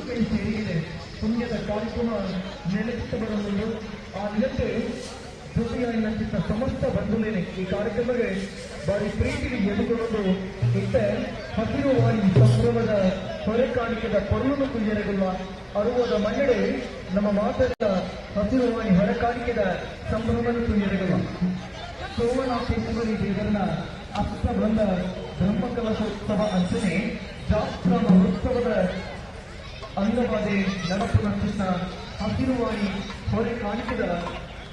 ಕೈ ಸೇರಿದೆ ಪುಣ್ಯದ ಕಾರ್ಯಕ್ರಮ ನೆಲೆಸಿಟ್ಟು ಬರಲು ಆ ನಿಲಕ್ಕೆ ಜೊತೆಯಾಗಿ ಚಿತ್ತ ಸಮಸ್ತ ಬಂಧುಲೇನೆ ಈ ಕಾರ್ಯಕ್ರಮಕ್ಕೆ ಬಾರಿ ಪ್ರೀತಿಗೆ ಎದುಕೊಂಡು ಇತ್ತ ಹಸಿರು ವಾಣಿ ಸಂಭ್ರಮದ ಹೊರೆ ಕಾಣಿಕೆದ ಪೊರುಳು ಕುಯ್ಯರಗುಲ್ಲ ಅರುವದ ಮನ್ನಡೆ ನಮ್ಮ ಮಾತದ ಹಸಿರು ವಾಣಿ ಹೊರೆ ಕಾಣಿಕೆದ ಸಂಭ್ರಮದ ಕುಯ್ಯರಗುಲ್ಲ ಸೋಮನಾಥೇಶ್ವರಿ ದೇವರನ ಅಷ್ಟ ಬಂದ ಬ್ರಹ್ಮಕಲಶೋತ್ಸವ ಅಂಚನೆ ಜಾತ್ರಾ ಮಹೋತ್ಸವದ ಅಂಗವಾದ ನಡಪು ಹಸಿರುವಾಣಿ ಹೊರೆ ಕಾಣಿಕೆದ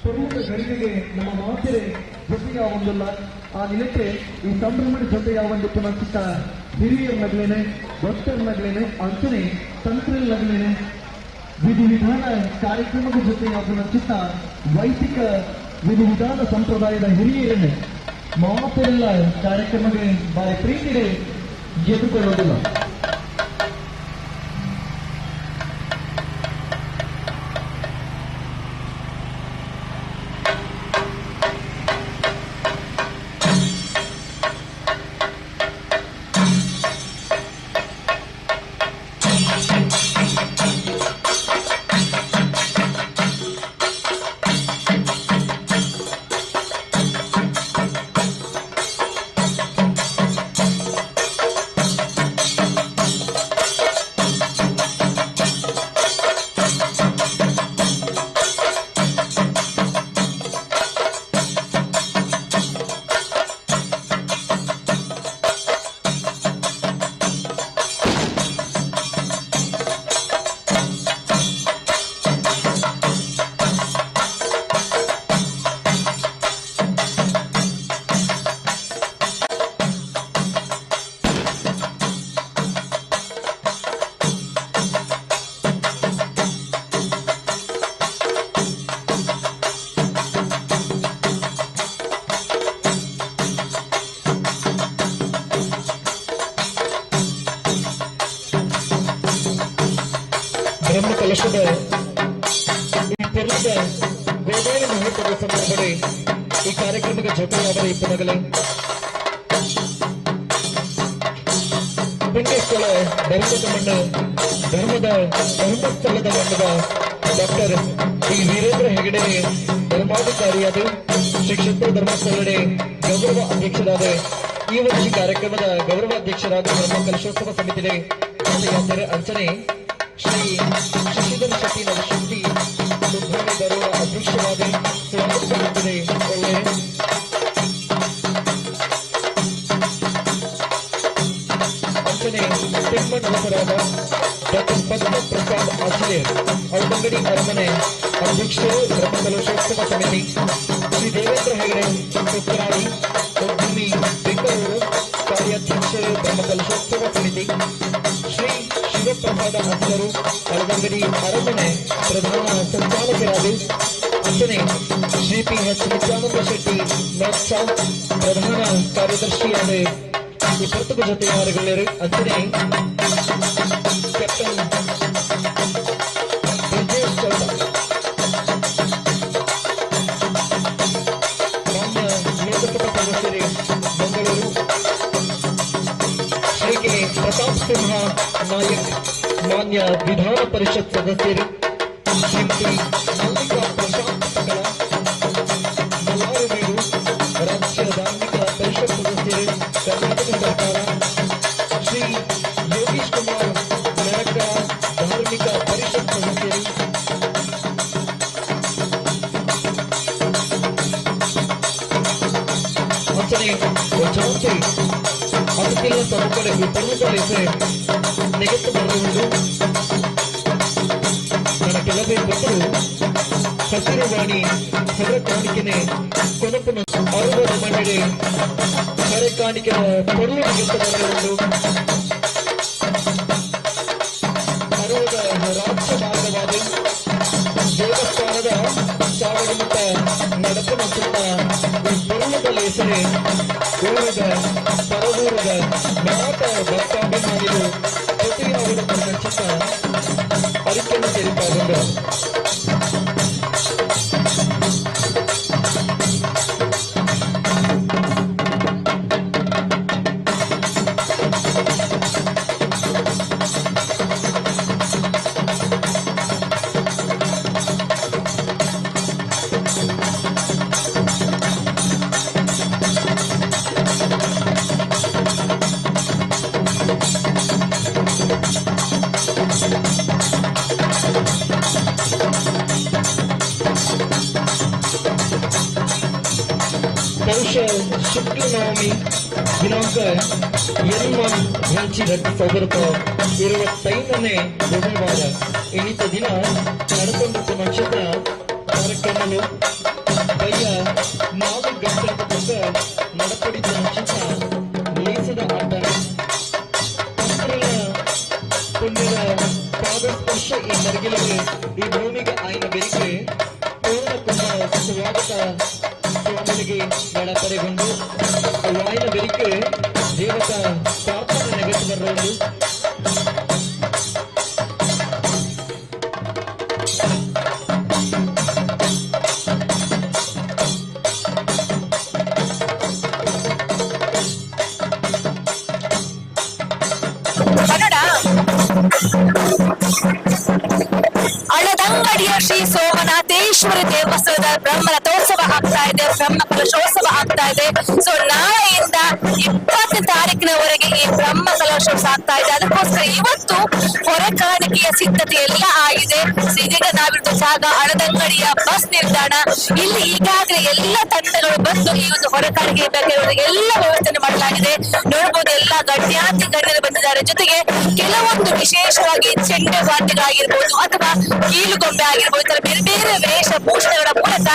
ಪ್ರಮುಖ ಗರಿಗೆಗೆ ನಮ್ಮ ಮಾತೆರೆ ಜೊತೆಯಾವೊಂದಲ್ಲ. ಆ ನಿಲಕ್ಕೆ ಈ ಸಂಭ್ರಮದ ಜೊತೆಯಾವೊಂದು ಪುನಃ ಹಿರಿಯರ ನಗಲೇನೆ, ಭಕ್ತರ ನಗಲೇನೆ, ಅಂಚನೆ ತಂತ್ರ ನಗಲೇನೆ ವಿಧಿವಿಧಾನ ಕಾರ್ಯಕ್ರಮದ ಜೊತೆಯಾಗುವ ಚಿತ್ತ ವೈದಿಕ ವಿಧಿವಿಧಾನ ಸಂಪ್ರದಾಯದ ಹಿರಿಯರನ್ನೇ ಮಾತೆಲ್ಲ ಕಾರ್ಯಕ್ರಮಕ್ಕೆ ಬಾರಿ ಪ್ರೀತಿಗೆ ಎದುಕೊಳ್ಳುವುದಿಲ್ಲ. ಬ್ರಹ್ಮಕಲಶದ ಈ ಪರ್ವದ ಗೋದಾಳಿ ಮಹೋತ್ಸವದ ಸಂದರ್ಭದಲ್ಲಿ ಈ ಕಾರ್ಯಕ್ರಮಕ್ಕೆ ಜೊತೆಯಾದ ಇಪ್ಪನಗಲೆ ಪುಣ್ಯಸ್ಥಳ ಧರ್ಮದ ಮಣ್ಣು ಧರ್ಮದ ಧರ್ಮಸ್ಥಳದ ಮಣ್ಣದ ಡಾಕ್ಟರ್ ಡಿ ವೀರೇಂದ್ರ ಹೆಗಡೆ ಧರ್ಮಾಧಿಕಾರಿಯಾದ ಶ್ರೀ ಕ್ಷೇತ್ರ ಧರ್ಮಸ್ಥಳಡೆ ಗೌರವ ಅಧ್ಯಕ್ಷರಾದ ಈ ವರ್ಷ ಕಾರ್ಯಕ್ರಮದ ಗೌರವ ಅಧ್ಯಕ್ಷರಾದ ಬ್ರಹ್ಮ ಕಲಶೋತ್ಸವ ಸಮಿತಿ ಅಂಚನೆ ಶ್ರೀ ಶಶಿಧರ್ ಶೆಟ್ಟಿ ನವಶಕ್ತಿ ಉದ್ಯಮಿದಾರರ ಅಧ್ಯಕ್ಷರಾದ ಸ್ವಾಗತಿಸುತ್ತಿದೆ. ಒಳ್ಳೆ ಅಂಚನೆ ತಿಮ್ಮಣ್ಣವರಾದ ಡಾಕ್ಟರ್ ಪದ್ಮ ಪ್ರಸಾದ್ ಆಚಾರ್ಯ ಔದಂಗಡಿ ಅರಮನೆ ಅಧ್ಯಕ್ಷರು ಬ್ರಹ್ಮಕಲಶೋತ್ಸವ ಸಮಿತಿ, ಶ್ರೀ ದೇವೇಂದ್ರ ಹೆಗಡೆ ಕುಕ್ಕರಾಡಿ ಉದ್ಯಮಿ ಬೆಂಗಳೂರು ಕಾರ್ಯಾಧ್ಯಕ್ಷರು ಬ್ರಹ್ಮಕಲಶೋತ್ಸವ ಸಮಿತಿ, ಶ್ರೀ ಶಿವಪ್ರಸಾದ ಅಸಲರು ಅಳದಂಗಡಿ ಅರಮನೆ ಪ್ರಧಾನ ಸಂಚಾಲಕರಾದ ಅಂಚನೆ Shri P H Nityananda Shetty north south ಪ್ರಧಾನ ಕಾರ್ಯದರ್ಶಿಯಾದ ಈ ಪರ್ತಕ ಜೊತೆಯಾರುಗಳರು ಅಂಚನೆ ಕ್ಯಾಪ್ಟನ್ ಬ್ರಿಜೇಶ್ ಚೌಡ ಮಾನ್ಯ ಲೋಕಸಭಾ ಸದಸ್ಯರೇ ಮಂಗಳೂರು, ಶ್ರೀ ಕೆ ಪ್ರತಾಪ್ ಸಿಂಹ ನಾಯಕ್ ಮಾನ್ಯ ವಿಧಾನ ಪರಿಷತ್ ಸದಸ್ಯರು, ಶ್ರೀಮತಿ ಮಲ್ಲಿಕಾ ಪ್ರಶಾಂತ್ ಸಕಲ ಮಲ್ಲಾರುವೀಡು ರಾಜ್ಯ ಧಾರ್ಮಿಕ ಪರಿಷತ್ ಸದಸ್ಯರು ಕರ್ನಾಟಕ ಸರ್ಕಾರ, ಶ್ರೀ ಯೋಗೀಶ್ ಕುಮಾರ್ ನರಕ ಧಾರ್ಮಿಕ ಪರಿಷತ್ ಸದಸ್ಯರು, ಅಂಚನೆ ಜಾತಿ ಅತಿಥಿಗಳ ಸಮ್ಮುಖದ ಈ ಪರ್ವತಲೇಸೆ ನೆಗೆತ್ತು ಬರೆದುಕೊಂಡು ನನ್ನ ಕೆಲವೇ ಭಕ್ತರು ಹಸಿರು ವಾಣಿ ಹೊರ ಕಾಣಿಕೆನೆ ಕೊನಪುನ ಅರುವದ ಮನೆಗೆ ಹೊರೆ ಕಾಣಿಕೆನ ಪೊರುಳು ನೆಗೆತ್ತು ಬರೆದುಕೊಂಡು ಅರುವದ ರಾಜ್ಯ ಮಾರ್ಗವಾದ ದೇವಸ್ಥಾನದ ಚಾವಡಿ ಮುತ್ತ ನಡಪುನ ಸುತ್ತ ಈ ಪೊರುಳುದ ಹೆಸರೇ ಊರದ ಪರವೂರದ ಮಾತ ಭಕ್ತಾಭಿಮಾನಿಗಳು ಜೊತೆಯಾವುದ ಚಿತ್ತ ಅರಿಕೆಯನ್ನು ಸೇರಿಪಾಗೊಂಡ ಪೌಷ ಶುಕ್ಲ ನವಮಿ ದಿನಾಂಕ 8-5-2025ನೇ ಬುಧವಾರ ಇನ್ನಿತ ದಿನ ನಡಕೊಂಡ ನಕ್ಷತ್ರ ಕಾರ್ಯಕ್ರಮಗಳು ಬಯ್ಯ 4 ಗಂಟೆ ತನಕ ನಡಪಡಿದ ನಕ್ಷತ್ರ ಲೇಸದ ಆಟ ಪುಣ್ಯದ ಪಾದಸ್ಪರ್ಶ ಈ ಮರಗಿಲಿಗೆ ಈ ಭೂಮಿಗೆ ಆಯ್ನ ಬೆರಿಕೆ ಪೂರ್ಣ ಕುಂಭ ಸ್ವಾಗತ ಸ್ವಾಮಿಗೆ ನಡಪರೆಗೊಂಡು ವಾಯಿನ ಬೆರಿಕೆ ದೇವತಾ ಪ್ರಾರ್ಥನೆ ನೆಗೆದು ಬರೋದು. ಅಳದಂಗಡಿಯ ಶ್ರೀ ಸೋಮನಾಥೇಶ್ವರ ದೇವಸ್ಥಾನದ ಬ್ರಹ್ಮ ರಥೋತ್ಸವ ಆಗ್ತಾ ಇದೆ, ಬ್ರಹ್ಮ ಕಲಶೋತ್ಸವ ಆಗ್ತಾ ಇದೆ. ಸೊ ನಾಳೆಯಿಂದ 20ನೇ ತಾರೀಕಿನವರೆಗೆ ಈ ಬ್ರಹ್ಮ ಕಲಶೋತ್ಸವ ಆಗ್ತಾ ಇದೆ. ಅದಕ್ಕೋಸ್ಕರ ಇವತ್ತು ಹೊರಕಾಣಿಕೆಯ ಸಿದ್ಧತೆ ಎಲ್ಲ ಆಗಿದೆ. ಇದೀಗ ನಾವಿರುವ ಜಾಗ ಅಳದಂಗಡಿಯ ಬಸ್ ನಿಲ್ದಾಣ. ಇಲ್ಲಿ ಈಗಾಗಲೇ ಎಲ್ಲ ತಂಡಗಳು ಬಂದು ಈ ಒಂದು ಹೊರಕಾಣಿಕೆ ಬಗ್ಗೆ ಎಲ್ಲ ವ್ಯವಸ್ಥೆ ಮಾಡಲಾಗಿದೆ. ನೋಡಬಹುದು, ಎಲ್ಲ ಗಣ್ಯಾತಿ ಗಣ್ಯರು ಬಂದಿದ್ದಾರೆ. ಜೊತೆಗೆ ಕೆಲವೊಂದು ವಿಶೇಷವಾಗಿ ಚೆಂಡೆ ವಾದ್ಯಗಳಾಗಿರ್ಬೋದು ಅಥವಾ ಕೀಲುಗೊಂಬೆ ಆಗಿರ್ಬೋದು, ಈ ತರ ಬೇರೆ ಬೇರೆ ವೇಷಭೂಷಣಗಳ ಮೂಲಕ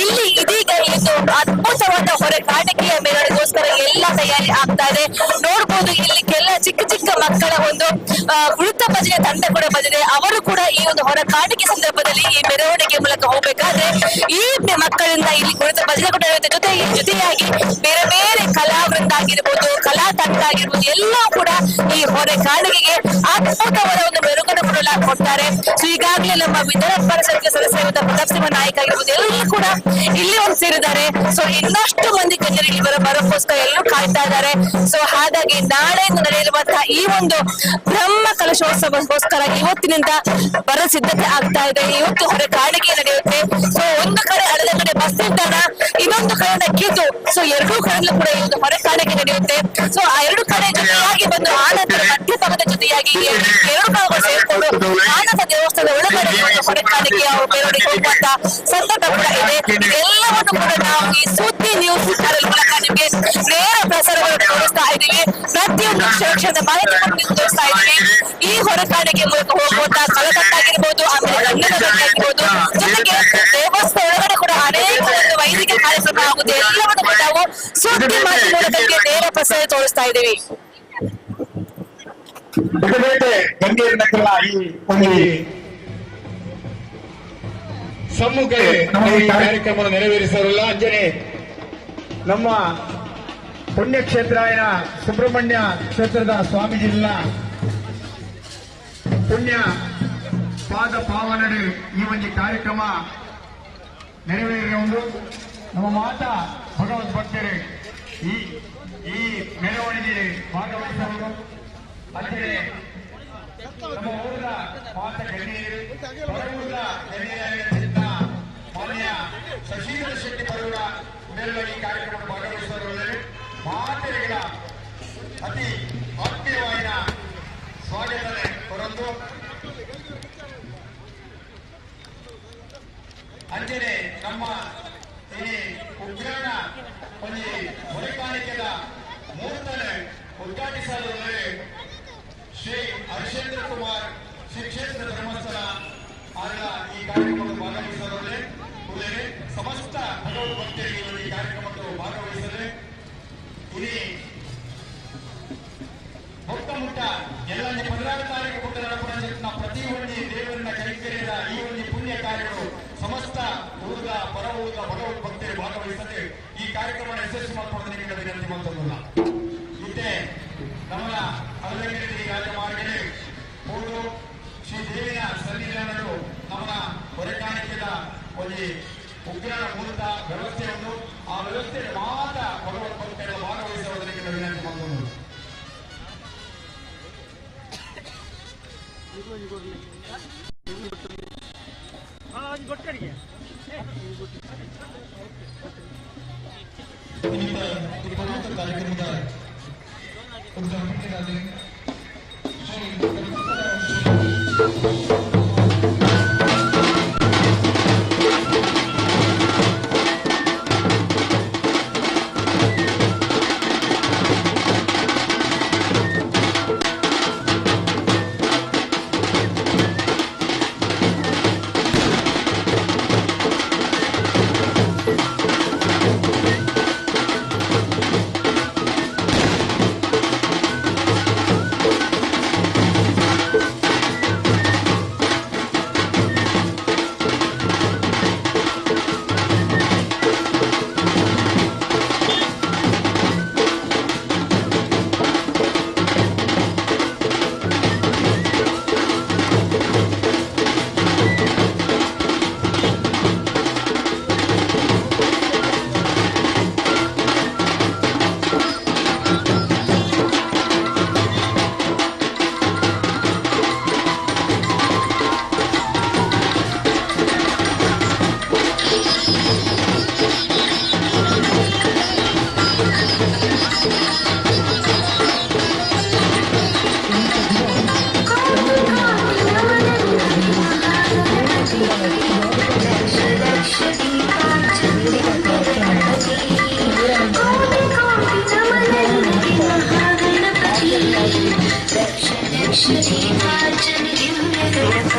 ಇಲ್ಲಿ ಇದೀಗ ಇದು ಅದ್ಭುತವಾದ ಹೊರ ಕಾಣಿಕೆಯ ಮೆರವಣಿಗೆಗೋಸ್ಕರ ಎಲ್ಲ ತಯಾರಿ ಆಗ್ತಾ ಇದೆ. ನೋಡ್ಬೋದು, ಇಲ್ಲಿ ಕೆಲ ಚಿಕ್ಕ ಚಿಕ್ಕ ಮಕ್ಕಳ ಒಂದು ವೃತ್ತ ಭಜನೆ ತಂಡ ಕೂಡ ಬಂದಿದೆ. ಅವರು ಕೂಡ ಈ ಒಂದು ಹೊರ ಕಾಣಿಕೆ ಸಂದರ್ಭದಲ್ಲಿ ಈ ಮೆರವಣಿಗೆ ಮೂಲಕ ಹೋಗ್ಬೇಕಾದ್ರೆ ಈ ಮಕ್ಕಳಿಂದ ಇಲ್ಲಿ ಕುಳಿತ ಭಜನೆ ಕೂಡ ಇರುತ್ತೆ. ಜೊತೆಯಾಗಿ ಬೇರೆ ಬೇರೆ ಕಲಾವೃಂದ ಆಗಿರ್ಬೋದು, ಕಲಾ ತಂಡ ಆಗಿರ್ಬೋದು, ಎಲ್ಲ ಕೂಡ ಈ ಹೊರೆ ಕಾಣಿಕೆಗೆ ಅದ್ಭುತವಾದ ಒಂದು ಮೆರುಗನ್ನು ಕೂಡ ಕೊಡ್ತಾರೆ. ಸೊ ಈಗಾಗಲೇ ನಮ್ಮ ವಿಧಾನ ಪರಿಷತ್ ಸದಸ್ಯರಾದ ಪ್ರತಾಪ್ ಸಿಂಹ ನಾಯಕ್ ಆಗಿರ್ಬೋದು, ಎಲ್ಲರೂ ಕೂಡ ಇಲ್ಲಿ ಒಂದು ಸೇರಿದ್ದಾರೆ. ಸೊ ಇನ್ನಷ್ಟು ಮಂದಿ ಗಣ್ಯರು ಇಲ್ಲಿ ಬರೋಕ್ಕೋಸ್ಕರ ಎಲ್ಲರೂ ಕಾಯ್ತಾ ಇದ್ದಾರೆ. ಸೊ ಹಾಗಾಗಿ ನಾಳೆಯಿಂದ ನಡೆಯಲಿರುವಂತಹ ಈ ಒಂದು ಬ್ರಹ್ಮ ಕಲಶೋತ್ಸವಕ್ಕೋಸ್ಕರ ಇವತ್ತಿನಿಂದ ಬರ ಸಿದ್ಧತೆ ಆಗ್ತಾ ಇದೆ. ಇವತ್ತು ಹೊರ ಕಾಣಿಕೆ ನಡೆಯುತ್ತೆ. ಸೊ ಒಂದು ಕಡೆ ಅಳದಂಗಡಿ ಬಸ್ ನಿಲ್ದಾಣ, ಇನ್ನೊಂದು ಕಡೆ ಕಿದು. ಸೊ ಎರಡೂ ಕಡೆಯಲ್ಲೂ ಕೂಡ ಈ ಒಂದು ಹೊರ ಕಾಣಿಕೆ ನಡೆಯುತ್ತೆ. ಸೊ ಆ ಎರಡು ಕಡೆ ಜೊತೆಯಾಗಿ ಬಂದು ಆನಂತರ ಮಧ್ಯಭಾಗದ ಜೊತೆಯಾಗಿ ಎರಡು ಭಾಗಗಳು ಸೇರಿಕೊಂಡು ಆನಂದ ದೇವಸ್ಥಾನದ ಒಳಗಡೆ ಒಂದು ಹೊರ ಕಾಣಿಕೆಯ ಮೆರವಣಿಗೆ ಹೋಗುವಂತ ಸಂದರ್ಭ ಕೂಡ ಇದೆ. ಎಲ್ಲವನ್ನು ಕೂಡ ನಾವು ಈ ಸುದ್ದಿ ನ್ಯೂಸ್ ಚಾನೆಲ್ ಮೂಲಕ ನಿಮ್ಗೆ ನೇರ ಪ್ರಸಾರವನ್ನು ತೋರಿಸ್ತಾ ಇದ್ದೀವಿ. ಪ್ರತಿಯೊಂದು ಕ್ಷಣ ಮಾಹಿತಿ ತೋರಿಸ್ತಾ ಇದ್ದೀವಿ. ಈ ಹೊರಕಾಣಿಕೆ ಮೂಲಕ ಹೋಗುವಂತ ಕಲಕಟ್ಟ ಆಗಿರ್ಬೋದು, ಆಮೇಲೆ ಗಂಡನ ಆಗಿರ್ಬೋದು, ಜೊತೆಗೆ ದೇವಸ್ಥಾನ ಒಳಗಡೆ ಕೂಡ ಅನೇಕ ಒಂದು ವೈದಿಕ ಕಾರ್ಯಕ್ರಮ ಆಗುತ್ತೆ. ಎಲ್ಲವನ್ನು ಕೂಡ ನಾವು ಸುದ್ದಿ ಮಾಧ್ಯಮ ಮೂಲಕ ನೇರ ಪ್ರಸಾರ ತೋರಿಸ್ತಾ ಇದ್ದೀವಿ. ಸಮ್ಮುಖ ಈ ಕಾರ್ಯಕ್ರಮ ನೆರವೇರಿಸಲ್ಲ. ಅಂಜನೆ ನಮ್ಮ ಪುಣ್ಯಕ್ಷೇತ್ರ ಸುಬ್ರಹ್ಮಣ್ಯ ಕ್ಷೇತ್ರದ ಸ್ವಾಮೀಜಿಲ್ಲ ಪುಣ್ಯ ಪಾದ ಪಾವನಡು ಈ ಒಂದು ಕಾರ್ಯಕ್ರಮ ನೆರವೇರಿರುವುದು. ನಮ್ಮ ಮಾತಾ ಭಗವದ್ ಭಕ್ತರು ಈ ಈ ಮೆರವಣಿಗೆ ಭಾಗವಹಿಸುವುದು. ಅಂಜನೆ ನಮ್ಮ ಊರದ ಮಾತ ಗಣ್ಯರು, ಹೊರಊರದ ಗಣ್ಯರಾಗಿದ್ದ ಮಾನ್ಯ ಶಶೀಂದ್ರ ಶೆಟ್ಟಿ ಬರುವ ಮೇಲಿನ ಈ ಕಾರ್ಯಕ್ರಮ ಭಾಗವಹಿಸುವವರಲ್ಲಿ ಮಾತೆಗಳ ಅತಿ ಆತ್ಮೀಯವಾದ ಸ್ವಾಗತನೆ ಕೊರೊಂದು ಅಂಜನೆ ನಮ್ಮ ಈ ಉಗ್ರಾಣ ಒಂದು ಹೊರೆಕಾಣಿಕೆದ ಮೂರ್ತನೆ ಉದ್ಘಾಟಿಸಲು ಶ್ರೀ ಹರ್ಷೇಂದ್ರ ಕುಮಾರ್ ಶ್ರೀ ಕ್ಷೇತ್ರ ಧರ್ಮಸ್ಥಳ ಆಗ ಈ ಕಾರ್ಯಕ್ರಮಕ್ಕೆ ಭಾಗವಹಿಸಲು ಸಮಸ್ತ ಭಗವದ್ ಭಕ್ತರಿಗೆ ಈ ಕಾರ್ಯಕ್ರಮಕ್ಕೆ ಭಾಗವಹಿಸಲು ಇಲ್ಲಿ ಭಕ್ತ ಮುಟ್ಟ ಎಲ್ಲ 14 ತಾರೀಕು ಪುಟ್ಟ ನಡಪುರ ಪ್ರತಿ ಒಂದು ದೇವರನ್ನ ಕೈಕರ್ಯದ ಈ ಒಂದು ಪುಣ್ಯ ಕಾರ್ಯಗಳು ಸಮಸ್ತ ಊರದ ಪರ ಊರದ ಭಗವದ್ ಭಕ್ತರು ಭಾಗವಹಿಸದೆ ಈ ಕಾರ್ಯಕ್ರಮ ಯಶಸ್ವಿ ಮಾಡಿಕೊಳ್ಳೋದಕ್ಕೆ ವಿನಂತಿ ಮಾಡ್ತದಲ್ಲ. ಇತ್ತೆ ನಮ್ಮ ಅಲಂಕರಿಸಿ ರಾಜಮಾರ್ಗದಲ್ಲಿ ಹೋದು ಶ್ರೀ ದೇವಿನ ಸನ್ನಿಧಾನಗಳು ನಮ್ಮ ಹೊರಕಾಣಿಕೆದ ಒಂದು ಉಗ್ರನ ಮೂಲಕ ವ್ಯವಸ್ಥೆಯನ್ನು ಆ ವ್ಯವಸ್ಥೆಯಲ್ಲಿ ಮಾತ್ರ ಭಗವದ್ ಭಕ್ತರು ಭಾಗವಹಿಸುವುದಕ್ಕೆ ವಿನಂತಿ ಮಾಡ್ತದಲ್ಲ. ಕಾರ್ಯಕ್ರಮದ ಉದ್ಘಾಟನೆಗಾಗಿ ಶ್ರೀ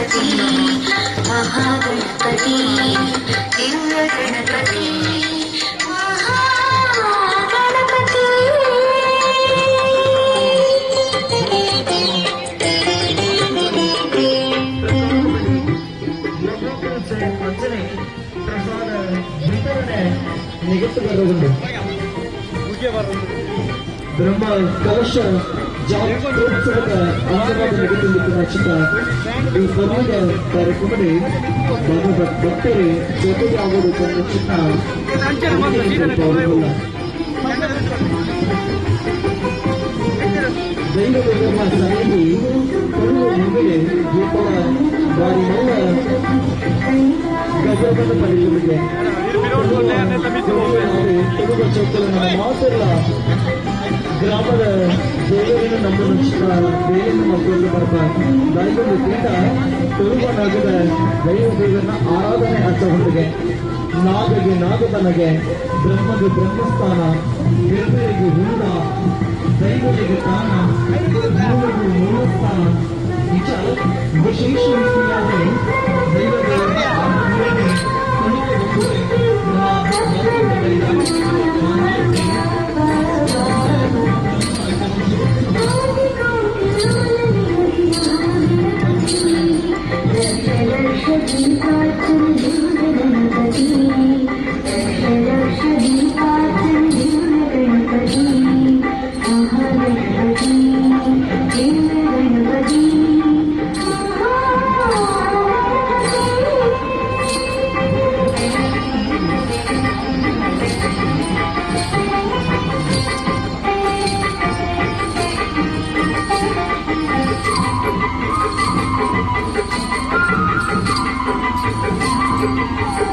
ಗಣಪತಿ ಮಹಾಗಣಪತಿ ದಿವ್ಯ ಗಣಪತಿ ಮಹಾಗಣಪತಿ. ಪ್ರಸಾದ ವಿತರಣೆ ನಿಗದಿತಗೊಂಡು ಬ್ರಹ್ಮ ಕಲಶ ಜಾತ್ರೋತ್ಸವದ ಅಂಗವಾಗಿ ನಡೆದುಕೊಂಡಿರುವ ಚಿತ್ತ ಈ ಕೊನೆಯ ಕಾರ್ಯಕ್ರಮದಲ್ಲಿ ಭಕ್ತರು ಜೊತೆಗೆ ಆಗುವುದು ಚಿನ್ನ. ದೈವದ ಸನ್ನಿಧಿ ಕೊಡುವ ಮುಂದೆ ದೀಪದ ಬಾರಿ ಮಲ್ಲ ಗಜವನ್ನು ಪಡೆಯಲಿದೆ. ಕೊಡುವ ಚೌಕಲನ ಮಾತೆಲ್ಲ ಗ್ರಾಮದ ದೇವರನ್ನು ನಂಬುವ ಬೇಯನ್ನು ಮಕ್ಕಳು ಬರ್ಪ ದೈವದ ಪೀಠ ತುಳುವ ನಾಗದ ದೈವ ದೇವರನ್ನ ಆರಾಧನೆ ಅಂತ ಹೊಂದಿದೆ. ನಾಗಗೆ ನಾಗತನಗೆ, ಬ್ರಹ್ಮಗೆ ಬ್ರಹ್ಮಸ್ಥಾನ, ದೇವರಿಗೆ ಹೂಡ, ದೈವರಿಗೆ ತಾನ, ಮೂಲಿಗೆ ಮೂಲಸ್ಥಾನ, ಇಚ ವಿಶೇಷ ರೀತಿಯಾಗಿ ದೈವ ದೇವರನ್ನ ಆರಾಧನೆ ತುಳುವ Thank you.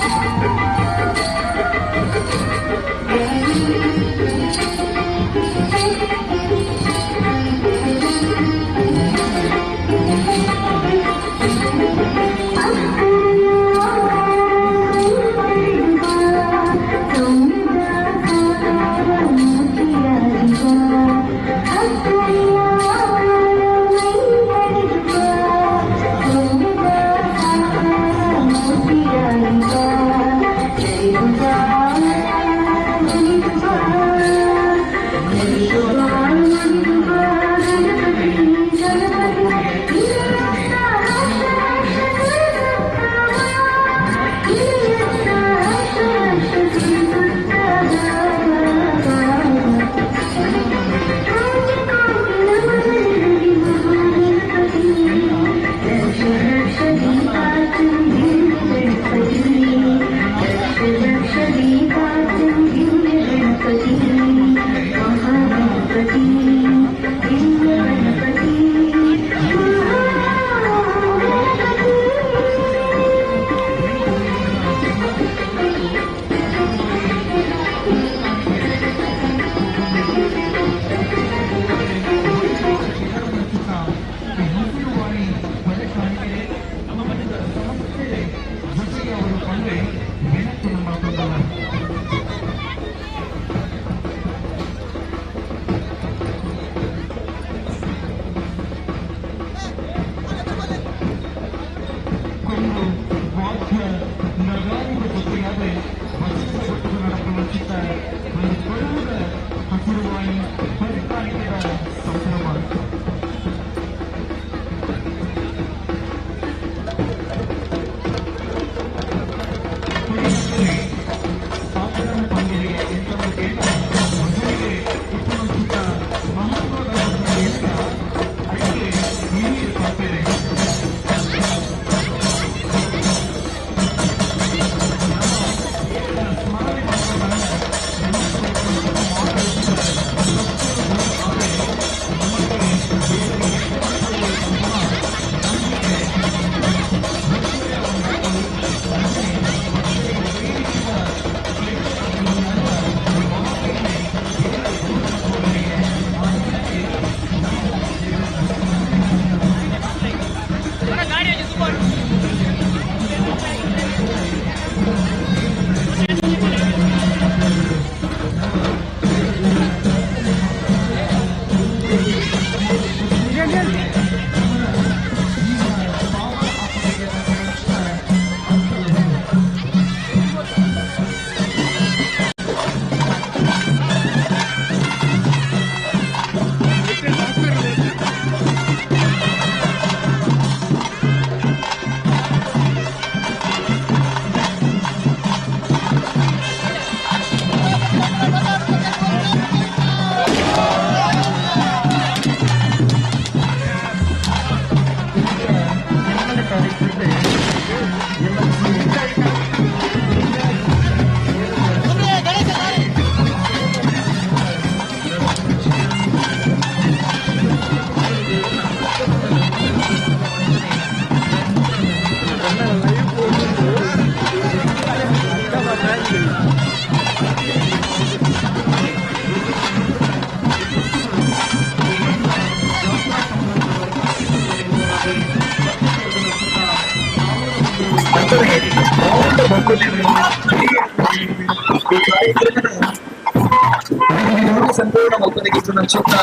ಸಂಪೂರ್ಣ ಮಲ್ಪನೆಗೆ ಚಿತ್ತ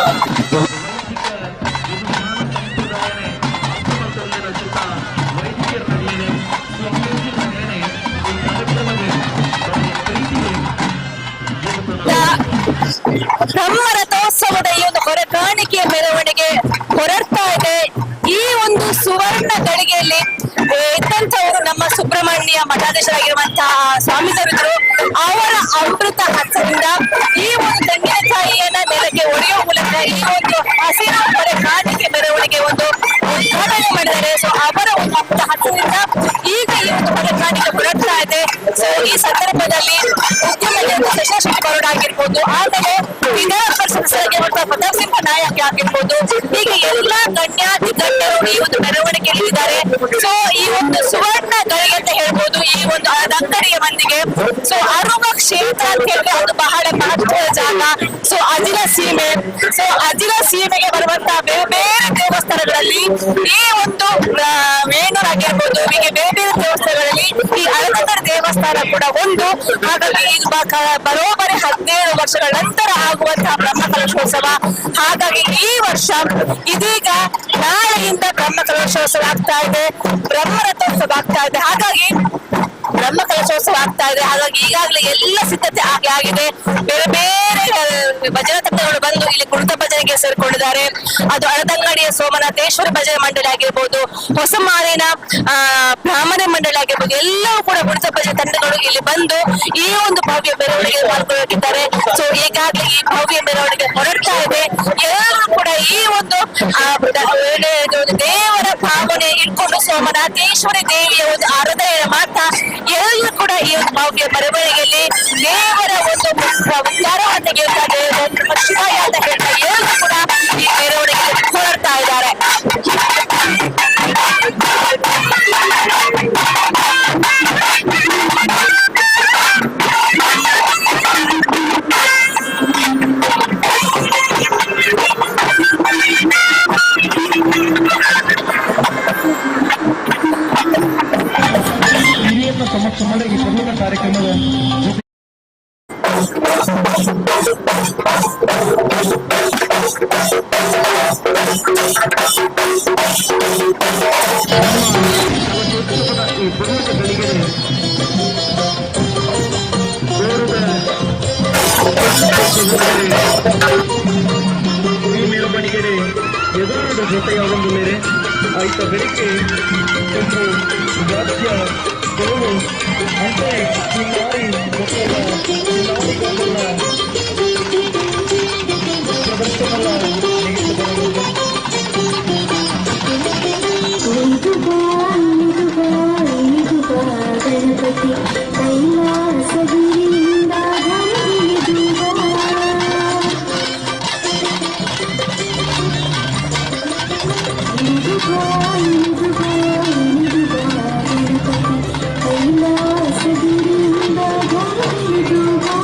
ಬ್ರಹ್ಮರಥೋತ್ಸವದ ಈ ಒಂದು ಹೊರಕಾಣಿಕೆಯ ಮೆರವಣಿಗೆ ಹೊರಡ್ತಾ ಇದೆ. ಈ ಒಂದು ಸುವರ್ಣ ಗಳಿಗೆಯಲ್ಲಿ ಇದ್ದಂಥವರು ನಮ್ಮ ಸುಬ್ರಹ್ಮಣ್ಯ ಮಠಾಧೀಶರಾಗಿರುವಂತಹ ಸ್ವಾಮೀಜಿಯವರಿದ್ರು. ಅವರ ಅಮೃತ ಹಸ್ತದಿಂದ ಈ ಒಂದು ತೆಂಗಿನಕಾಯಿಯನ್ನ ನೆಲಕ್ಕೆ ಒಡೆಯುವ ಮೂಲಕ ಈ ಒಂದು ಹಸಿರು ಹೊರಕಾಣಿಕೆ ಮೆರವಣಿಗೆ ಒಂದು ಉದ್ಘಾಟನೆ ಮಾಡಿದ್ದಾರೆ. ಸೊ ಅವರ ಒಂದು ಅಮೃತ ಹಸ್ತದಿಂದ ಈಗ ಈ ಒಂದು ಹೊರಕಾಣಿಕೆ ಹೊರಡ್ತಾ ಇದೆ. ಸೊ ಈ ಸಂದರ್ಭದಲ್ಲಿ ಉದ್ಯಮ ಶಶಿ ಬರೋಡ ಆಗಿರ್ಬೋದು, ಆಮೇಲೆ ವಿಧಾನ ಪರಿಷತ್ ಸದಸ್ಯರಾಗಿರುವಂತಹ ಪ್ರತಾಪ್ ಸಿಂಹ ನಾಯಕ್ ಆಗಿರ್ಬೋದು, ಹೀಗೆ ಎಲ್ಲಾ ಗಣ್ಯಾತಿ ಗಣ್ಯರು ಈ ಒಂದು ಮೆರವಣಿಗೆಯಲ್ಲಿ ಇದ್ದಾರೆ. ಸೊ ಈ ಒಂದು ಸುವರ್ಣ ಗಳಿಗೆ ಅಂತ ಹೇಳ್ಬೋದು ಈ ಒಂದು ಅಂಗಡಿಯ ಮಂದಿಗೆ. ಸೊ ಅರುಮ ಕ್ಷೇತ್ರ ಅಂತ ಹೇಳಿದ್ರೆ ಅದು ಬಹಳ ಮಹತ್ವದ ಜಾಗ. ಸೊ ಅಜಿಲ ಸೀಮೆ, ಸೊ ಅಜಿಲ ಸೀಮೆಗೆ ಬರುವಂತಹ ಬೇರೆ ಬೇರೆ ದೇವಸ್ಥಾನಗಳಲ್ಲಿ ಈ ಒಂದು ವೇಣೂರ್ ಆಗಿರ್ಬೋದು, ಹೀಗೆ ಬೇರೆ ಬೇರೆ ದೇವಸ್ಥಾನಗಳಲ್ಲಿ ಈ ಅಳದಂಗಡಿ ದೇವಸ್ಥಾನ ಕೂಡ ಒಂದು. ಹಾಗಾಗಿ ಇದು ಬರೋಬ್ಬರಿ 17 ವರ್ಷಗಳ ನಂತರ ಆಗುವಂತಹ ಬ್ರಹ್ಮ ಕಲಶೋತ್ಸವ. ಹಾಗಾಗಿ ಈ ವರ್ಷ ಇದೀಗ ನಾಳೆಯಿಂದ ಬ್ರಹ್ಮ ಕಲಶೋತ್ಸವ ಆಗ್ತಾ ಇದೆ, ಬ್ರಹ್ಮರಥೋತ್ಸವ ಆಗ್ತಾ ಇದೆ. ಹಾಗಾಗಿ ಬ್ರಹ್ಮ ಕಲಶೋತ್ಸವ ಆಗ್ತಾ ಇದೆ. ಹಾಗಾಗಿ ಈಗಾಗಲೇ ಎಲ್ಲ ಸಿದ್ಧತೆ ಆಗಿ ಆಗಿದೆ. ಬೇರೆ ಬೇರೆ ಭಜನಾ ತಂಡಗಳು ಬಂದು ಇಲ್ಲಿ ಕುಣಿತ ಭಜನೆಗೆ ಸೇರ್ಕೊಂಡಿದ್ದಾರೆ. ಅದು ಅಳದಂಗಡಿಯ ಸೋಮನಾಥೇಶ್ವರ ಭಜನೆ ಮಂಡಳಿ ಆಗಿರ್ಬೋದು, ಹೊಸಮಾರಿನ ಬ್ರಾಹ್ಮಣ ಮಂಡಳಿ ಆಗಿರ್ಬೋದು, ಎಲ್ಲವೂ ಕೂಡ ಕುಣಿತ ಭಜನೆ ತಂಡಗಳು ಇಲ್ಲಿ ಬಂದು ಈ ಒಂದು ಭವ್ಯ ಮೆರವಣಿಗೆ ಪಾಲ್ಗೊಳ್ಳಲಿದ್ದಾರೆ. ಸೊ ಈಗಾಗಲೇ ಈ ಭವ್ಯ ಮೆರವಣಿಗೆ ಹೊರಡ್ತಾ ಇದೆ. ಎಲ್ಲರೂ ಕೂಡ ಈ ಒಂದು ದೇವರ ಭಾವನೆ ಇಟ್ಕೊಂಡು ಸೋಮನಾಥೇಶ್ವರಿ ದೇವಿಯ ಒಂದು ಆರಾಧನೆ ಮಾಡ್ತಾ ಎಲ್ಲರೂ ಕೂಡ ಈ ಒಂದು ಭವ್ಯ ಮೆರವಣಿಗೆಯಲ್ಲಿ ದೇವರ ಒಂದು ಉಚ್ಚಾರವನ್ನು ತೆಗೆಯುತ್ತಾ ಶಿವಾಯ ಅಂತ ಹೇಳ್ತಾ ಎಲ್ಲರೂ ಕೂಡ ಈ ಮೆರವಣಿಗೆ ಹೊರಡ್ತಾ ಇದ್ದಾರೆ. ಹಿರಿಯರನ್ನ ಸಮಕ್ಷ ಮಾಡಿ ಈ ಪ್ರಮುಖ ಕಾರ್ಯಕ್ರಮದ ಜೊತೆ ಈ ಪ್ರಮುಖ ಗಳಿಗೆ ಈ ಮೆರವಣಿಗೆ ಎದುರು ಜೊತೆಯಾಗೊಂದು ಮೇರೆ ಆಯ್ತ ಬೆಳಿಗ್ಗೆ ಒಂದು ವಾದ್ಯ ಡೋಲು ಅಂತೆ ಚಿನ್ನಾರಿ ಜೊತೆಯ ಚಿನ್ನಾರಿಗಳ ಪ್ರದರ್ಶನ ನಡೆಸಬಹುದು. ಗಣಪತಿ ಕೈಲಾಸಗಿರಿಯಿಂದ ಧರೆಗಿಳಿದು ಬಾ. ಇಳಿದು ಬಾ, ಇಳಿದು ಬಾ, ಇಳಿದು ಬಾ ಗಣಪತಿ ಕೈಲಾಸಗಿರಿಯಿಂದ ಧರೆಗಿಳಿದು ಬಾ.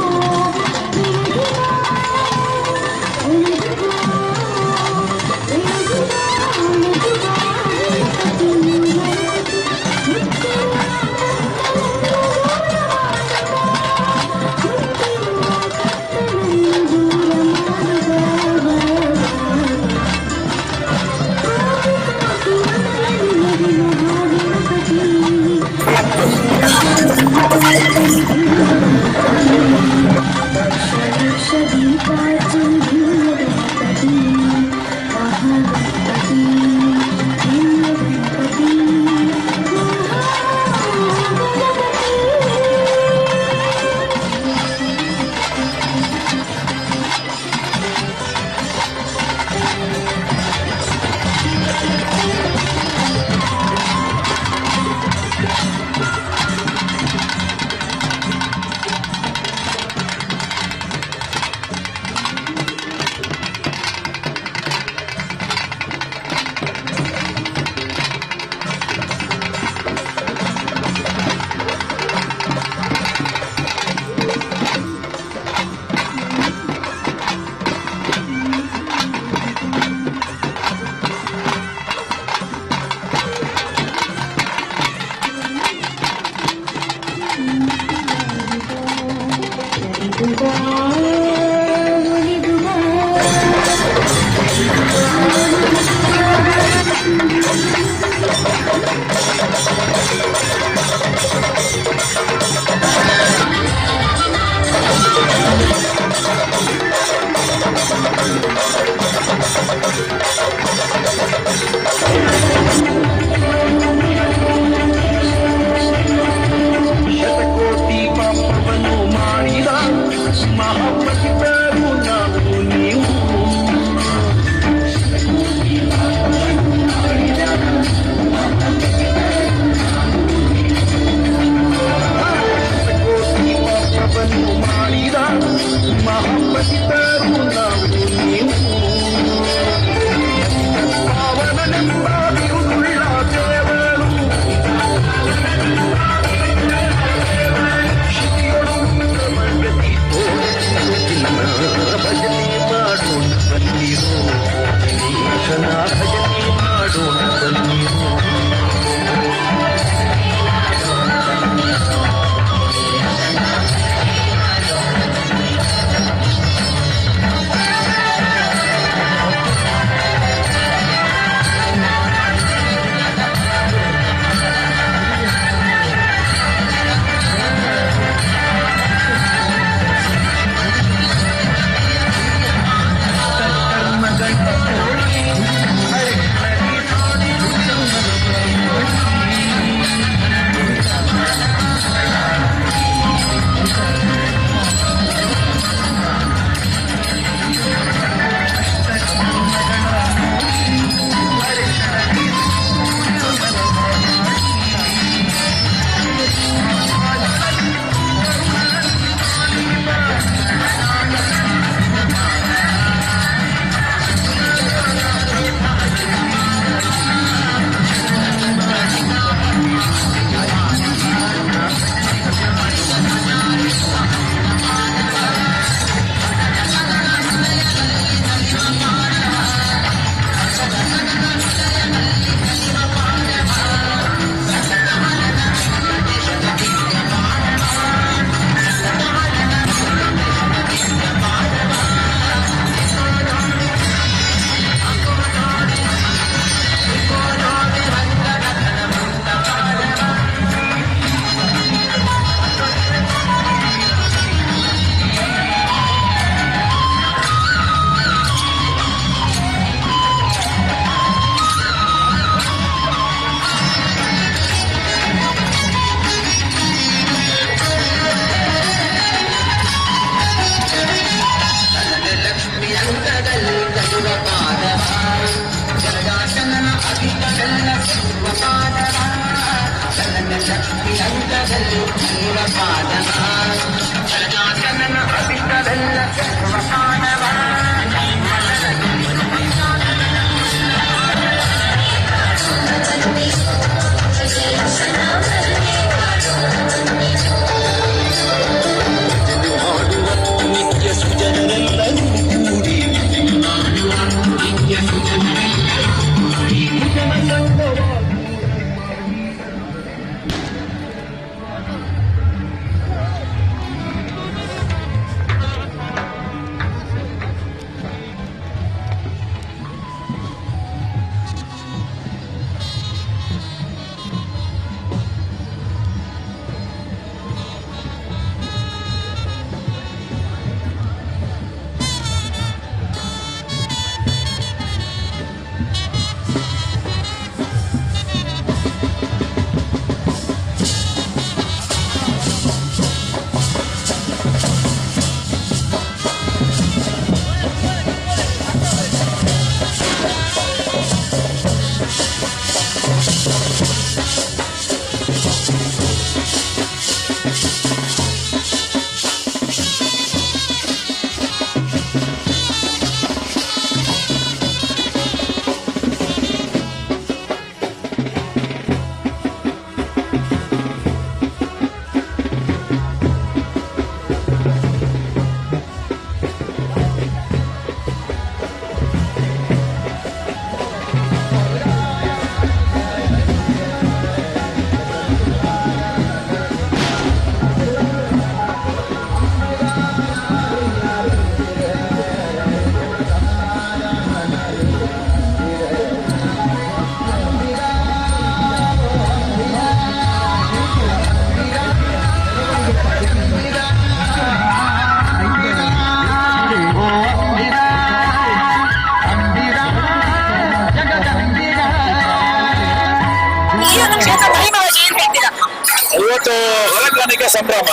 ಇವತ್ತು ಹೊರಕಾಣಿಕೆ ಸಂಭ್ರಮ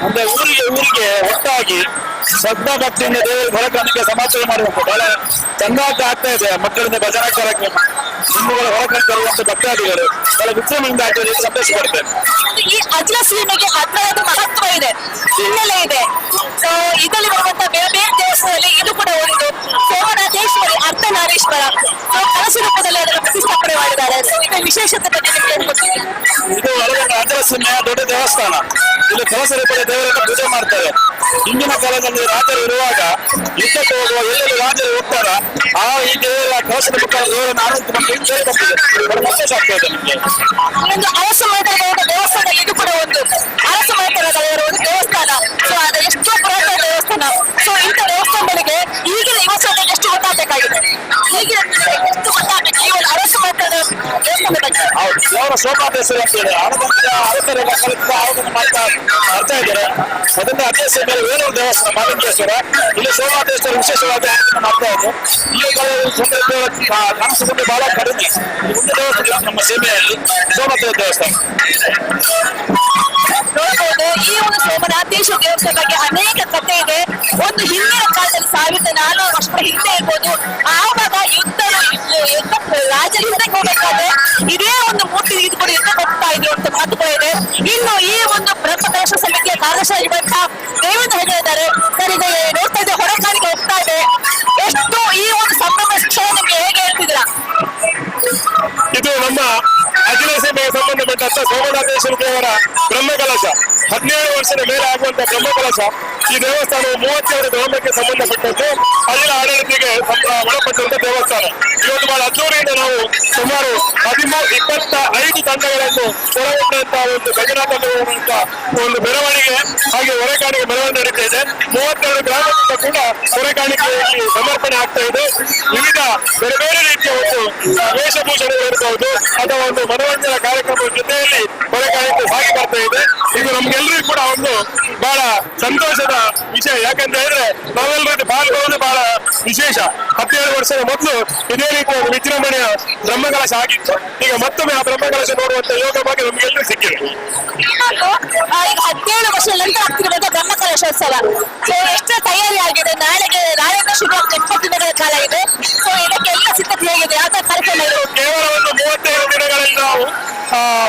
ಅಂದ್ರೆ ಊರಿಗೆ ಊರಿಗೆ ಒಟ್ಟಾಗಿ ಶ್ರದ್ಧಾ ಭಕ್ತಿಯಿಂದ ದೇವರ ಹೊರಕಾಣಿಕೆ ಸಮಾಚಾರ ಮಾಡಬೇಕು. ಬಹಳ ಚಂದಾಗಿ ಆಗ್ತಾ ಇದೆ. ಮಕ್ಕಳಿಂದ ಭಜನಾ ಕಾರ್ಯಕ್ರಮ, ಹಿಂದೂಗಳ ಹೊರಕಾಣಿಕೆ ತರುವಂತ ಭಕ್ತಾದಿಗಳು ಬಹಳ ವಿಜೃಂಭಣೆಯಿಂದ ಆಗ್ತದೆ. ಸಂತೋಷ ಪಡ್ತೇನೆ. ಈ ಅಜ್ಲ ಸೀಮೆಗೆ ಅದರದ್ದು ಮಹತ್ವ ಇದೆ, ಹಿನ್ನೆಲೆ ಇದೆ. ಸೊ ಇದರಲ್ಲಿ ಬರುವಂತ ಬೇರೆ ಬೇರೆ ದೇವಸ್ಥಾನದಲ್ಲಿ ಇದು ಕೂಡ ಒಂದು ಸೋಮನಾಥೇಶ್ವರಿ ಅರ್ಧನಾರೀಶ್ವರ ಸೊ ಕಲಶ ರೂಪದಲ್ಲಿ ಅದನ್ನು ಪ್ರತಿಷ್ಠಾಪನೆ ಮಾಡಿದ್ದಾರೆ. ಸೊ ಇದರ ವಿಶೇಷತೆ ಬಗ್ಗೆ ನಿಮ್ಗೆ ಏನ್ ಗೊತ್ತಿದೆ? ಇದು ಅಜ್ಲ ಸೀಮೆಯ ದೊಡ್ಡ ದೇವಸ್ಥಾನ. ಇಲ್ಲಿ ಕಲಶ ರೂಪದ ದೇವರನ್ನು ಪೂಜೆ ಮಾಡ್ತಾರೆ. ಹಿಂದಿನ ಕಾಲದಲ್ಲಿ ರಾಜರು ಇರುವಾಗ ಯುದ್ಧಕ್ಕೆ ಹೋಗುವ ಎಲ್ಲೆಲ್ಲಿ ರಾಜರು ಹೋಗ್ತಾರ ಆ ಈ ದೇವರ ಕಲಶದ ಮುಖಾಂತರ ದೇವರನ್ನು ಆನಂದ ಕೇಳಿ ಬರ್ತಿದೆ. ಬಹಳ ಸಂತೋಷ ಆಗ್ತಾ ಇದೆ ನಿಮ್ಗೆ. ಒಂದು ಅರಸು ಮನೆತನದ ದೇವಸ್ಥಾನ ಇದು ಕೂಡ ಒಂದು ಅರಸು ಮನೆತನದ ಒಂದು ದೇವಸ್ಥಾನ. ಸೊ ಅದು ಎಷ್ಟು ಪುರಾತನ ದೇವಸ್ಥಾನ. ಸೊ ಇಂಥ ದೇವಸ್ಥಾನಗಳಿಗೆ ಈಗಿನ ಯುವಜನರಿಗೆ ಎಷ್ಟು ಗೊತ್ತಾಗಬೇಕಾಗಿದೆ, ಈಗಿನ ಎಷ್ಟು ಗೊತ್ತಾಗಬೇಕು ಈ ಒಂದು ಅರಸು ಮನೆತನದ ದೇವಸ್ಥಾನದ ಬಗ್ಗೆ. ಹೌದು, ದೇವರ ಸೋಮಾದೇಶ್ವರ ಅಂತ ಹೇಳಿ ಆನಂದ ಅರಸರ ಕಾಲದಿಂದ ಆರಾಧನೆ ಮಾಡ್ತಾ ಬರ್ತಾ ಇದ್ದಾರೆ. ಅದರಿಂದ ಅದೇ ಮೇಲೆ ವೇಲೂರು ದೇವಸ್ಥಾನ ಮಾಲಿಂಗೇಶ್ವರ, ಇಲ್ಲಿ ಸೋಮಾದೇಶ್ವರ ವಿಶೇಷವಾಗಿ ಆರಾಧನೆ ಮಾಡ್ತಾ ಇದ್ರು. ಈ ಕಾಲದಲ್ಲಿ ಸುಂದರ ಕಾಣಿಸಿಕೊಂಡು ಬಹಳ ಕಡಿಮೆ. ಒಂದು ದೇವಸ್ಥಾನ ನಮ್ಮ ಸೀಮೆಯಲ್ಲಿ ಸೋಮನಾಥ ದೇವಸ್ಥಾನ. ನೋಡಬಹುದು ಈ ಒಂದು ಸೋಮನಾಥೇಶ್ವರ ದೇವಸ್ಥಾನ ಬಗ್ಗೆ ಅನೇಕ ಕಥೆ ಇದೆ. ಒಂದು ಹಿಂದಿನ ಕಾಲದಲ್ಲಿ 1400 ವರ್ಷಗಳ ಹಿಂದೆ ಇರ್ಬೋದು, ಆವಾಗ ಯುದ್ಧ ರಾಜರ ಯುದ್ಧಕ್ಕೆ ಹೋಗ್ಬೇಕಾದ್ರೆ ಇದೇ ಒಂದು ಮೂರ್ತಿ ಇದ್ಕೊಂಡು ಯುದ್ಧ ಹೋಗ್ತಾ ಇದ್ರು ಅಂತ ಮಾತುಗಳು ಇದೆ. ಇನ್ನು ಈ ಒಂದು ಬ್ರಹ್ಮ ಕಲಶ ಸಮಿತಿಯ ಕಾರ್ಯದರ್ಶಿ ಆಗಿರುವಂತಹ ದೇವೇಂದ್ರ ಹೆಗಡೆ ಇದ್ದಾರೆ. ಸರ್, ಈಗ ನೋಡ್ತಾ ಇದೆ ಹೊರಕಾಣಿಕೆ ಹೋಗ್ತಾ ಇದೆ. ಎಷ್ಟು ಈ ಒಂದು ಸಂಭ್ರಮ ಶಿಕ್ಷಣ ನಿಮ್ಗೆ ಹೇಗೆ ಹೇಳ್ತಿದ್ದೀರಾ? ಇದು ನಮ್ಮ ಅಖಿಲ ಸೀಮೆಗೆ ಸಂಬಂಧಪಟ್ಟಂತ ಸೋಮನಾಥೇಶ್ವರ ದೇವರ ಬ್ರಹ್ಮಕಲಶ. 17 ವರ್ಷದ ಮೇಲೆ ಆಗುವಂತ ಬ್ರಹ್ಮಕಲಶ. ಈ ದೇವಸ್ಥಾನವು 32 ಗ್ರಾಮಕ್ಕೆ ಸಂಬಂಧಪಟ್ಟದ್ದು, ಅಲ್ಲಿನ ಆಡಳಿತಕ್ಕೆ ಒಳಪಟ್ಟಂತ ದೇವಸ್ಥಾನ. ಇವತ್ತು ಬಹಳ ಅದ್ದೂರಿಯಿಂದ ನಾವು ಸುಮಾರು 25 ತಂಡಗಳನ್ನು ಒಳಗೊಂಡಂತಹ ಒಂದು ಭಜನಾ ತಂಡಗಳ ಒಂದು ಮೆರವಣಿಗೆ ಹಾಗೆ ಹೊರೆಕಾಣಿಕೆ ಮೆರವಣಿಗೆ ನಡೀತಾ ಇದೆ. 32 ಗ್ರಾಮದಿಂದ ಕೂಡ ಹೊರೆಕಾಣಿಕೆಯಲ್ಲಿ ಸಮರ್ಪಣೆ ಆಗ್ತಾ ಇದೆ. ವಿವಿಧ ಬೇರೆ ಬೇರೆ ರೀತಿಯ ಒಂದು ವೇಷಭೂಷಣಗಳಿರಬಹುದು ಅಥವಾ ಒಂದು ಮನೋರಂಜನಾ ಕಾರ್ಯಕ್ರಮದ ಜೊತೆಯಲ್ಲಿ ಹೊರೆಕಾಣಿಕೆ ಸಾಗಿ ಬರ್ತಾ ಇದೆ. ಇದು ನಮ್ಗೆಲ್ಲರಿಗೂ ಕೂಡ ಒಂದು ಬಹಳ ಸಂತೋಷದ ವಿಷಯ. ಯಾಕಂತ ಹೇಳಿದ್ರೆ ನಾವೆಲ್ಲರೂ ಪಾಲ್ಗೊಳ್ಳೋದು ಬಹಳ ವಿಶೇಷ. 17 ವರ್ಷದ ಮೊದಲು ಇದೇ ರೀತಿಯ ಒಂದು ವಿಜೃಂಭಣೆಯ ಬ್ರಹ್ಮಕಲಶ ಆಗಿತ್ತು. ಈಗ ಮತ್ತೊಮ್ಮೆ ಆ ಬ್ರಹ್ಮಕಲಶ ನೋಡುವಂತ ಯೋಗ ಭಾಗ್ಯ ನಮ್ಗೆಲ್ಲರಿಗೂ ಸಿಕ್ಕಿದೆ. ಇನ್ನೊಂದು, ಈಗ 17 ವರ್ಷದ ನಂತರ ಆಗ್ತಿರುವಂತ ಬ್ರಹ್ಮಕಲಶೋತ್ಸವ. ಸೊ ಎಷ್ಟು ತಯಾರಿ ಆಗಿದೆ? ನಾಳೆಯಿಂದ ಶುರು ಆಗ್ತದೆ, 20 ದಿನಗಳ ಕಾಲ ಇದೆ. ಸೊ ಇದಕ್ಕೆಲ್ಲ ಸಿದ್ಧತೆ ಹೇಗಿದೆ? ಯಾವ ತರ ಕಾರ್ಯಕ್ರಮ ಇದೆ? ಕೇವಲ ಒಂದು 35 ದಿನಗಳಲ್ಲಿ ನಾವು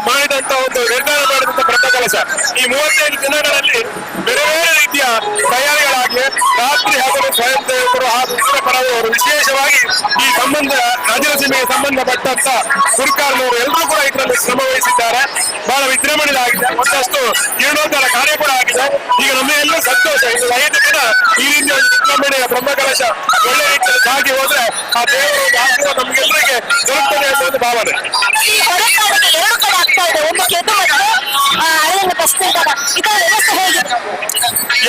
ಮಾಡಿದಂತ ಒಂದು ನಿರ್ಧಾರ ಮಾಡಿದಂತ ಬ್ರಹ್ಮಕಲಶ. ಈ 35 ದಿನಗಳಲ್ಲಿ ಬೇರೆ ಬೇರೆ ರೀತಿಯ ತಯಾರಿಗಳಾಗಿ ರಾತ್ರಿ ಹಗಲು ಸ್ವಯಂ ಸೇವಕರು ಹಾಗೂ ಇತರ ಪರವರು ವಿಶೇಷವಾಗಿ ಈ ಸಂಬಂಧ ರಾಜಲಕ್ಷ್ಮಿಗೆ ಸಂಬಂಧಪಟ್ಟಂತ ಸರ್ಕಾರದವರು ಎಲ್ಲರೂ ಕೂಡ ಇದರಲ್ಲಿ ಶ್ರಮ ವಹಿಸಿದ್ದಾರೆ. ಬಹಳ ವಿಜೃಂಭಣೆ ಆಗಿದೆ, ಒಂದಷ್ಟು ಜೀರ್ಣೋದ್ಧಾರ ಕಾರ್ಯ ಕೂಡ ಆಗಿದೆ. ಈಗ ನಮಗೆ ಎಲ್ಲರೂ ಸಂತೋಷ. ಇನ್ನು 5 ದಿನ ಈ ರೀತಿಯ ಒಂದು ವಿಜೃಂಭಣೆಯ ಬ್ರಹ್ಮಕಲಶ ಒಳ್ಳೆ ರೀತಿಯಲ್ಲಿ ಸಾಗಿ ಹೋದ್ರೆ ಆ ದೇವರು ಆಶೀರ್ವಾದ ನಮಗೆಲ್ಲರಿಗೆ ದೊರಕುತ್ತದೆ ಅಂತ ಒಂದು ಭಾವನೆ. ಈ ಹೊರೆಕಾಣಿಕೆ ಎರಡು ಕಡೆ ಆಗ್ತಾ ಇದೆ, ಒಂದು ಕೆದ್ದು ಮತ್ತು ಅರಳಿನ ಬಸ್ ನಿಲ್ದಾಣ. ಇದರ ವ್ಯವಸ್ಥೆ ಹೇಗೆ?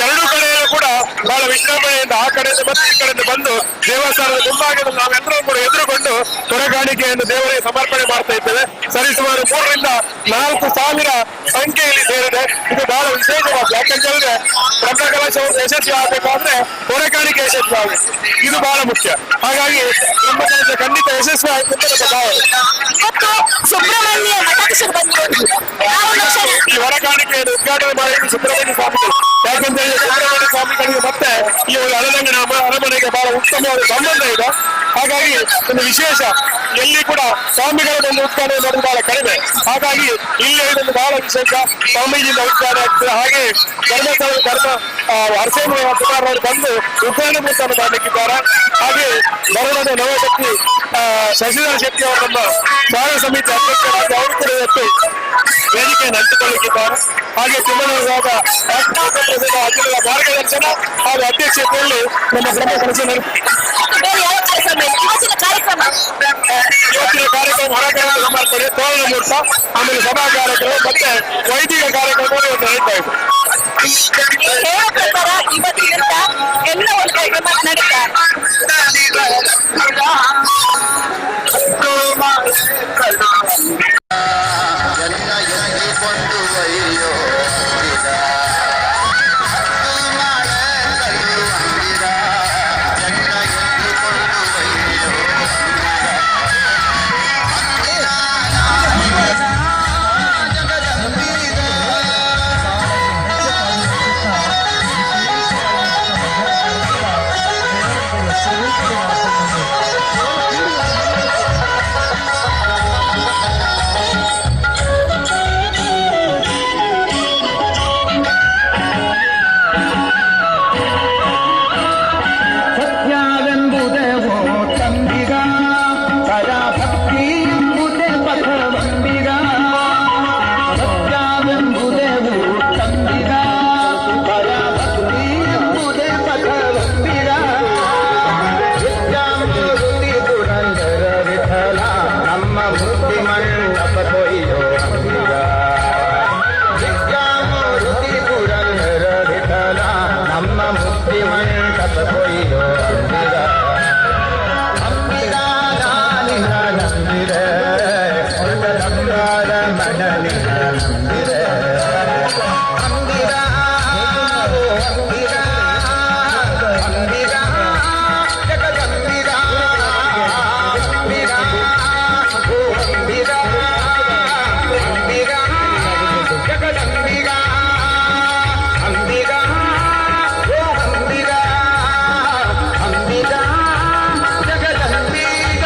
ಎರಡು ಕಡೆಯಲ್ಲೂ ಕೂಡ ಬಹಳ ವಿಜೃಂಭಣೆಯಿಂದ ಆ ಕಡೆಯಿಂದ ಮತ್ತು ಈ ಕಡೆಯಿಂದ ಬಂದು ದೇವಸ್ಥಾನದ ಮುಂಭಾಗದಲ್ಲಿ ನಾವೆಲ್ಲರೂ ಕೂಡ ಎದುರುಗೊಂಡು ಹೊರೆಕಾಣಿಕೆಯನ್ನು ದೇವರಿಗೆ ಸಮರ್ಪಣೆ ಮಾಡ್ತಾ ಇದ್ದೇವೆ. ಸರಿಸುಮಾರು 3 ರಿಂದ 4 ಸಾವಿರ ಸಂಖ್ಯೆಯಲ್ಲಿ ಸೇರಿದೆ. ಇದು ಬಹಳ ವಿಶೇಷವಾದ, ಯಾಕಂತ ಹೇಳಿದ್ರೆ ಬ್ರಹ್ಮಕಲಶವನ್ನು ಯಶಸ್ವಿ ಆಗಬೇಕಾದ್ರೆ ಹೊರೆಕಾಣಿಕೆ ಯಶಸ್ವಿ ಆಗಬೇಕು, ಇದು ಬಹಳ ಮುಖ್ಯ. ಹಾಗಾಗಿ ಬ್ರಹ್ಮಕಲಶ ಖಂಡಿತ ಯಶಸ್ವಿ ಆಯ್ತು ಅಂತ ನಮ್ಮ ಭಾವನೆ. ಇವತ್ತು ಸುಬ್ರಹ್ಮಣ್ಯ ಮಠಾಧೀಶರು ಬಂದಿರೋದು. ಆ ಒಂದು ಕ್ಷಣ ಈ ಹೊರಕಾಣಿಕೆಯನ್ನು ಉದ್ಘಾಟನೆ ಮಾಡಿದ್ದು ಸುಬ್ರಹ್ಮಣ್ಯ ಸ್ವಾಮಿಗಳು. ಯಾಕಂತ ಹೇಳಿದ್ರೆ ಸುಬ್ರಹ್ಮಣ್ಯ ಸ್ವಾಮಿಗಳಿಗೆ ಮತ್ತೆ ಈ ಒಂದು ಅಳದಂಗಣ ಅರಮನೆಗೆ ಬಹಳ ಉತ್ತಮವಾದ ಸಂಬಂಧ ಇದೆ. ಹಾಗಾಗಿ ಒಂದು ವಿಶೇಷ, ಎಲ್ಲಿ ಕೂಡ ಸ್ವಾಮಿಗಳ ಒಂದು ಉದ್ಘಾಟನೆ ಮಾಡೋದು ಬಹಳ ಕಡಿಮೆ. ಹಾಗಾಗಿ ಇಲ್ಲಿ ಇದೊಂದು ಬಹಳ ವಿಶೇಷ, ಸ್ವಾಮೀಜಿಯಿಂದ ಉದ್ಘಾಟನೆ ಆಗ್ತದೆ. ಹಾಗೆ ಧರ್ಮಸ್ಥಳದ ಧರ್ಮ ಹರ್ಷೇಂದ್ರ ಕುಮಾರ್ ಅವರು ಬಂದು ಉದ್ಘಾಟನೆ ಮಾಡಲಿಕ್ಕಿದ್ದಾರೆ. ಹಾಗೆ ಬರೋಣದ ನವಶಕ್ತಿ ಶಶಿಧರ ಶೆಟ್ಟಿ ಅವರು ನಮ್ಮ ಸ್ವಾಗತ ಸಮಿತಿ ಅಧ್ಯಕ್ಷರಾಗಿ ಅವರು ಕೂಡ ಇವತ್ತು ವೇದಿಕೆಯನ್ನು ಹಂಚಿಕೊಳ್ಳಲಿಕ್ಕಿದ್ದಾರೆ. ಹಾಗೆ ತಿಮ್ಮನವರಾದ ಅಖಿಲದ ಮಾರ್ಗದರ್ಶನ ಹಾಗೂ ಅಧ್ಯಕ್ಷತೆಯಲ್ಲಿ ನಮ್ಮ ಬ್ರಹ್ಮ ಕಲಶ ಬೇರೆ ಯಾವ ಕಾರ್ಯಕ್ರಮ ಇದೆ? ಇವತ್ತಿನ ಕಾರ್ಯಕ್ರಮ ಇವತ್ತಿನ ಕಾರ್ಯಕ್ರಮ ಹೊರಗಡೆ ಸಮರ್ಪಣೆ, ತೋರಣ ಮುಹೂರ್ತ, ಆಮೇಲೆ ಸಭಾ ಕಾರ್ಯಕ್ರಮ ಮತ್ತೆ ವೈದಿಕ ಕಾರ್ಯಕ್ರಮ ಇವತ್ತು ನಡೀತಾ ಇದೆ. ನೀವು ಹೇಳೋ ಪ್ರಕಾರ ಇವತ್ತಿನಿಂದ ಎಲ್ಲ ಒಂದು ಕಾರ್ಯಕ್ರಮ ನಡೀತಾ ಎಲ್ಲ ಎತ್ತಿಕೊಂಡು ಒಯ್ಯೋ ಅಂಬಿಗ. ಹತ್ತು ಮಾಳೆ ಕಲ್ಲು ಅಂಬಿಗ. ಎಲ್ಲ ಎತ್ತಿಕೊಂಡು ಒಯ್ಯೋ ಅಂಬಿಗ. ಜಗದಂಬಿಗ. ಸತ್ಯವೆಂಬುದೇ ಓ ತಂಬಿಗ, ಪರಾಭಕ್ತಿ ಎಂಬುದೇ ಪಥವಂಬಿಗ. ಸತ್ಯವೆಂಬುದೇ ಓ ತಂಬಿಗ, ಪರಾಭಕ್ತಿ ಎಂಬುದೇ ಪಥವಂಬಿಗ. ವಿದ್ಯಾಮೂರ್ತಿ ಪುರಂದರ ವಿಠಲ ನಮ್ಮ ಮೂರ್ತಿ ಮಂಟಪ ಕೊಯ್ಯೋ ಅಂಬಿಗ. ವಿದ್ಯಾಮೂರ್ತಿ ಪುರಂದರ ವಿಠಲ ನಮ್ಮ ಮುಕ್ತಿ ಮಂಟಪ ಕೊಯ್ಯೋ ಅಂಬಿಗ. ಅಂಬಿಗ ನಾನಿನ ನಂಬಿರೆ, ಹೊರದಂಗಾರ ಮನನಿನ ನಂಬಿರೆ. ಅಂಬಿಗ ಓ ಅಂಬಿಗ, ಅಂಬಿಗ ಜಗದಂಬಿಗ. ಅಂಬಿಗ ಓ ಅಂಬಿಗ, ಅಂಬಿಗ ಜಗದಂಬಿಗ. ಅಂಬಿಗ ಓ ಅಂಬಿಗ, ಅಂಬಿಗ ಜಗದಂಬಿಗ.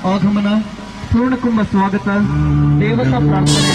ಆಗಮನ, ಪೂರ್ಣಕುಂಭ ಸ್ವಾಗತ, ದೇವತಾ ಪ್ರಾರ್ಥನೆ.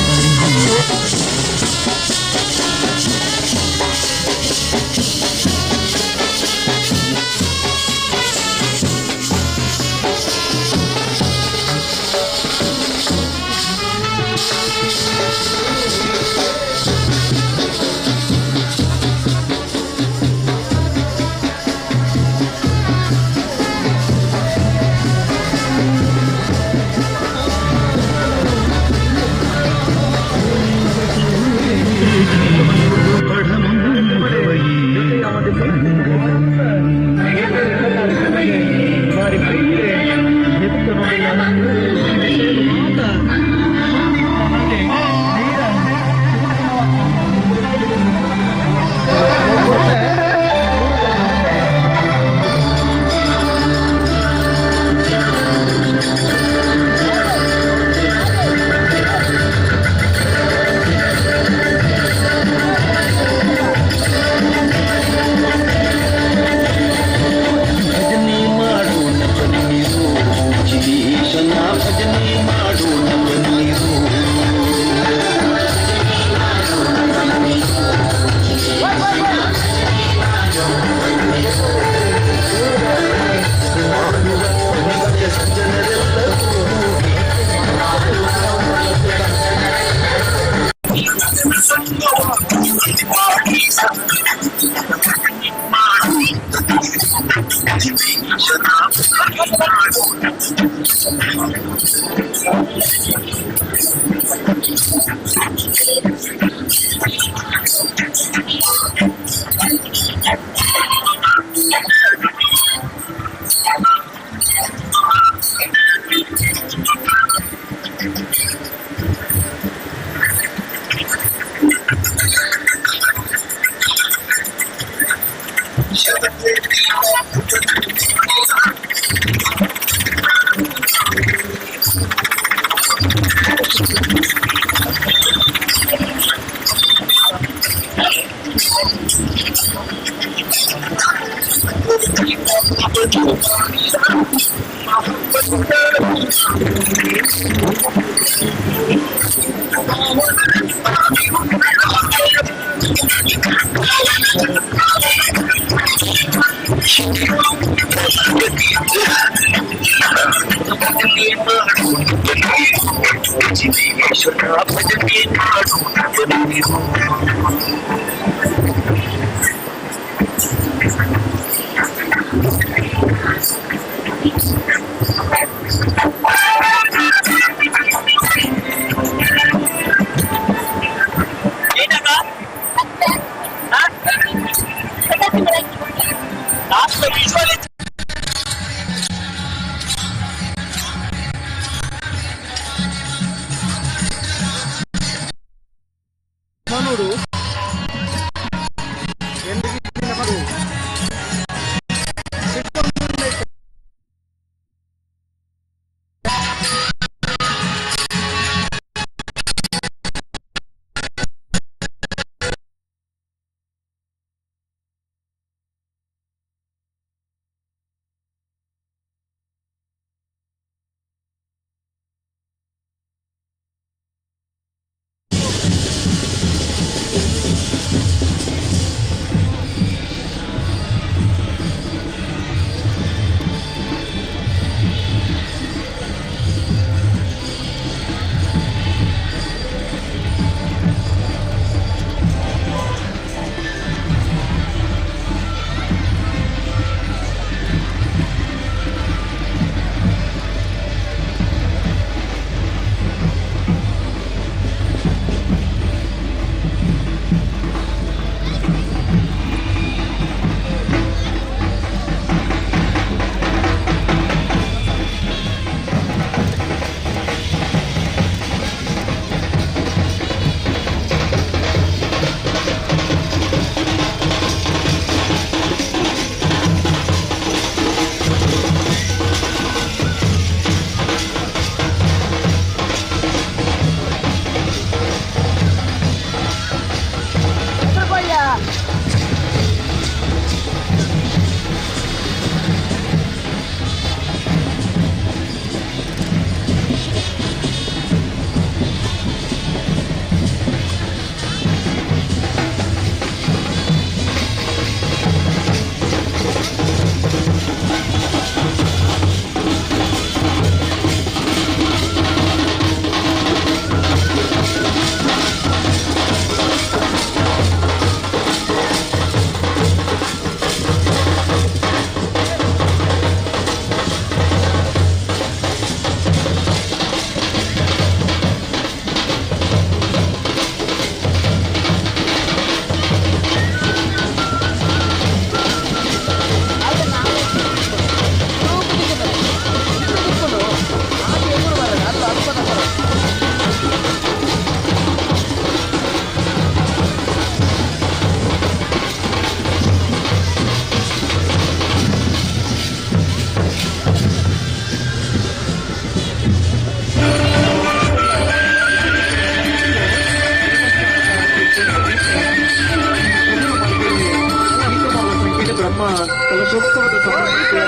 ಕಲಶೋತ್ಸವದ ಸಂಭ್ರಮಕ್ಕೆ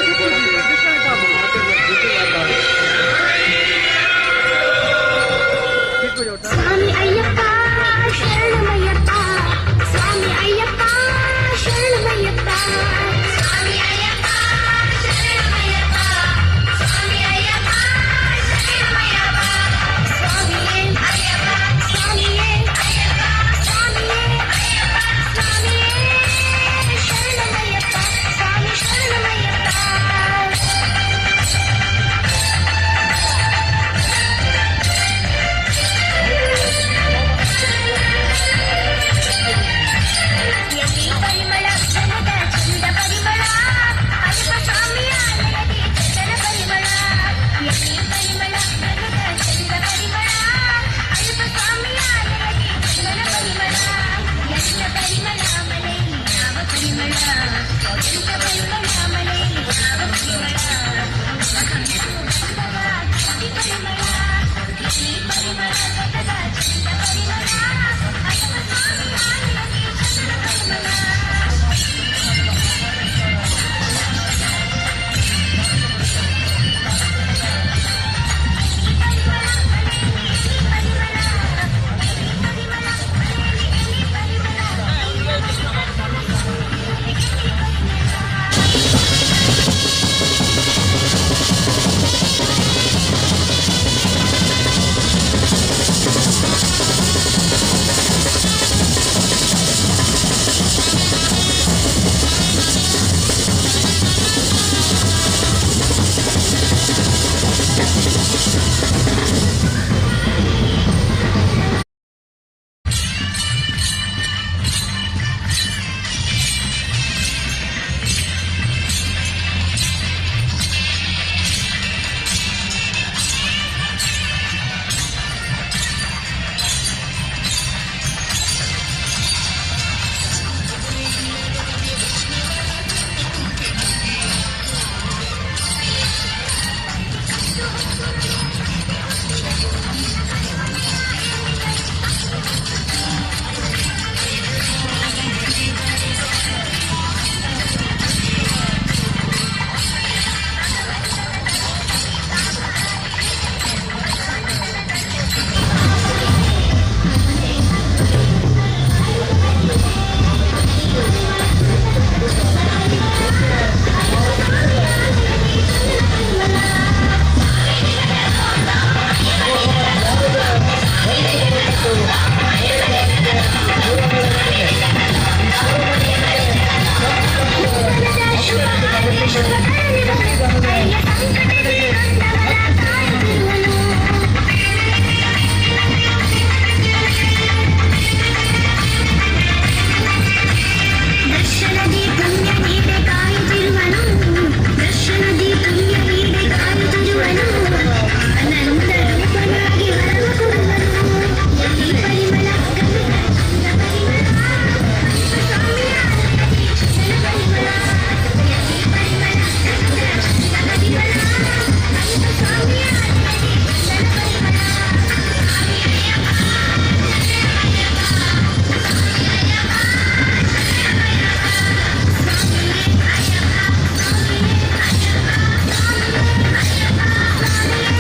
ಸ್ವಾಮಿ ಅಯ್ಯಪ್ಪ ಶರಣಮಯ್ಯಪ್ಪ, ಸ್ವಾಮಿ ಅಯ್ಯಪ್ಪ ಶರಣಮಯ್ಯಪ್ಪ, ಸ್ವಾಮಿ ಅಯ್ಯಪ್ಪ ಶರಣಮಯ್ಯಪ್ಪ, ಸ್ವಾಮಿ ಅಯ್ಯಪ್ಪ ಶರಣಮಯ್ಯಪ್ಪ, ಸ್ವಾಮಿಯೇ ಅಯ್ಯಪ್ಪ, ಸ್ವಾಮಿಯೇ ಅಯ್ಯಪ್ಪ, ಸ್ವಾಮಿಯೇ ಅಯ್ಯಪ್ಪ, ಸ್ವಾಮಿಯೇ ಶರಣಮಯ್ಯಪ್ಪ, ಸ್ವಾಮಿ ಶರಣಮಯ್ಯಪ್ಪ. ಎಲ್ಲಿ ಪರಿಮಳ ಜನದ ಚಂದ ಪರಿಮಳ, ಅಯ್ಯಪ್ಪ ಸ್ವಾಮಿಯ ಆಲಯದಿ ಚಂದನ ಪರಿಮಳ. ಎಲ್ಲಿ ಪರಿಮಳ ಜನದ ಚಂದ ಪರಿಮಳ, ಅಯ್ಯಪ್ಪ ಸ್ವಾಮಿಯ ಆಲಯದಿ ಚಂದನ ಪರಿಮಳ. ಎಲ್ಲ ಪರಿಮಳ ಮನೆಯಲ್ಲಿ ಯಾವ ಪರಿಮಳ, ಎಂತ ಪರಿಮಳ ಮನೆಯಲ್ಲಿ ಯಾವ ಪರಿಮಳ, ಪರಿಮಳ ಎಲ್ಲಿ ಪರಿಮಳ ಜನದ ಚಂದ ಪರಿಮಳ, ಅಯ್ಯಪ್ಪ ಸ್ವಾಮಿಯ ಆಲಯದಿ ಚಂದನ ಪರಿಮಳ. ದರ್ಶನದಿ ಪುಣ್ಯ ನೀಡೆ ಕಾಯುತ್ತಿರುವನು, ದರ್ಶನದಿ ಪುಣ್ಯ ನೀಡೆ ಕಾಯುತ್ತಿರುವನು, ಆನಂದ ರೂಪನಾಗಿ ವರವ ಕೊಡುವನು. ಎಲ್ಲಿ ಪರಿಮಳ ಗಂಧ ಚಂದ ಪರಿಮಳ, ಅಯ್ಯಪ್ಪ ಸ್ವಾಮಿಯ ಆಲಯದಿ ಚಂದನ ಪರಿಮಳ. ಎಲ್ಲಿ ಪರಿಮಳ ಗಂಧ ಚಂದ ಪರಿಮಳ, ಅಯ್ಯಪ್ಪ ಸ್ವಾಮಿಯ ಆಲಯದಿ ಚಂದನ ಪರಿಮಳ. ಸ್ವಾಮಿ ಅಯ್ಯಪ್ಪ ಶರಣಮಯ್ಯಪ್ಪ, ಸ್ವಾಮಿ ಅಯ್ಯಪ್ಪ ಶರಣಮಯ್ಯಪ್ಪ, ಸ್ವಾಮಿಯೇ ಅಯ್ಯಪ್ಪ, ಸ್ವಾಮಿಯೇ ಅಯ್ಯಪ್ಪ, ಸ್ವಾಮಿಯೇ ಅಯ್ಯಪ್ಪ, ಸ್ವಾಮಿಯೇ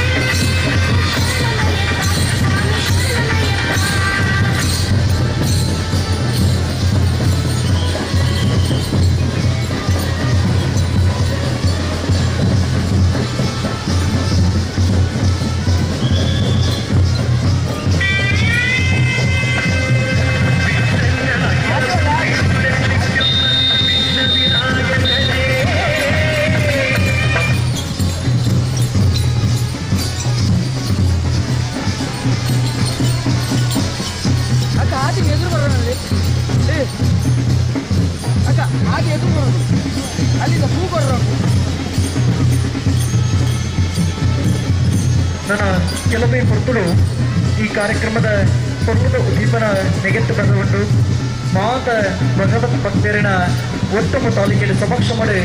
ಶರಣಮಯ್ಯಪ್ಪ, ಸ್ವಾಮಿ ಶರಣಮಯ್ಯಪ್ಪ. ಅಕ್ಕ ಆದಿ ಎದುರು ಬರೋಣ ಅಲ್ಲಿ. ಏ ಅಕ್ಕ ಆದಿ ಎದುರು ಬರೋದು, ಅಲ್ಲಿಂದ ಹೂ ಬರೋಣ. ನನ್ನ ಕೆಲವೇ ಪೊರ್ತುಡು ಈ ಕಾರ್ಯಕ್ರಮದ ಪೊರ್ಲುದ ಉದ್ದೀಪನ ನೆಗೆತ್ತು ಬಂದುಕೊಂಡು ಮಾತ ಭಗವತ್ ಭಕ್ತರಿನ ಒತ್ತಮ ತಾಲೂಕಿನ ಸಮಕ್ಷ ಮಾಡಿ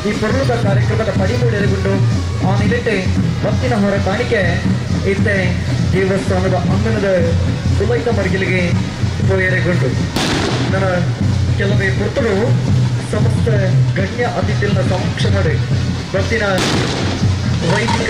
ಈ ಪೊರ್ಲುದ ಕಾರ್ಯಕ್ರಮದ ಪಡಿಮೂಡೆರೆಗೊಂಡು ಆ ನಿಲೆಟೆ ಭಕ್ತಿನ ಹೊರ ಕಾಣಿಕೆ ಇತ್ತೆ ದೇವಸ್ಥಾನದ ಅಂಗಣದ ಕುಲೈತ ಮರ್ಗಿಲಿಗೆ ಪೋಯರೆಗೊಂಡು ನನ್ನ ಕೆಲವೇ ಪೊರ್ತುಡು ಸಮಸ್ತ ಮಾತ ಗಣ್ಯ ಅತಿಥಿಗಳ ಸಮಕ್ಷಮಡು ಬತ್ತಿನ ವೈದಿಕ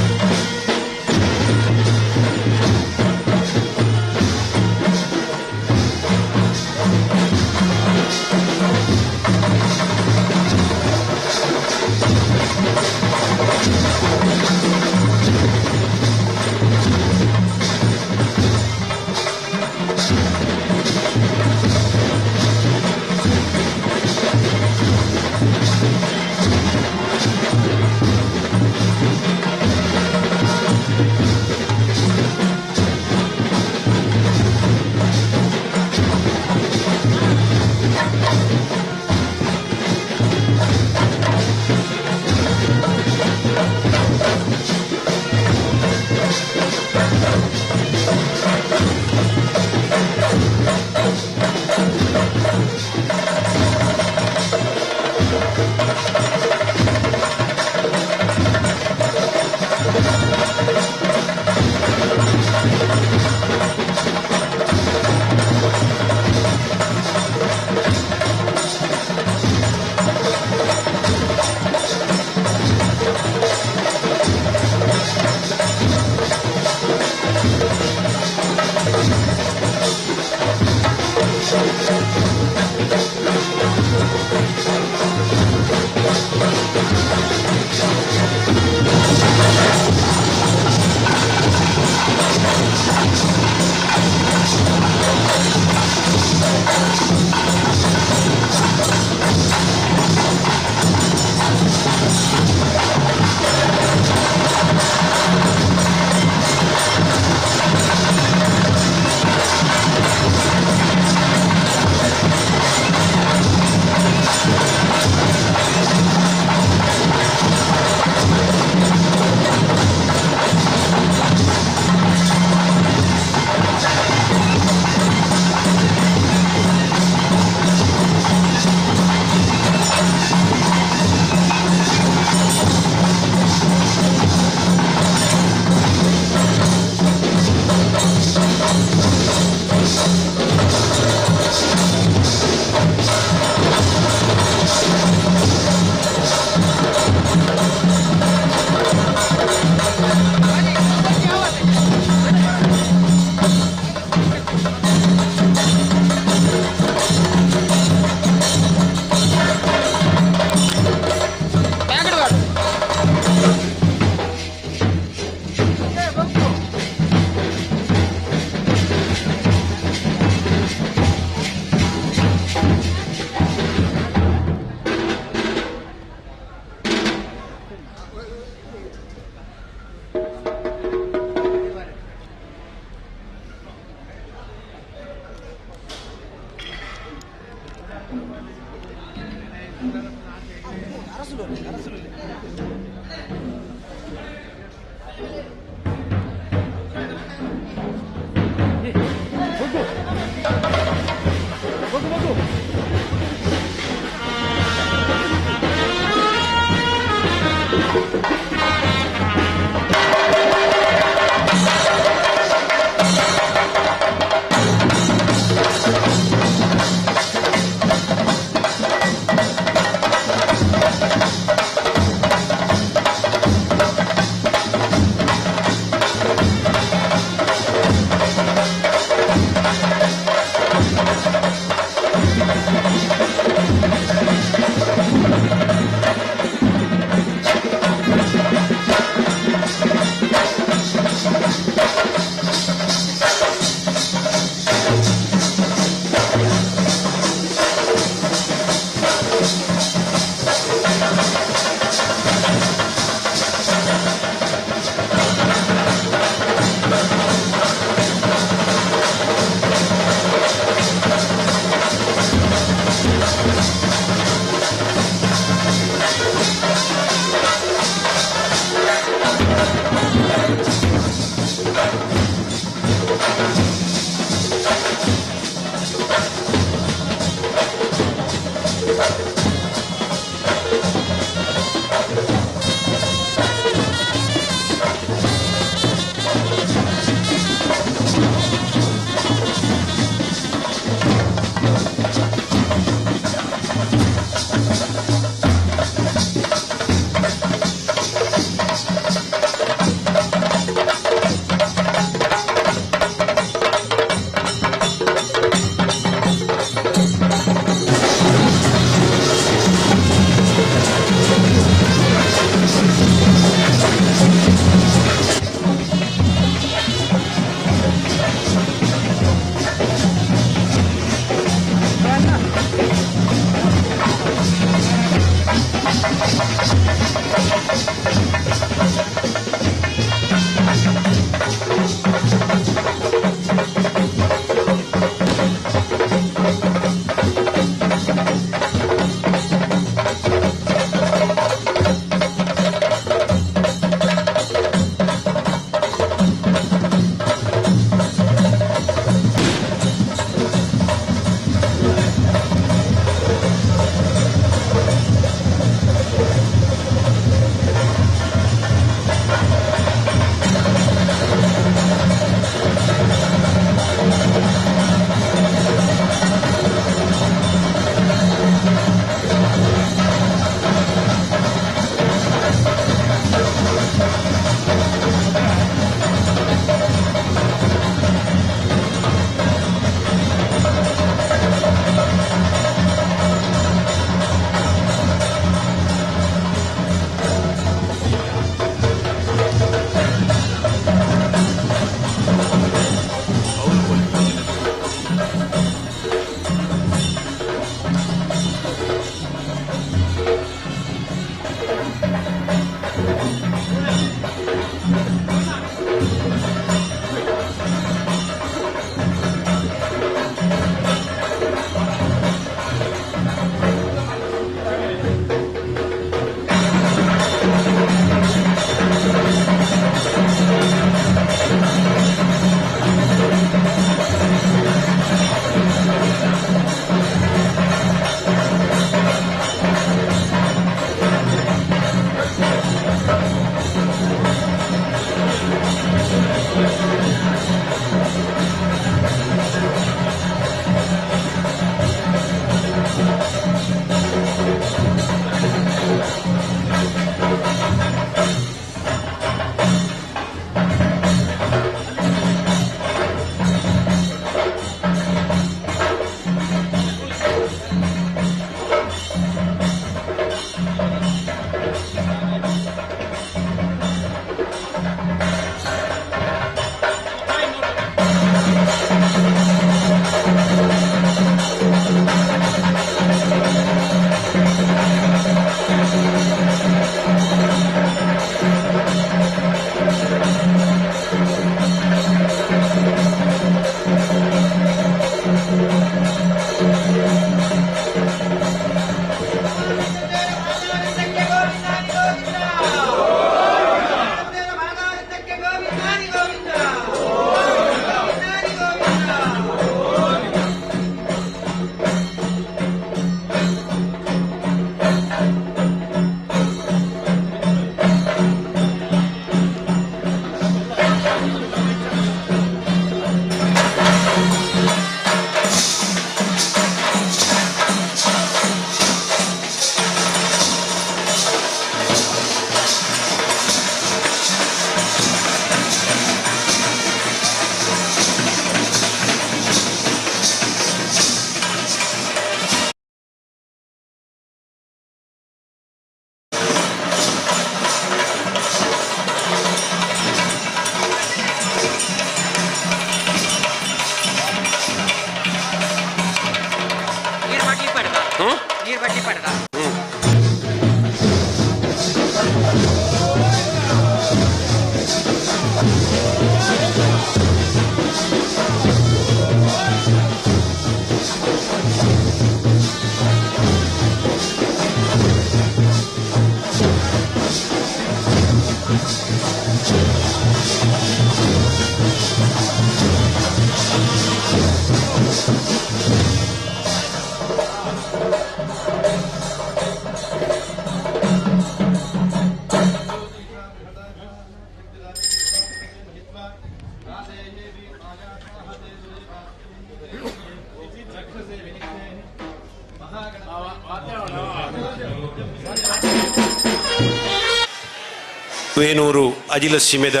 ವೇನೂರು ಅಜಿಲ ಸೀಮೆದ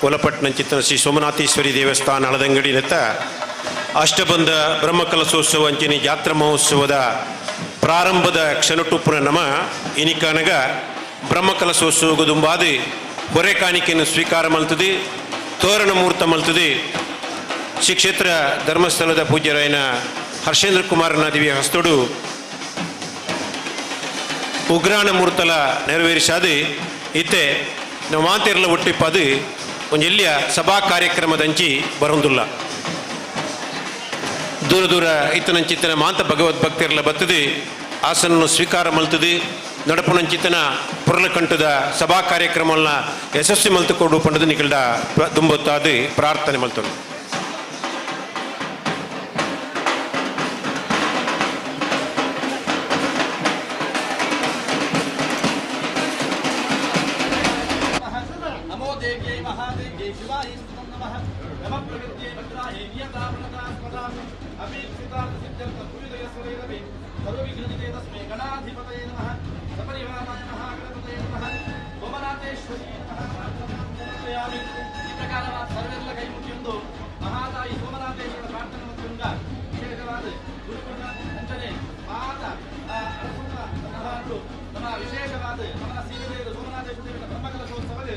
ಕೊಲಪಟ್ಟಣಂಚಿತ್ತನ ಶ್ರೀ ಸೋಮನಾಥೇಶ್ವರಿ ದೇವಸ್ಥಾನ ಹಳದಂಗಡಿ ನೆತ್ತ ಅಷ್ಟಬಂಧ ಬ್ರಹ್ಮಕಲಶೋತ್ಸವ ಅಂಚಿನ ಜಾತ್ರಾ ಮಹೋತ್ಸವದ ಪ್ರಾರಂಭದ ಕ್ಷಣಟುಪ್ಪುನ ನಮ ಇನಿಕನಗ ಬ್ರಹ್ಮಕಲಶೋತ್ಸವ ದುಂಬಾದಿ ಹೊರೆ ಕಾಣಿಕೆಯನ್ನು ಸ್ವೀಕಾರ ಮಲ್ತದೆ, ತೋರಣ ಮುಹೂರ್ತ ಮಲ್ತದೆ. ಶ್ರೀ ಕ್ಷೇತ್ರ ಧರ್ಮಸ್ಥಳದ ಪೂಜ್ಯರಾಯನ ಹರ್ಷೇಂದ್ರ ಕುಮಾರನ ದಿವ್ಯ ಹಸ್ತೋಡು ಉಗ್ರಾಣ ಮೂರ್ತಲ ನೆರವೇರಿಸಾದು ಇತ್ತೆ ನಮ್ಮ ಮಾತೆರ್ಲ ಒಟ್ಟಿಪ್ಪದು ಒಂಜಿ ಎಲ್ಲಿಯ ಸಭಾ ಕಾರ್ಯಕ್ರಮದಂಚಿ ಬರೊಂದುಲ್ಲ. ದೂರ ದೂರ ಇತ್ತನಂಚಿತ್ತನ ಮಾಂತ ಭಗವದ್ ಭಕ್ತರೆಲ್ಲ ಬತ್ತದೆ ಆಸನನ್ನು ಸ್ವೀಕಾರ ಮಲ್ತದೆ. ನಡಪುನಂಚಿತ್ತನ ಪುರ್ಲಕಂಠದ ಸಭಾ ಕಾರ್ಯಕ್ರಮವನ್ನ ಯಶಸ್ವಿ ಮಲ್ತುಕೊಡು ಪಂಡದು ನಿಕಲ್ಡ ದುಂಬೊತ್ತಾದು ಪ್ರಾರ್ಥನೆ ಮಲ್ತೊಂದು. ನಮೋ ದೇವ್ಯೈ ಮಹಾದೇವ್ಯೈ ಶಿವಾಯ ನಮಃ ನಮ ಪ್ರಗತ್ಯೈ ಭದ್ರಾಯೈ ನಿಯತಾಪ್ರಣತಾಸ್ಪದಾಂ ಅಪೀಕ್ಷಿತಾರ್ಥ ಸಿದ್ಧ್ಯರ್ಥ ಭೂಯುದಯ ಸ್ವರೈರವಿ ಸರ್ವವಿಘ್ನಜಿತೆ ತಸ್ಮೈ ಗಣಾಧಿಪತಯೇ ನಮಃ ಸಪರಿವಾರಾಯ ಮಹಾಗಣಪತಯೇ ನಮಃ ಸೋಮನಾಥೇಶ್ವರಿ ನಮಃ ಪ್ರಾರ್ಥನಾಂ. ಈ ಪ್ರಕಾರವಾದ ಸರ್ವೆಲ್ಲ ಕೈ ಮುಗಿಯೊಂದು ಮಹಾತಾಯಿ ಸೋಮನಾಥೇಶ್ವರ ಪ್ರಾರ್ಥನೆ ಮತ್ತು ವಿಶೇಷವಾದ ಗುರುಕುಲ ಅಂಚನೆ ಮಾತ ಅರಸುನ ಸನ್ನಿಧಾನಗಳು ನಮ್ಮ ವಿಶೇಷವಾದ ನಮ್ಮ ಸೀಮೆದೇವರು ಸೋಮನಾಥೇಶ್ವರ ದೇವರ ಬ್ರಹ್ಮಕಲಶೋತ್ಸವದ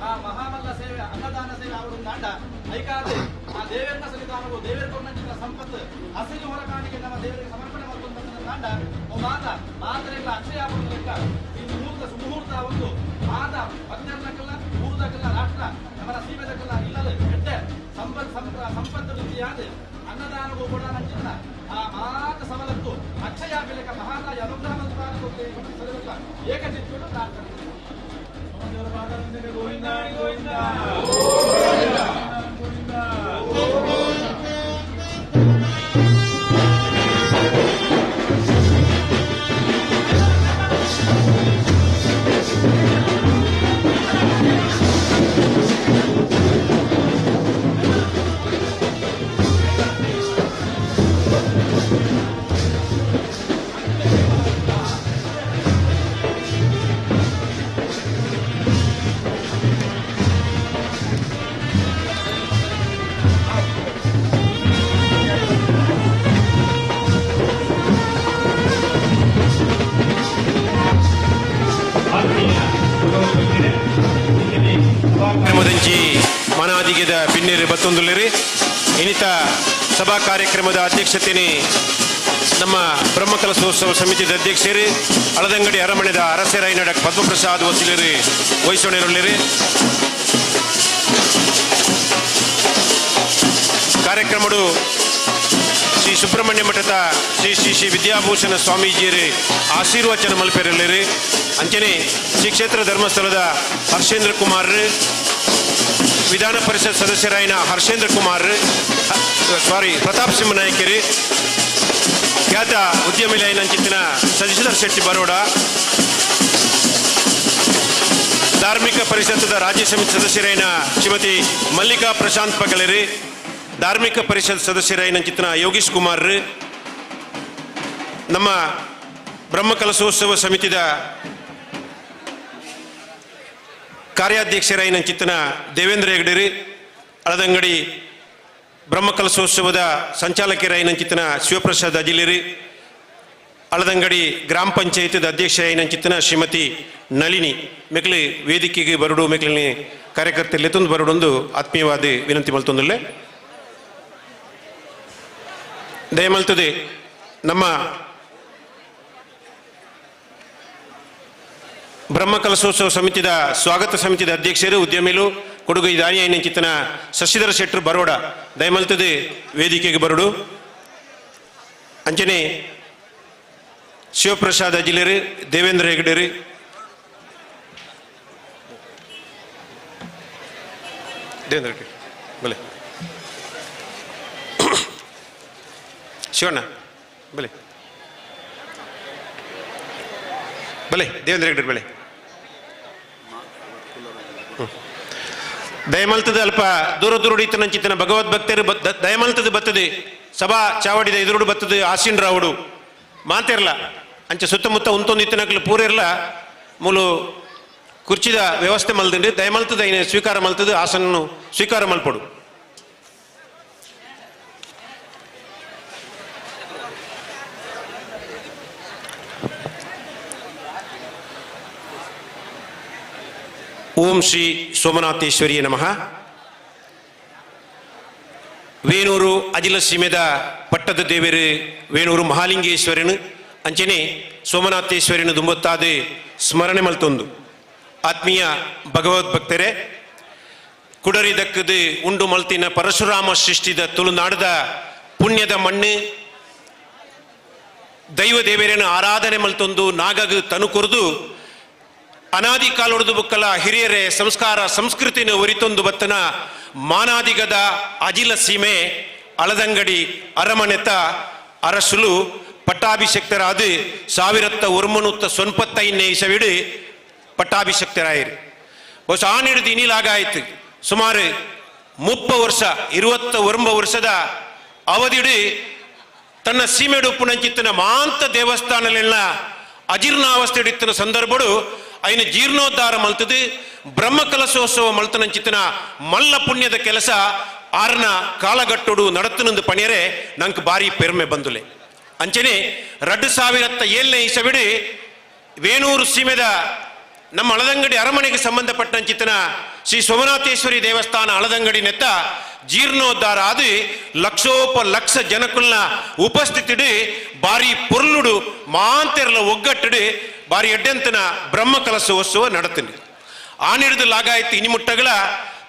ಆ ಮಹಾಮಲ್ಲ ಸೇವೆ ಅನ್ನದಾನ ಸೇವೆ ಅವರು ನಾಡ ಐಕಾದ ಆ ದೇವರನ್ನ ಸನ್ನಿಧಾನವು ದೇವರ ಕೊಂಡಂಚಿನ ಸಂಪತ್ತು ಹಸಿರು ಹೊರಕಾಣಿಗೆ ನಮ್ಮ ದೇವರಿಗೆ ಸಮರ್ಪಣೆ ಮಾಡುವಂತ ನಾಡ ಓ ಮಾತ ಮಾತ್ರೆಲ್ಲ ಅಕ್ಷಯ ಲೆಕ್ಕ ಈ ಮುಹೂರ್ತ ಸುಮುಹೂರ್ತ ಒಂದು ಮಾತ ಭಕ್ತರನ್ನಕ್ಕೆಲ್ಲ ಊರ್ದಕ್ಕೆಲ್ಲ ರಾಷ್ಟ್ರ ನಮ್ಮನ ಸೀಮೆದಕ್ಕೆಲ್ಲ ಇಲ್ಲದ ಎಡ್ಡೆ ಸಂಪತ್ ಸಂಪತ್ತು ವೃದ್ಧಿಯಾದ ಅನ್ನದಾನವು ಕೂಡ ನಂಚಿನ ಆ ಮಾತ ಸವಲತ್ತು ಅಕ್ಷಯ ಬೆಲೆಕ ಮಹಾತಾಯಿ ಅನುಗ್ರಹ ಸರ್ವೆಲ್ಲ ಏಕಚಿತ್ತುಗಳು ಪ್ರಾರ್ಥನೆ. ಗೋವಿಂದ ಗೋವಿಂದ. ಕಾರ್ಯಕ್ರಮದಂಚಿ ಮನಾದಿಗೆದ ಬಿನ್ನೇರು ಬತ್ತೊಂದುಲ್ಲೇರಿ. ಇನ್ನಿತ ಸಭಾ ಕಾರ್ಯಕ್ರಮದ ಅಧ್ಯಕ್ಷತೆನಿ ನಮ್ಮ ಬ್ರಹ್ಮಕಲಶೋತ್ಸವ ಸಮಿತಿದ ಅಧ್ಯಕ್ಷರು ಅಳದಂಗಡಿ ಅರಮನೆದ ಅರಸರಾಯನ ಪದ್ಮಪ್ರಸಾದ್ ವಸೀಲರು ವಹಿಸೋಣಿರುಳ್ಳಿರಿ. ಕಾರ್ಯಕ್ರಮಡು ಶ್ರೀ ಸುಬ್ರಹ್ಮಣ್ಯ ಮಠದ ಶ್ರೀ ಶ್ರೀ ಶ್ರೀ ವಿದ್ಯಾಭೂಷಣ ಸ್ವಾಮೀಜಿಯರು ಆಶೀರ್ವಚನ ಮಲ್ಪೆರಲಿರಿ. ಅಂಚನೆ ಶ್ರೀ ಕ್ಷೇತ್ರ ಧರ್ಮಸ್ಥಳದ ಹರ್ಷೇಂದ್ರ ಕುಮಾರ್, ವಿಧಾನ ಪರಿಷತ್ ಸದಸ್ಯರಾಯಿನ ಹರ್ಷೇಂದ್ರ ಕುಮಾರ್, ಸಾರಿ ಪ್ರತಾಪ್ ಸಿಂಹ ನಾಯಕರು, ಖ್ಯಾತ ಉದ್ಯಮಿ ಲೈನ್ ಶಶಿಧರ್ ಶೆಟ್ಟಿ ಬರೋಡ, ಧಾರ್ಮಿಕ ಪರಿಷತ್ತದ ರಾಜ್ಯ ಸಮಿತಿ ಸದಸ್ಯರಾಯಿನ ಶ್ರೀಮತಿ ಮಲ್ಲಿಕಾ ಪ್ರಶಾಂತ್ ಪಗಲೇರಿ, ಧಾರ್ಮಿಕ ಪರಿಷತ್ ಸದಸ್ಯರಾಯಿನ ಯೋಗೀಶ್ ಕುಮಾರ್, ನಮ್ಮ ಬ್ರಹ್ಮಕಲಶೋತ್ಸವ ಸಮಿತಿದ ಕಾರ್ಯಾಧ್ಯಕ್ಷರಾಯಿನ ಚಿತ್ತನ ದೇವೇಂದ್ರ ಹೆಗಡೆರಿ, ಅಳದಂಗಡಿ ಬ್ರಹ್ಮಕಲಶೋತ್ಸವದ ಸಂಚಾಲಕರಾಯಿನ ಚಿತ್ತನ ಶಿವಪ್ರಸಾದ್ ಅಜಿಲೇರಿ, ಅಳದಂಗಡಿ ಗ್ರಾಮ ಪಂಚಾಯತ್ದ ಅಧ್ಯಕ್ಷರಾಯಿನ ಚಿತ್ತನ ಶ್ರೀಮತಿ ನಳಿನಿ ಮೆಕ್ಲಿ ವೇದಿಕೆಗೆ ಬರಡು ಮೆಕ್ಲಿನಿ ಕಾರ್ಯಕರ್ತರಲ್ಲಿ ತಂದು ಬರಡೊಂದು ಆತ್ಮೀಯವಾದ ವಿನಂತಿ ಮಲ್ತೊಂದುಲ್ಲೆ. ದಯಮಲ್ತದೆ ನಮ್ಮ ಬ್ರಹ್ಮಕಲಶೋತ್ಸವ ಸಮಿತಿದ ಸ್ವಾಗತ ಸಮಿತಿದ ಅಧ್ಯಕ್ಷರು ಉದ್ಯಮಿಲು ಕೊಡುಗೈ ದಾನಿಯಾಯಿನ ಚಿತ್ತನ ಶಶಿಧರ ಶೆಟ್ಟರು ಬರೋಡ ದಯಮಲ್ತದೆ ವೇದಿಕೆಗೆ ಬರಡು. ಅಂಚನೆ ಶಿವಪ್ರಸಾದ್ ಅಜಿಲೇರಿ, ದೇವೇಂದ್ರ ಹೆಗಡೇರಿ, ದೇವೇಂದ್ರ ಹೆಗಡೆ ಬಲೆ, ಶಿವಣ್ಣ ಬಲೆ ಬಲೆ, ದೇವೇಂದ್ರ ಹೆಗಡೆ ಬಲೆ. ದಯಮಲ್ತದ ಅಲ್ಪ ದೂರ ದೂರ ಇತ್ತನಂಚಿತನ ಭಗವದ್ ಭಕ್ತರು ದಯಮಲ್ತದ ಬತ್ತದೆ ಸಭಾ ಚಾವಡಿದ ಎದುರುಡು ಬತ್ತದೆ ಆಸೀನ್ ರಾವುಡು ಮಾತಿರಲ್ಲ. ಅಂಚ ಸುತ್ತಮುತ್ತ ಉಂತೊಂದಿತ್ತಿನಕ್ಲು ಪೂರೆರ್ಲ ಮೂಲು ಕುರ್ಚಿದ ವ್ಯವಸ್ಥೆ ಮಲ್ದುಂಡು. ದಯಮಲ್ತದ ಐನ ಸ್ವೀಕಾರ ಮಲ್ತದು ಆಸನನು ಸ್ವೀಕಾರ ಮಲ್ಪೊಡು. ಓಂ ಶ್ರೀ ಸೋಮನಾಥೇಶ್ವರಿಯ ನಮಃ. ವೇಣೂರು ಅಜಿಲ ಸೀಮೆದ ಪಟ್ಟದ ದೇವರು ವೇಣೂರು ಮಹಾಲಿಂಗೇಶ್ವರನು ಅಂಚನೆ ಸೋಮನಾಥೇಶ್ವರನು ದುಂಬತ್ತಾದ ಸ್ಮರಣೆ ಮಲ್ತೊಂದು. ಆತ್ಮೀಯ ಭಗವದ್ಭಕ್ತರೇ, ಕುಡರಿ ದಕ್ಕದು ಉಂಡು ಮಲ್ತಿನ ಪರಶುರಾಮ ಸೃಷ್ಟಿದ ತುಳುನಾಡದ ಪುಣ್ಯದ ಮಣ್ಣು ದೈವ ದೇವರನ್ನು ಆರಾಧನೆ ಮಲ್ತೊಂದು ನಾಗಗ ತನು ಕೊರ್ದು ಅನಾದಿ ಕಾಲೊಡೆದು ಬುಕ್ಕಲ ಹಿರಿಯರೇ ಸಂಸ್ಕಾರ ಸಂಸ್ಕೃತಿನ ಒರಿತೊಂದು ಬತ್ತನ ಮಾನಾದಿಗದ ಅಜಿಲ ಸೀಮೆ ಅಳದಂಗಡಿ ಅರಮನೆತ ಅರಸುಲು ಪಟ್ಟಾಭಿಷಕ್ತರಾದ 1195ನೇ ಇಸವಿಡು ಪಟ್ಟಾಭಿಷಕ್ತರಾಯಿರು. ಹೊಸ ಆನಿಡ್ದು ಇನಿಲಾಗಾಯ್ತು ಸುಮಾರು 30 ವರ್ಷ 29 ವರ್ಷದ ಅವಧಿಡು ತನ್ನ ಸೀಮೆಡುಪ್ಪುನಂಚಿತ್ತಿನ ಮಾಂತ ದೇವಸ್ಥಾನಲೆಲ್ಲ ಅಜೀರ್ಣಾವಸ್ಥೆಡಿತ್ತಿನ ಸಂದರ್ಭಡು ಐನ ಜೀರ್ಣೋದ್ಧಾರ ಮಲ್ತದು ಬ್ರಹ್ಮಕಲಶೋತ್ಸವ ಮಲ್ತನಂಚಿತ್ತಿನ ಮಲ್ಲ ಪುಣ್ಯದ ಕೆಲಸ ಆರ್ನ ಕಾಲಗಟ್ಟುಡು ನಡತನಂದು ಪಣಿಯರೆ ನಂಗೆ ಭಾರಿ ಪೆರ್ಮೆ ಬಂದುಲೆ. ಅಂಚನೆ 2007ನೇ ಇಸವಿಡು ವೇಣೂರು ಸೀಮೆದ ನಮ್ಮ ಅಳದಂಗಡಿ ಅರಮನೆಗೆ ಸಂಬಂಧಪಟ್ಟಂಚಿತನ ಶ್ರೀ ಸೋಮನಾಥೇಶ್ವರಿ ದೇವಸ್ಥಾನ ಅಳದಂಗಡಿ ನೆತ್ತ ಜೀರ್ಣೋದ್ಧಾರ ಆದು ಲಕ್ಷೋಪ ಲಕ್ಷ ಜನಕುಲ್ನ ಉಪಸ್ಥಿತಿಡು ಬಾರಿ ಪೊರ್ಲುಡು ಮಾಂತೆರ್ಲ ಒಗ್ಗಟ್ಟುಡು ಬಾರಿ ಎಡ್ಡೆಂತನ ಬ್ರಹ್ಮ ಕಲಶೋತ್ಸವ ನಡತೀನಿ. ಆನಿಡ್ದು ಲಾಗಾಯ್ತು ಇನಿಮುಟ್ಟಗಳ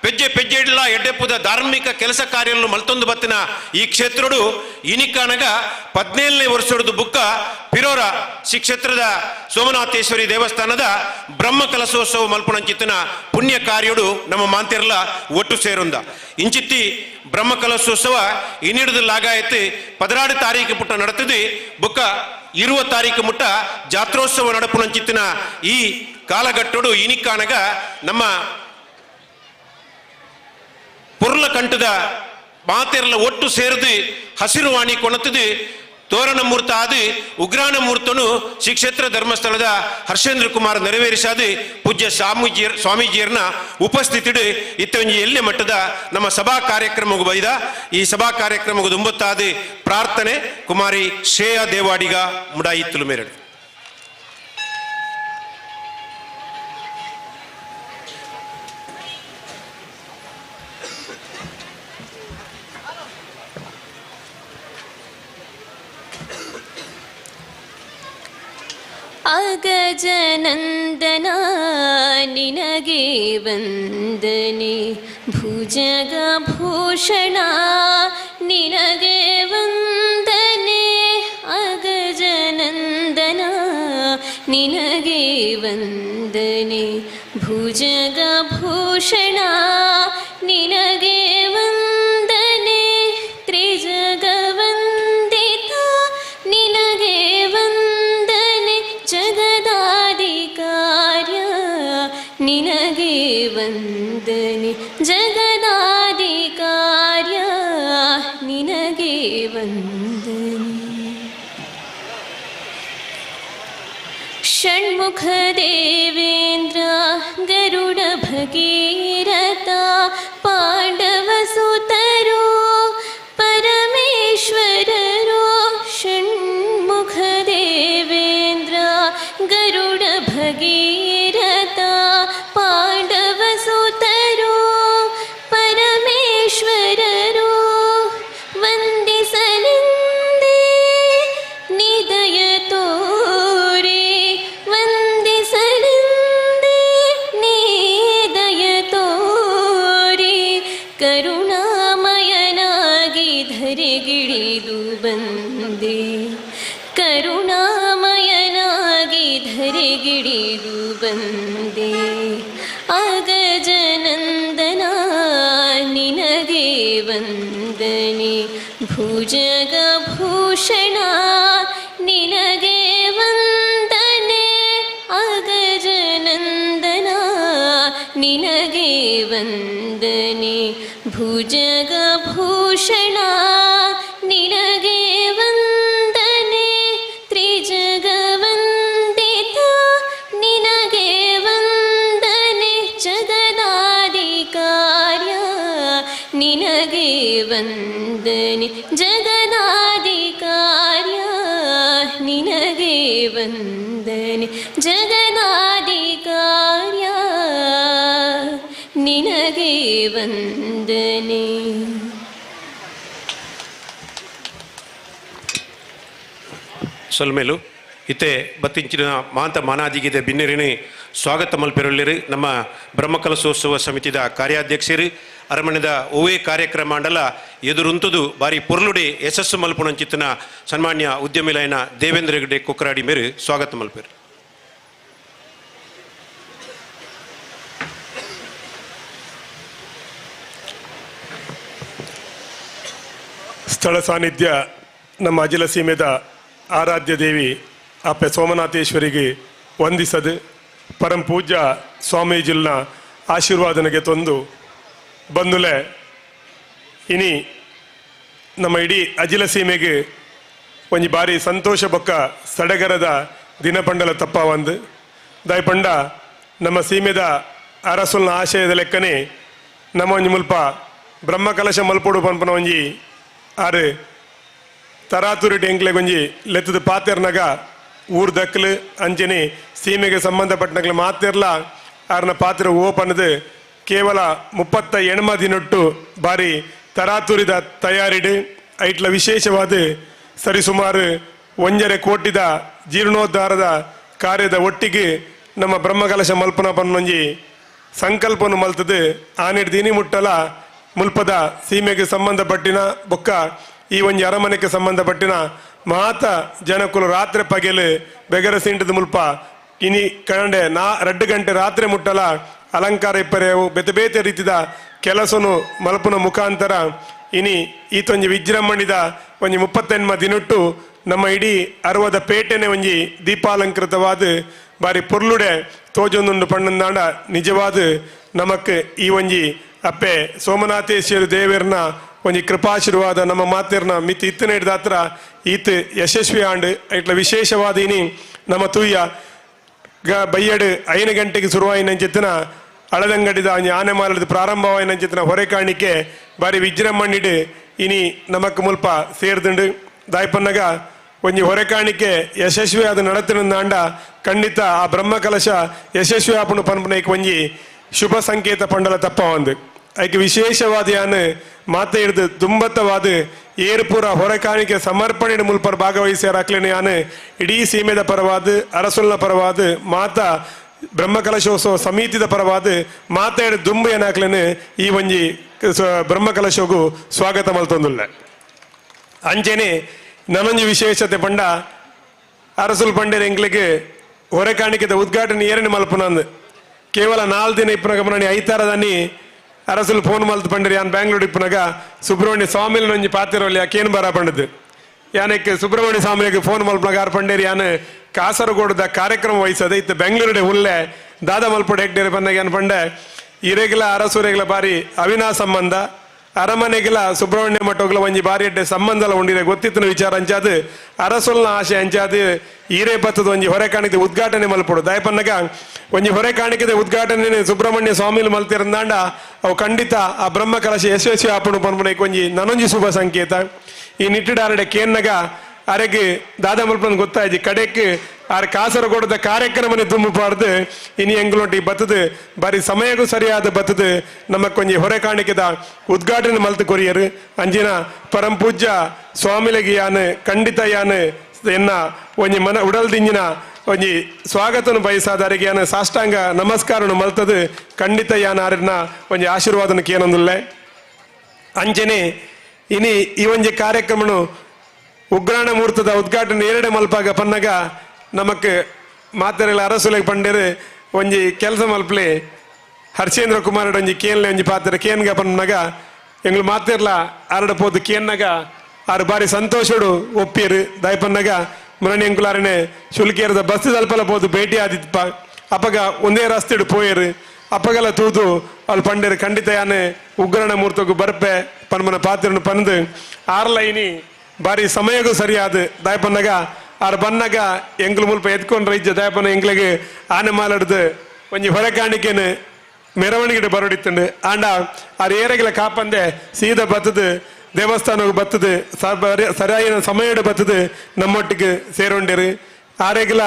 ಪೆಜ್ಜೆ ಪೆಜ್ಜೆ ಇಡ್ಲ ಎಡ್ಡೆಪ್ಪುದ ಧಾರ್ಮಿಕ ಕೆಲಸ ಕಾರ್ಯలను ಮಲ್ತೊಂದು ಬತ್ತಿನ ಈ ಕ್ಷೇತ್ರಡು ಇನಿಕಾನಗ 17ನೇ ವರ್ಷದ ಬುಕ್ಕ ಪಿರೋರ ಶ್ರೀ ಕ್ಷೇತ್ರದ ಸೋಮನಾಥೇಶ್ವರಿ ದೇವಸ್ಥಾನದ ಬ್ರಹ್ಮ ಕಲಶೋತ್ಸವ ಮಲ್ಪುಣಂಚಿತ್ತಿನ ಪುಣ್ಯ ಕಾರ್ಯಡು ನಮ್ಮ ಮಾಂತಿರ್ಲ ಒಟ್ಟು ಸೇರುಂದ. ಇಂಚಿತ್ತಿ ಬ್ರಹ್ಮ ಕಲಶೋತ್ಸವ ಇನ್ನಿಡಿದು ಲಾಗಾಯತಿ 16 ತಾರೀಕು ಪುಟ್ಟ ನಡತಿದ್ದು ಬುಕ್ಕ 20 ತಾರೀಕು ಮುಟ್ಟ ಜಾತ್ರೋತ್ಸವ ನಡಪುಣಂಚಿತ್ತಿನ ಈ ಕಾಲಘಟ್ಟಡು ಇನಿಕಾನಗ ನಮ್ಮ ಪೊರ್ಲ ಕಂಠದ ಮಾತೆರ್ಲ ಒಟ್ಟು ಸೇರಿದು ಹಸಿರು ವಾಣಿ ಕೊಣತದು ತೋರಣ ಮೂರ್ತ ಆದು ಉಗ್ರಾಣ ಮೂರ್ತನು ಶ್ರೀ ಕ್ಷೇತ್ರ ಧರ್ಮಸ್ಥಳದ ಹರ್ಷೇಂದ್ರ ಕುಮಾರ್ ನೆರವೇರಿಸಾದು ಪೂಜ್ಯ ಸ್ವಾಮೀಜಿಯರ್ನ ಉಪಸ್ಥಿತಿಡು ಇತ್ತೊಂಜಿ ಎಲ್ಲೆ ಮಟ್ಟದ ನಮ್ಮ ಸಭಾ ಕಾರ್ಯಕ್ರಮಗೂ ಬೈದ. ಈ ಸಭಾ ಕಾರ್ಯಕ್ರಮಗೂ ದುಂಬತ್ತಾದು ಪ್ರಾರ್ಥನೆ ಕುಮಾರಿ ಶ್ರೇಯಾ ದೇವಾಡಿಗ ಮುಡಾಯಿ ತುಳುಮೇರಡು. ಅಗಜನಂದನ ನಿನಗೆ ವಂದನೆ, ಭುಜಗಭೂಷಣ ನಿನಗೆ ವಂದನೆ. ಅಗಜನಂದನ ನಿನಗೆ ವಂದನೆ, ಭುಜಗಭೂಷಣ ನಿನಗೆ ವಂದನೆ. ತ್ರಿಜಗವಂದಿತ ನಿನಗೆ ವಂದನೆ, ಜಗದಾದಿ ಕಾರ್ಯ ನಿನಗೆ ವಂದನೆ, ಜಗದಾದಿ ಕಾರ್ಯ ನಿನಗೆ ವಂದನೆ. ಷಣ್ಮುಖ ದೇವೇಂದ್ರ ಗರುಡ ಭಗೀರಥ ಪಾಂಡವ ಸುತರು ಪರಮೇಶ್ವರರು. ಷಣ್ಮುಖ ದೇವೇಂದ್ರ ಗರುಡ ಭಗೀರಥ ಪಾಂಡವ ಸುತರು ಪರಮೇಶ್ವರರು. ವಂದಿಸಲೆಂದೇ ನಿದಯ ತೋರೆ, ವಂದಿಸಲೆಂದೇ ನಿದಯ ತೋರೆ. ಕರುಣಾಮಯನಾಗಿ ಧರೆಗಿಳಿದು ಬಂದೆ, ಕರುಣಾಮಯನಾಗಿ ಧರೆಗಿಳಿದು ಬಂದೆ. ಅಗಜನಂದನ ನಿನಗೆ ವಂದನೆ, ಭುಜಗಭೂಷಣ ನಿನಗೆ ವಂದನೆ. ಅಗಜನಂದನ ನಿನಗೆ ವಂದನೆ, ಭುಜಗಭೂಷಣ ನಿನಗೆ ವಂದನೆ. ತ್ರಿಜಗವಂದಿತ ವಂದನೆ ಜಗದಾದಿ ಕಾರ್ಯ ನಿನಗೆ ವಂದನೆ ಜಗದಾದಿ ಕಾರ್ಯ ನಿನಗೆ ವಂದನೆ. ಸೊಲ್ಮೇಲು ಇತ್ತೆ ಬತ್ತಿಂಚಿನ ಮಾಂತ ಮಾನಾದಿಗಿದೆ ಬಿನ್ನೆರಿನಿ ಸ್ವಾಗತ ಮಲ್ಪೆರೊಳ್ಳಿರು ನಮ್ಮ ಬ್ರಹ್ಮಕಲಶೋತ್ಸವ ಸಮಿತಿದ ಕಾರ್ಯಾಧ್ಯಕ್ಷರು ಅರಮನೆದ ಓವೇ ಕಾರ್ಯಕ್ರಮ ಮಂಡಲ ಎದುರುಂತುದು ಬಾರಿ ಪೊರ್ಲುಡೆ ಯಶಸ್ಸು ಮಲ್ಪುಣಂಚಿತ್ತನ ಸನ್ಮಾನ್ಯ ಉದ್ಯಮಿಲೈನ ದೇವೇಂದ್ರ ಹೆಗಡೆ ಕೊಕ್ಕರಾಡಿ ಮೇರು ಸ್ವಾಗತ ಮಲ್ಪೆರು. ಸ್ಥಳ ಸಾನ್ನಿಧ್ಯ ನಮ್ಮ ಅಜಿಲ ಸೀಮೆದ ಆರಾಧ್ಯ ದೇವಿ ಅಪ್ಪೆ ಸೋಮನಾಥೇಶ್ವರಿಗೆ ವಂದಿಸದು ಪರಂ ಪೂಜ್ಯ ಸ್ವಾಮೀಜಿಲ್ನ ಆಶೀರ್ವಾದನೆಗೆ ತಂದು ಬಂದುಲೆ ಇನಿ ನಮ್ಮ ಇಡೀ ಅಜಿಲ ಸೀಮೆಗೆ ಒಂಜಿ ಬಾರಿ ಸಂತೋಷ ಬೊಕ್ಕ ಸಡಗರದ ದಿನಪಂಡಲ ತಪ್ಪ ಒಂದು ದಾಯಪಂಡ ನಮ್ಮ ಸೀಮೆದ ಅರಸುಲ್ನ ಆಶಯದ ಲೆಕ್ಕನೆ ನಮ್ಮ ಒಂಜಿ ಮುಲ್ಪ ಬ್ರಹ್ಮಕಲಶ ಮಲ್ಪೊಡು ಪನ್ಪನ ಒಂಜಿ ಆರು ತರಾತುರಿ ಎಂಕ್ಲೆ ಒಂಜಿ ಲೆತ್ತದ ಪಾತೆರ್ನಗ ಊರ್ ದಕ್ಲು ಅಂಚನೆ ಸೀಮೆಗೆ ಸಂಬಂಧಪಟ್ಟನಗ್ಲು ಮಾತಿರ್ಲ ಆರ್ನ ಪಾತ್ರ ಓಪನದು ಕೇವಲ 38 ದಿನೊಟ್ಟು ಬಾರಿ ತರಾತುರಿದ ತಯಾರಿಡು ಐಟ್ಲ ವಿಶೇಷವಾದ ಸರಿಸುಮಾರು 1.5 ಕೋಟಿದ ಜೀರ್ಣೋದ್ಧಾರದ ಕಾರ್ಯದ ಒಟ್ಟಿಗೆ ನಮ್ಮ ಬ್ರಹ್ಮಕಲಶ ಮಲ್ಪನ ಪನ್ನೊಂಜಿ ಸಂಕಲ್ಪವನ್ನು ಮಲ್ತದು ಆನೆಡ್ ದಿನಿ ಮುಟ್ಟಲ ಮುಲ್ಪದ ಸೀಮೆಗೆ ಸಂಬಂಧಪಟ್ಟಿನ ಬೊಕ್ಕ ಈ ಒಂಜಿ ಅರಮನೆಗೆ ಸಂಬಂಧಪಟ್ಟಿನ ಮಾತ ಜನಕುಲು ರಾತ್ರಿ ಪಗೆಲು ಬೆಗರ ಸೀಂಟದ ಮುಲ್ಪ ಇನಿ ಕಣಂಡೆ ನಾ 2 ಗಂಟೆ ರಾತ್ರಿ ಮುಟ್ಟಲ ಅಲಂಕಾರ ಇಪ್ಪರೆವು ಬೇತೆ ಬೇತೆ ರೀತಿದ ಕೆಲಸನು ಮಲ್ಪುನ ಮುಖಾಂತರ ಇನಿ ಈತೊಂಜಿ ವಿಜೃಂಭಣಿದ ಒಂಜಿ 38 ದಿನೊಟ್ಟು ನಮ್ಮ ಇಡೀ ಅರವದ ಪೇಟೆನೆ ಒಂಜಿ ದೀಪಾಲಂಕೃತವಾದ ಬಾರಿ ಪೊರ್ಲುಡೆ ತೋಜೊಂದುಂಡು ಪಣ್ಣಂದಾಂಡ ನಿಜವಾದ ನಮಕ್ ಈ ಒಂಜಿ ಅಪ್ಪೆ ಸೋಮನಾಥೇಶ್ವರ ದೇವರ್ನ ಒಂಜಿ ಕೃಪಾಶೀರ್ವಾದ ನಮ್ಮ ಮಾತಿರ್ನ ಮಿತಿ ಇತ್ತನ ಹಿಡ್ದಾತ್ರ ಈತ್ ಯಶಸ್ವಿ ಆಂಡ್ ಇಟ್ಲ ವಿಶೇಷವಾದ ಇನಿ ನಮ್ಮ ತೂಯ ಬಯ್ಯಡು 5 ಗಂಟೆಗೆ ಶುರುವಾಯಿನಂಚಿತ್ತಿನ ಅಳದಂಗಡಿದ ಒಂಜಿ ಆನೆ ಮಾಲದ ಪ್ರಾರಂಭವಾಯಿನಂಚಿತ್ತಿನ ಹೊರೆ ಕಾಣಿಕೆ ಬಾರಿ ವಿಜೃಂಭಣಿಡು ಇನಿ ನಮಕ್ ಮುಲ್ಪ ಸೇರ್ದುಂಡು. ದಾಯ್ಪನ್ನಗ ಒಂಜಿ ಹೊರೆ ಕಾಣಿಕೆ ಯಶಸ್ವಿ ಆದ ನಡತಿನಂದಾಂಡ ಖಂಡಿತ ಆ ಬ್ರಹ್ಮಕಲಶ ಯಶಸ್ವಿ ಆಪುಣು ಪನ್ಪುನೈಕ್ ಒಂಜಿ ಶುಭ ಸಂಕೇತ ಪಂಡಲ ತಪ್ಪ ಒಂದು ಐಕೆ ವಿಶೇಷವಾದ ಯಾನ್ ಮಾತೆ ಹಿಡಿದು ದುಂಬತ್ತವಾದ ಏರ್ಪುರ ಹೊರಕಾಣಿಕೆ ಸಮರ್ಪಣೆ ಮುಲ್ಪರ್ ಭಾಗವಹಿಸ್ಯಾರ ಅಕ್ಲೇನು ಯಾನ್ ಇಡೀ ಸೀಮೆದ ಪರವಾದ ಅರಸುಲ್ನ ಪರವಾದ ಮಾತಾ ಬ್ರಹ್ಮಕಲಶೋತ್ಸವ ಸಮಿತಿದ ಪರವಾದ ಮಾತಾ ಹಿಡಿದು ದುಂಬು ಏನಾಕ್ಲೇನು ಈ ಒಂಜಿ ಬ್ರಹ್ಮಕಲಶೋಗು ಸ್ವಾಗತ ಮಲ್ತೊಂದುಲ್ಲ. ಅಂಚೆನೆ ನನೊಂಜಿ ವಿಶೇಷತೆ ಪಂಡ ಅರಸುಲ್ ಪಂಡೇರ್ ಎಂಕ್ಲೆಗ್ ಹೊರಕಾಣಿಕೆದ ಉದ್ಘಾಟನೆ ಏರನೆ ಮಲ್ಪುನಂದು ಕೇವಲ 4 ದಿನ ಇಪ್ಪುನಗ ಮನನಿ ಐತಾರದನ್ನಿ ಅರಸುಲ್ ಫೋನ್ ಮಲ್ತು ಪಂಡಿರಿ ಯಾನ್ ಬ್ಯಾಂಗ್ಳೂರ್ ಇಪ್ಪುನಗ ಸುಬ್ರಹ್ಮಣ್ಯ ಸ್ವಾಮಿಲ್ ಒಂಜಿ ಪಾತಿರೋಲಿ ಕೇನ್ ಬರ ಪಂಡದು ಯಾನಕ್ಕೆ ಸುಬ್ರಹ್ಮಣ್ಯ ಸ್ವಾಮಿಗೆ ಫೋನ್ ಮಲ್ಪನಾಗ ಆರ್ ಪಂಡೇರಿ ಯಾನ್ ಕಾಸರಗೋಡದ ಕಾರ್ಯಕ್ರಮ ವಹಿಸದೆ ಇತ್ತು ಬೆಂಗಳೂರುಡೆ ಉಲ್ಲೆ ದಾದಾ ಮಲ್ಪೊಡೆ ಹೆಗ್ಡೇರಿ ಬಂದಾಗ ಯಾನ್ ಪಂಡೆ ಇರೆಗಿಲ ಅರಸುರೆಗಿಲ ಬಾರಿ ಅವಿನಾ ಸಂಬಂಧ ಅರಮನೆಗಿಲ ಸುಬ್ರಹ್ಮಣ್ಯ ಮಠೋಗ್ಲ ಒಂಜಿ ಬಾರಿ ಎಡ್ಡೆ ಸಂಬಂಧಲ ಉಂಡಿರೆ ಗೊತ್ತಿತ್ತಿನ ವಿಚಾರ ಅಂಚಾದು ಅರಸುಲ್ನ ಆಶೆ ಅಂಚಾದು ಈರೇ ಬತ್ತದ ಒಂಜಿ ಹೊರೆ ಕಾಣಿಕೆ ಉದ್ಘಾಟನೆ ಮಲ್ಪೊಡು ದಯಪನ್ನಗ ಒಂಜಿ ಹೊರೆ ಕಾಣಿಕೆದ ಉದ್ಘಾಟನೆ ಸುಬ್ರಹ್ಮಣ್ಯ ಸ್ವಾಮಿಲು ಮಲ್ತಿರಂದಾಂಡ ಅವು ಖಂಡಿತ ಆ ಬ್ರಹ್ಮ ಕಲಶ ಯಶಸ್ವಿ ಆಪುಣು ಪನ್ಪುನೈಕ್ ಒಂಜಿ ನನೊಂಜಿ ಶುಭ ಸಂಕೇತ. ಈ ನಿಟ್ಟಿಡಾರಡೆ ಕೇನ್ನಗ ಅರೆಗೆ ದಾದಾ ಮಲ್ಪನ ಗೊತ್ತಾಯ್ತು ಕಡೆಕ್ ಆರ್ ಕಾಸರಗೋಡದ ಕಾರ್ಯಕ್ರಮನೆ ತುಂಬು ಪಾಡ್ದು ಇನಿ ಎಂಗ್ಲೊಂಟಿ ಬತ್ತದು ಬಾರಿ ಸಮಯಕ್ಕೂ ಸರಿಯಾದ ಬತ್ತದು ನಮ್ಮ ಕೊಂಜಿ ಹೊರೆ ಕಾಣಿಕೆದ ಉದ್ಘಾಟನೆ ಮಲ್ತು ಕೊರಿಯರು ಅಂಜಿನ ಪರಂ ಪೂಜ್ಯ ಸ್ವಾಮಿಲೆಗೆ ಯಾನ್ ಖಂಡಿತ ಯಾನ್ ಎನ್ನ ಒಂಜಿ ಮನ ಉಡಲ್ದಿಂಜಿನ ಒಂಜಿ ಸ್ವಾಗತನು ಬಯಸಾದರಿಗೆ ಯಾನ್ ಸಾಷ್ಟಾಂಗ ನಮಸ್ಕಾರನು ಮಲ್ತದು ಖಂಡಿತ ಯಾನ್ ಆರಿನ ಒಂಜಿ ಆಶೀರ್ವಾದನ ಕೇನೊಂದುಲ್ಲೆ. ಅಂಚನೆ ಇನಿ ಈ ಒಂಜಿ ಕಾರ್ಯಕ್ರಮನು ಉಗ್ರಾಣ ಮುಹೂರ್ತದ ಉದ್ಘಾಟನೆ ಎರಡೆ ಮಲ್ಪಾಗ ಪನ್ನಗ ನಮಕ್ ಮಾತೆರೆಲ ಅರಸುಲೆಗ್ ಪಂಡೇರು ಒಂಜಿ ಕೆಲಸ ಮಲ್ಪಲೆ ಹರ್ಷೇಂದ್ರ ಕುಮಾರ್ ಒಂಜಿ ಕೇನ್ಲೆ ಒಂಜಿ ಪಾತ್ರ ಕೇನ್ಗ ಪನ್ನಗ ಎಂಗ್ಲು ಮಾತೆರ್ಲ ಆರಡ ಪೋದು ಕೇನ್ನಗ ಆರು ಬಾರಿ ಸಂತೋಷಡು ಒಪ್ಪಿರು ದಾಯಪನ್ನಗ ಮುರಣಿ ಎಂಕುಲಾರನೆ ಶುಲ್ಕೇರದ ಬಸ್ ತಲ್ಪಲ ಪೋದು ಭೇಟಿ ಆದಿತ್ತಪ್ಪ ಅಪ್ಪಗ ಒಂದೇ ರಸ್ತೆಡು ಪೋಯರು ಅಪ್ಪಗಲ ತೂದು ಅಲ್ಲಿ ಪಂಡೇರು ಖಂಡಿತ ಯಾನೆ ಉಗ್ರಣ ಮೂರ್ತಗು ಬರ್ಪೆ ಪನ್ಮನ ಪಾತ್ರನು ಪಂದು ಆರ್ಲೈನಿ ಬಾರಿ ಸಮಯಗೂ ಸರಿಯಾದ ದಾಯಪನ್ನಗ ಆರ್ ಬನ್ನಗ ಎಂಗ್ಲು ಮುಲ್ಪ ಎತ್ಕೊಂಡು ರೈಜ ದಾಯಪನ ಎಂಗ್ಲಿಗೆ ಆನೆ ಮಾಲಾಡ್ದು ಒಂಜಿ ಹೊರೆ ಕಾಣಿಕೆನು ಮೆರವಣಿಗೆ ಬರೋಡಿತ್ತಂಡು ಆಂಡ ಆರ್ ಏರೆಗಿಲ ಕಾಪಂದೆ ಸೀದಾ ಬತ್ತದು ದೇವಸ್ಥಾನಕ್ಕೆ ಬತ್ತದು ಸರಿಯಾದ ಸಮಯಡು ಬತ್ತದು ನಮ್ಮೊಟ್ಟಿಗೆ ಸೇರೊಂಡಿರು. ಆರೆಗಿಲ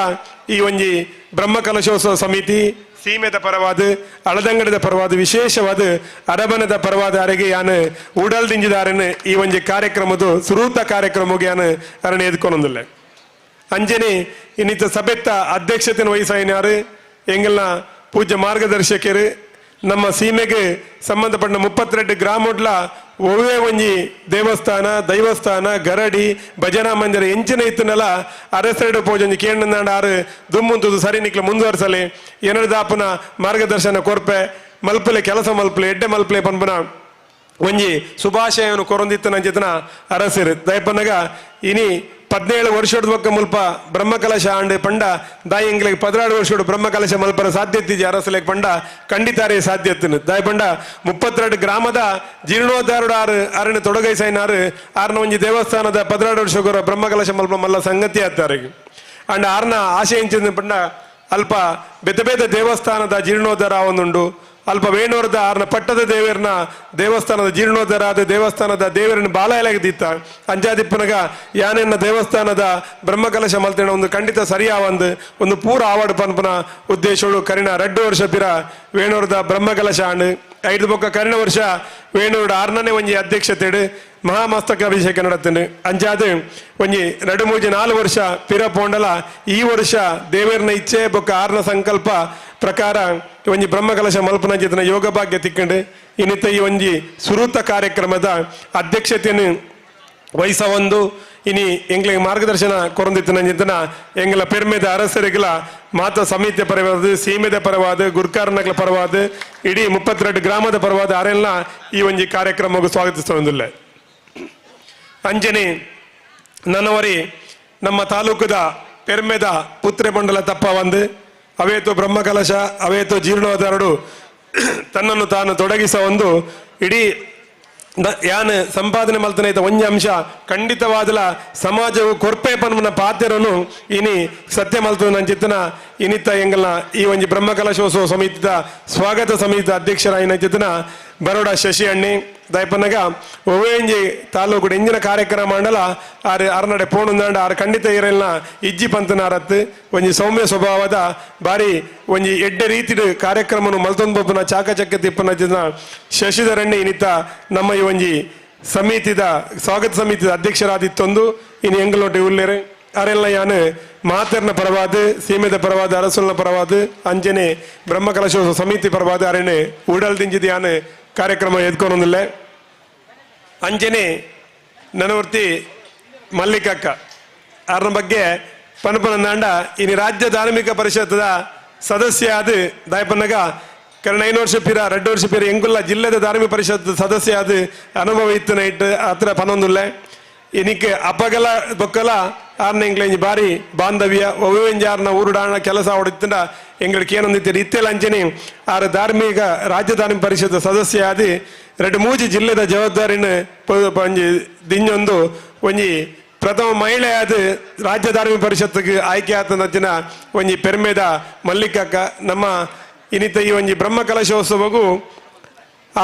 ಈ ಒಂಜಿ ಬ್ರಹ್ಮಕಲಶೋತ್ಸವ ಸಮಿತಿ ಸೀಮೆದ ಪರವಾದ ಅಳದಂಗಡದ ಪರವಾದ ವಿಶೇಷವಾದ ಅರಬನದ ಪರವಾದ ಅರೆಗೆ ಯಾನು ಉಡಲ್ ದಿಂಜಿದಾರನು ಈ ಒಂಜಿ ಕಾರ್ಯಕ್ರಮದ ಸುರೂತ ಕಾರ್ಯಕ್ರಮಕ್ಕೆ ಯಾನು ಅರಣ ಎದ್ಕೊಂದಿಲ್ಲ. ಅಂಜನೆ ಇನ್ನಿತ ಸಭೆತ್ತ ಅಧ್ಯಕ್ಷತೆಯನ್ನು ವಹಿಸಾಯಿನಾರು ಎಂಗಲ್ನ ಪೂಜ್ಯ ಮಾರ್ಗದರ್ಶಕರು ನಮ್ಮ ಸೀಮೆಗೆ ಸಂಬಂಧಪಟ್ಟ 32 ಗ್ರಾಮಡ್ಲ ಒವ್ವೇ ಒಂಜಿ ದೇವಸ್ಥಾನ ದೈವಸ್ಥಾನ ಗರಡಿ ಭಜನಾ ಮಂದಿರ ಎಂಚಿನ ಇತ್ತನಲ್ಲ ಅರಸರಡು ಪೂಜೊಂಜಿ ಕೇಂದ್ರ ಆರು ದುಮ್ಮುಂತುದು ಸರಿ ನಿಕ್ಲ ಮುಂದುವರ್ಸಲಿ ಏನದಾಪನ ಮಾರ್ಗದರ್ಶನ ಕೊರ್ಪೆ ಮಲ್ಪಲೆ ಕೆಲಸ ಮಲ್ಪಲೆ ಎಡ್ಡೆ ಮಲ್ಪಲೆ ಪನ್ಪನ ಒಂಜಿ ಶುಭಾಶಯವನ್ನು ಕೊರೊಂದಿತ್ತನ ಅಂಚಿತನ ಅರಸರು ದಯಪನಗ ಇನಿ 17 ವರ್ಷದ ಬೊಕ್ಕ ಮುಲ್ಪ ಬ್ರಹ್ಮಕಲಶ ಆಂಡ್ ಪಂಡ ದಾಯಿ ಎಂಗ್ಲಿಗೆ 16 ವರ್ಷದ ಬ್ರಹ್ಮಕಲಶ ಮಲ್ಪರ ಸಾಧ್ಯತೆ ಅರಸಲೆಗ್ ಪಂಡ ಖಂಡಿತಾರೆ ಸಾಧ್ಯತೆ ದಾಯಿ ಪಂಡ 32 ಗ್ರಾಮದ ಜೀರ್ಣೋದ್ಧಾರುಡು ಆರು ಅರಣ್ಯ ತೊಡಗೈಸೈನಾರು ಆರ್ನ ಒಂಜಿ ದೇವಸ್ಥಾನದ 16 ವರ್ಷ ಬ್ರಹ್ಮಕಲಶ ಮಲ್ಪ ಮಲ್ಲ ಸಂಗತಿ ಆತಾರೆ. ಅಂಡ್ ಆರ್ನ ಆಶೆ ಎಂಚಿನ ಪಂಡ ಅಲ್ಪ ಬೇತೆ ಬೇತೆ ದೇವಸ್ಥಾನದ ಜೀರ್ಣೋದ್ಧಾರ ಒಂದುಂಡು ಅಲ್ಪ ವೇಣೂರದ ಆರ್ನ ಪಟ್ಟದ ದೇವರನ ದೇವಸ್ಥಾನದ ಜೀರ್ಣೋದ್ಧಾರ ಆದ ದೇವಸ್ಥಾನದ ದೇವರನ್ನ ಬಾಲ ದಿತ್ತ ಅಂಜಾದಿಪ್ಪನಗ ಯಾನೆನ್ನ ದೇವಸ್ಥಾನದ ಬ್ರಹ್ಮಕಲಶ ಮಲ್ತೇಣ ಒಂದು ಖಂಡಿತ ಸರಿಯಾವಂದು ಒಂದು ಪೂರ ಆವಾಡು ಪನ್ಪನ ಉದ್ದೇಶಗಳು ಕರಿಣ 2 ವರ್ಷ ಪಿರ ವೇಣೂರದ ಬ್ರಹ್ಮಕಲಶ ಆಂಡ್ 5 ಬೊಕ್ಕ ಕರಿಣ ವರ್ಷ ವೇಣೂರು 6ನೇ ಒಂಜಿ ಅಧ್ಯಕ್ಷತೆಡು ಮಹಾಮಸ್ತಕ ಅಭಿಷೇಕ ನಡತೇನೆ. ಅಂಚಾದ ಒಂಜಿ 2 3 4 ವರ್ಷ ಪಿರ ಪೋಂಡಲ ಈ ವರ್ಷ ದೇವರನ ಇಚ್ಛೆ ಬೊಕ್ಕ ಆರ್ನ ಸಂಕಲ್ಪ ಪ್ರಕಾರ ಒಂಜಿ ಬ್ರಹ್ಮಕಲಶ ಮಲ್ಪನ ಚೇತನ ಯೋಗ ಭಾಗ್ಯ ತಿಕ್ಕಂಡು ಇನ್ನಿತ ಈ ಒಂಜಿ ಸುರೂತ ಕಾರ್ಯಕ್ರಮದ ಅಧ್ಯಕ್ಷತೆಯನ್ನು ವಹಿಸ ಒಂದು ಇನಿ ಎಂಗ್ಲಿಗೆ ಮಾರ್ಗದರ್ಶನ ಕೊರಂದಿತ್ತು ನಂಜಿತನ ಎಂಗಲ ಪೆರ್ಮೆದ ಅರಸರಿಗಲ ಮಾತ ಸಮಿತಿಯ ಪರವಾದ ಸೀಮೆದ ಪರವಾದ ಗುರ್ಕಾರನಗಳ ಪರವಾದ ಇಡೀ 32 ಗ್ರಾಮದ ಪರವಾದ ಅರೆಲ್ಲ ಈ ಒಂಜಿ ಕಾರ್ಯಕ್ರಮಕ್ಕೆ ಸ್ವಾಗತಿಸುವುದಿಲ್ಲ. ಅಂಜನೆ ನನ್ನವರಿ ನಮ್ಮ ತಾಲೂಕದ ಪೆರ್ಮೆದ ಪುತ್ರೆ ಮಂಡಲ ತಪ್ಪ ಒಂದು ಅವೇತು ಬ್ರಹ್ಮಕಲಶ ಅವೇತು ಜೀರ್ಣೋದ್ಧಾರಡು ತನ್ನನ್ನು ತಾನು ತೊಡಗಿಸ ಒಂದು ಇಡೀ ಯಾನ್ ಸಂಪಾದನೆ ಮಲ್ತನ ಒಂಜಿ ಅಂಶ ಖಂಡಿತವಾದಲ ಸಮಾಜವು ಕೊರ್ಪೆ ಪನ್ಮನ ಪಾತ್ರನು ಇನಿ ಸತ್ಯ ಮಲ್ತನ ಅಂಚಿತನ ಇನಿತ ಎಂಗಲ್ನ ಈ ಒಂಜಿ ಬ್ರಹ್ಮಕಲಶೋತ್ಸವ ಸಮಿತಿದ ಸ್ವಾಗತ ಸಮಿತಿದ ಅಧ್ಯಕ್ಷರಾಯಿನ ಚಿತನ ಬರೋಡ ಶಶಿ ಅಣ್ಣಿ ದಯಪನ್ನಗ ಒವ್ವೇಂಜಿ ತಾಲೂಕು ಎಂಜಿನ ಕಾರ್ಯಕ್ರಮ ಮಂಡಲ ಆರು ಅರ್ನಡೆ ಪೋಣುಂದಾಂಡ ಆರು ಖಂಡಿತ ಇರಲ್ನ ಇಜ್ಜಿ ಪಂತನಾರತ್ತು ಒಂಜಿ ಸೌಮ್ಯ ಸ್ವಭಾವದ ಬಾರಿ ಒಂಜಿ ಎಡ್ಡೆ ರೀತಿಡು ಕಾರ್ಯಕ್ರಮನು ಮಲ್ತೊಂದು ಚಾಕಚಕ್ಯ ತಿಪ್ಪನ ಜನ ಶಶಿಧರಣ್ಣಿ ಇನಿತ ನಮ್ಮ ಈ ಒಂಜಿ ಸಮಿತಿದ ಸ್ವಾಗತ ಸಮಿತಿದ ಅಧ್ಯಕ್ಷರಾದಿತ್ತೊಂದು ಇನಿ ಎಂಗಲೋಟಿ ಉಲ್ಲೇರೆ ಅರೆಲ್ಲ ಯಾನು ಮಾತರ್ನ ಪರವಾದ ಸೀಮೆದ ಪರವಾದ ಅರಸುಲ್ನ ಪರವಾದ ಅಂಜನೆ ಬ್ರಹ್ಮಕಲಶೋತ್ಸವ ಸಮಿತಿ ಪರವಾದ ಅರೆನೆ ಉಡಲ್ ದಿಂಜಿದ ಯಾನು ಕಾರ್ಯಕ್ರಮ ಎದ್ಕೊಂಡೊಂದಿಲ್ಲ. ಅಂಜನೆ ನನವರ್ತಿ ಮಲ್ಲಿಕಕ್ಕ ಅರ್ನ ಬಗ್ಗೆ ಪನಪನಂದಾಂಡ ಇನಿ ರಾಜ್ಯ ಧಾರ್ಮಿಕ ಪರಿಷತ್ತದ ಸದಸ್ಯ ಆದ ದಾಯಪನ್ನಗ ಕರ್ಣ 5 ವರ್ಷ ಪಿರ 2 ವರ್ಷ ಪಿರ ಎಂಗುಲ್ಲ ಜಿಲ್ಲೆದ ಧಾರ್ಮಿಕ ಪರಿಷತ್ ಸದಸ್ಯ ಆದ ಅನುಭವ ಇತ್ತು ನೈಟ್ ಹತ್ರ ಪನೊಂದುಲ್ಲೆ ಇನಿಕ್ ಅಪಗಲ ಬೊಕ್ಕಲ ಆರ್ನ ಎಂಗ್ಲ ಬಾರಿ ಬಾಂಧವ್ಯ ಒವ್ವೆಂಜಾರ್ನ ಊರುಡಾಣ ಕೆಲಸ ಹೊಡಿತಂಡ ಎಂಗಳಿಗೆ ಏನೊಂದಿತ್ತು ಇತ್ತೆಲ್ಲ ಅಂಚನೆ ಆರು ಧಾರ್ಮಿಕ ರಾಜ್ಯ ಧಾರ್ಮಿಕ ಪರಿಷತ್ ಸದಸ್ಯ ಆದಿ 2 3 ಜಿಲ್ಲೆದ ಜವಾಬ್ದಾರಿನ ಒಂಜಿ ದಿಂಜೊಂದು ಒಂಜಿ ಪ್ರಥಮ ಮಹಿಳೆ ಆದ ರಾಜ್ಯ ಧಾರ್ಮಿಕ ಪರಿಷತ್ಗೆ ಆಯ್ಕೆ ಆತನ ಒಂಜಿ ಪೆರ್ಮೆದ ಮಲ್ಲಿಕಕ್ಕ ನಮ್ಮ ಇನ್ನಿತ ಈ ಒಂಜಿ ಬ್ರಹ್ಮಕಲಶೋತ್ಸವಗೂ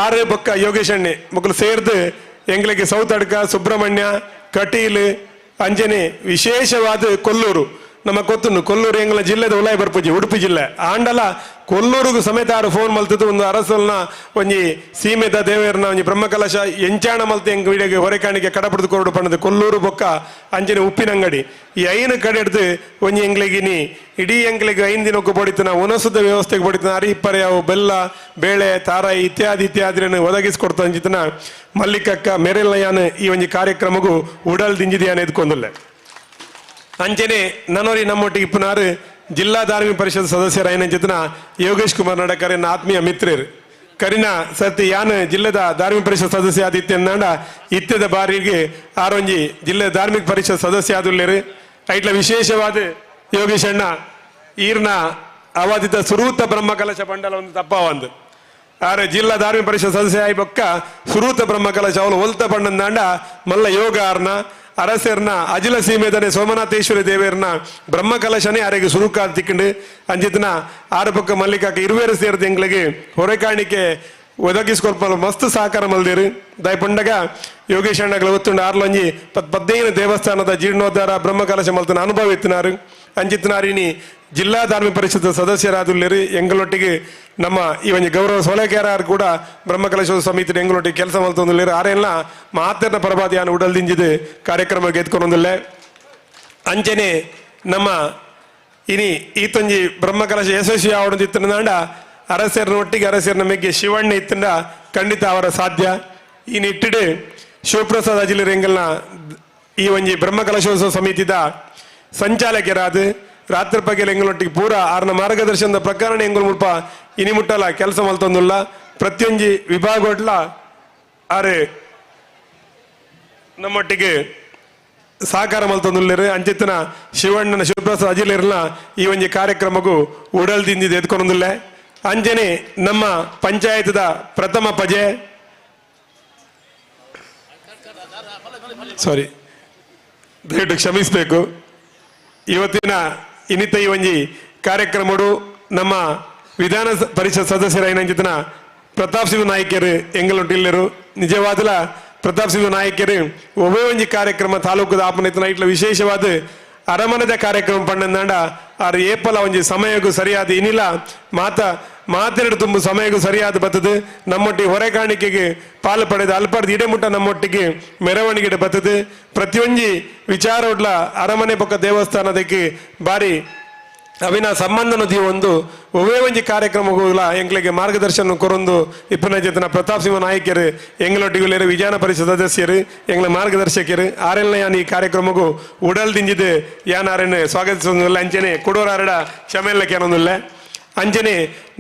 ಆರು ಬೊಕ್ಕ ಯೋಗೇಶಣ್ಣೆ ಮಕ್ಕಳು ಸೇರ್ದು ಎಂಗ್ಲಿಗೆ ಸೌತ್ ಅಡ್ಕ ಸುಬ್ರಹ್ಮಣ್ಯ ಕಟೀಲು ಅಂಜನೆ ವಿಶೇಷವಾದ ಕೊಲ್ಲೂರು ನಮ್ಮ ಕೊತ್ತುಂಡು ಕೊಲ್ಲೂರು ಎಂಗ್ಲ ಜಿಲ್ಲೆದ ಉಲಾಯ್ ಬರ್ಪುಜಿ ಉಡುಪಿ ಜಿಲ್ಲೆ ಆಂಡಲ ಕೊಲ್ಲೂರುಗು ಸಮೇತ ಆರು ಫೋನ್ ಮಲ್ತದ್ದು ಒಂದು ಅರಸಲ್ನ ಒಂಜಿ ಸೀಮೆದ ದೇವರನ ಒಂಜಿ ಬ್ರಹ್ಮಕಲಶ ಎಂಚಾಣ ಮಲ್ತ ಎಂಗ್ ವಿಡಿಯೋಗೆ ಹೊರೆಕಾಣಿಕೆ ಕಡಪಡ್ದು ಕೊರಡು ಪಣ್ಣದು ಕೊಲ್ಲೂರು ಬೊಕ್ಕ ಅಂಜನೆ ಉಪ್ಪಿನಂಗಡಿ ಈ ಐನು ಕಡೆ ಹಿಡ್ದು ಒಂಜಿ ಎಂಗ್ಲಿಗಿನಿ ಇಡೀ ಎಂಗ್ಲಿಗೆ 5 ದಿನಕ್ಕೂ ಬಡಿತನ ಉನಸದ ವ್ಯವಸ್ಥೆಗೆ ಬಡಿತನ ಅರಿ ಇಪ್ಪರೆ ಬೆಲ್ಲ ಬೇಳೆ ತಾರಾಯಿ ಇತ್ಯಾದಿ ಇತ್ಯಾದಿಯನ್ನು ಒದಗಿಸಿಕೊಡ್ತಾ ಅಂಜಿತನ ಮಲ್ಲಿಕಕ್ಕ ಮೆರೆಲ್ಲಯಾನ ಈ ಒಂಜಿ ಕಾರ್ಯಕ್ರಮಗೂ ಉಡಲ್ ದಿಂಜಿದಿಯಾನ ಎದ್ಕೊಂದಿಲ್ಲ. ಅಂಚನೆ ನನೋರಿ ನಮ್ಮೊಟ್ಟಿಗೆ ಇಪ್ಪನಾರು ಜಿಲ್ಲಾ ಧಾರ್ಮಿಕ ಪರಿಷತ್ ಸದಸ್ಯರಾಯಿನ ಜೊತೆನ ಯೋಗೇಶ್ ಕುಮಾರ್ ನಡಕರ್ ಎನ್ನ ಆತ್ಮೀಯ ಮಿತ್ರರು ಕರಿನ ಸತಿ ಯಾನ್ ಜಿಲ್ಲೆದ ಧಾರ್ಮಿಕ ಪರಿಷತ್ ಸದಸ್ಯ ಆದಿತ್ಯ ಅಂದಾಂಡ ಇತ್ಯದ ಬಾರಿಗೆ ಆರೊಂಜಿ ಜಿಲ್ಲೆ ಧಾರ್ಮಿಕ ಪರಿಷತ್ ಸದಸ್ಯ ಆದುಲ್ಲೇರು ಐಟ್ಲ ವಿಶೇಷವಾದ ಯೋಗೇಶ್ ಅಣ್ಣ ಈರ್ನ ಅವಾದಿತ ಸುರೂತ ಬ್ರಹ್ಮಕಲಶ ಮಂಡಲ ಒಂದು ತಪ್ಪ ಒಂದು ಆರೆ ಜಿಲ್ಲಾ ಧಾರ್ಮಿಕ ಪರಿಷತ್ ಸದಸ್ಯ ಆಯಿ ಬೊಕ್ಕ ಸುರೂತ ಬ್ರಹ್ಮಕಲಶ ಅವಳು ಒಲ್ತ ಪಂಡಂದಾಂಡ ಮಲ್ಲ ಯೋಗ ಆರ್ನ ಅರಸರ್ನ ಅಜಿಲ ಸೀಮೆದನೆ ಸೋಮನಾಥೇಶ್ವರಿ ದೇವರ್ನ ಬ್ರಹ್ಮಕಲಶನೇ ಅರೆಗೆ ಸುರುಕಾದ ತಿಕ್ಕಂಡು ಅಂಚಿತನ ಆರು ಪಕ್ಕ ಮಲ್ಲಿಕಾಕ ಇರುವೇರು ಸೇರಿದ ಎಂಗ್ಲಿಗೆ ಹೊರೆಕಾಣಿಕೆ ಒದಗಿಸ್ಕೊಲ್ಪ ಮಸ್ತ್ ಸಹಕಾರ ಮಲ್ದೇರು. ದಯಪಂಡಗ ಯೋಗೇಶ್ ಅಣ್ಣಗಳ ಒತ್ತುಂಡು ಆರ್ಲೊಂಜಿ 15 ದೇವಸ್ಥಾನದ ಜೀರ್ಣೋದ್ಧಾರ ಬ್ರಹ್ಮಕಲಶ ಮಲ್ತನ ಅನುಭವ ಎತ್ತಿನಾರು. ಅಂಚಿತ್ನಾರಿನಿ ಜಿಲ್ಲಾ ಧಾರ್ಮಿಕ ಪರಿಷತ್ ಸದಸ್ಯರಾದುಲ್ಲೇರು. ಎಂಗಳೊಟ್ಟಿಗೆ ನಮ್ಮ ಈ ಒಂಜಿ ಗೌರವ ಸೋಲೆಕೆರಾರ್ ಕೂಡ ಬ್ರಹ್ಮಕಲಶ ಸಮಿತಿ ಎಂಗಳೊಟ್ಟಿಗೆ ಕೆಲಸ ಮಲ್ತೊಂದುಲ್ಲೇರು. ಆರೆಲ್ಲ ಮಾತೆರ್ನ ಪರಬಾದಿಯಾನ ಉಡಲ್ದಿಂಜಿದು ಕಾರ್ಯಕ್ರಮ ಗೆದ್ಕೊಂಡೊಂದುಲ್ಲೆ. ಅಂಚನೆ ನಮ್ಮ ಇನಿ ಈತೊಂಜಿ ಬ್ರಹ್ಮಕಲಶ ಯಶಸ್ವಿ ಆವಡೊಂದು ಇತ್ತಂಡ ಅರಸರ್ನ ಒಟ್ಟಿಗೆ ಅರಸರ್ನ ಮೆಗ್ಗೆ ಶಿವಣ್ಣ ಇತ್ತಂಡ ಖಂಡಿತ ಅವರ ಸಾಧ್ಯ. ಈ ನಿಟ್ಟಿಡು ಶಿವಪ್ರಸಾದ್ ಅಜಿಲರ್ ಎಂಗಲ್ನ ಈ ಒಂಜಿ ಬ್ರಹ್ಮಕಲಶೋತ್ಸವ ಸಮಿತಿದ ಸಂಚಾಲಕರಾದ ರಾತ್ರಿ ಪಗೆಲ್ ಎಂಗಳೊಟ್ಟಿಗೆ ಪೂರ ಆರ್ನ ಮಾರ್ಗದರ್ಶನದ ಪ್ರಕರಣ ಎಂಗುಲ್ ಮುಲ್ಪ ಇನಿ ಮುಟ್ಟಲ ಕೆಲಸ ಮಲ್ತೊಂದುಲ್ಲ. ಪ್ರತಿಯೊಂಜಿ ವಿಭಾಗೋಟ್ಲ ಆರೆ ನಮ್ಮೊಟ್ಟಿಗೆ ಸಹಕಾರ ಮಲ್ತೊಂದುಲ್ಲೇರು. ಅಂಚಿತ್ತನ ಶಿವಣ್ಣನ ಶಿವಪ್ರಸಾದ್ ಅಜಿಲೇರ್ನ ಈ ಒಂಜಿ ಕಾರ್ಯಕ್ರಮಕ್ಕೂ ಉಡಲ್ ದಿಂದಿದ್ದು ಎತ್ಕೊಂಡೊಂದುಲ್ಲೆ. ಅಂಜನೆ ನಮ್ಮ ಪಂಚಾಯತ್ದ ಪ್ರಥಮ ಪಜೆ ಸಾರಿ ದಯವಿಟ್ಟು ಕ್ಷಮಿಸಬೇಕು. ಇವತ್ತಿನ ಇನ್ನಿತ ಈ ಒಂಜಿ ಕಾರ್ಯಕ್ರಮಡು ನಮ್ಮ ವಿಧಾನ ಪರಿಷತ್ ಸದಸ್ಯರಾಯಿನಂಚಿತನ ಪ್ರತಾಪ್ ಸಿಂಹ ನಾಯಕರು ಎಂಗಲೊಟ್ಟಿಲ್ಲರು. ನಿಜವಾದಲ ಪ್ರತಾಪ್ ಸಿಂಹ ನಾಯಕರು ಒಬ್ಬೇ ಒಂಜಿ ಕಾರ್ಯಕ್ರಮ ತಾಲೂಕುದ ಆಪನ ಇಟ್ಲ ವಿಶೇಷವಾದ ಅರಮನೆದ ಕಾರ್ಯಕ್ರಮ ಪಣ್ಣಂದಾಂಡ ಆರು ಏಪಲ ಒಂಜಿ ಸಮಯಕ್ಕೂ ಸರಿಯಾದ ಇನಿಲ ಮಾತ ಮಾತೆರಡು ತುಂಬ ಸಮಯಕ್ಕೂ ಸರಿಯಾದ ಬರ್ತದೆ. ನಮ್ಮೊಟ್ಟಿಗೆ ಹೊರೆ ಕಾಣಿಕೆಗೆ ಪಾಲು ಪಡೆದ ಅಲ್ಪರ್ದು ಇಡೆಮುಟ್ಟ ನಮ್ಮೊಟ್ಟಿಗೆ ಮೆರವಣಿಗೆ ಬರ್ತದೆ. ಪ್ರತಿಯೊಂಜಿ ವಿಚಾರ ಉಡ್ಲ ಅರಮನೆ ಪಕ್ಕ ದೇವಸ್ಥಾನದಕ್ಕೆ ಬಾರಿ ಅವಿನ ಸಂಬಂಧನ ಒಂದು ಒವ್ವೇ ಒಂಜಿ ಕಾರ್ಯಕ್ರಮಗಳ ಎಂಗ್ಲಿಗೆ ಮಾರ್ಗದರ್ಶನ ಕೊರೊಂದು ಇಪ್ಪನ ಜೊತೆನ ಪ್ರತಾಪ್ ಸಿಂಹ ನಾಯಕರು ಎಂಗ್ಲೊಟ್ಟಿಗೆ ವಿಧಾನ ಪರಿಷತ್ ಸದಸ್ಯರು ಎಂಗ್ಲ ಮಾರ್ಗದರ್ಶಕರು ಆರೆಲ್ಲ ಯಾನ್ ಈ ಕಾರ್ಯಕ್ರಮಕ್ಕೂ ಉಡಲ್ ದಿಂಜಿದು ಯಾನ್ ಆರೆನ್ ಸ್ವಾಗತಿಸೊಂದಿಲ್ಲ. ಅಂಚನೆ ಕೊಡೋರಾರಡ ಕ್ಷಮೆಲ್ಲ ಕೇನೊಂದಿಲ್ಲ. ಅಂಚನೆ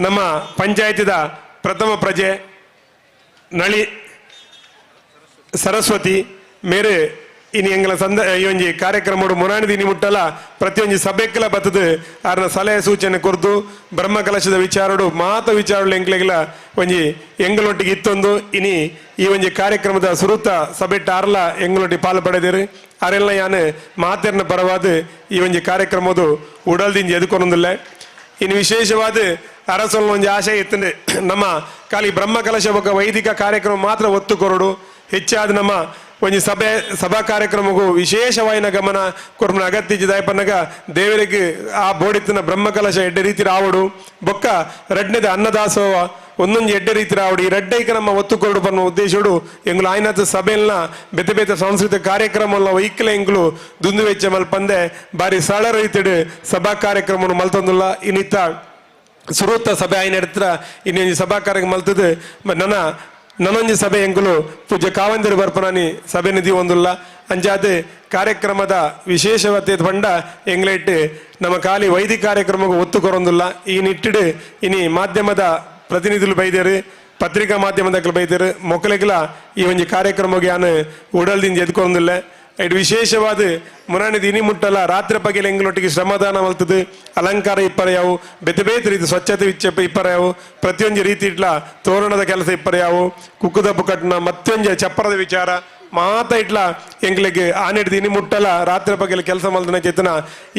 ನಮ್ಮ ಪಂಚಾಯತಿದ ಪ್ರಥಮ ಪ್ರಜೆ ನಳಿ ಸರಸ್ವತಿ ಮೇರೆ ಇನಿ ಎಂಗಲ ಸಂದ ಈ ಒಂಜಿ ಕಾರ್ಯಕ್ರಮಡು ಮುರಾಣಿ ದಿನಿ ಮುಟ್ಟಲ ಪ್ರತಿಯೊಂಜಿ ಸಭೆಕ್ಲ ಬತ್ತದು ಆರ್ನ ಸಲಹೆ ಸೂಚನೆ ಕೊರ್ದು ಬ್ರಹ್ಮಕಲಶದ ವಿಚಾರಡು ಮಾತ ವಿಚಾರಡು ಎಂಕ್ಲೆಗ್ಲ ಒಂಜಿ ಎಂಗಳೊಟ್ಟಿಗೆ ಇತ್ತೊಂದು ಇನಿ ಈ ಒಂಜಿ ಕಾರ್ಯಕ್ರಮದ ಸುರುತ ಸಭೆಟ್ ಆರ್ಲ ಎಂಗಳೊಟ್ಟಿಗೆ ಪಾಲು ಪಡೆದಿರು. ಆರೆಲ್ಲ ಯಾನ್ ಮಾತೆರ್ನ ಪರವಾದ ಈ ಒಂಜಿ ಕಾರ್ಯಕ್ರಮದು ಉಡಲ್ದಿಂಜಿ ಎದುಕೊಂದಿಲ್ಲ. ಇನ್ನು ವಿಶೇಷವಾದ ಅರಸೊಲ್ಲ ಒಂಜಿ ಆಶೆ ಇತ್ತಂದ್ರೆ ನಮ್ಮ ಖಾಲಿ ಬ್ರಹ್ಮಕಲಶ ಬೊಕ್ಕ ವೈದಿಕ ಕಾರ್ಯಕ್ರಮ ಮಾತ್ರ ಒತ್ತು ಕೊರಡು ಹೆಚ್ಚಾದ ನಮ್ಮ ಒಂಜಿ ಸಭೆ ಸಭಾ ಕಾರ್ಯಕ್ರಮಕ್ಕೂ ವಿಶೇಷವಾಯಿನ ಗಮನ ಕೊರ್ಮನ ಅಗತ್ಯ ದಾಯಪನ್ನಗ ದೇವರಿಗೆ ಆ ಬೋಡಿತ್ತಿನ ಬ್ರಹ್ಮಕಲಶ ಎಡ್ಡೆ ರೀತಿ ರಾವಡು ಬೊಕ್ಕ ರಡ್ನೆದ ಅನ್ನದಾಸೋಹ ಒಂದೊಂದು ಎಡ್ಡೆ ರೀತಿ ರಾವಡು ಈ ರಡ್ಡೈಕ ನಮ್ಮ ಒತ್ತು ಕೊರಡು ಪನ್ನ ಉದ್ದೇಶಡು ಎಂಗುಲು ಆಯ್ನಾಥ ಸಭೆಯನ್ನ ಬೇತೆ ಬೇತೆ ಸಾಂಸ್ಕೃತಿಕ ಕಾರ್ಯಕ್ರಮ ವೈಕ್ಲ ಎಂಗುಲು ದುಂದು ವೆಚ್ಚ ಮಲ್ಪಂದೆ ಬಾರಿ ಸರಳ ರೀತಿಡು ಸಭಾ ಕಾರ್ಯಕ್ರಮವನ್ನು ಮಲ್ತೊಂದುಲ್ಲ. ಇನ್ನಿತ್ತ ಸುರುತ್ತ ಸಭೆ ಆಯ್ನ ಹತ್ರ ಇನ್ನೊಂದು ಸಭಾ ಕಾರ್ಯಕ್ರಮ ಮಲ್ತದು ನನ್ನ ನನೊಂಜಿ ಸಭೆ ಎಂಗುಲು ಪೂಜ್ಯ ಕಾವಂದಿರು ಬರ್ಪನಾನಿ ಸಭೆ ನಿಧಿ ಒಂದುಲ್ಲ. ಅಂಚಾದ ಕಾರ್ಯಕ್ರಮದ ವಿಶೇಷವತೆ ಪಂಡ ಎಂಗ್ಲೇಟ್ ನಮ್ಮ ಖಾಲಿ ವೈದಿಕ ಕಾರ್ಯಕ್ರಮಕ್ಕೆ ಒತ್ತು ಕೊರೊಂದುಲ್ಲ. ಈ ನಿಟ್ಟಿಡು ಇನಿ ಮಾಧ್ಯಮದ ಪ್ರತಿನಿಧುಲು ಬೈದೇರು ಪತ್ರಿಕಾ ಮಾಧ್ಯಮದ ಬೈದೇರು ಮೊಕ್ಕಲಿಗೆಲ್ಲ ಈ ಒಂಜಿ ಕಾರ್ಯಕ್ರಮಕ್ಕೆ ಯಾನ್ ಉಡಲ್ದಿಂದ ಎದ್ಕೊಂದಿಲ್ಲ. ಇಡು ವಿಶೇಷವಾದ ಮುರಾಣಿ ದಿನಿ ಮುಟ್ಟಲ್ಲ ರಾತ್ರಿ ಪಗೆಲ ಎಂಗ್ಲೊಟ್ಟಿಗೆ ಶ್ರಮದಾನ ಮಲ್ತದು ಅಲಂಕಾರ ಇಪ್ಪರೆಯಾವು ಬೇತೆ ಬೇತೆ ರೀತಿ ಸ್ವಚ್ಛತೆ ಇಚ್ಚ ಇಪ್ಪರೆಯಾವು ಪ್ರತಿಯೊಂದು ರೀತಿ ಇಟ್ಲ ತೋರಣದ ಕೆಲಸ ಇಪ್ಪರೆಯಾವು ಕುಕ್ಕುದಪ್ಪು ಕಟ್ಟನ ಮತ್ತೊಂಜಿ ಚಪ್ಪರದ ವಿಚಾರ ಮಾತ ಇಟ್ಲ ಎಂಗ್ಲಿಗೆ ಆನೆಡ್ ದಿನಿ ಮುಟ್ಟಲ ರಾತ್ರಿ ಪಗೆಲ ಕೆಲಸ ಮಲ್ದನ ಚೇತನ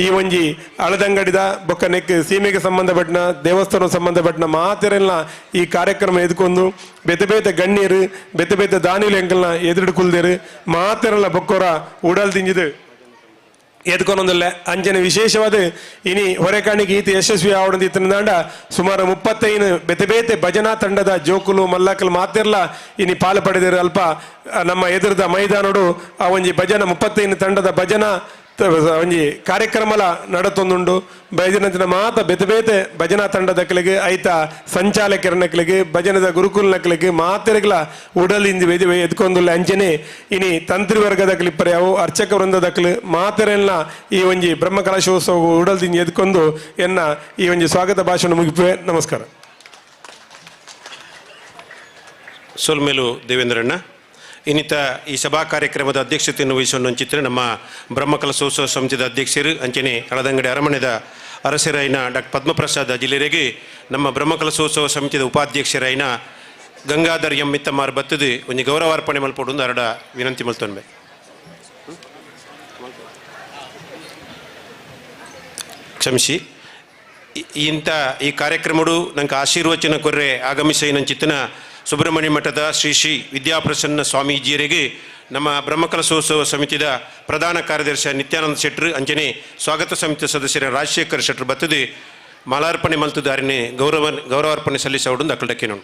ಈ ಒಂಜಿ ಅಳದಂಗಡಿದ ಬೊಕ್ಕ ನೆಕ್ ಸೀಮೆಗೆ ಸಂಬಂಧಪಟ್ಟನ ದೇವಸ್ಥಾನ ಸಂಬಂಧಪಟ್ಟನ ಮಾತೆರೆಲ್ಲ ಈ ಕಾರ್ಯಕ್ರಮ ಎದ್ಕೊಂಡು ಬೇತೆ ಬೇತೆ ಗಣ್ಯರು ಬೇತೆ ಬೇತೆ ದಾನಿಲು ಎಂಕಲ್ನ ಎದುರು ಕುಲ್ದೇರು ಮಾತೆರೆಲ್ಲ ಬೊಕ್ಕೋರ ಉಡಲ್ ತಿಂಜಿದು ಎದ್ಕೊಂದೊಂದಿಲ್ಲ. ಅಂಚನೆ ವಿಶೇಷವಾದ ಇನಿ ಹೊರೆಕಾಣಿಗೆ ಈತ ಯಶಸ್ವಿ ಆವಡಂದು ಇತ್ತಂದಾಂಡ ಸುಮಾರು 35 ಬೇತೆ ಬೇತೆ ಭಜನಾ ತಂಡದ ಜೋಕುಲು ಮಲ್ಲಕಲು ಮಾತಿರ್ಲ ಇನಿ ಪಾಲು ಪಡೆದಿರು. ಅಲ್ಪ ನಮ್ಮ ಎದುರದ ಮೈದಾನಡು ಆ ಒಂಜಿ ಭಜನಾ 35 ತಂಡದ ಭಜನಾ ಒಂಜಿ ಕಾರ್ಯಕ್ರಮಲ ನಡತೊಂದುಂಡು. ಭಜನಂಚಿನ ಮಾತ ಬೇತೆ ಬೇತೆ ಭಜನಾ ತಂಡದಕ್ಕಲಿಗೆ ಐತ ಸಂಚಾಲಕರನಕ್ಕಲಿಗೆ ಭಜನದ ಗುರುಕುಲನಕ್ಕಲಿಗೆ ಮಾತೆರೆಗ್ಲ ಉಡಲಿಂದ ಎದ್ಕೊಂದುಲ್ಲ. ಅಂಚನೆ ಇನಿ ತಂತ್ರಿ ವರ್ಗದಕ್ಕಲಿ ಇಪ್ಪರ್ಯಾವು ಅರ್ಚಕ ವೃಂದದಕ್ಕಲು ಮಾತೆರೆಲ್ಲ ಈ ಒಂಜಿ ಬ್ರಹ್ಮಕಲಶೋತ್ಸವ ಉಡಲ್ದಿಂದ ಎದ್ಕೊಂಡು ಎನ್ನ ಈ ಒಂಜಿ ಸ್ವಾಗತ ಭಾಷಣ ಮುಗಿಪುವೆ. ನಮಸ್ಕಾರ. ಸೊಲ್ಮೇಲು ದೇವೇಂದ್ರಣ್ಣ. ಇನ್ನಿತ ಈ ಸಭಾ ಕಾರ್ಯಕ್ರಮದ ಅಧ್ಯಕ್ಷತೆಯನ್ನು ವಹಿಸುವ ಚಿತ್ರ ನಮ್ಮ ಬ್ರಹ್ಮಕಲಶೋತ್ಸವ ಸಮಿತಿಯ ಅಧ್ಯಕ್ಷರು ಅಂಚನೆ ಹಳದಂಗಡಿ ಅರಮನೆದ ಅರಸರಾಯಿನ ಡಾಕ್ಟರ್ ಪದ್ಮಪ್ರಸಾದ್ ಅಜಿಲೆರೆಗೆ ನಮ್ಮ ಬ್ರಹ್ಮಕಲಶೋತ್ಸವ ಸಮಿತಿಯ ಉಪಾಧ್ಯಕ್ಷರಾಯಿನ ಗಂಗಾಧರ್ ಎಂ ಮಿತ್ತಮಾರ್ ಬತ್ತದು ಒಂಜಿ ಗೌರವಾರ್ಪಣೆ ಮಲ್ಪೊಡು ಅರಡ ವಿನಂತಿ ಮಲ್ತೊನ್ಬೆ. ಕ್ಷಮಿಸಿ. ಇಂಥ ಈ ಕಾರ್ಯಕ್ರಮಡು ನಂಗೆ ಆಶೀರ್ವಚನ ಕೊರ್ರೆ ಆಗಮಿಸೈನಂಚಿತ್ತನ ಸುಬ್ರಹ್ಮಣ್ಯ ಮಠದ ಶ್ರೀ ಶ್ರೀ ವಿದ್ಯಾಪ್ರಸನ್ನ ಸ್ವಾಮೀಜಿಯರಿಗೆ ನಮ್ಮ ಬ್ರಹ್ಮಕಲಶೋತ್ಸವ ಸಮಿತಿಯ ಪ್ರಧಾನ ಕಾರ್ಯದರ್ಶಿ ನಿತ್ಯಾನಂದ ಶೆಟ್ಟರು ಅಂಚನೆ ಸ್ವಾಗತ ಸಮಿತಿ ಸದಸ್ಯರ ರಾಜಶೇಖರ್ ಶೆಟ್ಟರು ಬತ್ತದೆ ಮಾಲಾರ್ಪಣೆ ಮಲ್ತುದಾರಿನೇ ಗೌರವಾರ್ಪಣೆ ಸಲ್ಲಿಸೋಡು ಅಕ್ಕಡಕ್ಕೇನು.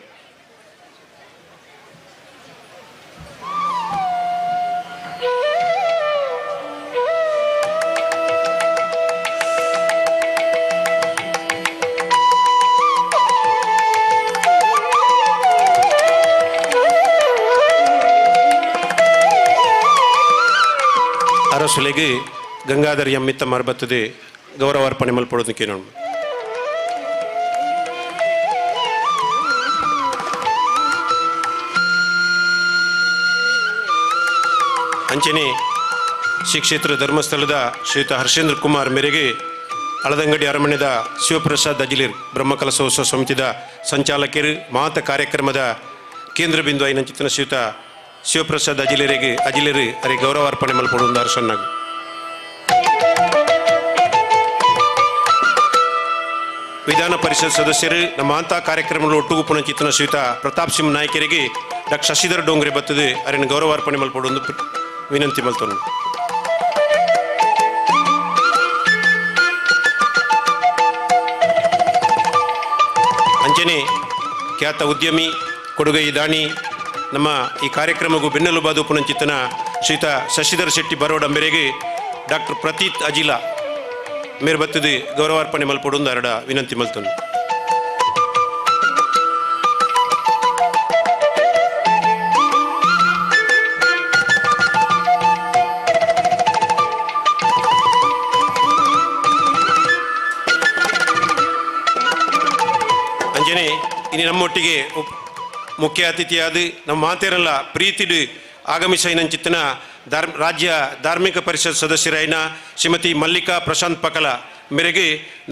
ಅರಸುಲೆಗೆ ಗಂಗಾಧರ್ ಎಮ್ಮಿತ್ತ ಮರ್ಬತ್ತದೆ ಗೌರವಾರ್ಪಣೆ ಮಲ್ಪಡೋದಕ್ಕೆ ನೋಡು. ಅಂಚನೆ ಶ್ರೀ ಕ್ಷೇತ್ರ ಧರ್ಮಸ್ಥಳದ ಶ್ರೀಯುತ ಹರ್ಷೇಂದ್ರ ಕುಮಾರ್ ಮೇರೆಗೆ ಅಳದಂಗಡಿ ಅರಮನೆದ ಶಿವಪ್ರಸಾದ್ ಅಜಿಲಿರ್ ಬ್ರಹ್ಮಕಲಶೋತ್ಸವ ಸಮಿತಿದ ಸಂಚಾಲಕರು ಮಾತ ಕಾರ್ಯಕ್ರಮದ ಕೇಂದ್ರ ಬಿಂದು ಐನಂಚಿತನ ಶ್ರೀಯುತ ಶಿವಪ್ರಸಾದ್ ಅಜಿಲೇರಿಗೆ ಅಜಿಲೇರು ಅರೆ ಗೌರವಾರ್ಪಣೆ ಮಲ್ಪಡುವಂತ ಅರಸನ್ನಾಗ. ವಿಧಾನ ಪರಿಷತ್ ಸದಸ್ಯರು ನಮ್ಮ ಅಂಥ ಕಾರ್ಯಕ್ರಮಗಳು ಒಟ್ಟುಗುಪ್ಪುನ ಚಿತ್ತನ ಶ್ರೀಯುತ ಪ್ರತಾಪ್ ಸಿಂಹ ನಾಯ್ಕರಿಗೆ ಡಾಕ್ಟರ್ ಶಶಿಧರ್ ಡೋಂಗ್ರೆ ಬತ್ತದೆ ಅರಿನ ಗೌರವಾರ್ಪಣೆ ಮಲ್ಪಡುವಂದು ವಿನಂತಿ ಮಲ್ತನು. ಅಂಚನೆ ಖ್ಯಾತ ಉದ್ಯಮಿ ಕೊಡುಗೈ ದಾನಿ ನಮ್ಮ ಈ ಕಾರ್ಯಕ್ರಮಕ್ಕೂ ಬೆನ್ನೆಲುಬಾದು ಪುನಂಚಿತನ ಶ್ರೀಯುತ ಶಶಿಧರ್ ಶೆಟ್ಟಿ ಬರೋಡ ಮೇರೆಗೆ ಡಾಕ್ಟರ್ ಪ್ರತೀತ್ ಅಜಿಲಾ ಮೇರು ಬತ್ತದೆ ಗೌರವಾರ್ಪಣೆ ಮಲ್ಪಡುಂದು ಅರಡ ವಿನಂತಿ ಮಲ್ತನು. ಅಂಜನೆ ಇನ್ನು ನಮ್ಮೊಟ್ಟಿಗೆ ಮುಖ್ಯ ಅತಿಥಿಯಾದ ನಮ್ಮ ಮಾತೇರಲ್ಲ ಪ್ರೀತಿಡು ಆಗಮಿಸೈನಂಚಿತ್ತನ ರಾಜ್ಯ ಧಾರ್ಮಿಕ ಪರಿಷತ್ ಸದಸ್ಯರಾಯಿನ ಶ್ರೀಮತಿ ಮಲ್ಲಿಕಾ ಪ್ರಶಾಂತ್ ಪಕಲ ಮೇರೆಗೆ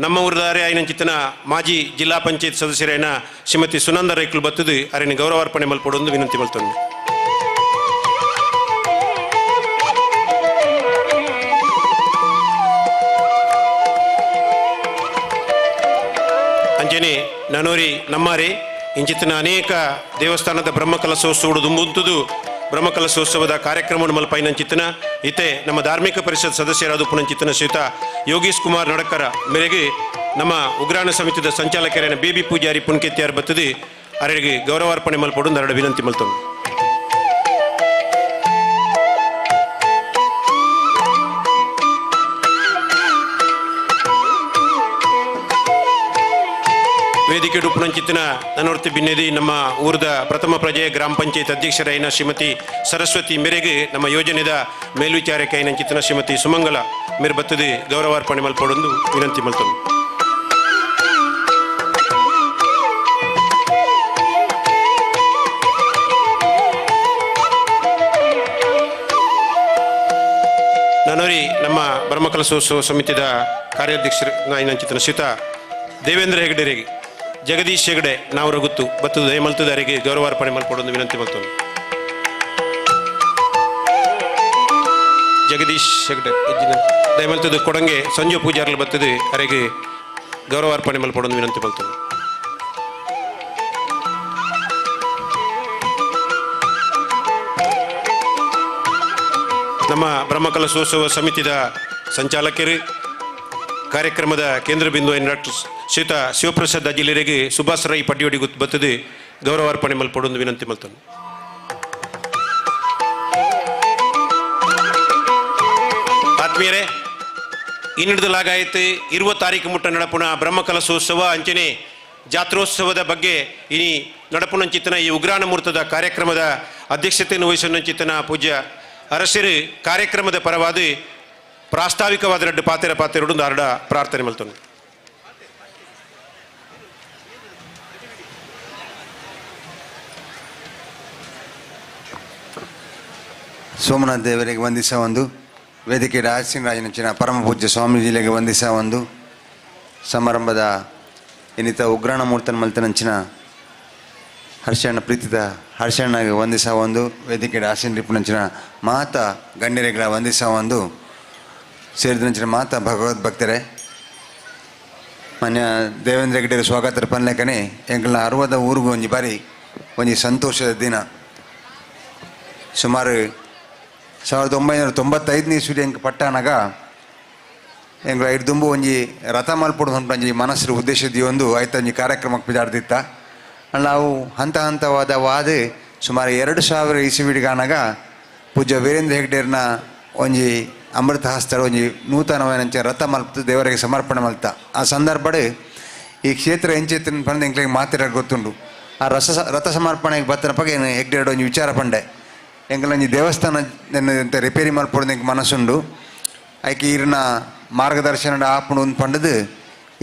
ನಮ್ಮ ಊರದಾರೆ ಆಯ್ನಂಚಿತ್ತನ ಮಾಜಿ ಜಿಲ್ಲಾ ಪಂಚಾಯತ್ ಸದಸ್ಯರಾಯಿನ ಶ್ರೀಮತಿ ಸುನಂದ ರೈಕುಲು ಬತ್ತದು ಅರಿನ ಗೌರವಾರ್ಪಣೆ ಮಲ್ಪಡೊಂದು ವಿನಂತಿ ಮಲ್ತೊಂದು. ಅಂಜನೆ ನನೋರಿ ನಮ್ಮಾರೆ ಇಂಚಿತ್ತಿನ ಅನೇಕ ದೇವಸ್ಥಾನದ ಬ್ರಹ್ಮಕಲಶೋತ್ಸವಡು ದುಂಬುಂತುದು ಬ್ರಹ್ಮಕಲಶೋತ್ಸವದ ಕಾರ್ಯಕ್ರಮವನ್ನು ಮಲ್ಪೈನಂಚಿತ್ತನ ಇತ್ತೆ ನಮ್ಮ ಧಾರ್ಮಿಕ ಪರಿಷತ್ ಸದಸ್ಯರಾದ ಪುನಂಚಿತ್ತನ ಶ್ರೀಯುತ ಯೋಗೀಶ್ ಕುಮಾರ್ ನಡಕರ ಮೇರೆಗೆ ನಮ್ಮ ಉಗ್ರಾಣ ಸಮಿತಿದ ಸಂಚಾಲಕರಾದ ಬೇಬಿ ಪೂಜಾರಿ ಪುನ್ಕೆತ್ತಿಯಾರ್ ಬತ್ತದೆ ಅರೆಗೆ ಗೌರವಾರ್ಪಣೆ ಮಲ್ಪಡು ನರಡ ವಿನಂತಿ ಮಲ್ತೊಂದು. ವೇದಿಕೆ ಉಪನಂಚಿತನ ನನ್ನೊರ್ತಿ ಬಿನ್ನೆದಿ ನಮ್ಮ ಊರದ ಪ್ರಥಮ ಪ್ರಜೆ ಗ್ರಾಮ ಪಂಚಾಯತ್ ಅಧ್ಯಕ್ಷರಾಯಿನ ಶ್ರೀಮತಿ ಸರಸ್ವತಿ ಮೇರೆಗೆ ನಮ್ಮ ಯೋಜನೆದ ಮೇಲ್ವಿಚಾರಕ ಐನಂಚಿತನ ಶ್ರೀಮತಿ ಸುಮಂಗಲ ಮೇರೆ ಬತ್ತದೆ ಗೌರವಾರ್ಪಣೆ ಮಲ್ಪಡೊಂದು ವಿನಂತಿ ಮಲ್ತೊಂದು. ನಾನೋರಿ ನಮ್ಮ ಬ್ರಹ್ಮಕಲಶೋತ್ಸವ ಸಮಿತಿದ ಕಾರ್ಯಾಧ್ಯಕ್ಷರ ಐನಂಚಿತನ ಶ್ರೀತ ದೇವೇಂದ್ರ ಹೆಗಡೆರಿಗೆ ಜಗದೀಶ್ ಹೆಗಡೆ ನಾವು ರಗುತ್ತು ಬತ್ತದ ದಯಮಲ್ತುದಾರಿಗೆ ಗೌರವಾರ್ಪಣೆ ಮಲ್ಪಡೊಂದು ವಿನಂತಿ ಮಲ್ತೊಂದು. ಜಗದೀಶ್ ಹೆಗಡೆ ದಯಮಲ್ತದ ಕೊಡಂಗೆ ಸಂಜು ಪೂಜಾರ್ಲು ಬತ್ತದೆ ಅರೆಗೆ ಗೌರವಾರ್ಪಣೆ ಮಲ್ಪಡೊಂದು ವಿನಂತಿ ಮಲ್ತೊಂದು. ನಮ್ಮ ಬ್ರಹ್ಮಕಲಶೋತ್ಸವ ಸಮಿತಿದ ಸಂಚಾಲಕರು ಕಾರ್ಯಕ್ರಮದ ಕೇಂದ್ರ ಬಿಂದು ಡಾಕ್ಟರ್ ಶ್ರೀಯುತ ಶಿವಪ್ರಸಾದ್ ಅಜಿಲೇರಿಗೆ ಸುಭಾಷ್ ರೈ ಪಡ್ಡಿಯೋಡಿ ಗುತ್ತು ಬತ್ತದೆ ಗೌರವಾರ್ಪಣೆ ಮಲ್ಪಡೊಂದು ವಿನಂತಿ ಮಲ್ತೊಂದು. ಆತ್ಮೀಯರೇ, ಇನ್ನಿಡ್ದಲಾಗಾಯಿತು 20 ತಾರೀಕು ಮುಟ್ಟ ನಡಪುಣ ಬ್ರಹ್ಮಕಲಶೋತ್ಸವ ಅಂಚನೆ ಜಾತ್ರೋತ್ಸವದ ಬಗ್ಗೆ ಇನಿ ನಡಪುಣಂಚಿತನ ಈ ಉಗ್ರಾಣ ಮುಹೂರ್ತದ ಕಾರ್ಯಕ್ರಮದ ಅಧ್ಯಕ್ಷತೆಯನ್ನು ವಹಿಸಿನಂಚಿತನ ಪೂಜ್ಯ ಅರಸರು ಕಾರ್ಯಕ್ರಮದ ಪರವಾದ ಪ್ರಾಸ್ತಾವಿಕವಾದ ರಡ್ಡು ಪಾತೆರ ಪಾತೆರಡು ಅರಡ ಪ್ರಾರ್ಥನೆ ಮಲ್ತೊಂದು. ಸೋಮನಾಥ ದೇವರಿಗೆ ವಂದಿಸ ಒಂದು ವೇದಿಕೆ ರಾಜಸಿಂಹರಾಜನಂಚಿನ ಪರಮ ಪೂಜ್ಯ ಸ್ವಾಮೀಜಿಲೆಗೆ ವಂದಿಸ ಒಂದು ಸಮಾರಂಭದ ಇನ್ನಿತ ಉಗ್ರಾಣ ಮೂರ್ತನ ಮಲ್ತನಂಚಿನ ಹರ್ಷಣ್ಣ ಪ್ರೀತಿದ ಹರ್ಷಣ್ಣಗೆ ವಂದಿಸ ಒಂದು ವೇದಿಕೆ ಆಸೀನ ರಿಪುನಂಚಿನ ಮಾತ ಗಣ್ಯರಿಗಳ ವಂದಿಸ ಒಂದು ಸೇರಿದಂಚಿನ ಮಾತ ಭಗವದ್ ಭಕ್ತರೇ, ಮಾನ್ಯ ದೇವೇಂದ್ರ ಹೆಗ್ಡೆರ್ ಸ್ವಾಗತ ಪನ್ಲೆಕನೆ ಎಂಕಲ್ನ ಅರ್ವದ ಊರುಗು ಒಂಜಿ ಬಾರಿ ಒಂಜಿ ಸಂತೋಷದ ದಿನ. ಸುಮಾರು 1995ನೇ ಇಸ್ವಿಡ್ ಎಂಕ್ ಪಟ್ಟಾನಗ ಎಂಗ್ಲ ಐದು ಒಂಜಿ ರಥ ಮಲ್ಪೊಡು ಪನ್ಪುನ ಒಂಜಿ ಮನಸ್ಸು ಉದ್ದೇಶ ದೀವೊಂದು ಐತ ಒಂಜಿ ಕಾರ್ಯಕ್ರಮಕ್ಕೆ ಪಿದಾಡ್ದಿತ್ತ. ನಾವು ಹಂತ ಹಂತವಾದ ವಾದ ಸುಮಾರು 2000 ಇಸ್ವಿಡ್ಗಾನಗ ಪೂಜ್ಯ ವೀರೇಂದ್ರ ಹೆಗ್ಡೇರ್ನ ಒಂಜಿ ಅಮೃತ ಹಸ್ತರ ಒಂಜಿ ನೂತನವಾದ ರಥ ಮಲ್ಪು ದೇವರಿಗೆ ಸಮರ್ಪಣೆ ಮಲ್ತ. ಆ ಸಂದರ್ಭಡ್ ಈ ಕ್ಷೇತ್ರ ಎಂಚಿತ್ತಿನ ಪಂದ್ ಎಂಕ್ಲೆಗ್ ಮಾತೆರೆಗ್ ಗೊತ್ತುಂಡು. ಆ ರಥ ಸಮರ್ಪಣೆಗೆ ಬತ್ತನಪಗ ಏನು ಹೆಗ್ಡೇರ್ಡ್ ಒಂಜಿ ವಿಚಾರ ಪಂಡೆ, ಎಂಕಲ್ನ ಒಂಜಿ ದೇವಸ್ಥಾನ ರಿಪೇರಿ ಮಲ್ಪೊಡು ಎಂಕ್ ಮನಸ್ಸುಂಡು, ಐಕೆ ಈರ್ನ ಮಾರ್ಗದರ್ಶನ ಆಪುಂಡು ಅಂದ್ ಪಂಡದು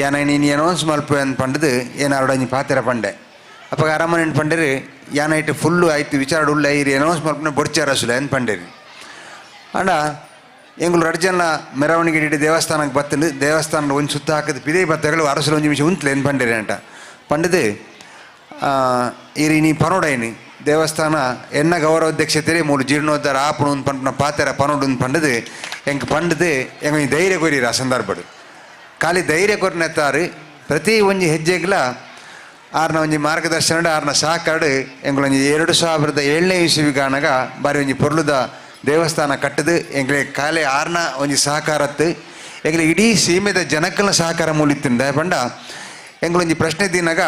ಯಾನ ನೀನು ಅನೌನ್ಸ್ ಮಲ್ಪು ಅಂದ್ ಪಂಡದು ಏನಾರು ಒಂಜಿ ಪಾತೆರ ಪಂಡೆ. ಅಪ್ಪಗ ಅರಮನೆ ಪಂಡೇರಿ ಯಾನ ಇಟ್ಟು ಫುಲ್ಲು ಆಯ್ತು ವಿಚಾರ ಉಳ್ಳ ಈರು ಅನೌನ್ಸ್ ಮಲ್ಪುನ ಬೊಡ್ಚಾರ ಅಸುಲೆ ಅಂದ್ ಪಂಡೇರಿ. ಅಂಡ ಎಂಗುಲು ರಡ್ಡು ಜನ ಮೆರವಣಿಗೆ ಇಡೀ ದೇವಸ್ಥಾನಕ್ಕೆ ಬತ್ತಂದು ದೇವಸ್ಥಾನ ಒಂಜಿ ಸುತ್ತ ಹಾಕಿದ ಪಿದೇ ಬತ್ತಗಳು ಅರಸುಲು ಒಂಜಿ ನಿಮಿಷ ಉಂತ್ಲೆ ಅಂದ್ ಪಂಡೇರಿ ಅಂಟ. ಪಂಡದು ಈರು ನೀ ಪನೋಡೈನಿ ದೇವಸ್ಥಾನ ಎನ್ನ ಗೌರವಾಧ್ಯಕ್ಷತೆ ಮೂಲು ಜೀರ್ಣೋದ್ಧಾರ ಆಪುಣು ಅಂದ್ ಪಂಪುನ ಪಾತೆರ ಪನೋಡು ಅಂದ್ ಪಂಡದು ಎಂಕ್ ಪಂಡದು ಎಂಕ್ ಒಂಜಿ ಧೈರ್ಯ ಕೊರಿರು. ಆ ಸಂದರ್ಭಡ್ ಖಾಲಿ ಧೈರ್ಯ ಕೊರ್ನೆತ್ತಾರು ಪ್ರತಿ ಒಂಜಿ ಹೆಜ್ಜೆಗ್ಲ ಆರ್ನ ಒಂಜಿ ಮಾರ್ಗದರ್ಶನ ಆರ್ನ ಸಹಕಾರ ಎಂಗುಲೊಂಜಿ 2007ನೇ ಇಸ್ವಿಗಾನಗ ಬಾರಿ ಒಂಜಿ ಪೊರ್ಲುದ ದೇವಸ್ಥಾನ ಕಟ್ಟದು ಎಂಗ್ಲೆ ಕಾಲೆ ಆರ್ನ ಒಂಜಿ ಸಹಕಾರತ್ತು ಎಂಗ್ಲೆ ಇಡೀ ಸೀಮೆದ ಜನಕ್ಕಲ್ನ ಸಹಕಾರ ಮೂಲಿತ್ತಿಂದ ಪಂಡ ಎಂಗ್ಲೊಂಜಿ ಪ್ರಶ್ನೆ ದಿನಾಗ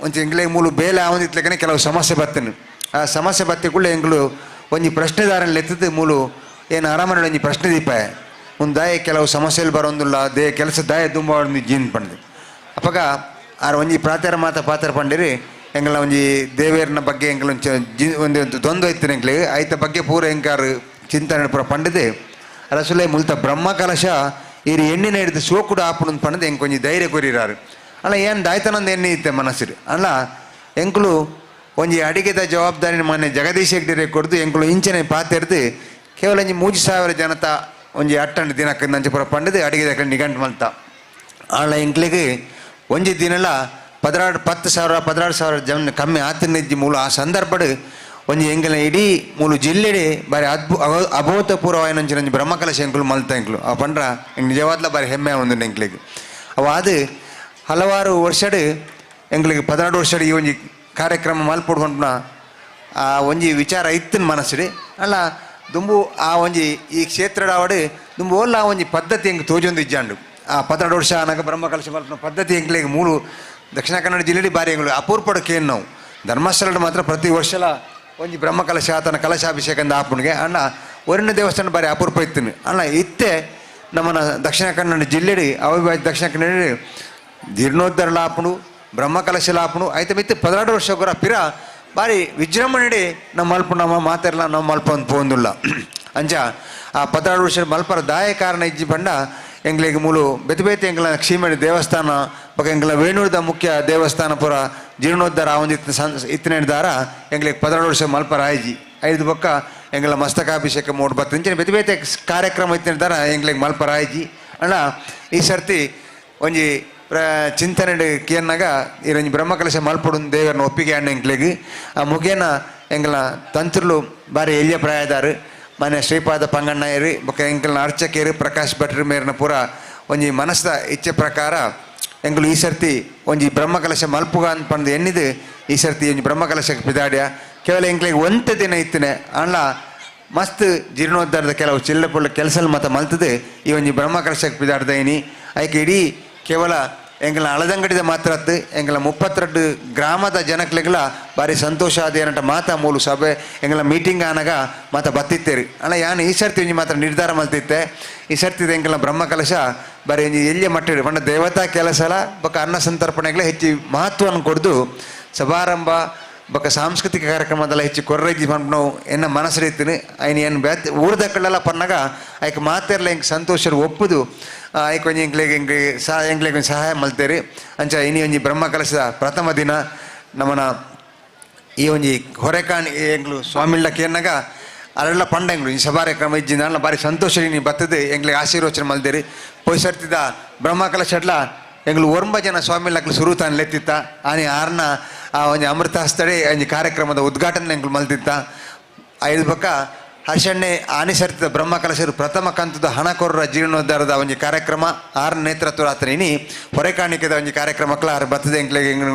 ಒಂಜಿ ಎಂಗ್ಲೆ ಮೂಲು ಬೇಲೆ ಆವೊಂದಿತ್ಲೆಕನೆ ಕೆಲವು ಸಮಸ್ಯೆ ಬತ್ತನು. ಆ ಸಮಸ್ಯೆ ಬತ್ತಿ ಕೂಡಲೇ ಎಂಗ್ಲು ಒಂಜಿ ಪ್ರಶ್ನೆದಾರನ ಲೆತ್ತದು ಮೂಲು ಏನು ಅರಮನೆ ಒಂಜಿ ಪ್ರಶ್ನೆ ದೀಪಾಯ ಒಂದು ದಾಯ ಕೆಲವು ಸಮಸ್ಯೆలు ಬರೋಂದುಲ್ಲ they ಕೆಲಸ ದಾಯ ದುಂಬ ಜೀನ್ ಪಂಡು. ಅಪ್ಪಗ ಆರ್ ಒಂಜಿ ಪ್ರಾತರ ಮಾತ ಪಾತ್ರ ಪಂಡಿರಿ ಎಂಗ್ಲ ಒಂಜಿ ದೇವೇರ್ನ ಬಗ್ಗೆ ಎಂಗ್ಲ ಒಂಜಿ ಒಂದು ದ್ವಂದ್ವ ಇತ್ತು ಎಂಕ್ಲೆ ಐತ ಬಗ್ಗೆ ಪೂರ ಎಂಕಾರು ಚಿಂತನೆ ಪೂರ ಪಂಡಿದೆ ಅರಸುಲೆ ಮುಲ್ತ ಬ್ರಹ್ಮ ಕಲಶ ಈರು ಎಣ್ಣಿನ ಹಿಡಿದು ಸೋಕುಡು ಆಪುಡು ಪಂಡದು ಎಂಕ್ ಒಂಜಿ ಧೈರ್ಯ ಕೊರಿರಾರು. ಅಲ್ಲ ಏನು ದಾಯ್ತನೊಂದು ಎಣ್ಣೆ ಇತ್ತೆ ಮನಸ್ಸಿರು. ಅಲ್ಲ ಎಂಕುಲು ಒಂಜಿ ಅಡಿಗೆದ ಜವಾಬ್ದಾರಿ ಮೊನ್ನೆ ಜಗದೀಶ್ ಹೆಗ್ಡೆರೆ ಕೊಡ್ದು ಎಂಕುಲು ಇಂಚನೆ ಪಾತೆರ್ದು ಕೇವಲ ಒಂಜಿ 3000 ಜನತ ಒಂಜಿ ಅಟ್ಟಂಡು ದಿನಕ್ಕೆ ನಂಚೆ ಪೂರ ಪಂಡದು ಅಡಿಗೆದ ನಿಘಂಟು ಮಲ್ತ. ಆಳ ಎಂಕ್ಲಿಗೆ ಒಂಜಿ ದಿನಲ 16 10,000 16,000 ಜನ ಕಮ್ಮಿ ಆತನಿಜ್ಜಿ ಮೂಲ ಆ ಸಂದರ್ಭಡ್ ಒಂಜಿ ಎಂಕಲ್ನ ಇಡೀ ಮೂಲು ಜಿಲ್ಲೆಡೆ ಬಾರಿ ಅಭೂತಪೂರ್ವವಾಯಿನಂಚಿನ ಒಂಜಿ ಬ್ರಹ್ಮಕಲಶ ಎಂಕುಲು ಮಲ್ತ ಎಂಕುಲು ಆ ಪಂಡ್ರ ಎಂಕ್ ನಿಜವಾದ್ಲ ಬಾರಿ ಹೆಮ್ಮೆ ಉಂಡು ಎಂಕ್ಲೆಗ್. ಅವು ಅದು ಹಲವಾರು ವರ್ಷಡ್ ಎಂಕ್ಲೆಗ್ 16 ವರ್ಷಡ್ ಈ ಒಂಜಿ ಕಾರ್ಯಕ್ರಮ ಮಲ್ಪೊಡು ಪನ್ಪುನ ಆ ಒಂಜಿ ವಿಚಾರ ಇತ್ತಿನ ಮನಸ್ಸುಡು. ಅಲ್ಲ ದುಂಬು ಆ ಒಂಜಿ ಈ ಕ್ಷೇತ್ರಡ್ ಆವಡ್ ದುಂಬು ಓಲ್ಲ ಆ ಒಂಜಿ ಪದ್ಧತಿ ಎಂಕ್ ತೋಜೊಂದು ಇಜ್ಜಾಂಡು. ಆ 16 ವರ್ಷ ಆನಗ ಬ್ರಹ್ಮಕಲಶ ಮಲ್ಪುನ ಪದ್ಧತಿ ಎಂಕ್ಲೆಗ್ ಮೂಲು ದಕ್ಷಿಣ ಕನ್ನಡ ಜಿಲ್ಲೆಡ್ ಬಾರಿ ಎಂಕುಲು ಅಪೂರ್ಪಡು ಕೇನ್ ನಾವು. ಧರ್ಮಸ್ಥಳಡ್ ಮಾತ್ರ ಪ್ರತಿ ವರ್ಷಲ ಒಂಜಿ ಬ್ರಹ್ಮಕಲಶ ಆತನ ಕಲಶಾಭಿಷೇಕ ಅಂದ್ ಆಪುಣಿಗೆ ಅಣ್ಣ ಒರಿನ ದೇವಸ್ಥಾನ ಬಾರಿ ಅಪೂರ್ಪ ಇತ್ತಿನ. ಅಣ್ಣ ಇತ್ತೆ ನಮ್ಮನ ದಕ್ಷಿಣ ಕನ್ನಡ ಜಿಲ್ಲೆಡ್ ಅವಿಭಾಜ್ಯ ದಕ್ಷಿಣ ಕನ್ನಡ ಜೀರ್ಣೋದ್ಧಾರ ಲಾಪುಣು ಬ್ರಹ್ಮಕಲಶ ಲಾಪುಣು ಐತೆ ಮಿತ್ತು 16 ವರ್ಷ ಗೊರ ಪಿರ ಬಾರಿ ವಿಜೃಂಭಣೆಡೆ ನಮ್ಮ ಮಲ್ಪ ನಮ್ಮ ಮಾತೆರ್ಲ ನಮ್ಮ ಮಲ್ಪ ಅಂದ್ ಪೋಂದುಲ್ಲ. ಅಂಚ ಆ 16 ವರ್ಷ ಮಲ್ಪರ ದಾಯ ಕಾರಣ ಇಜ್ಜಿ ಪಂಡ ಎಂಗ್ಲೆಗ್ ಮೂಲು ಬೇತೆ ಬೇತೆ ಎಂಗ್ಲ ಕ್ಷೀಮಡಿ ದೇವಸ್ಥಾನ ಬೊಕ ಎಂಗ್ಲ ವೇಣೂರದ ಮುಖ್ಯ ದೇವಸ್ಥಾನ ಪೂರ ಜೀರ್ಣೋದ್ಧಾರ ಆವೊಂದಿತ್ತಿನ ಇತ್ತಿನ ದಾರ ಎಂಗ್ಲೆಗ್ 16 ವರ್ಷ ಮಲ್ಪರ ಆಯ್ಜಿ ಐದು ಬೊಕ್ಕ ಎಂಗ್ಲ ಮಸ್ತಕಾಭಿಷೇಕ ಮೂಡ್ ಬತ್ತು ಇಂಚಿನ ಬೇತೆ ಬೇತೆ ಕಾರ್ಯಕ್ರಮ ಇತ್ತಿನ ದಾರ ಎಂಗ್ಲೆಗ್ ಮಲ್ಪರ ಆಯ್ಜಿ. ಅಣ್ಣ ಈ ಸರ್ತಿ ಒಂಜಿ ಚಿಂತನೆ ಕೇನ್ನಾಗ ಈರೊಂಜಿ ಬ್ರಹ್ಮಕಲಶ ಮಲ್ಪೊಡು ದೇವರನ್ನ ಒಪ್ಪಿಗೆ ಅಣ್ಣ ಎಂಕ್ಲೆಗ್ ಆ ಮುಗೇನ ಎಂಗ್ಲ ತಂತ್ರುಲು ಬಾರಿ ಎಲ್ಯ ಪ್ರಾಯದಾರು ಮಾನ್ಯ ಶ್ರೀಪಾದ ಪಂಗಣ್ಣಯ್ಯರು ಬೊಕ್ಕ ಎಂಕಲ್ನ ಅರ್ಚಕೇರು ಪ್ರಕಾಶ್ ಭಟ್ರು ಮೇರಿನ ಪೂರ ಒಂಜಿ ಮನಸ್ದ ಇಚ್ಛೆ ಪ್ರಕಾರ ಎಂಕುಲು ಈ ಸರ್ತಿ ಒಂಜಿ ಬ್ರಹ್ಮಕಲಶ ಮಲ್ಪುಗ ಅಂದ್ ಪಂದ್ ಎನ್ನಿದು ಈ ಸರ್ತಿ ಒಂಜಿ ಬ್ರಹ್ಮಕಲಶಕ್ಕೆ ಪಿದಾಡ್ಯ ಕೇವಲ ಎಂಕ್ಲೆಗ್ ಒಂತೆ ದಿನ ಇತ್ತಿನ ಅಣ್ಣ ಮಸ್ತ್ ಜೀರ್ಣೋದ್ಧಾರದ ಕೆಲವು ಚಿಲ್ಲ ಪುಳ್ಳ ಕೆಲಸ ಮತ ಮಲ್ತದು ಈ ಒಂಜಿ ಬ್ರಹ್ಮಕಲಶಕ್ಕೆ ಪಿದಾಡ್ದೈನಿ. ಐಕೆ ಇಡೀ ಕೇವಲ ಎಂಕಲ್ನ ಅಳದಂಗಡಿದ ಮಾತ್ರ ಅತ್ತು ಎಂಕಲ್ನ 32 ಗ್ರಾಮದ ಜನಕ್ಲೆಗ್ಲ ಬಾರಿ ಸಂತೋಷ ಆದ ಮಾತಾ ಮೂಲು ಸಭೆ ಎಂಕಲ್ನ ಮೀಟಿಂಗ್ ಆನಗ ಮಾತ ಬತ್ತಿತ್ತೇರಿ. ಅಣ್ಣ ಯಾನ್ ಈ ಸರ್ತಿ ಒಂಜಿ ಮಾತ್ರ ನಿರ್ಧಾರ ಮಲ್ತಿತ್ತೆ ಈ ಸರ್ತಿ ಎಂಕಲ್ನ ಬ್ರಹ್ಮಕಲಶ ಬಾರಿ ಒಂಜಿ ಎಲ್ಯ ಮಟ್ಟ ಪಂಡ ದೇವತಾ ಕೆಲಸಲ ಬೊಕ್ಕ ಅನ್ನ ಸಂತರ್ಪಣೆಗಳ ಹೆಚ್ಚು ಮಹತ್ವವನ್ನು ಕೊಡ್ದು ಸಮಾರಂಭ ಬೊಕ್ಕ ಸಾಂಸ್ಕೃತಿಕ ಕಾರ್ಯಕ್ರಮದಲ್ಲ ಹೆಚ್ಚು ಕೊರ್ರೈಜಿ ಪನ್ಪುನವು ಎನ್ನ ಮನಸ್ಸು ಇತ್ತಿನಿ. ಐನ್ ಏನು ಬ್ಯಾತ್ ಊರ್ದಕ್ಕಳೆಲ್ಲ ಪನ್ನಾಗ ಐಕ್ ಮಾತೆರ್ಲ ಎಂಕ್ ಸಂತೋಷರು ಒಪ್ಪುದು ಐಕ್ ಒಂಜಿ ಎಂಕ್ಲೆಗ್ ಎಂಕ್ ಸಹ ಎಂಕ್ಲೆಗ್ ಒಂಜಿ ಸಹಾಯ ಮಲ್ತೇರಿ. ಅಂಚ ಇನಿ ಒಂಜಿ ಬ್ರಹ್ಮಕಲಶದ ಪ್ರಥಮ ದಿನ ನಮ್ಮನ ಈ ಒಂಜಿ ಹೊರೆಕಾಣಿ ಎಂಕ್ಲು ಸ್ವಾಮಿಳ್ಳ ಕೇನ್ನಾಗ ಅರೆಲ್ಲ ಪಂಡ ಎಂಕ್ಲು ಈ ಸಭಾರ್ಯಕ್ರಮ ಇಜ್ಜಿನ ಬಾರಿ ಸಂತೋಷ ಇನಿ ಬತ್ತದು ಎಂಕ್ಲೆಗ್ ಆಶೀರ್ವಚನ ಮಲ್ತೇರಿ. ಪೋಯ್ ಸರ್ತಿದ ಬ್ರಹ್ಮಕಲಶಡ್ಲ ಎಂಗ್ಲು ಒರ್ಂಬ ಜನ ಸ್ವಾಮಿಲಕ್ಲು ಸುರುತಾನ್ ಲೆತ್ತಿತ್ತ ಆನಿ ಆರ್ನ ಆ ಒಂಜಿ ಅಮೃತ ಹಸ್ತಡೆ ಒಂಜಿ ಕಾರ್ಯಕ್ರಮದ ಉದ್ಘಾಟನೆ ಎಂಕ್ಲು ಮಲ್ತಿತ್ತ. ಐದು ಪಕ್ಕ ಹರ್ಷಣ್ಣೆ ಆನಿಸರ್ತಿದ ಬ್ರಹ್ಮ ಕಲಶರು ಪ್ರಥಮ ಕಂತದ ಹಣ ಕೊರ್ರ ಜೀರ್ಣೋದ್ಧಾರದ ಒಂಜಿ ಕಾರ್ಯಕ್ರಮ ಆರ್ ನೇತೃತ್ವ ರಾತ್ರಿ ಇನಿ ಹೊರೆಕಾಣಿಕೆದ ಒಂಜಿ ಕಾರ್ಯಕ್ರಮಕ್ಕಲ ಆರು ಬತ್ತದ ಎಂಕ್ಲೆಗ್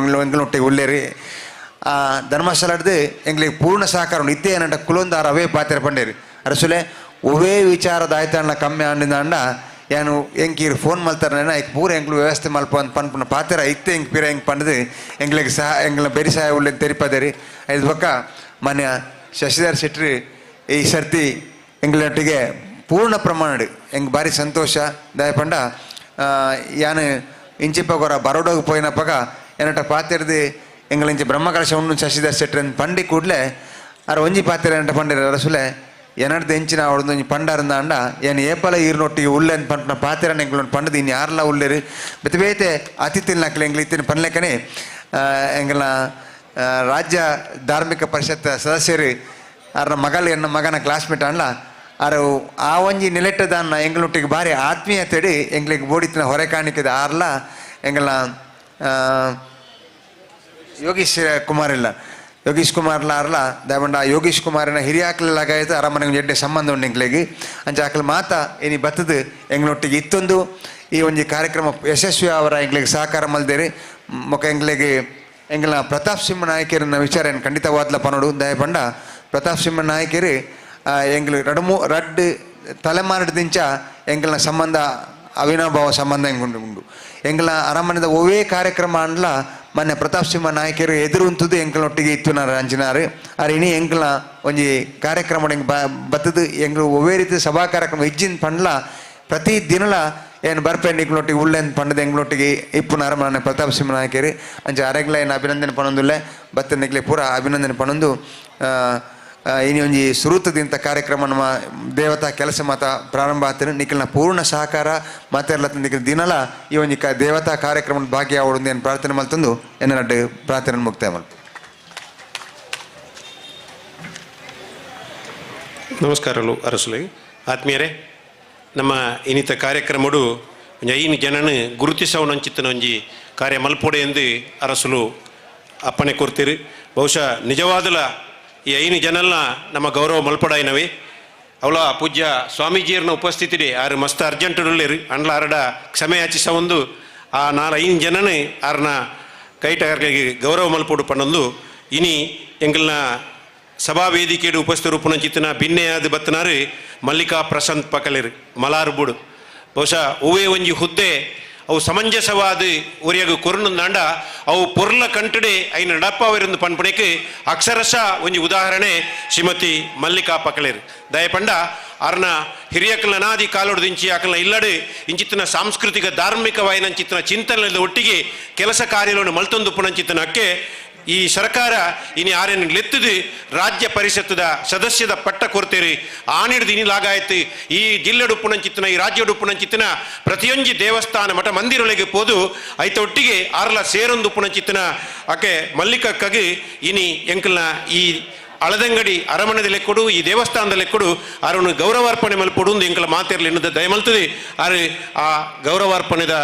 ಎಂಗ್ಲೊಟ್ಟಿಗೆ ಉಳ್ಳೇರಿ ಆ ಧರ್ಮಸ್ಥಳದ ಎಂಗ್ಲಿಗೆ ಪೂರ್ಣ ಸಹಕಾರ ಉಂಡು. ಇತ್ತೇ ಏನಂಟ ಕುಲೊಂದು ಆರು ಅವೇ ಪಾತ್ರೆ ಪಂಡೇರಿ ಅರಸುಲೆ ಒವೇ ವಿಚಾರದ ಆಯ್ತಣ್ಣ ಕಮ್ಮಿ ಆಂಡಿಂದ ಏನು ಎಂಕೀರ್ ಫೋನ್ ಮಲ್ತಾರನ ಐಕ್ ಪೂರ ಎಂಕ್ಲು ವ್ಯವಸ್ಥೆ ಮಲ್ಪ ಅಂತ ಪನ್ಪುನ ಪಾತ್ರ ಇತ್ತೆ ಎಂಕ್ ಪಿರ ಎಂಕ್ ಪಂಡದು ಎಂಗ್ಲಿಗೆ ಸಹ ಎಂಗ್ಲ ಬೆರಿ ಸಹಾಯ ಉಳ್ಳೆ ತೆರಿಪದೇರಿ. ಐದು ಪಕ್ಕ ಮಾನ್ಯ ಶಶಿಧರ್ ಶೆಟ್ರಿ ಈ ಸರ್ತಿ ಎಂಗ್ಲೊಟ್ಟಿಗೆ ಪೂರ್ಣ ಪ್ರಮಾಣ ಎಂಗ್ ಭಾರಿ ಸಂತೋಷ ದಯಪಂಡ ಯಾನು ಇಂಚಿಪ್ಪಗೊರ ಬರೋಡೋಗಿ ಪೋಯಿನಪ್ಪಗ ಏನಟ ಪಾತಿರ್ದು ಎಂಗ್ಲ ಇಂಚ ಬ್ರಹ್ಮಕಲಶ ಉಂಡು ಶಶಿಧರ್ ಶೆಟ್ರಿ ಅಂತ ಪಂಡಿ ಕೂಡಲೇ ಅರ ಒಂಜಿ ಪಾತಿರ ಏನಟ ಪಂಡಿರ ಅರಸುಲೆ ಎನಡ್ದು ಎಂಚಿನ ಅವಳದು ಒಂಜಿ ಪಂಡಾರಂದ ಅಂಡ ಏನು ಏಪಲ ಈರ್ನೊಟ್ಟಿಗೆ ಉಲ್ಲೆ ಅಂತ ಪಂಪನ ಪಾತಿರನ ಎಂಗ್ಲೊಂದು ಪಂಡದು ಇನ್ನು ಯಾರೆಲ್ಲ ಉಲ್ಲೇರಿ ಬೇತೆ ಬೇತೆ ಅತಿಥಿಲ್ ನಕ್ಲೆ ಎಂಗ್ಲ ಇತ್ತಿನ ಪನ್ಲೆಕನೆ ಎಂಗ್ಲ ರಾಜ್ಯ ಧಾರ್ಮಿಕ ಪರಿಷತ್ ಸದಸ್ಯರು ಅರ್ನ ಮಗಲ್ ಎನ್ನ ಮಗನ ಕ್ಲಾಸ್ಮೇಟ್ ಅನ್ಲ ಅರು ಆ ಒಂಜಿ ನಿಲೆಟ್ಟದಾನ್ನ ಎಂಗ್ಲೊಟ್ಟಿಗೆ ಭಾರಿ ಆತ್ಮೀಯತೆಡಿ ಎಂಗ್ಲಿಗೆ ಬೋಡಿತ್ತಿನ ಹೊರೆ ಕಾಣಿಕೆದ ಆರ್ಲ ಎಂಗ್ಲ ಯೋಗೀಶ್ ಕುಮಾರ್ ಇಲ್ಲ ಯೋಗೀಶ್ ಕುಮಾರ್ಲ ಅರ್ಲ ದಯಮಂಡ ಯೋಗೀಶ್ ಕುಮಾರನ ಹಿರಿಯಾಕ್ಲಾಗಾಯ್ತು ಅರಮನೆಗೆ ಎಡ್ಡೆ ಸಂಬಂಧ ಉಂಡು ಎಂಕ್ಲೆಗ್ ಅಂಚ ಆಕಲ್ ಮಾತ ಇನಿ ಬತ್ತದು ಎಂಗ್ಲೊಟ್ಟಿಗೆ ಇತ್ತೊಂದು ಈ ಒಂಜಿ ಕಾರ್ಯಕ್ರಮ ಯಶಸ್ವಿ ಅವರ ಎಂಗ್ಲಿಗೆ ಸಹಕಾರ ಮಲ್ದೇರಿ ಮೊಕ ಎಂಗ್ಲಿಗೆ ಎಂಗ್ಲ ಪ್ರತಾಪ್ ಸಿಂಹ ನಾಯಕರನ್ನ ವಿಚಾರ ಏನು ಖಂಡಿತವಾದ್ಲ ಪನೋಡು ದಯಪಂಡ ಪ್ರತಾಪ್ ಸಿಂಹ ನಾಯಕರು ಎಂಗ್ಲು ರಡ್ಡು ತಲೆಮಾರದಿಂಚ ಎಂಗ್ಲನ ಸಂಬಂಧ ಅವಿನಾಭಾವ ಸಂಬಂಧ ಎಂಗುಂಡು ಉಂಡು ಎಂಗ್ಲ ಅರಮನೆದ ಒವೇ ಕಾರ್ಯಕ್ರಮ ಅಂಡ್ಲ ಮೊನ್ನೆ ಪ್ರತಾಪ್ ಸಿಂಹ ನಾಯಕರು ಎದುರು ಉಂತುದು ಎಂಕ್ಲನೊಟ್ಟಿಗೆ ಇತ್ತುನಾರು ಅಂಚಿನಾರು ಆರ್ ಇನಿ ಎಂಕ್ಲ ಒಂಜಿ ಕಾರ್ಯಕ್ರಮ ಎಂಕ್ ಬತ್ತದು ಎಂಗ್ಲು ಒವೇ ರೀತಿ ಸಭಾ ಕಾರ್ಯಕ್ರಮ ಇಜ್ಜಿನ ಪಂಡ್ಲ ಪ್ರತಿ ದಿನಲ ಏನು ಬರ್ಪೆ ನಿಕ್ಲೊಟ್ಟಿಗೆ ಉಳ್ಳೆನ್ ಪಂಡದ ಎಂಗ್ಲೊಟ್ಟಿಗೆ ಇಪ್ಪುನಾರು ಮೊನ್ನೆ ಪ್ರತಾಪ್ ಸಿಂಹ ನಾಯಕರು ಅಂಚ ಅರೆಗ್ಲ ಏನು ಅಭಿನಂದನೆ ಪಣೊಂದುಲ್ಲೆ ಬತ್ತ ನಿಕ್ಲೆ ಪೂರ ಅಭಿನಂದನೆ ಪಣೊಂದು ಇನಿ ಒಂಜಿ ಸುರೂತದಿಂತ ಕಾರ್ಯಕ್ರಮ ನಮ್ಮ ದೇವತಾ ಕೆಲಸ ಮಾತ ಪ್ರಾರಂಭ ಆತನ ನಿಖಲ್ನ ಪೂರ್ಣ ಸಹಕಾರ ಮಾತೆರ್ಲ ನಿಖಲ್ ದಿನಲ ಈ ಒಂಜಿ ದೇವತಾ ಕಾರ್ಯಕ್ರಮ ಭಾಗಿಯಾವಡು ಏನು ಪ್ರಾರ್ಥನೆ ಮಲ್ತಂದು ಎನ್ನ ನಡ್ಡು ಪ್ರಾರ್ಥನೆ ಮುಕ್ತಾಯ ಮಲ್ತು. ನಮಸ್ಕಾರಗಳು ಅರಸುಲೆ ಆತ್ಮೀಯರೇ, ನಮ್ಮ ಇನ್ನಿತ ಕಾರ್ಯಕ್ರಮಡು ಒಂಜಿ ಐನು ಜನನು ಗುರುತಿಸವನಂಚಿತ್ತನ ಒಂಜಿ ಕಾರ್ಯ ಮಲ್ಪೊಡೆ ಎಂದು ಅರಸುಲು ಅಪ್ಪಣೆ ಕೊರ್ತೀರಿ. ಬಹುಶಃ ನಿಜವಾದಲ ಈ ಐನು ಜನಲ್ನ ನಮ್ಮ ಗೌರವ ಮಲ್ಪಡಾಯಿನವೆ ಅವಳ ಪೂಜ್ಯ ಸ್ವಾಮೀಜಿಯರ್ನ ಉಪಸ್ಥಿತಿಡೆ ಆರು ಮಸ್ತ್ ಅರ್ಜೆಂಟ್ ಉಳ್ಳೇರು ಅಂಡ್ಲ ಆರಡ ಕ್ಷಮೆ ಯಾಚಿಸ ಒಂದು ಆ ನಾಲ್ ಐನು ಜನನೇ ಆರ್ನ ಕೈಟಗಾರಿಗೆ ಗೌರವ ಮಲ್ಪೊಡು ಪನ್ನೊಂದು ಇನಿ ಎಂಗಲ್ನ ಸಭಾ ವೇದಿಕೆಡು ಉಪಸ್ಥಿತರು ಪುನಂಚಿತನ ಭಿನ್ನೆಯಾದ ಬತ್ತನಾರು ಮಲ್ಲಿಕಾ ಪ್ರಶಾಂತ್ ಪಕಲೇರು ಮಲಾರ್ಬುಡು. ಬಹುಶಃ ಹೂವೇ ಒಂಜಿ ಹುದ್ದೆ ಅವು ಸಮಂಜಸವಾದ ಒರಿಯಾಗ ಕೊರುಂದಾಂಡ ಅವು ಪೊರ್ಲ ಕಂಟಡೆ ಐನ ನಡಪ್ಪಾವಿರಂದು ಪನ್ಪಣೆಗೆ ಅಕ್ಷರಶ ಒಂಜಿ ಉದಾಹರಣೆ ಶ್ರೀಮತಿ ಮಲ್ಲಿಕಾ ಪಕಲೇರು. ದಯಪಂಡ ಅರ್ನ ಹಿರಿಯಕಲ್ನ ಅನಾದಿ ಕಾಲೋಡು ದಿಂಚಿ ಆಕಲ್ನ ಇಲ್ಲಡು ಇಂಚಿತ್ತಿನ ಸಾಂಸ್ಕೃತಿಕ ಧಾರ್ಮಿಕ ವಾಯನಂಚಿತ್ತಿನ ಚಿಂತನೆದ ಒಟ್ಟಿಗೆ ಕೆಲಸ ಕಾರ್ಯಗಳನ್ನು ಮಲ್ತೊಂದು ಪುನಂಚಿತ್ತನ ಅಕ್ಕೆ ಈ ಸರ್ಕಾರ ಇನಿ ಆರೇನು ಲೆತ್ತದು ರಾಜ್ಯ ಪರಿಷತ್ತದ ಸದಸ್ಯದ ಪಟ್ಟ ಕೊರ್ತೀರಿ ಆನಿಡ್ದು ಇನಿ ಲಾಗಾಯ್ತು ಈ ಜಿಲ್ಲೆಡು ಪುಣಂಚಿತ್ತನ ಈ ರಾಜ್ಯಡು ಪುಣಂಚಿತ್ತನ ಪ್ರತಿಯೊಂಜಿ ದೇವಸ್ಥಾನ ಮಠ ಮಂದಿರೊಳಗೆ ಪೋದು ಐತ ಒಟ್ಟಿಗೆ ಆರ್ಲ ಸೇರೊಂದು ಪುಣಂಚಿತ್ತನ ಅಕೆ ಮಲ್ಲಿಕಕ್ಕಾಗಿ ಇನಿ ಎಂಕಲ್ನ ಈ ಅಳದಂಗಡಿ ಅರಮನೆದ ಲೆಕ್ಕಡು ಈ ದೇವಸ್ಥಾನದ ಲೆಕ್ಕಡು ಆರನ್ನು ಗೌರವಾರ್ಪಣೆ ಮಲ್ಪೊಡು ಎಂಕಲ ಮಾತಿರ್ಲಿ ಎನ್ನುದ ದಯಮಲ್ತದೆ ಆರು ಆ ಗೌರವಾರ್ಪಣೆದ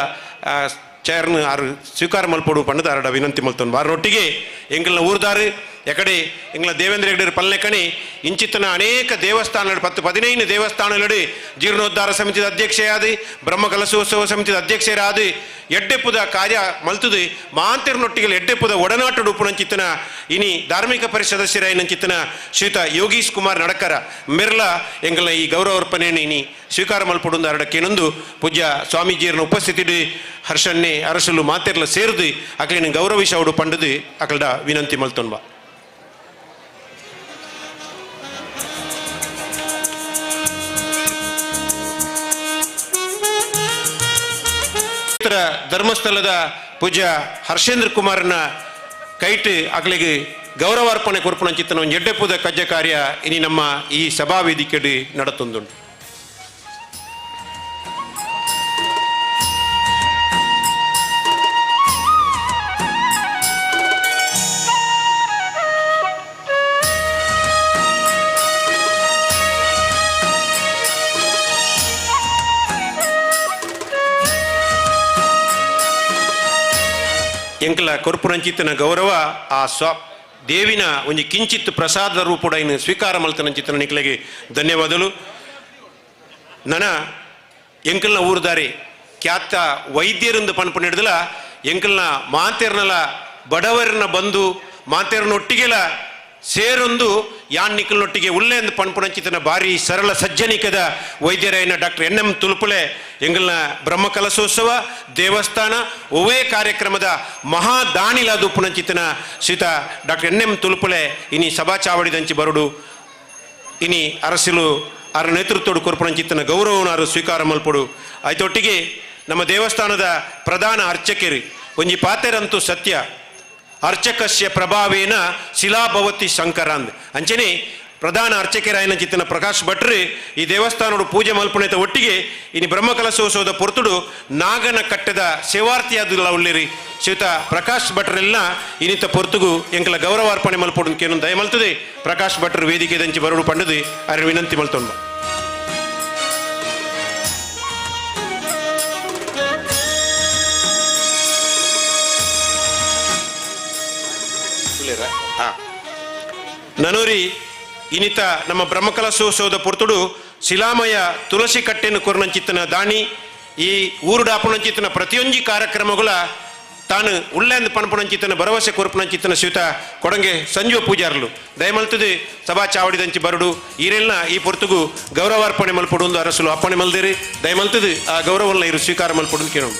ಚೇರ್ನ ಆರು ಸ್ವೀಕಾರ ಮಲ್ಪೊಡು ಪಂಡದ ಆರಡ ವಿನಂತಿ ಮಲ್ತೊಂದು ವಾರನೊಟ್ಟಿಗೆ ಎಂಕಲ್ನ ಊರ್ದಾರು ಎಕಡೆ ಎಂಗ್ಲ ದೇವೇಂದ್ರ ಹೆಗಡೆ ಪಲ್ಲೆಕಣಿ ಇಂಚಿತ್ತನ ಅನೇಕ ದೇವಸ್ಥಾನಗಳು 10-15 ದೇವಸ್ಥಾನಗಳು ಜೀರ್ಣೋದ್ಧಾರ ಸಮಿತಿದ ಅಧ್ಯಕ್ಷೆಯಾದ ಬ್ರಹ್ಮಕಲಶೋತ್ಸವ ಸಮಿತಿದ ಅಧ್ಯಕ್ಷರಾದ ಎಡ್ಡೆಪ್ಪುದ ಕಾರ್ಯ ಮಲ್ತದು ಮಾಂತಿರ್ನೊಟ್ಟಿಗೆ ಎಡ್ಡೆಪ್ಪುದ ಒಡನಾಟಡು ಪುಣಂಚಿತ್ತನ ಇನಿ ಧಾರ್ಮಿಕ ಪರಿಷತ್ ಸದಸ್ಯರಾಯಿನಂಚಿತ್ತನ ಶ್ರೀತ ಯೋಗೀಶ್ ಕುಮಾರ್ ನಡಕರ ಮೆರ್ಲ ಎಂಗಲ್ನ ಈ ಗೌರವಾರ್ಪಣೆಯನ್ನು ಇನಿ ಸ್ವೀಕಾರ ಮಲ್ಪೊಡುಂದು ಅರಡಕ್ಕೇನೊಂದು ಪೂಜ್ಯ ಸ್ವಾಮೀಜಿಯರನ್ನ ಉಪಸ್ಥಿತಿ ಹರ್ಷನ್ನೇ ಅರಸಲು ಮಾತೆರ್ಲ ಸೇರಿದು ಅಕಲಿನ ಗೌರವಿಸವಡು ಪಂಡದು ಅಕಲ್ಡ ವಿನಂತಿ ಮಲ್ತೊನ್ಬ. ಧರ್ಮಸ್ಥಳದ ಪೂಜ್ಯ ಹರ್ಷೇಂದ್ರ ಕುಮಾರನ ಕೈಟ್ ಅಕಲಿಗೆ ಗೌರವಾರ್ಪಣೆ ಕೊರ್ಪುಣಂಚಿತ್ತನ ಒಂದು ಎಡ್ಡೆಪುದ ಕಜ್ಜ ಕಾರ್ಯ ಇನಿ ನಮ್ಮ ಈ ಸಭಾ ವೇದಿಕೆಡು ನಡತೊಂದುಂಟು. ಎಂಕಲ ಕೊರ್ಪುರಂಚಿತನ ಗೌರವ ಆ ಸ್ವ ದೇವಿನ ಒಂಜಿ ಕಿಂಚಿತ್ ಪ್ರಸಾದ ರೂಪುಡೈನ್ ಸ್ವೀಕಾರ ಮಲ್ತನಂಚಿತ್ತನ ನಿಕ್ಲೆಗೆ ಧನ್ಯವಾದಲು. ನನ ಎಂಕಲ್ನ ಊರುದಾರಿ ಖ್ಯಾತ ವೈದ್ಯರಿಂದ ಪನ್ಪು ಹಿಡಿದಲ ಎಂಕಲ್ನ ಮಾತೆರ್ನಲ ಬಡವರನ್ನ ಬಂದು ಮಾತೆರ್ನೊಟ್ಟಿಗೆಲ ಸೇರೊಂದು ಯಾನ್ ನಿಕ್ಕಲ್ನೊಟ್ಟಿಗೆ ಉಲ್ಲೆಂದು ಪನ್ಪುನಂಚಿತನ ಭಾರಿ ಸರಳ ಸಜ್ಜನಿಕದ ವೈದ್ಯರಾಯನ ಡಾಕ್ಟರ್ ಎನ್ ಎಂ ತುಳುಪುಲೆ ಎಂಗಲ್ನ ಬ್ರಹ್ಮಕಲಶೋತ್ಸವ ದೇವಸ್ಥಾನ ಒವೇ ಕಾರ್ಯಕ್ರಮದ ಮಹಾದಾನಿಲಾದು ಪುನಂಚಿತನ ಶ್ರೀತ ಡಾಕ್ಟರ್ ಎನ್ ಎಂ ತುಳುಪುಲೆ ಇನಿ ಸಭಾ ಚಾವಡಿದಂಚಿ ಬರುಡು ಇನಿ ಅರಸಿಲು ಅರ ನೇತೃತ್ವಡು ಕೊರ್ಪುನಂಚಿತ್ತನ ಗೌರವನಾರು ಸ್ವೀಕಾರ ಮಲ್ಪಡು. ಆಯ್ತೊಟ್ಟಿಗೆ ನಮ್ಮ ದೇವಸ್ಥಾನದ ಪ್ರಧಾನ ಅರ್ಚಕರು ಒಂಜಿ ಪಾತೆರಂತೂ ಸತ್ಯ ಅರ್ಚಕಸ್ಯ ಪ್ರಭಾವೇನ ಶಿಲಾಭವತಿ ಶಂಕರಾಂದ್ ಅಂಚನೆ ಪ್ರಧಾನ ಅರ್ಚಕರಾಯನ ಚಿತ್ತನ ಪ್ರಕಾಶ್ ಭಟ್ರು ಈ ದೇವಸ್ಥಾನಡು ಪೂಜೆ ಮಲ್ಪುಣೆತ ಒಟ್ಟಿಗೆ ಇನಿ ಬ್ರಹ್ಮಕಲಶೋತ್ಸವದ ಪೊರ್ತುಡು ನಾಗನ ಕಟ್ಟದ ಸೇವಾರ್ಥಿಯಾದುಲ್ಲ ಉಳ್ಳಿರಿ ಶ್ರೀತ ಪ್ರಕಾಶ್ ಭಟ್ರೆಲ್ಲ ಇನಿತ ಪೊರ್ತುಗು ಎಂಕಲ ಗೌರವಾರ್ಪಣೆ ಮಲ್ಪೊಡು ಕೇನು ದಯಮಲ್ತದೆ. ಪ್ರಕಾಶ್ ಭಟ್ರು ವೇದಿಕೆ ದಂಚಿ ಬರುಡು ಪಂಡದು ಅರೆ ವಿನಂತಿ ಮಲ್ತೊಂಡು. ನನೂರಿ ಇನಿತ ನಮ್ಮ ಬ್ರಹ್ಮಕಲಶೋತ್ಸವದ ಪೊರ್ತುಡು ಶಿಲಾಮಯ ತುಳಸಿ ಕಟ್ಟೆಯನ್ನು ಕೊರ್ನಂಚಿತ್ತನ ದಾಣಿ ಈ ಊರುಡಾಪುಣಂಚಿತ್ತನ ಪ್ರತಿಯೊಂಜಿ ಕಾರ್ಯಕ್ರಮಗಳ ತಾನು ಉಳ್ಳೆಂದು ಪಣಪುಣಂಚಿತ್ತನ ಭರವಸೆ ಕೊರ್ಪುಣಂಚಿತ್ತನ ಶ್ರೀತ ಕೊಡಂಗೆ ಸಂಜೀವ ಪೂಜಾರ್ಲು ದಯಮಲ್ತದೆ ಸಭಾ ಚಾವಡಿದಂಚಿ ಬರುಡು ಈರೆಲ್ನ ಈ ಪೊರ್ತುಗು ಗೌರವಾರ್ಪಣೆ ಮಲ್ಪಡು ಒಂದು ಅರಸುಲು ಅಪ್ಪಣೆ ಮಲ್ದಿರಿ ದಯಮಲ್ತದೆ ಆ ಗೌರವನ್ನ ಇರು ಸ್ವೀಕಾರ ಮಲ್ಪಡು ಕೇಳೋಣ.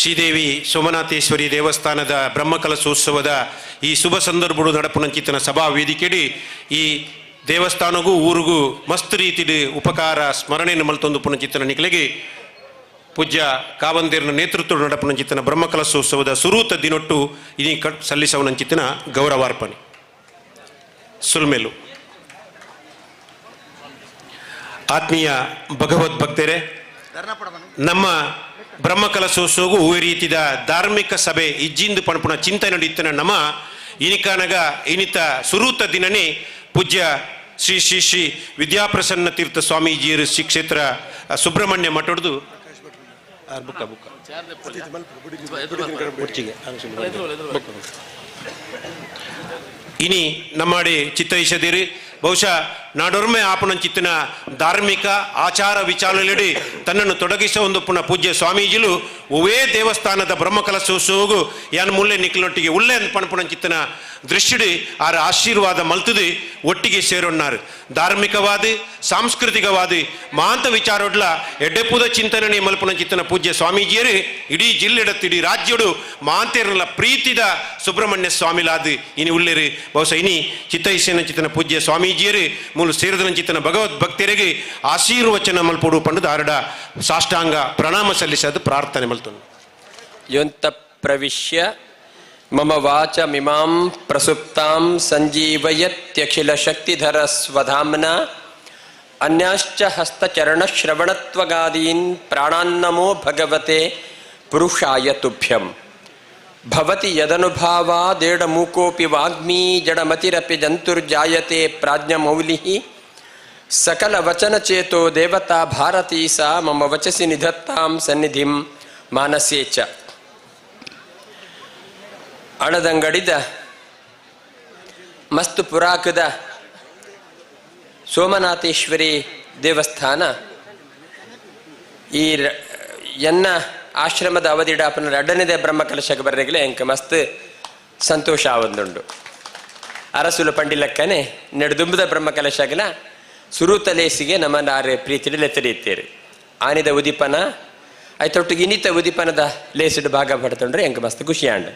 ಶ್ರೀದೇವಿ ಸೋಮನಾಥೇಶ್ವರಿ ದೇವಸ್ಥಾನದ ಬ್ರಹ್ಮಕಲಶೋತ್ಸವದ ಈ ಶುಭ ಸಂದರ್ಭಡು ನಡಪುನಂಚಿತನ ಸಭಾ ವೇದಿಕೆಡಿ ಈ ದೇವಸ್ಥಾನಗೂ ಊರಿಗೂ ಮಸ್ತ್ ರೀತಿಡು ಉಪಕಾರ ಸ್ಮರಣೆಯನ್ನು ಮಲ್ತೊಂದು ಪುನಂಚಿತನ ನಿಕಲಿಗೆ ಪೂಜ್ಯ ಕಾವಂದಿರ್ನ ನೇತೃತ್ವ ನಡಪುನಂಚಿತನ ಬ್ರಹ್ಮಕಲಶೋತ್ಸವದ ಸುರೂತ ದಿನೊಟ್ಟು ಇನಿ ಕಟ್ ಸಲ್ಲಿಸವನಂಚಿತನ ಗೌರವಾರ್ಪಣೆ ಸುಲ್ಮೇಲು. ಆತ್ಮೀಯ ಭಗವದ್ಭಕ್ತರೇ, ನಮ್ಮ ಬ್ರಹ್ಮಕಲಶೋತ್ಸವಗೂ ಹೂವೆ ರೀತಿದ ಧಾರ್ಮಿಕ ಸಭೆ ಇಜ್ಜಿಂದು ಪಣಪುಣ ಚಿಂತನೆ ನಡೀತನ ನಮ್ಮ ಇನಿಕಾನಗ ಇನಿತ ಸುರೂತ ದಿನನೇ ಪೂಜ್ಯ ಶ್ರೀ ಶ್ರೀ ಶ್ರೀ ವಿದ್ಯಾಪ್ರಸನ್ನ ತೀರ್ಥ ಸ್ವಾಮೀಜಿಯರು ಶ್ರೀ ಕ್ಷೇತ್ರ ಸುಬ್ರಹ್ಮಣ್ಯ ಮಠಡ್ದು ಬುಕ್ಕ ಬುಕ್ಕ ಇನಿ ನಮ್ಮಾಡಿ ಚಿತ್ತೈಸದಿರಿ. ಬಹುಶಃ ನಾಡೊರ್ಮೆ ಆಪಣಂಚಿತ್ತಿನ ಧಾರ್ಮಿಕ ಆಚಾರ ವಿಚಾರಲೆಡಿ ತನ್ನನ್ನು ತೊಡಗಿಸುವ ಒಂದು ಪುನಃ ಪೂಜ್ಯ ಸ್ವಾಮೀಜಿಲು ಒವೇ ದೇವಸ್ಥಾನದ ಬ್ರಹ್ಮಕಲಶೋತ್ಸವಗೂ ಯಾನ್ ಮುಲ್ಲೆ ನಿಕ್ಲೊಟ್ಟಿಗೆ ಉಳ್ಳೆ ಪಣಪುಣಂಚಿತ್ತಿನ ದೃಷ್ಟಿಡಿ ಆರ ಆಶೀರ್ವಾದ ಮಲ್ತದು ಒಟ್ಟಿಗೆ ಸೇರೊನ್ನಾರು. ಧಾರ್ಮಿಕವಾದಿ ಸಾಂಸ್ಕೃತಿಕವಾದಿ ಮಾಂತ ವಿಚಾರೊಡ್ಲ ಎಡ್ಡೆಪುದ ಚಿಂತನೆ ಮಲ್ಪುಣಂಚಿತ್ತಿನ ಪೂಜ್ಯ ಸ್ವಾಮೀಜಿಯರು ಇಡೀ ಜಿಲ್ಲೆಡತ್ತು ಇಡೀ ರಾಜ್ಯಡು ಮಾಂತೇರ್ನಲ ಪ್ರೀತಿದ ಸುಬ್ರಹ್ಮಣ್ಯ ಸ್ವಾಮಿಲಾದ್ ಇನಿ ಉಳ್ಳೆರು. ಬಹುಶಃ ಇನಿ ಚಿತ್ತೈಸೇನ ಚಿತ್ತನ ಪೂಜ್ಯ ಸ್ವಾಮೀಜಿಯರು ಮೂಲು ಸೇರಿದನಂಚಿತ್ತನ ಭಗವದ್ಭಕ್ತರಿಗೆ ಆಶೀರ್ವಚನ ಮಲ್ಪೊಡು ಪಂಡದ ಆರಡ ಸಾಷ್ಟಾಂಗ ಪ್ರಣಾಮ ಸಲ್ಲಿಸದು ಪ್ರಾರ್ಥನೆ ಮಲ್ತೊಂಡು. ಯೊಂತ ಪ್ರವಿಶ್ಯ ಮಮ ವಾಚಮಿಮಾಂ ಪ್ರಸುಪ್ತಾಂ ಸಂಜೀವಯತ್ಯಖಿಲ ಶಕ್ತಿಧರ ಸ್ವಧಾಮ್ನ ಅನ್ಯಾಶ್ಚ ಹಸ್ತಚರಣಶ್ರವಣತ್ವಗಾದೀನ್ ಪ್ರಾಣಾನ್ನಮೋ ಭಗವತೆ ಪುರುಷಾಯ ತುಭ್ಯಂ. ಭವತಿ ಯದನುಭಾವಾದೇಡಮೂಕೋಪಿ ವಾಗ್ಮೀ ಜಡಮತಿರಪಿ ಜಂತುರ್ಜಾಯತೆ ಪ್ರಾಜ್ಞಮೌಲಿಃ ಸಕಲವಚನಚೇತೋ ದೇವತಾ ಭಾರತೀ ಸಾ ಮಮ ವಚಸಿ ನಿಧತ್ತಾಂ ಸನ್ನಿಧಿಂ ಮಾನಸೇ ಚ. ಅಣದಂಗಡಿದ ಮಸ್ತು ಪುರಾಕದ ಸೋಮನಾಥೇಶ್ವರಿ ದೇವಸ್ಥಾನ ಈ ಎನ್ನ ಆಶ್ರಮದ ಅವಧಿಡಾಪನ ಎರಡನೇದೇ ಬ್ರಹ್ಮಕಲಶಕ್ಕೆ ಬರ್ರೆಗಲೇ ಎಂಕ ಮಸ್ತ್ ಸಂತೋಷ ಆವೊಂದುಂಡು. ಅರಸುಲು ಪಂಡಿಲಕ್ಕನೆ ನೆಡುದುಂಬದ ಬ್ರಹ್ಮಕಲಶಗಲ ಸುರುತಲೇಸಿಗೆ ನಮ್ಮ ನಾರೆ ಪ್ರೀತಿಡು ಲೆತ್ತಡಿತ್ತೇರು. ಆನಿದ ಉದಿಪನ ಆಯ್ತೊಟ್ಟಿಗೆ ಇನ್ನಿತ ಉದಿಪನದ ಲೇಸಿಡು ಭಾಗ ಪಡ್ತೊಂಡ್ರೆ ಎಂಕ ಮಸ್ತ್ ಖುಷಿಯಾಂಡು.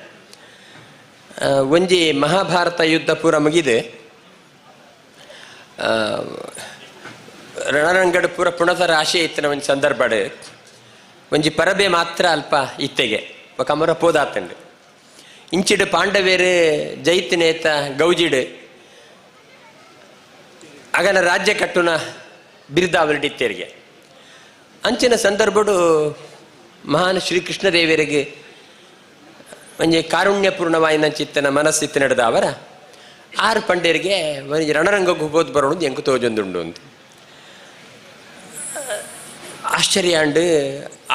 ಒಂಜಿ ಮಹಾಭಾರತ ಯುದ್ಧ ಪೂರ ಮುಗಿದೆ. ರಣರಂಗಡ್ ಪೂರ ಪುಣತ ರಾಶಿ ಇತ್ತಿನ ಒಂಜಿ ಸಂದರ್ಭಡ್ ಒಂಜಿ ಪರಬೆ ಮಾತ್ರ ಅಲ್ಪ ಇತ್ತೆಗೆ ಕಮರ ಪೋದಾತಂಡು ಇಂಚಿಡು ಪಾಂಡವೇರು ಜೈತಿನೇತ ಗೌಜಿಡು ಅಗನ ರಾಜ್ಯ ಕಟ್ಟುನ ಬಿರುದಾವಲಿಡಿತ್ತೇರಿಗೆ ಅಂಚಿನ ಸಂದರ್ಭಡು ಮಹಾನ್ ಶ್ರೀಕೃಷ್ಣದೇವರಿಗೆ ಒಂಜಿ ಕಾರುಣ್ಯಪೂರ್ಣವಾಯಿನ ಚಿತ್ತನ ಮನಸ್ಸಿತ್ತು ನಡೆದ ಅವರ ಆರು ಪಂಡೇರಿಗೆ ಒಂಜಿ ರಣರಂಗಕ್ಕೆ ಹೋಗೋದು ಬರೋಣ ಎಂಕು ತೋಜೊಂದುಂಡು ಅಂತ ಆಶ್ಚರ್ಯ ಅಂಡು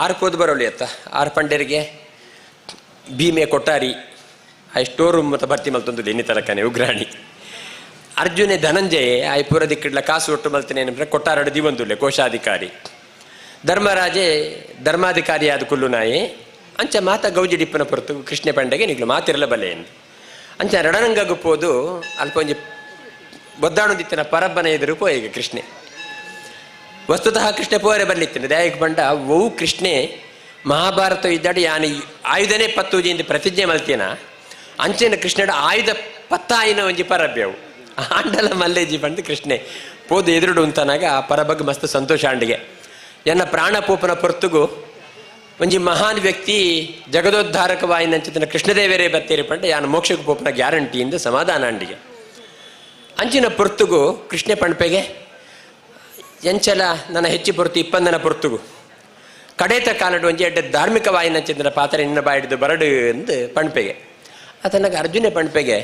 ಆರು ಪೋದು ಬರೋಳಿ ಅತ್ತ ಆರು ಪಂಡೇರಿಗೆ ಭೀಮೆ ಕೊಟ್ಟಾರಿ ಆ ಸ್ಟೋರ್ ರೂಮ್ ಮತ್ತು ಭರ್ತಿ ಮಲ್ತೊಂದು ಎನ್ನಿ ತಲಕನೆ ಉಗ್ರಾಣಿ ಅರ್ಜುನೆ ಧನಂಜಯ ಆಯ್ ಪೂರ ದಿಕ್ಕಿಡ್ಲ ಕಾಸು ಒಟ್ಟು ಮಲ್ತನೆ ಏನಂದ್ರೆ ಕೊಟ್ಟಾರಡು ದಿವಂದುಲ್ಲೆ ಕೋಶಾಧಿಕಾರಿ ಧರ್ಮರಾಜೆ ಧರ್ಮಾಧಿಕಾರಿಯಾದ ಕುಲ್ಲು ನಾಯಿ ಅಂಚ ಮಾತ ಗೌಜಿಡಿಪ್ಪನ ಪೊರತು ಕೃಷ್ಣ ಪಂಡೆಗೆ ನಿಗ್ಲು ಮಾತಿರಲ ಬಲೆ ಎಂದು ಅಂಚ ರಣರಂಗಕ್ಕೆ ಪೋದು ಅಲ್ಪ ಒಂಜಿ ಬೊದ್ದಾಣುದಿತ್ತಿನ ಪರಬ್ಬನ ಎದುರು ಪೋಯೀಗ ಕೃಷ್ಣೆ ವಸ್ತುತಃ ಕೃಷ್ಣ ಪೋರೆ ಬರ್ಲಿತ್ತಿನ ದಯಕ್ಕೆ ಬಂಡ ಓ ಕೃಷ್ಣೆ ಮಹಾಭಾರತ ಇದ್ದಾಡಿ ಯಾನು ಆಯುಧನೇ ಪತ್ತೂಜಿಂದ ಪ್ರತಿಜ್ಞೆ ಮಲ್ತೀನ ಅಂಚಿನ ಕೃಷ್ಣಡ ಆಯುಧ ಪತ್ತಾಯಿನ ಒಂಜಿ ಪರಬ್ಯವು ಆಂಡಲ ಮಲ್ಲೇಜಿ ಬಂದು ಕೃಷ್ಣೆ ಪೋದು ಎದುರುಡು ಅಂತನಾಗ ಆ ಪರಬಗ್ ಮಸ್ತ್ ಸಂತೋಷ ಆಂಡಿಗೆ ಎನ್ನ ಪ್ರಾಣ ಪೋಪನ ಪೊರ್ತುಗು ಒಂಜಿ ಮಹಾನ್ ವ್ಯಕ್ತಿ ಜಗದೋದ್ಧಾರಕವಾಯಿನಂಚಿತನ ಕೃಷ್ಣದೇವರೇ ಬತ್ತೀರಿ ಪಂಡ ಯಾನು ಮೋಕ್ಷಕ್ಕೆ ಪೋಪನ ಗ್ಯಾರಂಟಿಯಿಂದ ಸಮಾಧಾನ ಅಂಡಿಗೆ ಅಂಚಿನ ಪೊರ್ತುಗು ಕೃಷ್ಣ ಪಂಡ್ಪೆಗೆ ಎಂಚಲ ನನ್ನ ಹೆಚ್ಚಿ ಪೊರ್ತು ಇಪ್ಪಂದನ ಪೊರ್ತುಗು ಕಡೇತ ಕಾಲಡು ಒಂಜಿ ಎಡ್ಡೆ ಧಾರ್ಮಿಕವಾಯಿನಂಚಿತನ ಪಾತ್ರ ನಿನ್ನ ಬಾಯಿಡ್ದು ಬರಡು ಎಂದು ಪಂಡ್ಪೆಗೆ ಆತನಾಗ ಅರ್ಜುನ ಪಂಡ್ಪೆಗೆ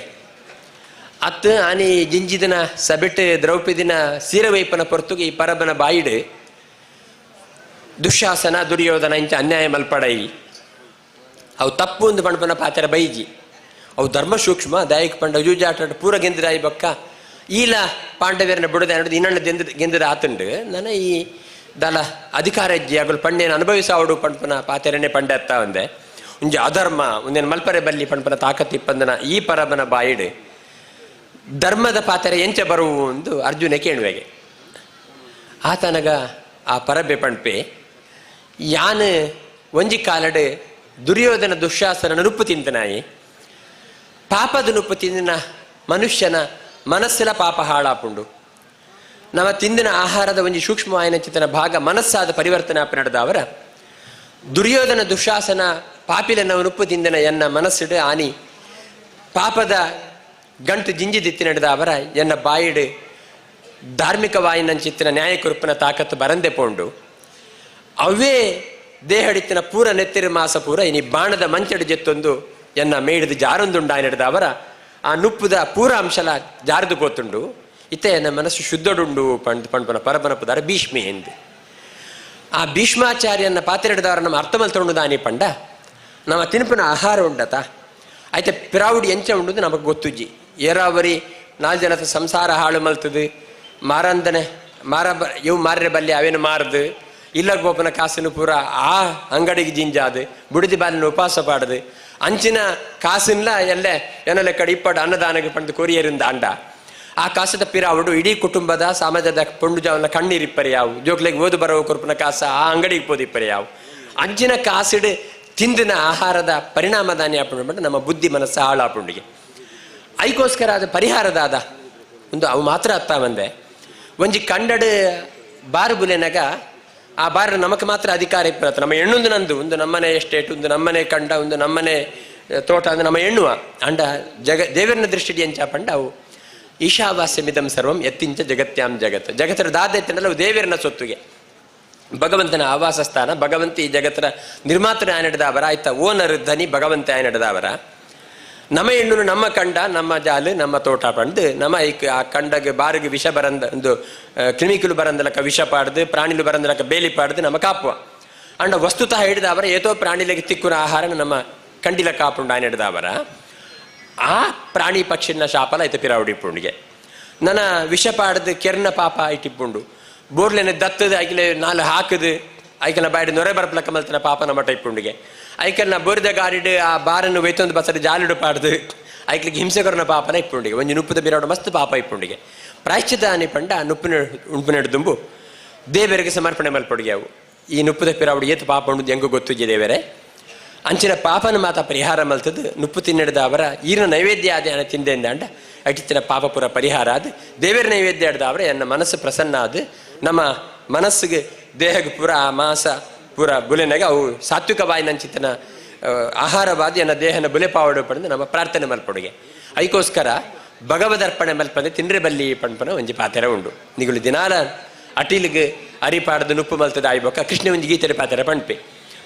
ಅತ್ತು ಆನಿ ಜಿಂಜಿದಿನ ಸಬಿಟ್ಟು ದ್ರೌಪದಿನ ಸೀರವೈಪನ ಪೊರ್ತುಗು ಈ ಪರಬನ ಬಾಯಿಡು ದುಶಾಸನ ದುರ್ಯೋಧನ ಇಂಚ ಅನ್ಯಾಯ ಮಲ್ಪಡೈ ಅವು ತಪ್ಪು ಒಂದು ಪಂಡ್ಪನ ಪಾತ್ರ ಬೈಜಿ ಅವು ಧರ್ಮ ಸೂಕ್ಷ್ಮ ದಾಯಕ ಪಂಡ ಜೂಜಾಟ ಪೂರ ಗೆಂದಿರಾಯಿ ಬಕ್ಕ ಈಲ ಪಾಂಡವೇರನ ಬಿಡದೆ ಅನ್ನೋದು ಇನ್ನಣ್ಣ ಗೆಂದ ಗೆಂದಿರ ಆತುಂಡು ನನ್ನ ಈ ದಲ ಅಧಿಕಾರ ಅಜ್ಜಿ ಪಂಡೇನ ಅನುಭವಿಸಾವಡು ಪಂಡ್ಪನ ಪಾತೆರನೆ ಪಂಡೆ ಅತ್ತ ಒಂದೆ ಒಂಜಿ ಅಧರ್ಮ ಒಂದೇನು ಮಲ್ಪರೆ ಬಲ್ಲಿ ಪಂಡ್ಪನ ತಾಕತ್ ಇಪ್ಪಂದನ ಈ ಪರಬನ ಬಾಯಿಡು ಧರ್ಮದ ಪಾತೆರೆ ಎಂಚ ಬರುವು ಒಂದು ಅರ್ಜುನ ಕೇಳುವೆಗೆ ಆತನಗ ಆ ಪರಬೆ ಪಂಡ್ಪೆ ಯಾನು ಒಂಜಿ ಕಾಲಡು ದುರ್ಯೋಧನ ದುಶ್ಯಾಸನ ನುಪ್ಪು ತಿಂತನಾಯಿ ಪಾಪದ ನುಪ್ಪು ತಿಂದಿನ ಮನುಷ್ಯನ ಮನಸ್ಸಿನ ಪಾಪ ಹಾಳಾಪುಂಡು ನಮ್ಮ ತಿಂದಿನ ಆಹಾರದ ಒಂಜಿ ಸೂಕ್ಷ್ಮವಾಯಿನ ಚಿತನ ಭಾಗ ಮನಸ್ಸಾದ ಪರಿವರ್ತನೆ ಆಪ ನಡೆದ ಅವರ ದುರ್ಯೋಧನ ದುಶಾಸನ ಪಾಪಿಲ ನುಪ್ಪು ತಿಂದಿನ ಎನ್ನ ಮನಸ್ಸಿಡು ಆನಿ ಪಾಪದ ಗಂಟು ಜಿಂಜಿ ದಿತ್ತಿ ನಡೆದ ಅವರ ಎನ್ನ ಬಾಯಿಡು ಧಾರ್ಮಿಕವಾಯಿನ ಚಿತ್ತಿನ ನ್ಯಾಯಕೃಪನ ತಾಕತ್ತು ಬರಂದೆ ಪೋಂಡು ಅವೇ ದೇಹಡಿತ್ತಿನ ಪೂರ ನೆತ್ತಿರ ಮಾಸ ಪೂರ ಇನಿ ಬಾಣದ ಮಂಚಡು ಜೆತ್ತೊಂದು ಎನ್ನ ಮೇಡಿದ ಜಾರೊಂದುಂಡಾಯ ನಡೆದ ಅವರ ಆ ನುಪ್ಪುದ ಪೂರ ಅಂಶಲ ಜಾರದು ಪೋತುಂಡು ಇತ್ತೆ ಎನ್ನ ಮನಸ್ಸು ಶುದ್ಧಡುಂಡು ಪಂಡ್ ಪಂಡ್ಪನ ಪರಪನ ಪದಾರ ಭೀಷ್ಮೆ ಎಂದು ಆ ಭೀಷ್ಮಾಚಾರ್ಯನ ಪಾತ್ರೆ ನಮ್ಮ ಅರ್ಥಮಲ್ ತೊಂಡು ಪಂಡ ನಮ್ಮ ತಿನ್ಪನ ಆಹಾರ ಉಂಡತ ಆಯ್ತ ಪಿರಾವುಡಿ ಎಂಚ ಉಂಡುದು ನಮಗೆ ಗೊತ್ತುಜ್ಜಿ ಏರಾವರಿ ನಾಲ್ ಜನದ ಸಂಸಾರ ಹಾಳು ಮಲ್ತದು ಮಾರಂದನೆ ಮಾರ ಇವು ಮಾರ್ರೆ ಬಲ್ಲಿ ಅವೇನು ಮಾರದು ಇಲ್ಲ ಗೋಪನ ಕಾಸಿನ ಪೂರ ಆ ಅಂಗಡಿಗೆ ಜಿಂಜಾದು ಬುಡಿದಿ ಬಾಲಿನ ಉಪವಾಸ ಪಾಡದು ಅಂಚಿನ ಕಾಸಿನ್ಲ ಎಲ್ಲೆ ಏನಲ್ಲ ಕಡೆ ಇಪ್ಪಡು ಅನ್ನದಾನಕ್ಕೆ ಪಂಡು ಕೊರಿಯರಿಂದ ಅಂಡ ಆ ಕಾಸದ ಪಿರಾವುಡು ಇಡೀ ಕುಟುಂಬದ ಸಮಾಜದ ಪೊಂಡು ಜಾವನ ಕಣ್ಣೀರಿಪ್ಪರೆ ಯಾವು ಜೋಕ್ಲೆಗೆ ಓದು ಬರೋ ಕೊರ್ಪನ ಕಾಸ ಆ ಅಂಗಡಿಗೆ ಪೋದಿಪ್ಪರೆ ಯಾವು ಅಂಚಿನ ಕಾಸಿಡು ತಿಂದಿನ ಆಹಾರದ ಪರಿಣಾಮದಾನಿ ಆಪುಂಡು ನಮ್ಮ ಬುದ್ಧಿ ಮನಸ್ಸು ಹಾಳಾಪುಂಡಿಗೆ ಐಕೋಸ್ಕರ ಅದು ಪರಿಹಾರದಾದ ಒಂದು ಅವು ಮಾತ್ರ ಅತ್ತ ಬಂದೆ ಒಂಜಿ ಕಂಡಡು ಬಾರು ಬುಲೆನಗ ಆ ಬಾರು ನಮಕ್ ಮಾತ್ರ ಅಧಿಕಾರ ಇಪ್ಪತ್ತ ನಮ್ಮ ಎಣ್ಣೊಂದು ನಂದು ಒಂದು ನಮ್ಮನೆ ಎಸ್ಟೇಟ್ ಒಂದು ನಮ್ಮನೆ ಕಂಡ ಒಂದು ನಮ್ಮನೆ ತೋಟ ಅಂದ್ರೆ ನಮ್ಮ ಎಣ್ಣುವ ಅಂಡ ಜಗ ದೇವರನ ದೃಷ್ಟಿ ಎಂಚ ಪಂಡ ಅವು ಈಶಾವಾಸ್ಯಮಿದಂ ಸರ್ವಂ ಎತ್ತಿಂಚ ಜಗತ್ಯಾಂ ಜಗತ್ ಜಗತ್ತರ ದಾದ ಎತ್ತಂಡಲ್ಲ ಅವು ದೇವರನ ಸೊತ್ತುಗೆ ಭಗವಂತನ ಆವಾಸ ಸ್ಥಾನ ಭಗವಂತ ಈ ಜಗತ್ತರ ನಿರ್ಮಾತೃ ಆಯನಡದಾವರ ಆಯ್ತ ಓನರ್ ಧನಿ ಭಗವಂತ ಆಯನಡದಾವರ ನಮ್ಮ ಹೆಣ್ಣು ನಮ್ಮ ಕಂಡ ನಮ್ಮ ಜಾಲು ನಮ್ಮ ತೋಟ ಪಂಡು ನಮ್ಮ ಈ ಆ ಕಂಡಗೆ ಬಾರಿಗೆ ವಿಷ ಬರಂದ ಒಂದು ಕ್ರಿಮಿಕಲು ಬರಂದಲಕ ವಿಷ ಪಾಡ್ದು ಪ್ರಾಣಿಲು ಬರಂದಲಕ ಬೇಲಿ ಪಾಡ್ದು ನಮ್ಮ ಕಾಪುವ ಅಂಡ ವಸ್ತುತಃ ಹಿಡಿದವರ ಏತೋ ಪ್ರಾಣಿಲಿಗೆ ತಿಕ್ಕುನ ಆಹಾರ ನಮ್ಮ ಕಂಡಿಲ ಕಾಪುಂಡ ಹಿಡಿದವರ ಆ ಪ್ರಾಣಿ ಪಕ್ಷಿನ ಶಾಪಲ ಐತೆ ಪಿರಾವಡಿ ಪುಂಡಿಗೆ ನನ್ನ ವಿಷ ಪಾಡ್ದು ಕೆರ್ನ ಪಾಪ ಇಟ್ಟಿಪ್ಪುಂಡು ಬೋರ್ಲೆನೆ ದತ್ತದ ಐಕಲೆ ನಾಲು ಹಾಕದು ಐಕನ ಬಾಯಿಡ್ ನೊರೆ ಬರ್ಪಲಕ ಮಲ್ತನ ಪಾಪ ನಮ್ಮ ಟೈಪುಂಡಿಗೆ ಐಕಲ್ನ ಬೋರಿದ ಗಾಡಿಡ್ ಆ ಬಾರನ್ನು ಒಯ್ತೊಂದು ಬಸರು ಜಾಲಿಡು ಪಾಡ್ದು ಐಕ್ಲಿಗೆ ಹಿಂಸೆ ಕೊರನ ಪಾಪನ ಇಪ್ಪುಂಡಿಗೆ ಒಂಜಿ ನುಪ್ಪುದ ಬಿರಾಡು ಮಸ್ತ್ ಪಾಪ ಇಪ್ಪುಂಡಿಗೆ ಪ್ರಾಯಶ್ಚಿತ ಅನಿ ಪಂಡ ಆ ನುಪ್ಪಿನ ಉಂಪು ದುಂಬು ದೇವರಿಗೆ ಸಮರ್ಪಣೆ ಮಲ್ಪೊಡಿಗೆ ಅವು ಈ ನುಪ್ಪುದ ಪಿರಾವಡು ಏತು ಪಾಪ ಉಂಡು ಹೆಂಗು ಗೊತ್ತಿದ್ದೆ ದೇವರೇ. ಅಂಚಿನ ಪಾಪನ ಮಾತ ಪರಿಹಾರ ಮಲ್ತದ್ದು ನುಪ್ಪು ತಿನ್ನಡ್ದ ಅವರ ಈರಿನ ನೈವೇದ್ಯ ಆದ ಅನ ತಿಂದೆಂದಾಂಡ ಅಟಿತ್ತಿನ ಪಾಪ ಪೂರ ಪರಿಹಾರ ಆದ ದೇವರ ನೈವೇದ್ಯ ಆಡ್ದ ಅವರ ಎನ್ನ ಮನಸ್ಸು ಪ್ರಸನ್ನ ಆದ ನಮ್ಮ ಮನಸ್ಸಿಗೆ ದೇಹಕ್ಕೆ ಪೂರ ಆ ಮಾಂಸ ಪೂರ ಬುಲೆನಾಗ ಅವು ಸಾತ್ವಿಕವಾಯಿನಂಚಿತನ ಆಹಾರವಾದ ಎನ್ನ ದೇಹನ ಬುಲೆ ಪಾವಡು ಪಡೆದು ನಮ್ಮ ಪ್ರಾರ್ಥನೆ ಮಲ್ಪೊಡುಗೆ. ಐಕೋಸ್ಕರ ಭಗವದರ್ಪಣೆ ಮಲ್ಪಂದೆ ತಿಂಡ್ರೆ ಬಲ್ಲಿ ಪಣ್ಪನ ಒಂಜಿ ಪಾತೆರ ಉಂಡು. ನಿಗುಲು ದಿನಾಲ ಅಟಿಲಿಗೆ ಅರಿಪಾಡ್ದು ನುಪ್ಪು ಮಲ್ತದ ಆಯ್ಬೊಕ್ಕ ಕೃಷ್ಣ ಒಂಜಿ ಗೀತೆರೆ ಪಾತೆರ ಪಣ್ಪೆ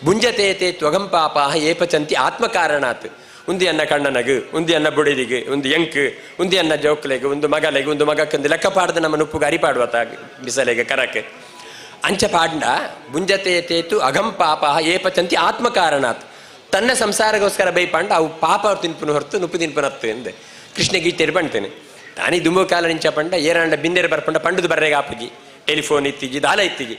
ಭುಂಜತೇತೆ ತ್ವಗಂ ಪಾಪಾಹ ಏಪಚಂತಿ ಆತ್ಮಕಾರಣಾತ್. ಉಂದಿ ಅನ್ನ ಕಣ್ಣನಗು, ಉಂದಿ ಅನ್ನ ಬುಡಿದಿಗೆ, ಒಂದು ಎಂಕ್, ಉಂದಿ ಅನ್ನ ಜೋಕ್ಲೆಗ್, ಒಂದು ಮಗಲೆಗ್, ಒಂದು ಮಗಕ್ಕೊಂದು ಲೆಕ್ಕ ಪಾಡ್ದು ನಮ್ಮ ನುಪ್ಪುಗೆ ಅರಿಪಾಡುವತ ಬಿಸಲೆಗೆ ಕರಕ್ ಅಂಚ ಪಾಡ್ಂಡ ಭುಂಜತೆ ತೇತು ಅಗಂ ಪಾಪಾಹ ಏಪಚಂತಿ ಆತ್ಮಕಾರಣಾತ್. ತನ್ನ ಸಂಸಾರಗೋಸ್ಕರ ಬೈಪಾಂಡ ಅವು ಪಾಪ ಅವ್ರು ತಿನ್ಪುನ ಹೊರತು ನುಪ್ಪು ತಿನ್ಪುನತ್ತು ಎಂದೆ ಕೃಷ್ಣ ಗೀತೆರು ಪಣ್ತೇನೆ. ತಾನೇ ದುಂಬು ಕಾಲ ನಿಂಚ ಪಂಡ ಏರಾಂಡ ಬಿಂದೆರು ಬರ್ಪಂಡ ಪಂಡದು ಬರ್ರೆಗೆ ಆಪುಜಿ, ಟೆಲಿಫೋನ್ ಇತ್ತೀಜಿ ದಾಲ ಇತ್ತೀಜಿ.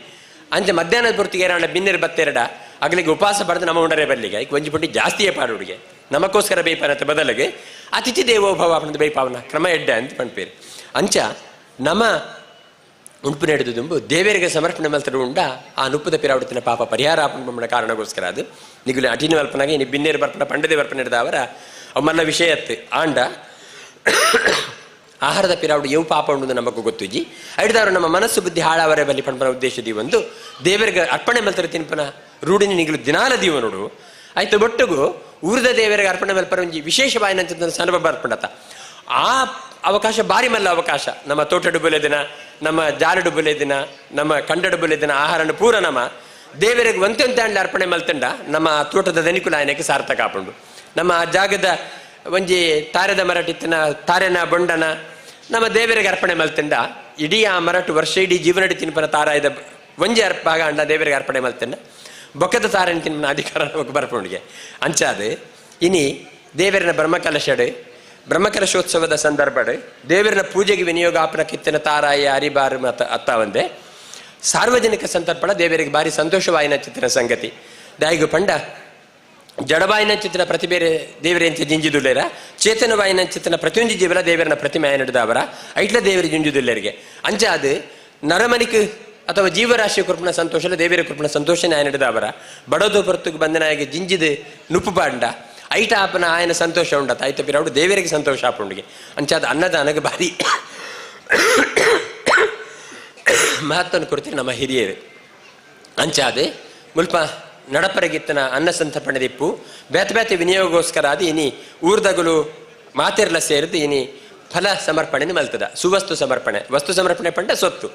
ಅಂಚೆ ಮಧ್ಯಾಹ್ನದ ಪೂರ್ತಿಗೆ ಏರಾಂಡ ಬಿಂದೆರು ಬತ್ತೆರಡ ಅಗಲಿಗೆ ಉಪವಾಸ ಪಡೆದು ನಮ್ಮ ಉಂಡರೆ ಬಲ್ಲಿಗೆ ಐಕ್ ಒಂಜಿ ಪುಂಡಿ ಜಾಸ್ತಿಯೇ ಪಾಡುಡಿಗೆ ನಮಕ್ಕೋಸ್ಕರ ಬೈಪಾನತ್ತೆ ಬದಲಿಗೆ ಅತಿಥಿ ದೇವೋಭವ ಪಂಡ ಬೈಪಾವನ ಕ್ರಮ ಎಡ್ಡೆ ಅಂತ ಪಣ್ಪೇರು. ಅಂಚ ನಮ್ಮ ಉಂಪು ನಡೆದು ದುಂಬು ದೇವರಿಗೆ ಸಮರ್ಪಣೆ ಮಲ್ತರು ಉಂಡ ಆ ನುಪ್ಪದ ಪಿರಾವಡ್ತಿನ ಪಾಪ ಪರಿಹಾರ ಆಪಣ ಕಾರಣಗೋಸ್ಕರ ಅದು ನಿಗುಲು ಅಟಿನ ಮಲ್ಪನಾಗ ಇನ್ನು ಬಿನ್ನೇರು ಬರ್ಪಣ ಪಂಡದೆ ಬರ್ಪಣ ಹಿಡ್ದ ಅವರ ಅವು ಮಲ್ಲ ವಿಷಯತ್ತು ಆಂಡ ಆಹಾರದ ಪಿರಾವಡು ಯವು ಪಾಪ ಉಂಡು ನಮಗೂ ಗೊತ್ತುಜಿ. ಐಡ್ದವರು ನಮ್ಮ ಮನಸ್ಸು ಬುದ್ಧಿ ಹಾಳಾವರೆ ಬಲಿ ಪಂಪನ ಉದ್ದೇಶ ಒಂದು ದೇವರಿಗೆ ಅರ್ಪಣೆ ಮಲ್ತರ ತಿನ್ಪನ ರೂಢಿನ ನಿಗುಲು ದಿನಾಲ ದೀವ ನೋಡು ಆಯ್ತು. ಒಟ್ಟುಗು ಊರದ ದೇವರಿಗೆ ಅರ್ಪಣೆ ಮಲ್ಪರ ಒಂಜಿ ವಿಶೇಷವಾಯಿನಂತ ಸಂದರ್ಭ ಬರ್ಪಣತ ಆ ಅವಕಾಶ ಬಾರಿ ಮಲ್ಲ ಅವಕಾಶ. ನಮ್ಮ ತೋಟಡು ಬುಲೆ ದಿನ, ನಮ್ಮ ಜಾಲಡು ಬುಲೆ ದಿನ, ನಮ್ಮ ಕಂಡಡು ಬುಲೆ ದಿನ ಆಹಾರನ ಪೂರ ನಮ್ಮ ದೇವರಿಗೆ ಒಂತೆಂತ ಅರ್ಪಣೆ ಮಲ್ತಂಡ ನಮ್ಮ ತೋಟದ ದನಿಕುಲ ಆಯನಕ್ಕೆ ಸಾರ್ಥಕ ಆಪುಂಡು. ನಮ್ಮ ಆ ಜಾಗದ ಒಂಜಿ ತಾರೆದ ಮರಟಿತ್ತಿನ ತಾರೆನ ಬೊಂಡನ ನಮ್ಮ ದೇವರಿಗೆ ಅರ್ಪಣೆ ಮಲ್ತಂಡ ಇಡೀ ಆ ಮರಟು ವರ್ಷ ಇಡೀ ಜೀವನಡಿ ತಿನ್ಪನ ತಾರಾಯದ ಒಂಜಿ ಭಾಗ ಅಂಡ ದೇವರಿಗೆ ಅರ್ಪಣೆ ಮಲ್ತಂಡ ಬೊಕ್ಕದ ತಾರನ ತಿನ್ಪನ ಅಧಿಕಾರ ನಮಗ್ ಬರ್ಪುಂಡಿಗೆ. ಅಂಚಾದ ಇನಿ ದೇವರನ ಬ್ರಹ್ಮಕಲಶಡು ಬ್ರಹ್ಮಕಲಶೋತ್ಸವದ ಸಂದರ್ಭಡ್ ದೇವರನ ಪೂಜೆಗೆ ವಿನಿಯೋಗ ಆಪನ ಕಿತ್ತಿನ ತಾರಾಯ ಅರಿಬಾರು ಮತ ಅತ್ತ ಒಂದೇ ಸಾರ್ವಜನಿಕ ಸಂತರ್ಪಣ ದೇವರಿಗೆ ಭಾರಿ ಸಂತೋಷವಾಯಿನ ಚಿತ್ರ ಸಂಗತಿ. ದಾಯಿಗು ಪಂಡ ಜಡವಾಯಿನ ಚಿತ್ರ ಪ್ರತಿಬೇರೆ ದೇವರಂತೆ ಜಿಂಜಿದುಲ್ಲೇರ ಚೇತನವಾಯಿನ ಚಿತ್ರನ ಪ್ರತಿಯೊಂದು ಜೀವನ ದೇವರನ ಪ್ರತಿಮೆ ನಡೆದವರ ಐಟ್ಲ ದೇವರ ಜಿಂಜುದುಲ್ಲೇರಿಗೆ ಅಂಚಾದ ನರಮನಿಕ್ ಅಥವಾ ಜೀವರಾಶಿ ಕೃಪಣ ಸಂತೋಷ ದೇವರ ಕೃಪಣ ಸಂತೋಷ ನ್ಯಾಯ ನಡೆದವರ ಬಡದು ಹೊರತುಗೆ ಬಂದನಾಗಿ ಜಿಂಜಿದ ನುಪ್ಪು ಪಾಂಡ ಐಟ ಆಪನ ಆಯನ ಸಂತೋಷ ಉಂಡತ ಐತ ಪಿರೌಡು ದೇವರಿಗೆ ಸಂತೋಷ ಆಪುಂಡಿಗೆ. ಅಂಚಾದ ಅನ್ನದಾನಗೆ ಭಾರಿ ಮಹತ್ವನ ಕೊಡ್ತೀರಿ ನಮ್ಮ ಹಿರಿಯರು. ಅಂಚಾದೆ ಮುಲ್ಪ ನಡಪರಗಿತ್ತನ ಅನ್ನ ಸಂತರ್ಪಣೆ ದಿಪ್ಪು ಬೇತೆ ಬೇತೆ ವಿನಿಯೋಗಗೋಸ್ಕರ ಅದು ಇನಿ ಊರ್ದಗಲು ಮಾತೆರ್ಲ ಸೇರಿದು ಇನಿ ಫಲ ಸಮರ್ಪಣೆ ಮಲ್ತದ. ಸುವಸ್ತು ಸಮರ್ಪಣೆ, ವಸ್ತು ಸಮರ್ಪಣೆ ಪಂಡ ಸೊತ್ತು,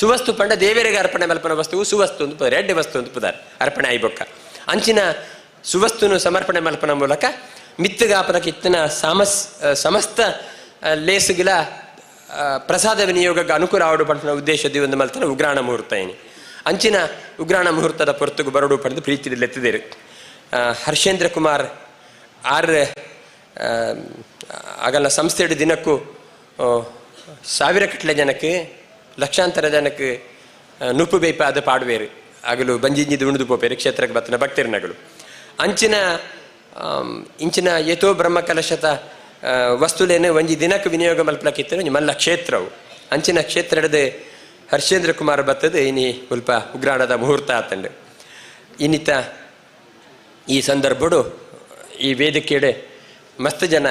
ಸುವಸ್ತು ಪಂಡ ದೇವರಿಗೆ ಅರ್ಪಣೆ ಮಲ್ಪನ ವಸ್ತುವು ಸುವಸ್ತು ಅಂತ ಪದಾರ, ಎಡ್ಡೆ ವಸ್ತು ಅಂತ ಪದಾರ ಅರ್ಪಣೆ ಆಯ್ಬೊಕ್ಕ. ಅಂಚಿನ ಸುವಸ್ತುನು ಸಮರ್ಪಣೆ ಮಲ್ಪನ ಮೂಲಕ ಮಿತ್ತಗಾಪನಕ್ಕೆ ಇತ್ತನ ಸಮಸ್ತ ಲೇಸುಗಿಲ ಪ್ರಸಾದ ವಿನಿಯೋಗಕ್ಕೆ ಅನುಕೂಲ ಆವಡು ಪಂಪನ ಉದ್ದೇಶದ ಒಂದು ಮಲ್ತನ ಉಗ್ರಾಣ ಮುಹೂರ್ತ ಏನಿ. ಅಂಚಿನ ಉಗ್ರಾಣ ಮುಹೂರ್ತದ ಪೊರ್ತುಗು ಬರಡು ಪಡೆದು ಪ್ರೀತಿಯಲ್ಲಿ ಎತ್ತಿದ್ದೇರು. ಹರ್ಷೇಂದ್ರ ಕುಮಾರ್ ಆರ್ ಆಗಲ್ಲ ಸಂಸ್ಥೆಯ ದಿನಕ್ಕೂ ಸಾವಿರ ಕಟ್ಲೆ ಜನಕ್ಕೆ ಲಕ್ಷಾಂತರ ಜನಕ್ಕೆ ನುಪ್ಪು ಬೇಪಾದ ಪಾಡುವೇರು ಆಗಲು ಬಂಜಿಂಜಿದು ಉಣದು ಪೋಪೇರು ಕ್ಷೇತ್ರಕ್ಕೆ ಬತ್ತನ ಭಕ್ತರಿನಗಳು. ಅಂಚಿನ ಇಂಚಿನ ಯಥೋ ಬ್ರಹ್ಮಕಲಶತ ವಸ್ತುಲೇನು ಒಂಜಿ ದಿನಕ್ಕೆ ವಿನಿಯೋಗ ಮಲ್ಪಲಕ್ಕಿತ್ತು ಒಂಜಿ ಮಲ್ಲ ಕ್ಷೇತ್ರವು. ಅಂಚಿನ ಕ್ಷೇತ್ರದ ಹರ್ಷೇಂದ್ರ ಕುಮಾರ್ ಬತ್ತದ ಇನಿ ಮುಲ್ಪ ಉಗ್ರಾಣದ ಮುಹೂರ್ತ ಆತಂಡು. ಇನ್ನಿತ ಈ ಸಂದರ್ಭಡು ಈ ವೇದಿಕೆಡೆ ಮಸ್ತ್ ಜನ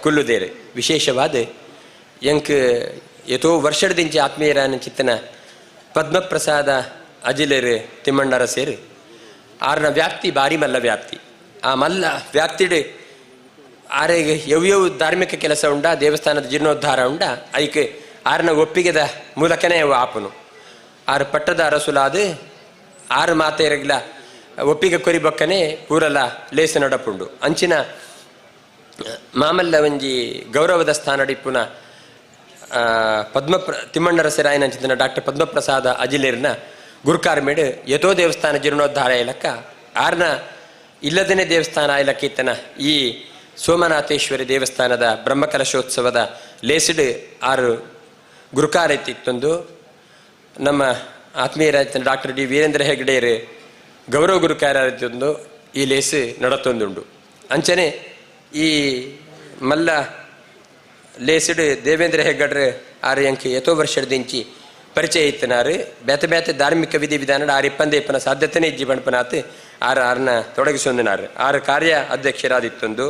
ಕುಲ್ಲುದೇರು. ವಿಶೇಷವಾದ ಎಂಕ್ ಯಥೋ ವರ್ಷದಿಂಚಿ ಆತ್ಮೀಯರಾನ ಚಿತ್ತನ ಪದ್ಮಪ್ರಸಾದ ಅಜಿಲೇರು ತಿಮ್ಮಣ್ಣರ ಸೇರು ಆರ್ನ ವ್ಯಾಪ್ತಿ ಭಾರಿ ಮಲ್ಲ ವ್ಯಾಪ್ತಿ. ಆ ಮಲ್ಲ ವ್ಯಾಪ್ತಿಡು ಆರೆಗೆ ಯವ್ಯವು ಧಾರ್ಮಿಕ ಕೆಲಸ ಉಂಡ, ದೇವಸ್ಥಾನದ ಜೀರ್ಣೋದ್ಧಾರ ಉಂಡ, ಐಕ್ ಆರ್ನ ಒಪ್ಪಿಗೆದ ಮೂಲಕನೇ ಅವು ಆಪನು. ಆರು ಪಟ್ಟದ ಅರಸುಲಾದ ಆರು ಮಾತೆಯರಿಗಿಲ್ಲ ಒಪ್ಪಿಗೆ ಕೊರಿಬೊಕ್ಕನೆ ಪೂರಲ ಲೇಸು ನಡಪುಂಡು. ಅಂಚಿನ ಮಾಮಲ್ಲ ಒಂಜಿ ಗೌರವದ ಸ್ಥಾನಡಿಪ್ಪುನ ಪದ್ಮಪ್ರ ತಿಮ್ಮಣ್ಣರ ಸಿರಾಯನಂಚಿನ ಡಾಕ್ಟರ್ ಪದ್ಮಪ್ರಸಾದ ಅಜಿಲೇರ್ನ ಗುರುಕಾರ್ಮೇಡು ಯಥೋ ದೇವಸ್ಥಾನ ಜೀರ್ಣೋದ್ಧಾರ ಇಲಕ್ಕ ಆರ್ನ ಇಲ್ಲದನೇ ದೇವಸ್ಥಾನ ಇಲಕ್ಕಿತ್ತನ ಈ ಸೋಮನಾಥೇಶ್ವರಿ ದೇವಸ್ಥಾನದ ಬ್ರಹ್ಮಕಲಶೋತ್ಸವದ ಲೇಸಿಡು ಆರು ಗುರುಕಾರ ಇತ್ತಿತ್ತೊಂದು ನಮ್ಮ ಆತ್ಮೀಯರಾದ ಡಾಕ್ಟರ್ ಡಿ ವೀರೇಂದ್ರ ಹೆಗ್ಡೇರು ಗೌರವ ಗುರುಕಾರ ಈ ಲೇಸು ನಡತೊಂದುಂಡು. ಅಂಚನೆ ಈ ಮಲ್ಲ ಲೇಸಿಡು ದೇವೇಂದ್ರ ಹೆಗ್ಗಡ್ರು ಆರು ಎಂಕ್ ಎತೋ ವರ್ಷದಿಂಚಿ ಪರಿಚಯ ಇತ್ತನಾರು ಬೇತೆ ಬೇತೆ ಧಾರ್ಮಿಕ ವಿಧಿ ವಿಧಾನ ಆರು ಇಪ್ಪಂದೆ ಇಪ್ಪನ ಸಾಧ್ಯತೆನೇ ಇಜ್ಜಿ ಬಣ್ಪನಾತ್ ಆರ್ ಆರ್ನ ತೊಡಗಿಸೊಂದಿನಾರ್. ಆರ್ ಕಾರ್ಯ ಅಧ್ಯಕ್ಷರಾದಿತ್ತೊಂದು,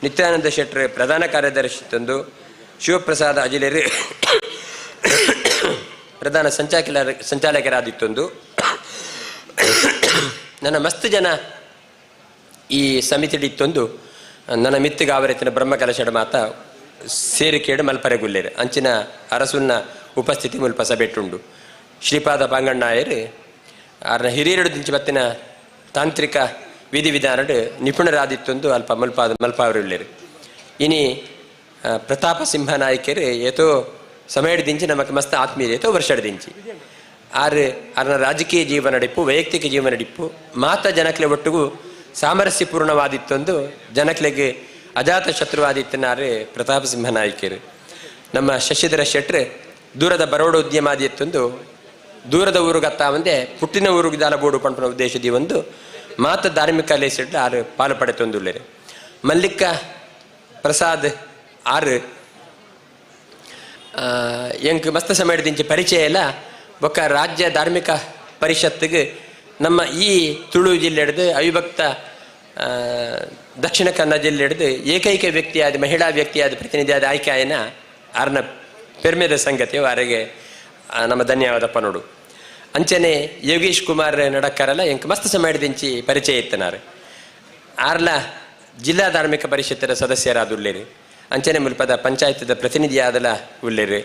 ನಿತ್ಯಾನಂದ ಶೆಟ್ಟರ್ ಪ್ರಧಾನ ಕಾರ್ಯದರ್ಶಿ ತಂದು, ಶಿವಪ್ರಸಾದ ಅಜಿಲೇರು ಪ್ರಧಾನ ಸಂಚಾಲಕರಾದಿತ್ತೊಂದು. ನನ್ನ ಮಸ್ತ್ ಜನ ಈ ಸಮಿತಿಡಿತ್ತೊಂದು ನನ್ನ ಮಿತ್ತಿಗಾವರೆತ್ತಿನ ಬ್ರಹ್ಮಕಲಶಡ ಮಾತ ಸೇರಿಕೇಡು ಮಲ್ಪರೆಗುಲ್ಲೇರು ಅಂಚಿನ ಅರಸುನ್ನ ಉಪಸ್ಥಿತಿ ಮುಲ್ಪ ಸಭೆಟ್ಟುಂಡು. ಶ್ರೀಪಾದ ಪಾಂಗಣ್ಣಾಯರು ಆರ್ನ ಹಿರಿಯರು ದಿಂಚಿ ಬತ್ತಿನ ತಾಂತ್ರಿಕ ವಿಧಿವಿಧಾನಡು ನಿಪುಣರಾದಿತ್ತೊಂದು ಅಲ್ಪ ಮಲ್ಪಾದ ಮಲ್ಪಾವರುಳ್ಳೇರು. ಇನಿ ಪ್ರತಾಪ ಸಿಂಹ ನಾಯಕರು ಏತೋ ಸಮಯದ ದಿಂಚಿ ನಮಕ್ ಮಸ್ತ್ ಆತ್ಮೀಯ ಏತೋ ವರ್ಷದ ದಿಂಚಿ ಆರು ಆರ್ನ ರಾಜಕೀಯ ಜೀವನ ನಡಿಪು ವೈಯಕ್ತಿಕ ಜೀವನ ನಡಿಪು ಮಾತ ಜನಕ್ಲೆ ಒಟ್ಟಿಗೂ ಸಾಮರಸ್ಯಪೂರ್ಣವಾದಿತ್ತೊಂದು ಜನಕ್ಲೆಗೆ ಅಜಾತ ಶತ್ರುವಾದಿತ್ತನಾರು ಪ್ರತಾಪ ಸಿಂಹ ನಾಯಕರು. ನಮ್ಮ ಶಶಿಧರ ಶೆಟ್ರು ದೂರದ ಬರೋಡ ಉದ್ಯಮಾದಿತ್ತೊಂದು ದೂರದ ಊರುಗತ್ತಾವಂದೆ ಪುಟ್ಟಿನ ಊರಿಗೆ ದಾಲ ಬೋಡು ಪಂಪನ ಉದ್ದೇಶದಿ ಒಂದು ಮಾತ ಧಾರ್ಮಿಕ ಲೇಸಿಟ್ಟು ಆರು ಪಾಲು ಪಡೆತೊಂದುಳ್ಳೇರು. ಮಲ್ಲಿಕ ಪ್ರಸಾದ್ ಆರು ಎಂಕ್ ಮಸ್ತ ಸಮಯದಿಂಚಿ ಪರಿಚಯ ಇಲ್ಲ ಬೊಕ್ಕ ರಾಜ್ಯ ಧಾರ್ಮಿಕ ಪರಿಷತ್ತಿಗೆ ನಮ್ಮ ಈ ತುಳು ಜಿಲ್ಲೆ ಹಿಡಿದು ಅವಿಭಕ್ತ ದಕ್ಷಿಣ ಕನ್ನಡ ಜಿಲ್ಲೆ ಹಿಡಿದು ಏಕೈಕ ವ್ಯಕ್ತಿಯಾದ ಮಹಿಳಾ ವ್ಯಕ್ತಿಯಾದ ಪ್ರತಿನಿಧಿಯಾದ ಆಯ್ಕೆಯನ್ನ ಆರ್ನ ಪೆರ್ಮೆದ ಸಂಗತಿಯು ಆರಿಗೆ ನಮ್ಮ ಧನ್ಯವಾದಪ್ಪ ನೋಡು. ಅಂಚನೆ ಯೋಗೀಶ್ ಕುಮಾರ್ ನಡಕ್ಕರಲ್ಲ ಎಂಕ್ ಮಸ್ತ್ ಸಮಯದಿಂಚಿ ಪರಿಚಯ ಇತ್ತನಾರು. ಆರ್ಲ ಜಿಲ್ಲಾ ಧಾರ್ಮಿಕ ಪರಿಷತ್ತರ ಸದಸ್ಯರಾದ ಉಳ್ಳೇರು. ಅಂಚನೆ ಮುಲ್ಪದ ಪಂಚಾಯತ್ದ ಪ್ರತಿನಿಧಿಯಾದಲ ಉಳ್ಳೇರು.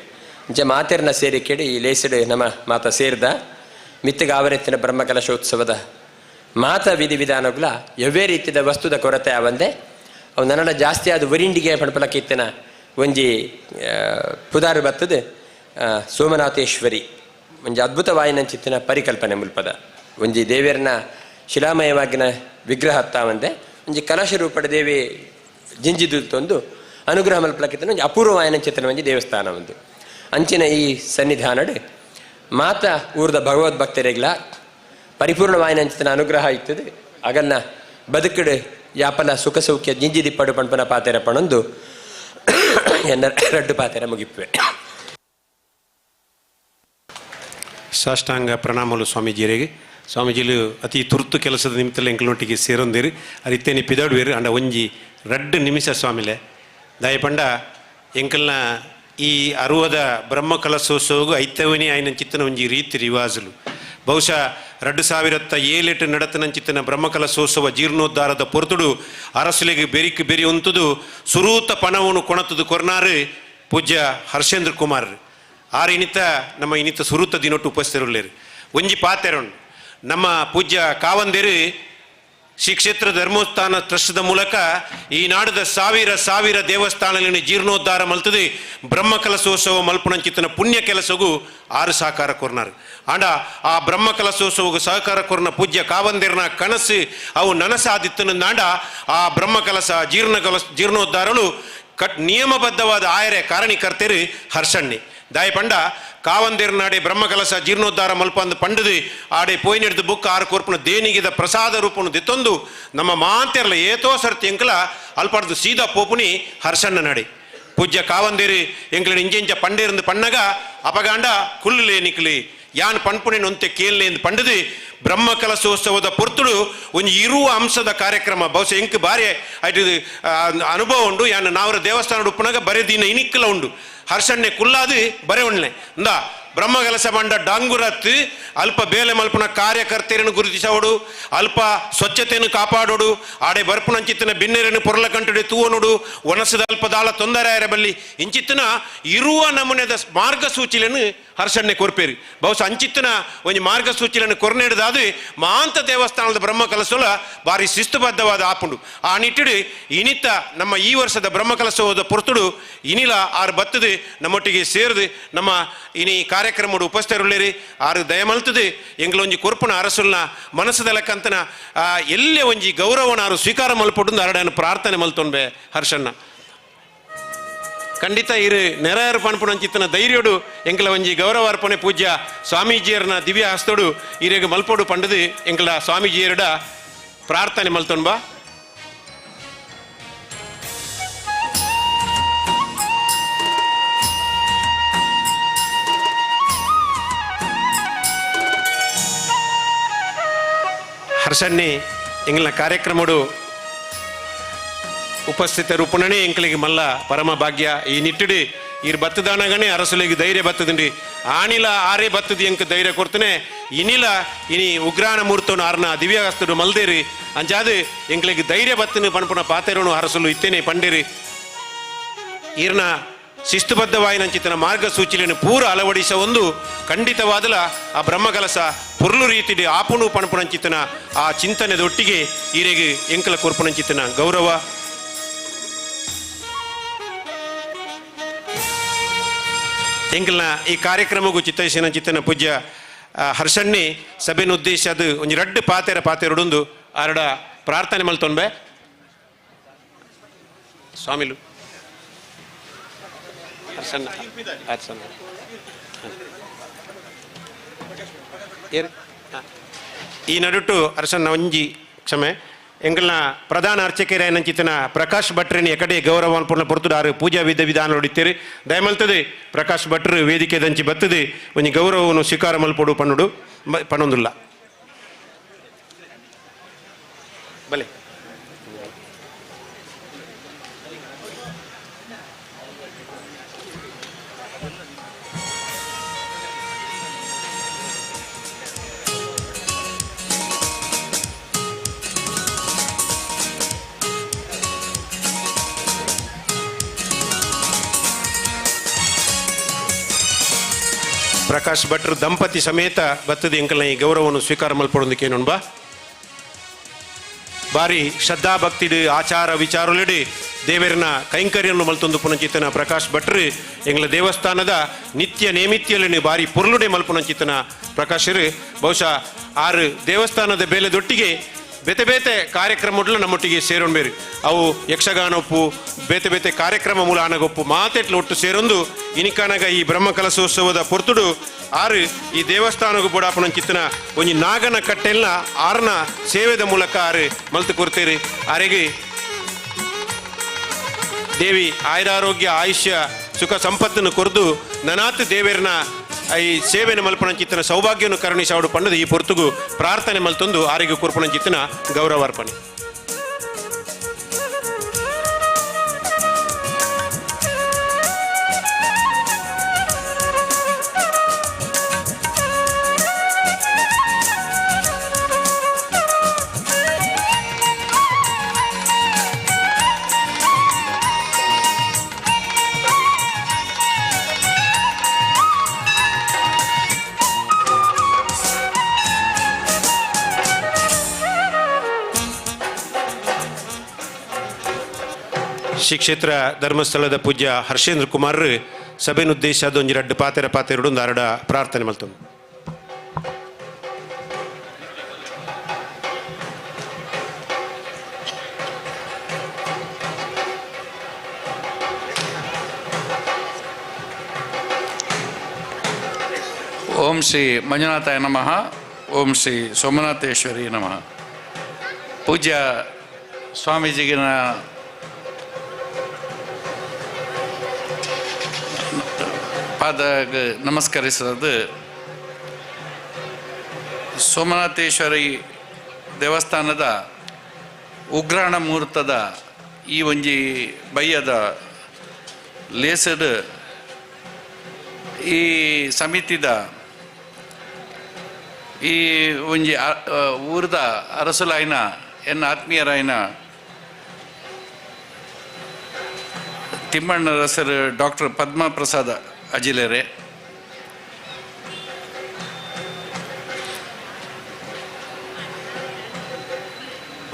ಅಂಚೆ ಮಾತೆರ್ನ ಸೇರಿಕೆಡಿ ಈ ಲೇಸಿಡು ನಮ್ಮ ಮಾತ ಸೇರ್ದ ಮಿತ್ತಗಾವರೆತ್ತಿನ ಬ್ರಹ್ಮಕಲಶೋತ್ಸವದ ಮಾತ ವಿಧಿವಿಧಾನಗಳ ಎವ್ವೇ ರೀತಿಯ ವಸ್ತುದ ಕೊರತೆ ಆವಂದೆ ಅವು ನನ್ನಡ ಜಾಸ್ತಿ ಆದ ಒರಿಂಡಿಗೆ ಪಣಪಲಕ್ಕಿತ್ತನ ಒಂಜಿ ಪುದಾರು ಬತ್ತದ ಸೋಮನಾಥೇಶ್ವರಿ ಒಂಜಿ ಅದ್ಭುತವಾಯಿನಂಚಿತ್ತಿನ ಪರಿಕಲ್ಪನೆ ಮುಲ್ಪದ ಒಂಜಿ ದೇವಿಯರ್ನ ಶಿಲಾಮಯವಾಗಿನ ವಿಗ್ರಹ ಹತ್ತಾವಂದೆ ಒಂಜಿ ಕಲಶ ರೂಪದ ದೇವಿ ಜಿಂಜಿದುತ್ತೊಂದು ಅನುಗ್ರಹ ಮಲ್ಪಲಕ್ಕಿತ್ತನ ಒಂಜಿ ಅಪೂರ್ವವಾಯಿನಂಚಿತ್ತಿನ ಒಂಜಿ ದೇವಸ್ಥಾನ ಒಂದು. ಅಂಚಿನ ಈ ಸನ್ನಿಧಾನಡು ಮಾತ ಊರ್ದ ಭಗವದ್ಭಕ್ತರಿಗ್ಲ ಪರಿಪೂರ್ಣವಾಯಿನಂಚಿತ್ತಿನ ಅನುಗ್ರಹ ಇತ್ತದು. ಅಗಲ್ನ ಬದುಕಡು ಯಾಪಲ ಸುಖ ಸೌಖ್ಯ ಜಿಂಜಿದಿಪ್ಪಡು ಪಣಪನ ಪಾತೆರ ಪಣೊಂದು ಎನ್ನ ರಡ್ಡು ಪಾತೆರ ಮುಗಿಪ್ಪೆ. ಸಾಷ್ಟಾಂಗ ಪ್ರಣಾಮಲು ಸ್ವಾಮೀಜಿಯರಿಗೆ. ಸ್ವಾಮೀಜಿಲು ಅತಿ ತುರ್ತು ಕೆಲಸದ ನಿಮಿತ್ತಲ ಎಂಕಲ್ನೊಟ್ಟಿಗೆ ಸೇರೊಂದಿರು ಅರಿತೇನೆ ಪಿದಾಡುವೇರು ಅಂಡ ಒಂಜಿ ರಡ್ಡು ನಿಮಿಷ ಸ್ವಾಮಿಲೆ ದಯಪಂಡ ಎಂಕಲ್ನ ಈ ಅರುವದ ಬ್ರಹ್ಮಕಲಶೋತ್ಸವಗೂ ಐತವನೇ ಆಯ್ನಂಚಿತ್ತನ ಒಂಜಿ ರೀತಿ ರಿವಾಜುಲು ಬಹುಶಃ 2007 ನಡತನಂಚಿತ್ತನ ಬ್ರಹ್ಮಕಲಶೋತ್ಸವ ಜೀರ್ಣೋದ್ಧಾರದ ಪೊರ್ತುಡು ಅರಸುಲೆಗೆ ಬೆರಿಕ್ ಬೆರಿ ಉಂತುದು ಸುರೂತ ಪಣವನ್ನು ಕೊಣತುದು ಕೊರ್ನಾರು ಪೂಜ್ಯ ಹರ್ಷೇಂದ್ರ ಕುಮಾರ್ ಆರು ಇನಿತ ನಮ್ಮ ಇನಿತ ಸುರೂತ ದಿನೊಟ್ಟು ಉಪಸ್ಥಿತರುಳ್ಳೇರು. ಒಂಜಿ ಪಾತೆರೊಂಡು ನಮ್ಮ ಪೂಜ್ಯ ಕಾವಂದೇರು ಶ್ರೀ ಕ್ಷೇತ್ರ ಧರ್ಮಸ್ಥಾನ ಟ್ರಸ್ಟ್ದ ಮೂಲಕ ಈ ನಾಡದ ಸಾವಿರ ಸಾವಿರ ದೇವಸ್ಥಾನಗಳನ್ನು ಜೀರ್ಣೋದ್ಧಾರ ಮಲ್ತದೆ ಬ್ರಹ್ಮಕಲಶೋತ್ಸವ ಮಲ್ಪುಣಂಚಿತನ ಪುಣ್ಯ ಕೆಲಸಗೂ ಆರು ಸಹಕಾರ ಕೊರ್ನಾರು. ಆಂಡ ಆ ಬ್ರಹ್ಮಕಲಶೋತ್ಸವಗೂ ಸಹಕಾರ ಕೊರ್ನ ಪೂಜ್ಯ ಕಾವಂದಿರ್ನ ಕನಸು ಅವು ನನಸಾದಿತ್ತನ ನಾಡ ಆ ಬ್ರಹ್ಮಕಲಶ ಜೀರ್ಣೋದ್ಧಾರಲು ನಿಯಮಬದ್ಧವಾದ ಆಯರೆ ಕಾರಣೀಕರ್ತೇರು ಹರ್ಷಣ್ಣಿ ದಾಯಪಂಡ ಕಾವಂದಿರ್ನಾಡೆ ಬ್ರಹ್ಮಕಲಶ ಜೀರ್ಣೋದ್ಧಾರ ಮಲ್ಪಂದು ಪಂಡದು ಆಡೆ ಪೋಯಿನೆಡ್ದು ಬುಕ್ ಆರು ಕೊರ್ಪುನ ದೇನಿಗಿದ ಪ್ರಸಾದ ರೂಪನು ದಿತ್ತೊಂದು ನಮ್ಮ ಮಾಂತೆರ್ಲ ಏತೋ ಸರ್ತಿ ಎಂಕಲ ಅಲ್ಪಡ್ದು ಸೀದಾ ಪೋಪುನಿ ಹರ್ಷಣ್ಣ ನಾಡೆ ಪೂಜ್ಯ ಕಾವಂದೇರು ಎಂಕಲಿನ ಇಂಜೆಂಚ ಪಂಡೇರಂದು ಪಣ್ಣಗ ಅಪಗಾಂಡ ಕುಲ್ಲುಲೇ ನಿಕ್ಲಿ ಯಾನ್ ಪಣ್ಪುಣೆ ಒಂತೆ ಕೇಳಲೆ ಎಂದು ಪಂಡದು ಬ್ರಹ್ಮಕಲಶೋತ್ಸವದ ಪೊರ್ತುಡು ಒಂಜಿ ಇರುವ ಅಂಶದ ಕಾರ್ಯಕ್ರಮ ಬಹುಶಃ ಎಂಕ್ ಬಾರಿ ಐಟ್ ಅನುಭವ ಉಂಡು. ಯಾನ್ ನಾವರ ದೇವಸ್ಥಾನ ಉಪ್ಪುನಾಗ ಬರೆ ದಿನ ಇನಿಕ್ಕಲ ಉಂಡು ಹರ್ಷಣ್ಣೆ ಕುಲ್ಲಾದು ಬರೆ ಉಣ್ಲೆ ಇಂದ ಬ್ರಹ್ಮಕಲಶ ಮಂಡ ಡಾಂಗುರತ್ ಅಲ್ಪ ಬೇಲೆ ಮಲ್ಪುನ ಕಾರ್ಯಕರ್ತರನ್ನು ಗುರುತಿಸೋಡು ಅಲ್ಪ ಸ್ವಚ್ಛತೆಯನ್ನು ಕಾಪಾಡೋಡು ಆಡೆ ಬರ್ಪುನಂಚಿತ್ತಿನ ಬಿನ್ನೆರನ್ನು ಪೊರ್ಲ ಕಂಟುಡೆ ತೂವನೋಡು ಒಣಸದ ಅಲ್ಪ ದಾಳ ತೊಂದರೆ ಆಯರ ಬಲ್ಲಿ ಇಂಚಿತ್ತಿನ ಇರುವ ನಮೂನೆದ ಮಾರ್ಗಸೂಚಿలను ಹರ್ಷಣ್ಣೆ ಕೊರ್ಪೇರಿ. ಬಹುಶಃ ಅಂಚಿತ್ತಿನ ಒಂಜಿ ಮಾರ್ಗಸೂಚಿలను ಕೊರ್ನೆಡ್ದಾದು ಮಾಂತ ದೇವಸ್ಥಾನದ ಬ್ರಹ್ಮಕಲಶೋಲ ಭಾರಿ ಶಿಸ್ತುಬದ್ಧವಾದ ಆಪುಂಡು. ಆ ನಿಟ್ಟಿಡು ಇನಿತ ನಮ್ಮ ಈ ವರ್ಷದ ಬ್ರಹ್ಮಕಲಶೋದ ಪೊರ್ತುಡು ಇನಿಲ ಆರು ಬತ್ತದು ನಮ್ಮೊಟ್ಟಿಗೆ ಸೇರಿದು ನಮ್ಮ ಇನಿ ಕಾರ್ಯಕ್ರಮಡು ಉಪಸ್ಥಿತರುಳ್ಳೇರಿ ಆರು ದಯಮಲ್ತದೆ ಎಂಗ್ಲೊಂಜಿ ಕೊರ್ಪುನ ಅರಸುಲ್ನ ಮನಸ್ಸದ ಲೆಕ್ಕಂತನ ಎಲ್ಲೇ ಒಂಜಿ ಗೌರವನ ಆರು ಸ್ವೀಕಾರ ಮಲ್ಪೊಟ್ಟು ಅರಡನ್ನು ಪ್ರಾರ್ಥನೆ ಮಲ್ತೊಂಬೆ ಹರ್ಷಣ್ಣ. ಖಂಡಿತ ಇರು ನೆರೆಯರು ಪಣಪುಣಂಚಿತ್ತನ ಧೈರ್ಯೋಡು ಎಂಕಲ ಒಂಜಿ ಗೌರವ ಅರ್ಪಣೆ ಪೂಜ್ಯ ಸ್ವಾಮೀಜಿಯರ್ನ ದಿವ್ಯ ಹಸ್ತೋಡು ಇರೆಗ್ ಮಲ್ಪೊಡು ಪಂಡದು ಎಂಕಲ ಸ್ವಾಮೀಜಿಯರುಡ ಪ್ರಾರ್ಥನೆ ಮಲ್ತೊಂಬ. ಹರ್ಷಣ್ಣೆ ಎಂಗ್ಲ ಕಾರ್ಯಕ್ರಮಡು ಉಪಸ್ಥಿತರು ಪುನನೇ ಎಂಕ್ಲಿಗೆ ಮಲ್ಲ ಪರಮ ಭಾಗ್ಯ. ಈ ನಿಟ್ಟಿಡು ಈರ್ ಬತ್ತದಾನಗನೇ ಅರಸುಲಿಗೆ ಧೈರ್ಯ ಬತ್ತದುಂಡಿ. ಆನಿಲ ಆರೇ ಬತ್ತದ ಎಂಕ್ ಧೈರ್ಯ ಕೊರ್ತನೆ. ಇನಿಲ ಇನಿ ಉಗ್ರಾಣ ಮೂರ್ತನು ಆರ್ನ ದಿವ್ಯಾಸ್ತುಡು ಮಲ್ದೇರಿ ಅಂಚಾದು ಎಂಕ್ಲಿಗೆ ಧೈರ್ಯ ಬತ್ತನು ಪನ್ಪುನ ಪಾತೆರನು ಅರಸುಲು ಇತ್ತೇನೆ ಪಂಡೇರಿ. ಈರ್ನ ಶಿಸ್ತುಬದ್ಧವಾಯಿನಂಚಿತನ ಮಾರ್ಗಸೂಚಿಯನ್ನು ಪೂರ ಅಳವಡಿಸ ಒಂದು ಖಂಡಿತವಾದಲ ಆ ಬ್ರಹ್ಮಕಲಸ ಪೊರ್ಲು ರೀತಿಡಿ ಆಪುಣು ಪಣಪುಣಂಚಿತನ ಆ ಚಿಂತನೆದೊಟ್ಟಿಗೆ ಈರೆಗೆ ಎಂಕಲ ಕೊರ್ಪುಣಂಚಿತನ ಗೌರವ. ಎಂಕಲ್ನ ಈ ಕಾರ್ಯಕ್ರಮಗೂ ಚಿತ್ತೈಸಿನ ಚಿತ್ತನ ಪೂಜ್ಯ ಹರ್ಷಣ್ಣಿ ಸಭೆನ ಉದ್ದೇಶ ಅದು ಒಂಜಿ ರಡ್ಡು ಪಾತೆರ ಪಾತೆರಡುಂದು ಆರಡ ಪ್ರಾರ್ಥನೆ ಮಲ್ತೊನ್ಬೆ ಸ್ವಾಮಿಲು ಹರ್ಷಣ್ಣ ಹರ್ಷಣ್ಣ ಈ ನಡುಟು ಅರಸನ್ನ ಒಂಜಿ ಕ್ಷಮೆ ಎಂಕಲ್ನ ಪ್ರಧಾನ ಅರ್ಚಕರಾಯನಂಚಿತನ ಪ್ರಕಾಶ್ ಭಟ್ರನಿ ಎಕಡೆ ಗೌರವ ಪೂರ್ಣ ಪೊರ್ತುಡಾರು ಪೂಜಾ ವಿಧ ವಿಧಾನ ಹೊಡಿತೀರಿ. ದಯಮಲ್ತದೆ ಪ್ರಕಾಶ್ ಭಟ್ರು ವೇದಿಕೆ ದಂಚಿ ಬತ್ತದೆ ಒಂಜಿ ಗೌರವವನ್ನು ಸ್ವೀಕಾರ ಮಲ್ಪೊಡು ಪನ್ನುಡು ಪನ್ನೊಂದುಲ್ಲ. ಬಲೆ ಪ್ರಕಾಶ್ ಭಟ್ರು ದಂಪತಿ ಸಮೇತ ಬತ್ತದ ಎಂಕಲ್ನ ಈ ಗೌರವವನ್ನು ಸ್ವೀಕಾರ ಮಲ್ಪಡೊಂದಕ್ಕೇನುಂಬ ಬಾರಿ ಶ್ರದ್ಧಾ ಭಕ್ತಿಡು ಆಚಾರ ವಿಚಾರಲಿಡು ದೇವರನ ಕೈಂಕರ್ಯನ್ನು ಮಲ್ತೊಂದು ಪುನಂಚಿತನ ಪ್ರಕಾಶ್ ಭಟ್ರು ಎಂಗ್ಲ ದೇವಸ್ಥಾನದ ನಿತ್ಯ ನೇಮಿತ್ಯలను ಬಾರಿ ಪೊರ್ಲುಡೆ ಮಲ್ಪುನಂಚಿತನ ಪ್ರಕಾಶರು. ಬಹುಶಃ ಆರು ದೇವಸ್ಥಾನದ ಬೇಲೆದೊಟ್ಟಿಗೆ ಬೇತೆ ಬೇತೆ ಕಾರ್ಯಕ್ರಮಗಳು ನಮ್ಮೊಟ್ಟಿಗೆ ಸೇರೊಂಬೇರು. ಅವು ಯಕ್ಷಗಾನೊಪ್ಪು ಬೇತೆ ಬೇತೆ ಕಾರ್ಯಕ್ರಮ ಮೂಲ ಆನಗೊಪ್ಪು ಮಾತೆಟ್ಲು ಒಟ್ಟು ಸೇರೊಂದು ಇನಿಕಾನಗ ಈ ಬ್ರಹ್ಮ ಕಲಶೋತ್ಸವದ ಪೊರ್ತುಡು ಆರು ಈ ದೇವಸ್ಥಾನಗೂ ಬೋಡಾಪುನಂಚಿತ್ತನ ಒಂಜಿ ನಾಗನ ಕಟ್ಟೆಲ್ನ ಆರ್ನ ಸೇವೆದ ಮೂಲಕ ಆರು ಮಲ್ತು ಕೊರ್ತೇರಿ. ಆರೆಗೆ ದೇವಿ ಆಯುರಾರೋಗ್ಯ ಆಯುಷ್ಯ ಸುಖ ಸಂಪತ್ತನ್ನು ಕೊರ್ದು ನನಾತ್ ದೇವೇರ್ನ ಈ ಸೇವೆನ ಮಲ್ಪಣಂಚಿತ್ತನ ಸೌಭಾಗ್ಯವನ್ನು ಕರುಣಿಸಾವಡು ಪಣ್ಣದು ಈ ಪೊರ್ತುಗು ಪ್ರಾರ್ಥನೆ ಮಲ್ತೊಂದು ಆರಿಗೆ ಕೊರ್ಪಣಂಚಿತ್ತನ ಗೌರವಾರ್ಪಣೆ. ಶ್ರೀ ಕ್ಷೇತ್ರ ಧರ್ಮಸ್ಥಳದ ಪೂಜ್ಯ ಹರ್ಷೇಂದ್ರ ಕುಮಾರ್ ಸಭೆನುದ್ದೇಶ ಅದೊಂಜಿ ರಡ್ಡು ಪಾತೆರ ಪಾತೆರಡು ಅರಡ ಪ್ರಾರ್ಥನೆ ಮಲ್ತೊಂದು. ಓಂ ಶ್ರೀ ಮಂಜುನಾಥಾಯ ನಮಃ. ಓಂ ಶ್ರೀ ಸೋಮನಾಥೇಶ್ವರಿ ನಮಃ. ಪೂಜ್ಯ ಸ್ವಾಮೀಜಿಗಿನ ಪಾದ ನಮಸ್ಕರಿಸೋದು ಸೋಮನಾಥೇಶ್ವರಿ ದೇವಸ್ಥಾನದ ಉಗ್ರಾಣ ಮುಹೂರ್ತದ ಈ ಒಂಜಿ ಬಯ್ಯದ ಲೇಸಡ್ ಈ ಸಮಿತಿದ ಈ ಒಂಜಿ ಊರ್ದ ಅರಸುಲಾಯ್ನ ಎನ್ನ ಆತ್ಮೀಯರಾಯ್ನ ತಿಮ್ಮಣ್ಣರಸರು ಡಾಕ್ಟರ್ ಪದ್ಮಾ ಪ್ರಸಾದ ಅಜಿಲೆರೆ,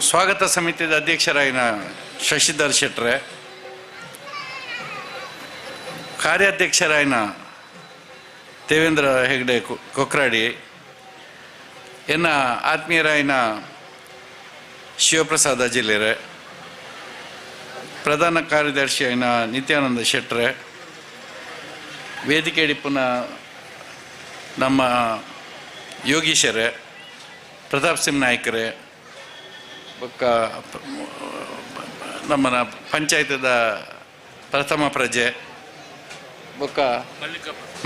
ಸ್ವಾಗತ ಸಮಿತಿಯ ಅಧ್ಯಕ್ಷರಾಗಿನ ಶಶಿಧರ್ ಶೆಟ್ರೆ, ಕಾರ್ಯಾಧ್ಯಕ್ಷರಾಗಿನ ದೇವೇಂದ್ರ ಹೆಗ್ಡೆ ಕೊಕ್ರಾಡಿ, ಎನ್ನ ಆತ್ಮೀಯರಾಯಿನ ಶಿವಪ್ರಸಾದ ಅಜಿಲೆರೆ, ಪ್ರಧಾನ ಕಾರ್ಯದರ್ಶಿಯಾಯಿನ ನಿತ್ಯಾನಂದ ಶೆಟ್ರೆ, ವೇದಿಕೆ ಪುನಃ ನಮ್ಮ ಯೋಗೀಶರೇ, ಪ್ರತಾಪ್ ಸಿಂಗ್ ನಾಯ್ಕರೇ, ಬೊಕ್ಕ ನಮ್ಮ ಪಂಚಾಯತದ ಪ್ರಥಮ ಪ್ರಜೆ ಬೊಕ್ಕ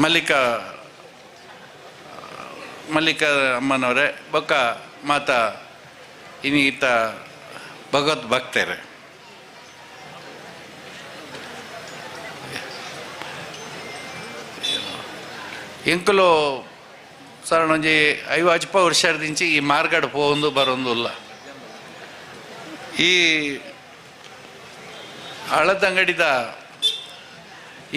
ಮಲ್ಲಿಕಾ ಮಲ್ಲಿಕಾ ಅಮ್ಮನವರೇ, ಬೊಕ್ಕ ಮಾತಾ ಇನ್ನಿತ ಭಗವದ್ ಭಕ್ತರು. ಎಂಕುಲು ಸರ್ ಒಂಜಿ 50 ವರ್ಷದಿಂಚಿ ಈ ಮಾರ್ಗಡ್ ಪೋವೊಂದು ಬರೊಂದುಲ್ಲ. ಈ ಹಳದಂಗಡಿದ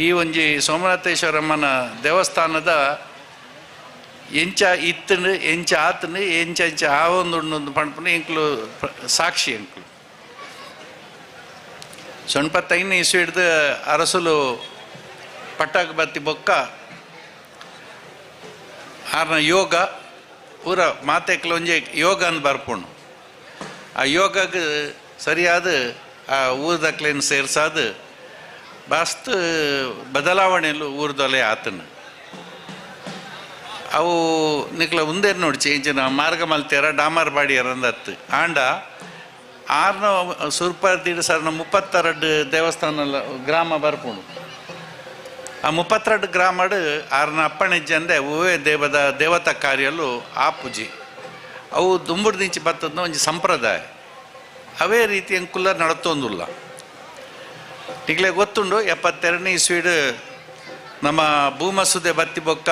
ಈ ಒಂಜಿ ಸೋಮನಾಥೇಶ್ವರಮ್ಮನ ದೇವಸ್ಥಾನದ ಎಂಚ ಇತ್ತನು ಎಂಚ ಆತನು ಎಂಚ ಎಂಚ ಆವೊಂದು ಪಣ್ಪುನ ಎಂಕ್ಲು ಸಾಕ್ಷಿ. ಎಂಕ್ಲು 85ನೇ ಇಸ್ವಿ ಹಿಡ್ದು ಅರಸುಲು ಪಟ್ಟಾಗ ಬತ್ತಿ ಬೊಕ್ಕ ಆರ್ನ ಯೋಗ ಪೂರ ಮಾತೆಕ್ಲು ಒಂಜಿ ಯೋಗ ಅಂದ್ ಬರ್ಪುಂಡು. ಆ ಯೋಗಕ್ಕೆ ಸರಿಯಾದ ಆ ಊರ್ದಕ್ಲೇನು ಸೇರ್ಸಾದ ಬಾಸ್ತ್ ಬದಲಾವಣೆಯಲ್ಲೂ ಊರ್ದೊಲೆ ಆತನು. ಅವು ನಿಕ್ಲ ಉಂದೇನು ನೋಡ್ಚಿ ಇಂಚಿನ ಮಾರ್ಗ ಮಲ್ತೇರ ಡಾಮರ್ ಬಾಡಿಯರ ಅಂದತ್ತು. ಆಂಡ ಆರ್ನ ಸುರ್ಪರ್ದಿಡು ಸರ್ನ 32 ದೇವಸ್ಥಾನ ಗ್ರಾಮ ಬರ್ಪುಂಡು. ಆ 32 ಗ್ರಾಮಡು ಆರ್ನ ಅಪ್ಪಣೆಜ್ಜಂದೆ ಹೂವೇ ದೇವದ ದೇವತಾ ಕಾರ್ಯಲು ಆಪುಜಿ. ಅವು ದುಂಬುಡ್ದಿಂಚಿ ಬತ್ತದ ಒಂಜಿ ಸಂಪ್ರದಾಯ. ಅವೇ ರೀತಿ ಅಂಕುಲ ನಡತೊಂದುಲ್ಲ. ಈಗಲೇ ಗೊತ್ತುಂಡು 72ನೇ ಇಸ್ವಿಡು ನಮ್ಮ ಭೂಮಸುದೆ ಬತ್ತಿ ಬೊಕ್ಕ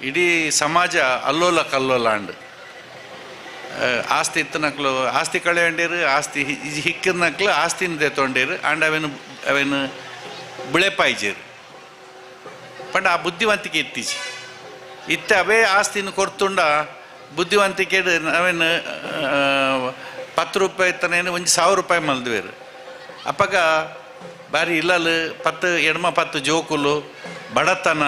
ಇಡೀ ಸಮಾಜ ಅಲ್ಲೋಲ ಕಲ್ಲೋಲ ಅಂಡ್ ಆಸ್ತಿ ಇತ್ತನಕ್ಲು ಆಸ್ತಿ ಕಳೆಯಂಡೀರು, ಆಸ್ತಿ ಹಿಕ್ಕಿನಕ್ಲು ಆಸ್ತಿನ ತೊಂಡೀರು ಅಂಡ್ ಅವೇನು ಅವೇನು ಬಿಳೆಪಾಯ್ಜೀರು. ಪಂಡ ಆ ಬುದ್ಧಿವಂತಿಕೆ ಇತ್ತೀಚೆ ಇತ್ತೆ ಅವೇ ಆಸ್ತಿನ ಕೊರ್ತುಂಡ ಬುದ್ಧಿವಂತಿಕೆ ಅವೇನು 10 ರೂಪಾಯಿ ತನೇನು ಒಂಜಿ 1000 ರೂಪಾಯಿ ಮಲ್ದುವೇರು. ಅಪ್ಪಗ ಬಾರಿ ಇಲ್ಲಲು 10 ಎಡ್ಮ 10 ಜೋಕುಲು ಬಡತನ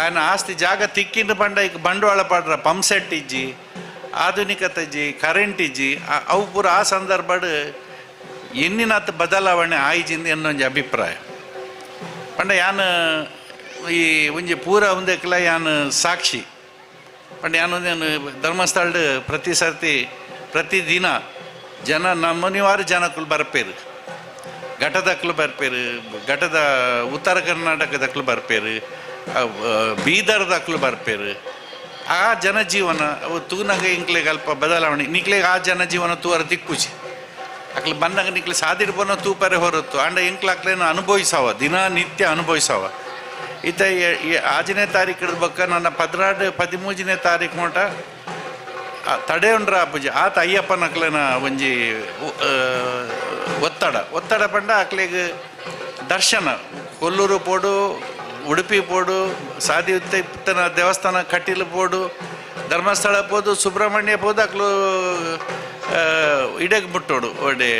ఆయన ಆಸ್ತಿ ಜಾಗ ತಿಕ್ಕಿನ ಪಂಡ ಈಗ ಬಂಡವಾಳ ಪಾಡ್ರ ಪಂಪ್ ಸೆಟ್ ಇಜ್ಜಿ, ಆಧುನಿಕತೆ ಇಜ್ಜಿ, ಕರೆಂಟ್ ಇಜ್ಜಿ. ಅವು ಪೂರ ಆ ಸಂದರ್ಭಡ್ ಎನ್ನಿನಾತ್ ಬದಲಾವಣೆ ಆಯ್ಜಿಂದ ಎನ್ನೊಂಜಿ ಅಭಿಪ್ರಾಯ. ಪಂಡ ಯಾನ್ ಈ ಒಂಜಿ ಪೂರ ಒಂದಕ್ಲ ಯಾನ್ ಸಾಕ್ಷಿ. ಪಂಡ ಯಾನ್ ಒಂದೇನು ಧರ್ಮಸ್ಥಳಡ್ ಪ್ರತಿ ಸರ್ತಿ ಪ್ರತಿದಿನ ಜನ ನಮ್ಮನಿವಾರ ಜನಕ್ಕಲು ಬರ್ಪೇರು, ಘಟದಕ್ಲು ಬರ್ಪೇರು, ಘಟದ ಉತ್ತರ ಕರ್ನಾಟಕದಕ್ಲು ಬರ್ಪೇರು, ಬೀದರ್ದಕ್ಲು ಬರ್ಪೇರು. ಆ ಜನಜೀವನ ಅವು ತೂನಾಗ ಇಂಕ್ಲೆಗ್ ಅಲ್ಪ ಬದಲಾವಣೆ ನಿಕ್ಲೆಗ್ ಆ ಜನಜೀವನ ತೂವರ ದಿಕ್ಕುಚಿ ಅಕ್ಲು ಬಂದಾಗ ನಿಕ್ಲೆ ಸಾದಿಡ್ಬೋನ ತೂಪರೆ ಹೊರತು ಅಂಡ ಎಂಕ್ಲ ಅಕ್ಲೇನು ಅನುಭವಿಸವ ದಿನನಿತ್ಯ ಅನುಭವಿಸವ. ಈತ 5ನೇ ತಾರೀಕು ಹಿಡ್ದು ಬೊಕ್ಕ ನನ್ನ 12 13ನೇ ತಾರೀಕು ಮೋಟ ತಡೆಯೊಂಡ್ರ ಪೂಜೆ ಆತ ಅಯ್ಯಪ್ಪನ ಅಕ್ಲೆನ ಒಂಜಿ ಒತ್ತಡ ಒತ್ತಡ ಪಂಡ ಅಕ್ಲೆಗ್ ದರ್ಶನ ಕೊಲ್ಲೂರು ಪೋಡು, ಉಡುಪಿ ಪೋಡು, ಸಾದಿ ಇತ್ತನ ದೇವಸ್ಥಾನ ಕಟೀಲು ಪೋಡು, ಧರ್ಮಸ್ಥಳ ಪೋದು, ಸುಬ್ರಹ್ಮಣ್ಯ ಪೋದು ಅಕ್ಲು ಇಡಗ್ ಮುಟ್ಟೋಡು ಒಡೆ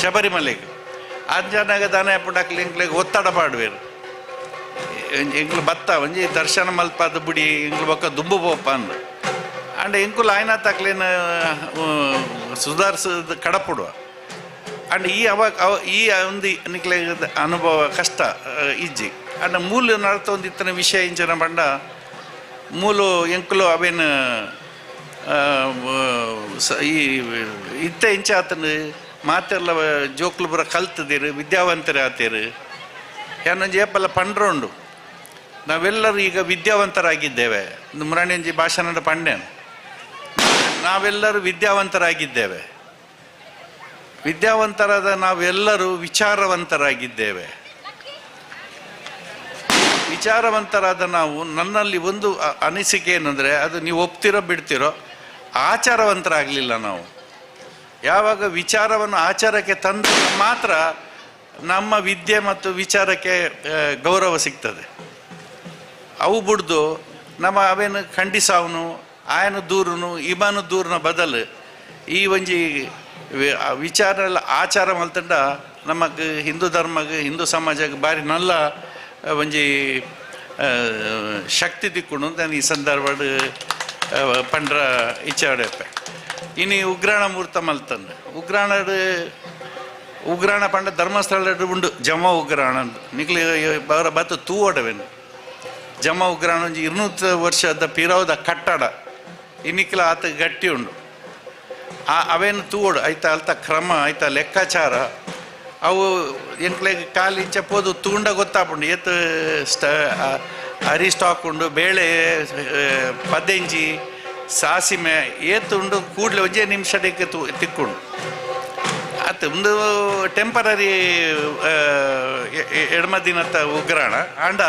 ಶಬರಿಮಲೆಗ್. ಅಂಜನಾಗ ದಾನ ಪುಂಡ ಅಕ್ಲು ಎಂಕ್ಲೆಗ್ ಒತ್ತಡ ಪಾಡುವೇರು. ಎಂಕ್ಲು ಬತ್ತ ಒಂಜಿ ದರ್ಶನ ಮಲ್ಪಾದ ಬುಡಿ ಎಂಕ್ಲು ಬೊಕ್ಕ ದುಂಬು ಪೋಪ ಅಂದ್ ಅಂಡ ಎಂಕುಲು ಆಯ್ನಾತ್ ಅಕ್ಲೇನ ಸುಧಾರಿಸೋದು ಕಡಪುಡುವ. ಅಂಡ್ ಈ ಅವ ಈ ಒಂದು ನಿಕ್ಲೆ ಅನುಭವ ಕಷ್ಟ ಇಜ್ಜಿ. ಅಂಡ ಮೂಲ ನಡತೊಂದಿತ್ತನ ವಿಷಯ ಇಂಚನ ಪಂಡ ಮೂಲು ಎಂಕುಲು ಅವೇನು ಈ ಇತ್ತೆ ಇಂಚ ಆತನ ಮಾತೆಲ್ಲ ಜೋಕ್ಲು ಬರ ಕಲ್ತದಿರು, ವಿದ್ಯಾವಂತರೇ ಆತೀರು. ಏನೊಂಜಿ ಏಪಲ್ಲ ಪಂಡ್ರೋಂಡು ನಾವೆಲ್ಲರೂ ಈಗ ವಿದ್ಯಾವಂತರಾಗಿದ್ದೇವೆ. ಮುರಾಣಿಂಜಿ ಭಾಷಣ ಪಂಡೇನು ನಾವೆಲ್ಲರೂ ವಿದ್ಯಾವಂತರಾಗಿದ್ದೇವೆ. ವಿದ್ಯಾವಂತರಾದ ನಾವೆಲ್ಲರೂ ವಿಚಾರವಂತರಾಗಿದ್ದೇವೆ. ವಿಚಾರವಂತರಾದ ನಾವು ನನ್ನಲ್ಲಿ ಒಂದು ಅನಿಸಿಕೆ ಏನಂದರೆ, ಅದು ನೀವು ಒಪ್ತಿರೋ ಬಿಡ್ತಿರೋ, ಆಚಾರವಂತರಾಗಲಿಲ್ಲ ನಾವು. ಯಾವಾಗ ವಿಚಾರವನ್ನು ಆಚಾರಕ್ಕೆ ತಂದಾಗ ಮಾತ್ರ ನಮ್ಮ ವಿದ್ಯೆ ಮತ್ತು ವಿಚಾರಕ್ಕೆ ಗೌರವ ಸಿಗ್ತದೆ. ಅವು ಬಿಡ್ದು ನಮ್ಮ ಅವೇನು ಖಂಡಿಸವನು ಆಯನ ದೂರನು ಇಬಾನು ದೂರನ ಬದಲು ಈ ಒಂಜಿ ವಿಚಾರ ಎಲ್ಲ ಆಚಾರ ಮಲ್ತಂಡ ನಮಗೆ ಹಿಂದೂ ಧರ್ಮಕ್ಕೆ ಹಿಂದೂ ಸಮಾಜಕ್ಕೆ ಬಾರಿ ನಲ್ಲ ಒಂಜಿ ಶಕ್ತಿ ದಿಕ್ಕುಂಡು ನಾನು ಈ ಸಂದರ್ಭಡ್ ಪಂಡ್ರ ಇಚ್ಛೆ ಹೊಡೆಯಪ್ಪೆ. ಇನ್ನು ಉಗ್ರಾಣ ಮೂರ್ತ ಮಲ್ತಂದು ಉಗ್ರಾಣಡ್ ಉಗ್ರಾಣ ಪಂಡ ಧರ್ಮಸ್ಥಳ ಉಂಡು ಜಮ ಉಗ್ರಾಣ ಅಂತ ನಿಕ್ಲಿ ಅವರ ಬತ್ತು ತೂ ಒಡವೇನು ಜಮ ಉಗ್ರಾಣ ಒಂಜಿ 200 ವರ್ಷದ ಪಿರವದ ಕಟ್ಟಡ ಇನ್ನಿಕ್ಲ ಆತ ಗಟ್ಟಿ ಉಂಡು. ಆ ಅವೇನು ತೂವೋಡು ಆಯ್ತಾ ಅಲ್ತ ಕ್ರಮ ಆಯ್ತಾ ಲೆಕ್ಕಾಚಾರ ಅವು ಎಂಕ್ಲೆಗ್ ಕಾಲು ಇಂಚ ಪೋದು ತೂಂಡ ಗೊತ್ತಾಪುಂಡು ಏತ್ ಅರಿ ಸ್ಟಾಕ್ ಉಂಡು, ಬೇಳೆ ಪದೆಂಜಿ ಸಾಸಿಮೆ ಏತುಂಡು ಕೂಡಲೇ ಒಂಜೇ ನಿಮಿಷಕ್ಕೆ ತಿಕ್ಕೊಂಡು ಆತು. ಒಂದು ಟೆಂಪರರಿ ಎಡ್ಮ ದಿನತ್ತ ಉಗ್ರಾಣ ಆಂಡ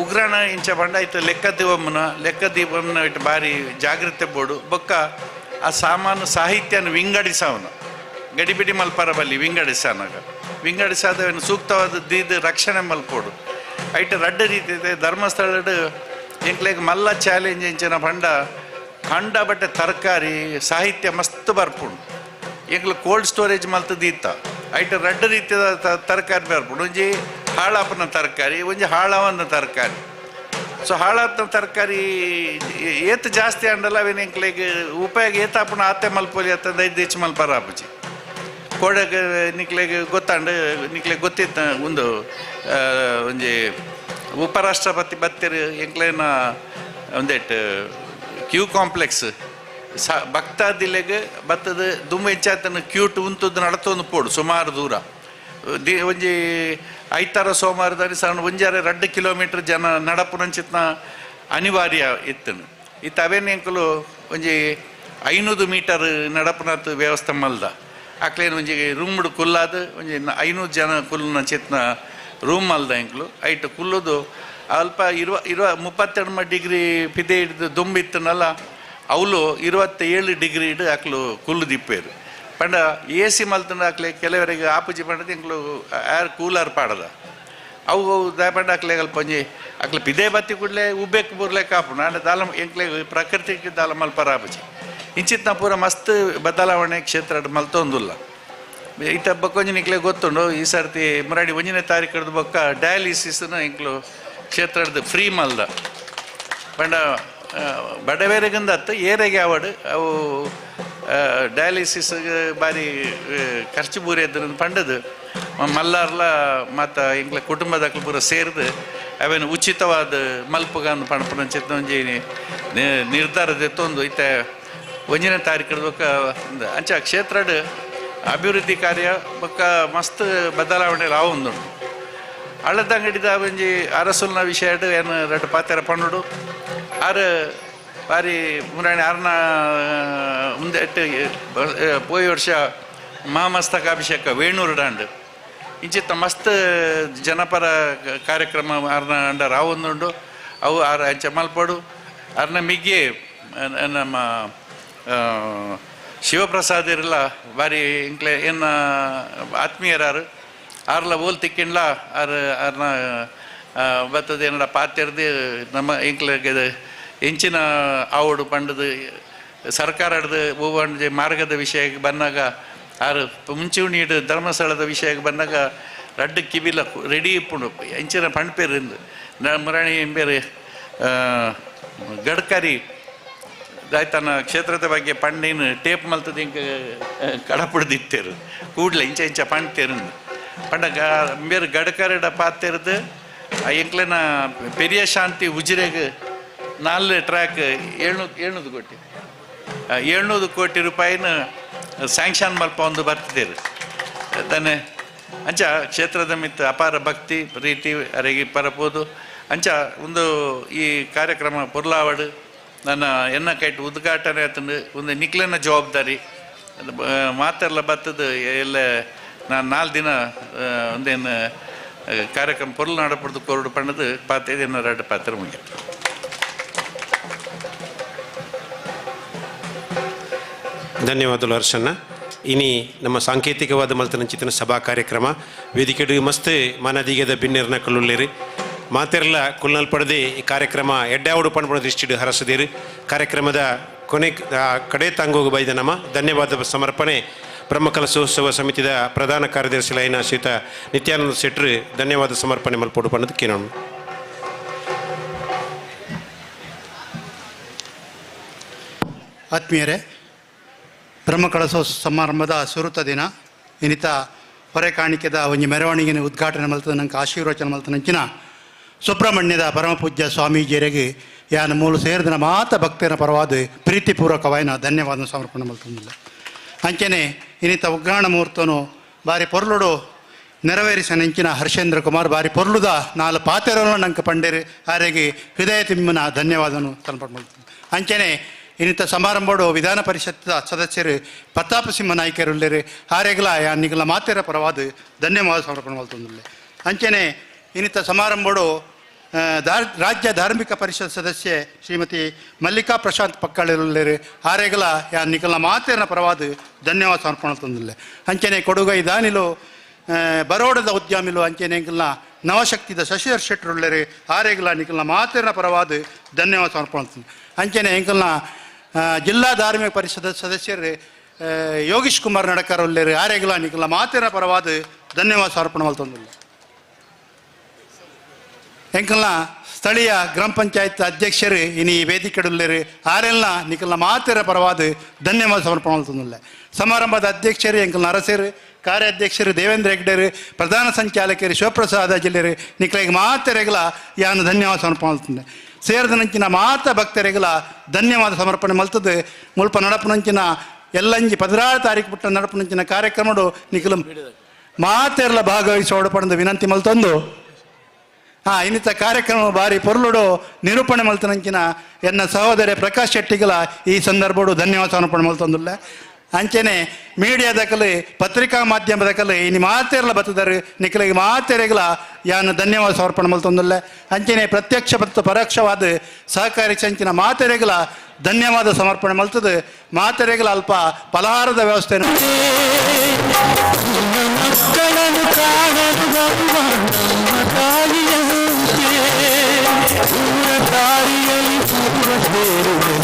ಉಗ್ರಾಣ ಇಂಚ ಪಂಡ ಆಯ್ತು ಲೆಕ್ಕ ದೀಪಮ್ಮನ ಲೆಕ್ಕ ದೀಪಮ್ಮನ ಇಟ್ಟು ಭಾರಿ ಜಾಗ್ರತೆ ಬೋಡು ಬೊಕ್ಕ ಆ ಸಾಮಾನು ಸಾಹಿತ್ಯನ ವಿಂಗಡಿಸವನು ಗಡಿಬಿಡಿ ಮಲ್ಪರ ಬಲ್ಲಿ ವಿಂಗಡಿಸನಾಗ ವಿಂಗಡಿಸಾದವನು ಸೂಕ್ತವಾದ ದೀದ ರಕ್ಷಣೆ ಮಲ್ಪೋಡು. ಐಟ್ ರಡ್ಡ ರೀತಿ ಇದೆ ಧರ್ಮಸ್ಥಳಡ್ ಎಂಕ್ಲೆಗ್ ಮಲ್ಲ ಚಾಲೆಂಜ್ ಎಂಚಿನ ಪಂಡ ಕಂಡ ಬಟ್ಟೆ ತರಕಾರಿ ಸಾಹಿತ್ಯ ಮಸ್ತ್ ಬರ್ಪುಂಡು. ಎಂಕ್ಲು ಕೋಲ್ಡ್ ಸ್ಟೋರೇಜ್ ಮಲ್ತು ದೀತ ಐಟ್ ರಡ್ಡ ರೀತಿಯ ತರಕಾರಿ ಬರ್ಪುಂಡು. ಒಂಜಿ ಹಾಳಾಪನ ತರಕಾರಿ, ಒಂಜಿ ಹಾಳವನ್ನ ತರಕಾರಿ. ಸೊ ಹಾಳಾಪನ ತರಕಾರಿ ಏತ್ ಜಾಸ್ತಿ ಅಂಡಲ್ಲ ಅವೇನು ಎಂಕ್ಲೆಗ್ ಉಪಯೋಗ ಏತಾಪನ ಆತೆ ಮಲ್ಪೊಲಿ ಅತ್ತಂದ ಐದು ಹೆಚ್ಚು ಮಲ್ಪರ ಆಪುಜಿ. ಕೋಡಗ ನಿಕ್ಲೆಗ್ ಗೊತ್ತಾಂಡು ನಿಕ್ಲೆಗ್ ಗೊತ್ತಿತ್ತ ಒಂದು ಒಂಜಿ ಉಪರಾಷ್ಟ್ರಪತಿ ಬತ್ತಿರು ಎಂಕ್ಲೇನ ಒಂದೇಟ್ ಕ್ಯೂ ಕಾಂಪ್ಲೆಕ್ಸ್ ಭಕ್ತಾದಿಲೆಗ್ ಬತ್ತದ ದುಂಬು ಹೆಚ್ಚಾತನ ಕ್ಯೂಟ್ ಉಂತದ್ದು ನಡತೊಂದು ಪೋಡು ಸುಮಾರು ದೂರ ಒಂಜಿ ಐತಾರ ಸೋಮವಾರದಲ್ಲಿ ಸಣ್ಣ ಒಂಜಾರೆ 2 ಕಿಲೋಮೀಟರ್ ಜನ ನಡಪುನಂಚಿತ್ನ ಅನಿವಾರ್ಯ ಇತ್ತನು. ಇತ್ತು ಅವೇನು ಎಂಕಲು ಒಂಜಿ 500 ಮೀಟರ್ ನಡಪುನತ್ ವ್ಯವಸ್ಥೆ ಮಲ್ದ ಅಕ್ಲೇನು ಒಂಜಿ ರೂಮ್ಡು ಕುಲ್ಲಾದ ಒಂಜಿ 500 ಜನ ಕುಲ್ಲುನ ಚಿತ್ನ ರೂಮ್ ಮಲ್ದ ಎಂಕಲು ಐಟ್ ಕುಲ್ಲುದು ಅಲ್ಪ ಇರುವ ಇರುವ 32 ಡಿಗ್ರಿ ಪಿದೆ ಹಿಡ್ದು ದುಂಬಿತ್ತನಲ್ಲ ಅವಳು 27 ಡಿಗ್ರಿ ಇಡು ಅಕ್ಲು ಕುಲ್ಲು ದಿಪ್ಪೇರು. ಪಂಡ ಎ ಸಿ ಮಲ್ತಂಡ ಅಕ್ಲೆ ಕೆಲವರಿಗೆ ಆಪುಜಿ ಪಂಡದ ಎಂಕ್ಲು ಏರ್ ಕೂಲರ್ ಪಾಡದ ಅವು ಪಂಡ ಅಕ್ಲೆ ಅಲ್ಪ ಒಂಜಿ ಅಕ್ಲೆ ಪಿದೆ ಬತ್ತಿ ಕೂಡಲೇ ಉಬ್ಬೇಕು ಬುರ್ಲೆ ಕಾಪುಂಡು. ಆಂಡ ದಾಲ ಎಂಕ್ಲೆ ಪ್ರಕೃತಿಗೆ ದಾಲ ಮಲ್ಪರ ಆಪುಜಿ. ಇಂಚಿತ್ನ ಪೂರ ಮಸ್ತ್ ಬದಲಾವಣೆ ಕ್ಷೇತ್ರ ಮಲ್ತೊಂದುಲ್ಲ. ಇತ್ತ ಬೊಕ್ಕೊಂಜಿ ನಿಕ್ಲೆ ಗೊತ್ತುಂಡು ಈ ಸರ್ತಿ ಮುರಾಡಿ 1ನೇ ತಾರೀಕು ಬೊಕ್ಕ ಡಯಾಲಿಸಿಸ್ನ ಎಂಕ್ಲು ಕ್ಷೇತ್ರದ ಫ್ರೀ ಮಲ್ದ. ಪಂಡ ಬಡವೇರೆಗಂದ ಅತ್ತು ಏರೆಗೆ ಆವಡು ಅವು ಡಯಾಲಿಸಿಸ್ ಬಾರಿ ಖರ್ಚು ಬೂರಿ ಎದ್ದು ಪಂಡದು ಮಲ್ಲಾರ್ಲ ಮತ್ತು ಎಂಕ್ಲ ಕುಟುಂಬದಕ್ಲು ಪೂರ ಸೇರಿದು ಅವೇನು ಉಚಿತವಾದ ಮಲ್ಪುಗಂದು ಪಣಪುನಂಚಿತ್ನ ಒಂಜಿ ನಿರ್ಧಾರ ದೆತ್ತೊಂದು ಇತ್ತ 1ನೇ ತಾರೀಕು ಬೊಕ್ಕ ಅಂಚ ಕ್ಷೇತ್ರಡ್ ಅಭಿವೃದ್ಧಿ ಕಾರ್ಯ ಬೊಕ್ಕ ಮಸ್ತ್ ಬದಲಾವಣೆ ಆವೊಂದುಂಡು. ಅಳದಂಗಡಿದ ಒಂಜಿ ಅರಸುಲ್ನ ವಿಷಯ ಏನು ರಡ್ಡು ಪಾತೆರ ಪನ್ನುಡು ಆರು ಬಾರಿ ಮುರಾಣಿ ಆರ್ನ ಮುಂದೆ ಪೋಯಿ ವರ್ಷ ಮಹಾಮಸ್ತಕಾಭಿಷೇಕ ವೇಣೂರು ಡಾಂಡ್ ಇಂಚಿತ್ತ ಮಸ್ತ್ ಜನಪರ ಕಾರ್ಯಕ್ರಮ ಆರ್ನ ಅಂಡರ್ ಆವೊಂದುಂಡು. ಅವು ಆರ್ ಅಂಚ ಮಲ್ಪಡು ಆರ್ನ ಮಿಗ್ಗೆ ನಮ್ಮ ಶಿವಪ್ರಸಾದ್ ಇರಲ್ಲ ಬಾರಿ ಇಂಕ್ಲೆ ಏನ ಆತ್ಮೀಯರಾರು ಆರ್ಲ ಓಲ್ ತಿಕ್ಕಿಂಡ್ಲ ಆರ್ ಆರ್ನ ಬತ್ತದ ಏನಡ ಪಾತೆರ್ದು ನಮ್ಮ ಇಂಕ್ಲೆಗೆ ಎಂಚಿನ ಆವಡು ಪಂಡದು ಸರ್ಕಾರ ಹೂವಂಜೆ ಮಾರ್ಗದ ವಿಷಯಕ್ಕೆ ಬಂದಾಗ ಆರು ಮುಂಚೂಣಿಡು ಧರ್ಮಸ್ಥಳದ ವಿಷಯಕ್ಕೆ ಬಂದಾಗ ರಡ್ಡು ಕಿವಿಲ ರೆಡಿ ಇಪ್ಪುಂಡು ಎಂಚಿನ ಪಂಡ್ಪೇರು ಮುರಾಣಿ ಬೇರೆ ಗಡ್ಕರಿ ದಾಯ್ತನ ಕ್ಷೇತ್ರದ ಬಗ್ಗೆ ಪಂಡೇನು ಟೇಪ್ ಮಲ್ತದ ಇಂಕ ಕಡಪುಡ್ದಿತ್ತೇರು ಕೂಡಲೇ ಇಂಚ ಇಂಚ ಪಂಡ್ತೇರು ಪಂಡ ಬೇರೆ ಗಡ್ಕರಿಡ ಪಾತೆರ್ದು ಎಂಕ್ಲೆನ ಪೆರಿಯ ಶಾಂತಿ ಉಜಿರೆಗೆ 4 ಟ್ರ್ಯಾಕ್ 700 ಕೋಟಿ 700 ಕೋಟಿ ರೂಪಾಯಿನ ಸ್ಯಾಂಕ್ಷನ್ ಮಲ್ಪ ಒಂದು ಬರ್ತಿದ್ದೇರು ತಾನೆ. ಅಂಚ ಕ್ಷೇತ್ರದ ಮಿತ್ತ ಅಪಾರ ಭಕ್ತಿ ಪ್ರೀತಿ ಅರೆಗೆ ಪರಪೋದು ಅಂಚ ಒಂದು ಈ ಕಾರ್ಯಕ್ರಮ ಪೊರ್ಲಾವಡು ನನ್ನ ಎನ್ನ ಕೈಟ್ ಉದ್ಘಾಟನೆ ಆತಂದು ಒಂದು ನಿಕ್ಲೆನ ಜವಾಬ್ದಾರಿ ಮಾತೆಲ್ಲ ಬತ್ತದು ಎಲ್ಲ ನಾನು 4 ದಿನ ಒಂದೇನು ಕಾರ್ಯಕ್ರಮ ಪೊರ್ಲು ನಡಪಡ್ದು ಕೊರಡು ಪಣ್ಣದು ಪಾತ್ರ ಇದನ್ನು ಎರಡು ಪಾತ್ರ ಮುಗಿಯ. ಧನ್ಯವಾದಗಳು ಹರ್ಷಣ್ಣ. ಇನಿ ನಮ್ಮ ಸಾಂಕೇತಿಕವಾದ ಮಲ್ತನಂಚಿತನ ಸಭಾ ಕಾರ್ಯಕ್ರಮ ವೇದಿಕೆ ಮಸ್ತ್ ಮಾನದಿಗೆದ ಬಿನ್ನೆರ್ನ ಕಲ್ಲುಳ್ಳೇರಿ ಮಾತೆರ್ಲ ಕುಲ್ನಲ್ ಪಡೆದೆ ಈ ಕಾರ್ಯಕ್ರಮ ಎಡ್ಡಾವಡು ಪಣ್ಪುಣ ದೃಷ್ಟಿಡು ಹರಸದೇರಿ. ಕಾರ್ಯಕ್ರಮದ ಕೊನೆ ಕಡೆ ತಂಗೋಗು ಬೈದ ನಮ್ಮ ಧನ್ಯವಾದ ಸಮರ್ಪಣೆ ಬ್ರಹ್ಮಕಲಶೋತ್ಸವ ಸಮಿತಿಯ ಪ್ರಧಾನ ಕಾರ್ಯದರ್ಶಿ ಲೈನ ಶ್ರೀತ ನಿತ್ಯಾನಂದ ಶೆಟ್ಟರು ಧನ್ಯವಾದ ಸಮರ್ಪಣೆ ಮಲ್ಪೊಡು ಪಣ್ಣದು ಕೇಳೋಣ. ಆತ್ಮೀಯರೇ, ಬ್ರಹ್ಮಕಲಶೋತ್ಸವ ಸಮಾರಂಭದ ಸುರುತ ದಿನ ಇನ್ನಿತ ಹೊರೆ ಕಾಣಿಕೆದ ಒಂಜಿ ಮೆರವಣಿಗೆನ ಉದ್ಘಾಟನೆ ಮಲ್ತದ ನಂಗೆ ಆಶೀರ್ವಚನ ಮಲ್ತನಂಚಿನ ಸುಬ್ರಹ್ಮಣ್ಯದ ಪರಮಪೂಜ್ಯ ಸ್ವಾಮೀಜಿಯರಿಗೆ ಯಾನ ಮೂಲ ಸೇರಿದ ಮಾತ ಭಕ್ತರ ಪರವಾದ ಪ್ರೀತಿಪೂರ್ವಕವಾಯಿನ ಧನ್ಯವಾದ ಸಮರ್ಪಣೆ ಮಲ್ತಂದಿಲ್ಲ. ಅಂಚನೆ ಇನ್ನಿತ ಉಗ್ರಾಣ ಮುಹೂರ್ತನು ಬಾರಿ ಪೊರ್ಲುಡು ನೆರವೇರಿಸ ನೆಂಚಿನ ಹರ್ಷೇಂದ್ರ ಕುಮಾರ್ ಬಾರಿ ಪೊರ್ಲುದ ನಾಲ್ ಪಾತೆರನ್ನು ನಂಗೆ ಪಂಡೇರಿ ಆರೆಗೆ ಹೃದಯ ತಿಮ್ಮನ ಧನ್ಯವಾದನು ಸಮರ್ಪಣೆ ಮಲ್ತಂದು. ಅಂಚನೆ ಇನ್ನಿತ ಸಮಾರಂಭಡು ವಿಧಾನ ಪರಿಷತ್ ಸದಸ್ಯರು ಪ್ರತಾಪ ಸಿಂಹ ನಾಯ್ಕರುಲ್ಲೇರು ಆರೆಗ್ಲ ನಿಗಲ ಮಾತೆರ ಪರವಾದ ಧನ್ಯವಾದ ಸಮರ್ಪಣೆ ಮಲ್ತೊಂದುಲ್ಲೆ. ಅಂಚನೆ ಇನ್ನಿತ ಸಮಾರಂಭಡು ರಾಜ್ಯ ಧಾರ್ಮಿಕ ಪರಿಷತ್ ಸದಸ್ಯೆ ಶ್ರೀಮತಿ ಮಲ್ಲಿಕಾ ಪ್ರಶಾಂತ್ ಪಕ್ಕಳಿರುಲ್ಲೇರು ಆರೆಗ್ಲ ನಿಗಲ ಮಾತೆರ ಪರವಾದ ಧನ್ಯವಾದ ಸಮರ್ಪಣೆ ಮಲ್ತೊಂದುಲ್ಲೆ. ಅಂಚನೆ ಕೊಡುಗೈ ದಾನಿಲು ಬರೋಡದ ಉದ್ಯಮಿಲು ಅಂಚನೆ ಎಂಕಲ್ನ ನವಶಕ್ತಿದ ಶಶಿಧರ್ ಶೆಟ್ಟರುಳ್ಳೇರು ಆರೆಗ್ಲ ನಿಕಲ್ನ ಮಾತೆರ ಪರವಾದ ಧನ್ಯವಾದ ಸಮರ್ಪಣೆ. ಅಂಚನೆ ಎಂಕಲ್ನ ಜಿಲ್ಲಾ ಧಾರ್ಮಿಕ ಪರಿಷತ್ ಸದಸ್ಯರು ಯೋಗೀಶ್ ಕುಮಾರ್ ನಡಕರ್ ಉಳ್ಳೇರು ಆರೆಗ್ಲ ನಿಕಲ್ನ ಮಾತೆರ ಪರವಾದ ಧನ್ಯವಾದ ಸಮರ್ಪಣೆ ಮಲ್ತೊಂದುಲ್ಲೆ. ಎಂಕಲ್ನ ಸ್ಥಳೀಯ ಗ್ರಾಮ ಪಂಚಾಯತ್ ಅಧ್ಯಕ್ಷರು ಇನಿ ವೇದಿಕೆಡುಲ್ಲೇರು ಆರೆಲ್ನ ನಿಕಲ್ನ ಮಾತೆರ ಪರವಾದ ಧನ್ಯವಾದ ಸಮರ್ಪಣೆ ಮಲ್ತೊಂದುಲ್ಲೆ. ಸಮಾರಂಭದ ಅಧ್ಯಕ್ಷರು ಎಂಕಲ್ನ ಅರಸರು, ಕಾರ್ಯಾಧ್ಯಕ್ಷರು ದೇವೇಂದ್ರ ಹೆಗ್ಡೆರು, ಪ್ರಧಾನ ಸಂಚಾಲಕರು ಶಿವಪ್ರಸಾದ ಜಿಲ್ಲೆರು ನಿಕ್ಲೆಗ್ ಮಾತೆರೆಗ್ಲ ಯಾನು ಧನ್ಯವಾದ ಸಮರ್ಪಣೆ ಮಲ್ತೊಂದೆ. ಸೇರಿದ ಮಾತ ಭಕ್ತರಿಗಲ ಧನ್ಯವಾದ ಸಮರ್ಪಣೆ ಮಲ್ತದೆ. ಮುಲ್ಪ ನಡಪುನಂಚಿನ ಎಲ್ಲಂಜಿ 16 ತಾರೀಕು ಪುಟ್ಟ ನಡಪುನಂಚಿನ ಕಾರ್ಯಕ್ರಮಡು ನಿಖಲು ಮಾತೆರ್ಲ ಭಾಗವಹಿಸಿ ಓಡಪಡೆದು ವಿನಂತಿ ಮಲ್ತೊಂದು ಇನ್ನಿತ ಕಾರ್ಯಕ್ರಮ ಬಾರಿ ಪೊರ್ಲುಡು ನಿರೂಪಣೆ ಮಲ್ತನಂಚಿನ ಎನ್ನ ಸಹೋದರ ಪ್ರಕಾಶ್ ಶೆಟ್ಟಿಗಲ ಈ ಸಂದರ್ಭಡು ಧನ್ಯವಾದ ಸಮರ್ಪಣೆ ಮಲ್ತೊಂದುಲ್ಲೆ. ಅಂಚನೆ ಮೀಡಿಯಾದಕಲಿ ಪತ್ರಿಕಾ ಮಾಧ್ಯಮದಕಲಿ ಇನಿ ಮಾತೆರ್ಲ ಬತ್ತದರು ನಿಖಲಿಗೆ ಮಾತೆರೆಗ್ಲ ಯಾನು ಧನ್ಯವಾದ ಸಮರ್ಪಣೆ ಮಲ್ತೊಂದುಲ್ಲೆ. ಅಂಚನೆ ಪ್ರತ್ಯಕ್ಷ ಮತ್ತು ಪರೋಕ್ಷವಾದ ಸಹಕಾರಿ ಸಂಚಿನ ಮಾತೆರೆಗ್ಲ ಧನ್ಯವಾದ ಸಮರ್ಪಣೆ ಮಲ್ತದೆ. ಮಾತೆರೆಗ್ಲ ಅಲ್ಪ ಫಲಹಾರದ ವ್ಯವಸ್ಥೆ ಮಕ್ಕಳನ್ನು ಕಾಣಲು ಬರುವ ನಮ್ಮ ತಾಯಿಯಂತೆ ಊರ ದಾರಿಯಲ್ಲಿ ಹೂವ ತೇರುವೆ,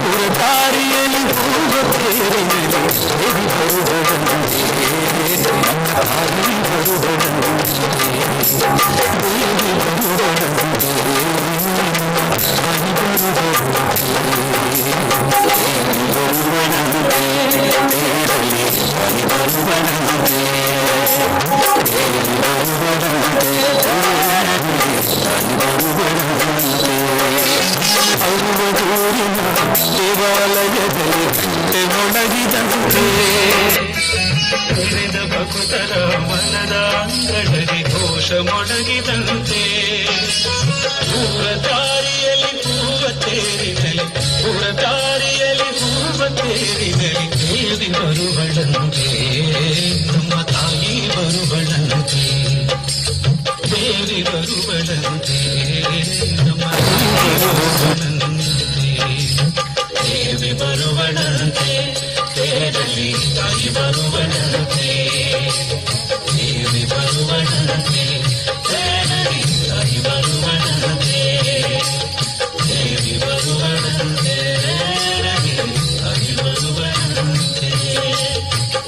ಊರ ದಾರಿಯಲ್ಲಿ ಹೂವ ತೇರುವೆ, ದೇವಿ ಬರುವಳಂತೆ, ನಮ್ಮ ತಾಯಿ ಬರುವಳಂತೆ, ದೇವಿ ಬರುವಳಂತೆ, ನಮ್ಮ ತಾಯಿ ಬರುವಳಂತೆ, ದೇವಿ ಬರುವಳಂತೆ, ತೇರಲ್ಲಿ ತಾಯಿ ಬರುವಳಂತೆ, ದೇವಿ ಬರುವಳಂತೆ, ತಾಯಿ ಬರುವಳಂತೆ. ಅವ್ವ ಊರಿನ ದೇವಾಲಯದಲ್ಲಿ ಗಂಟೆ ಮೊಳಗಿದಂತೆ ತೆರೆದ ಭಕ್ತರ ಮನದ ಅಂಗಳದಿ ಘೋಷ ಮೊಳಗಿದಂತೆ ಊರ ದಾರಿಯಲ್ಲಿ ಹೂವ ತೇರಿನಲ್ಲಿ, ಊರ ದಾರಿಯಲ್ಲಿ ಹೂವ ತೇರಿನಲ್ಲಿ ದೇವಿ ಬರುವಳಂತೆ, ನಮ್ಮ ತಾಯಿ ಬರುವಳಂತೆ, ದೇವಿ ಬರುವಳಂತೆ, ನಮ್ಮ ತಾಯಿ ಬರುವಳಂತೆ, ದೇವಿ ಬರುವಳಂತೆ, ತೇರಲ್ಲಿ ತಾಯಿ ಬರುವಳಂತೆ, ದೇವಿ ಬರುವಳಂತೆ, ತೇರಲ್ಲಿ ತಾಯಿ ಬರುವಳಂತೆ, ದೇವಿ ಬರುವಳಂತೆ, ತಾಯಿ ಬರುವಳಂತೆ,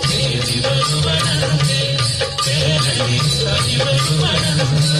ದೇವಿ ಬರುವಳಂತೆ, ತೇರಲ್ಲಿ ತಾಯಿ ಬರುವಳಂತೆ.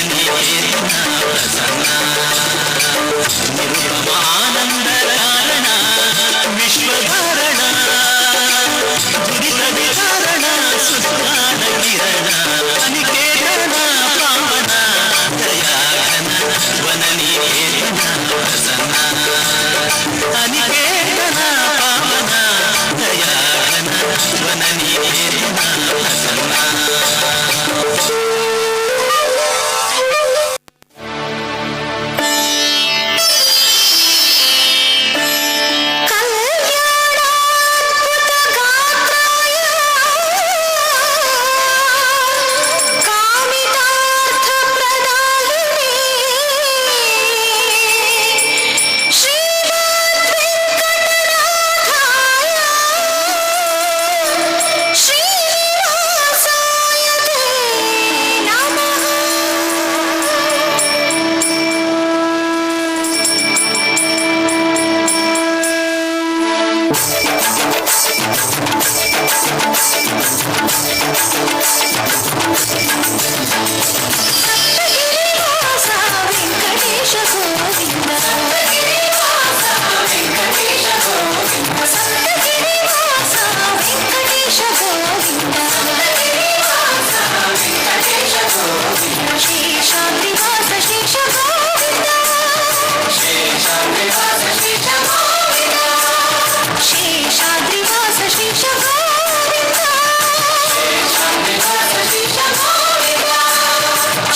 ವನನಿಕೇತನ ಪ್ರಸನ್ನ ನಿರುಪಮ ಆನಂದ ಕಾರಣ ವಿಶ್ವಧಾರಣ ದುರಿತ ವಿಚಾರಣ ಸುಜ್ಞಾನ ಕಿರಣ ಅನಿಕೇತನ ಪಾವನ ದಯಾಘನ ವನನಿಕೇತನ ಪ್ರಸನ್ನ ಅನಿಕೇತನ ಪಾವನ ದಯಾಘನ ವನನಿಕೇತನ ಪ್ರಸನ್ನ. ಶ್ರೀನಿವಾಸಾಯ ತೇ ನಮಃ. ಸಪ್ತಗಿರಿವಾಸ ವೆಂಕಟೇಶ ಗೋವಿಂದ, ಸಪ್ತಗಿರಿವಾಸ ವೆಂಕಟೇಶ ಗೋವಿಂದ, ಸಪ್ತಗಿರಿವಾಸ ವೆಂಕಟೇಶ ಗೋವಿಂದ, ಸಪ್ತಗಿರಿವಾಸ ವೆಂಕಟೇಶ ಗೋವಿಂದ, ಶೇಷಾದ್ರಿವಾಸ ಶೇಷ ಗೋವಿಂದ, ಶೇಷಾದ್ರಿವಾಸ ಶೇಷ ಗೋವಿಂದ, ಶೇಷಾದ್ರಿವಾಸ ಶೇಷ ಗೋವಿಂದ, ಶೇಷಾದ್ರಿವಾಸ ಶೇಷ ಗೋವಿಂದ,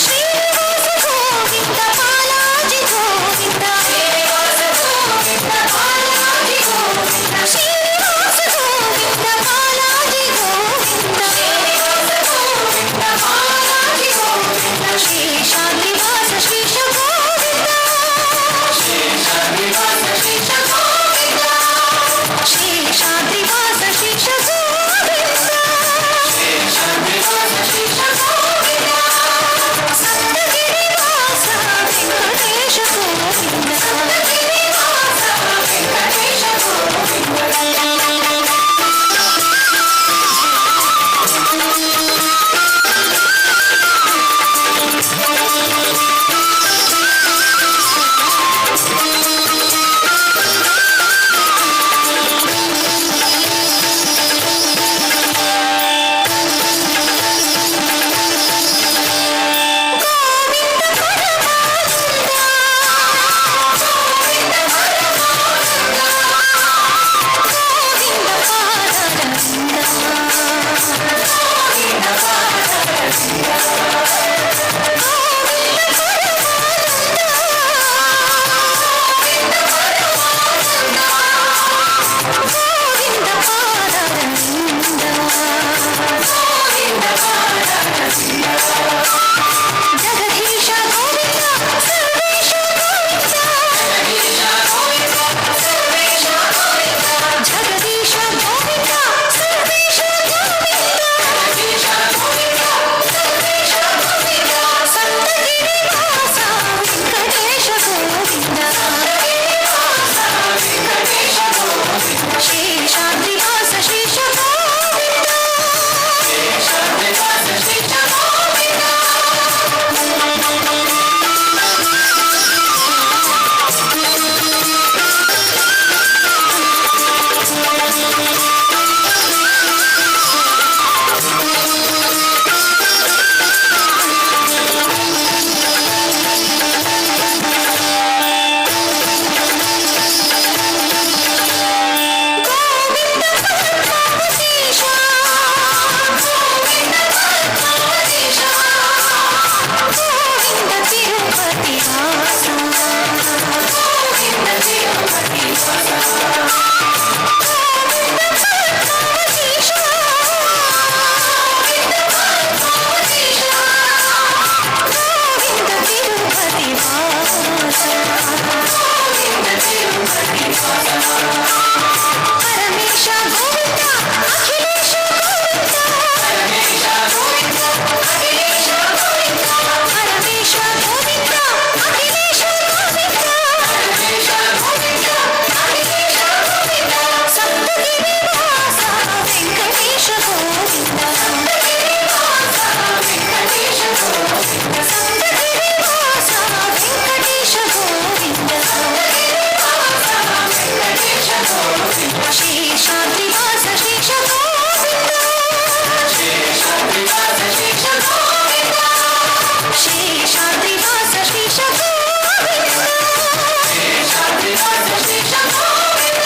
ಶ್ರೀನಿವಾಸ ಗೋವಿಂದ ಬಾಲಾಜಿ ಗೋವಿಂದ, ಶ್ರೀನಿವಾಸ ಗೋವಿಂದ ಬಾಲಾಜಿ ಗೋವಿಂದ, ಶ್ರೀನಿವಾಸ ಗೋವಿಂದ ಬಾಲಾಜಿ ಗೋವಿಂದ, ಶ್ರೀನಿವಾಸ ಗೋವಿಂದ ಬಾಲಾಜಿ ಗೋವಿಂದ, ಶೇಷಾದ್ರಿವಾಸ ಶೇಷ ಗೋವಿಂದ, ಶೇಷಾದ್ರಿವಾಸ ಶೇಷ ಗೋವಿಂದ, ಶೇಷಾದ್ರಿವಾಸ ಶೇಷ ಗೋವಿಂದ, ಶೇಷಾದ್ರಿವಾಸ ಶೇಷ ಗೋವಿಂದ, ಸಪ್ತಗಿರಿವಾಸ ವೆಂಕಟೇಶ ಗೋವಿಂದ, ಸಪ್ತಗಿರಿವಾಸ ವೆಂಕಟೇಶ ಜಗದೀಶ ಗೋವಿಂದ ಸರ್ವೇಶ ಗೋವಿಂದ, ಜಗದೀಶ ಗೋವಿಂದ ಸರ್ವೇಶ ಗೋವಿಂದ, ಜಗದೀಶ ಗೋವಿಂದ ಸರ್ವೇಶ ಗೋವಿಂದ, ಸಪ್ತಗಿರಿವಾಸ ವೆಂಕಟೇಶ ಗೋವಿಂದ, ಸಪ್ತಗಿರಿವಾಸ ವೆಂಕಟೇಶ ಗೋವಿಂದ, ಶೇಷಾದ್ರಿವಾಸ ಶೇಷ ಗೋವಿಂದ, ಶೇಷಾದ್ರಿವಾಸ ಶೇಷ ಗೋವಿಂದ. ಗೋವಿಂದ ತಿರುಪತಿ ವಾಸ, ಗೋವಿಂದ ತಿರುಪತಿ ವಾಸ, ಗೋವಿಂದ ಪದ್ಮಾವತೀಶ, ಗೋವಿಂದ ಪದ್ಮಾವತೀಶ, ಗೋವಿಂದ ತಿರುಪತಿ ವಾಸ, ಗೋವಿಂದ ತಿರುಪತಿ ವಾಸ, ಪರಮೇಶ ಗೋವಿಂದ ಅಖಿಲೇಶ ಗೋವಿಂದ, ಪರಮೇಶ ಗೋವಿಂದ ಅಖಿಲೇಶ ಗೋವಿಂದ, ಪರಮೇಶ ಗೋವಿಂದ ಅಖಿಲೇಶ ಗೋವಿಂದ, ಪರಮೇಶ ಗೋವಿಂದ ಅಖಿಲೇಶ ಶೇಷಾದ್ರಿವಾಸ ಶ್ರೀಶ ಗೋವಿಂದ, ಶೇಷಾದ್ರಿವಾಸ ಶ್ರೀಶ ಗೋವಿಂದ,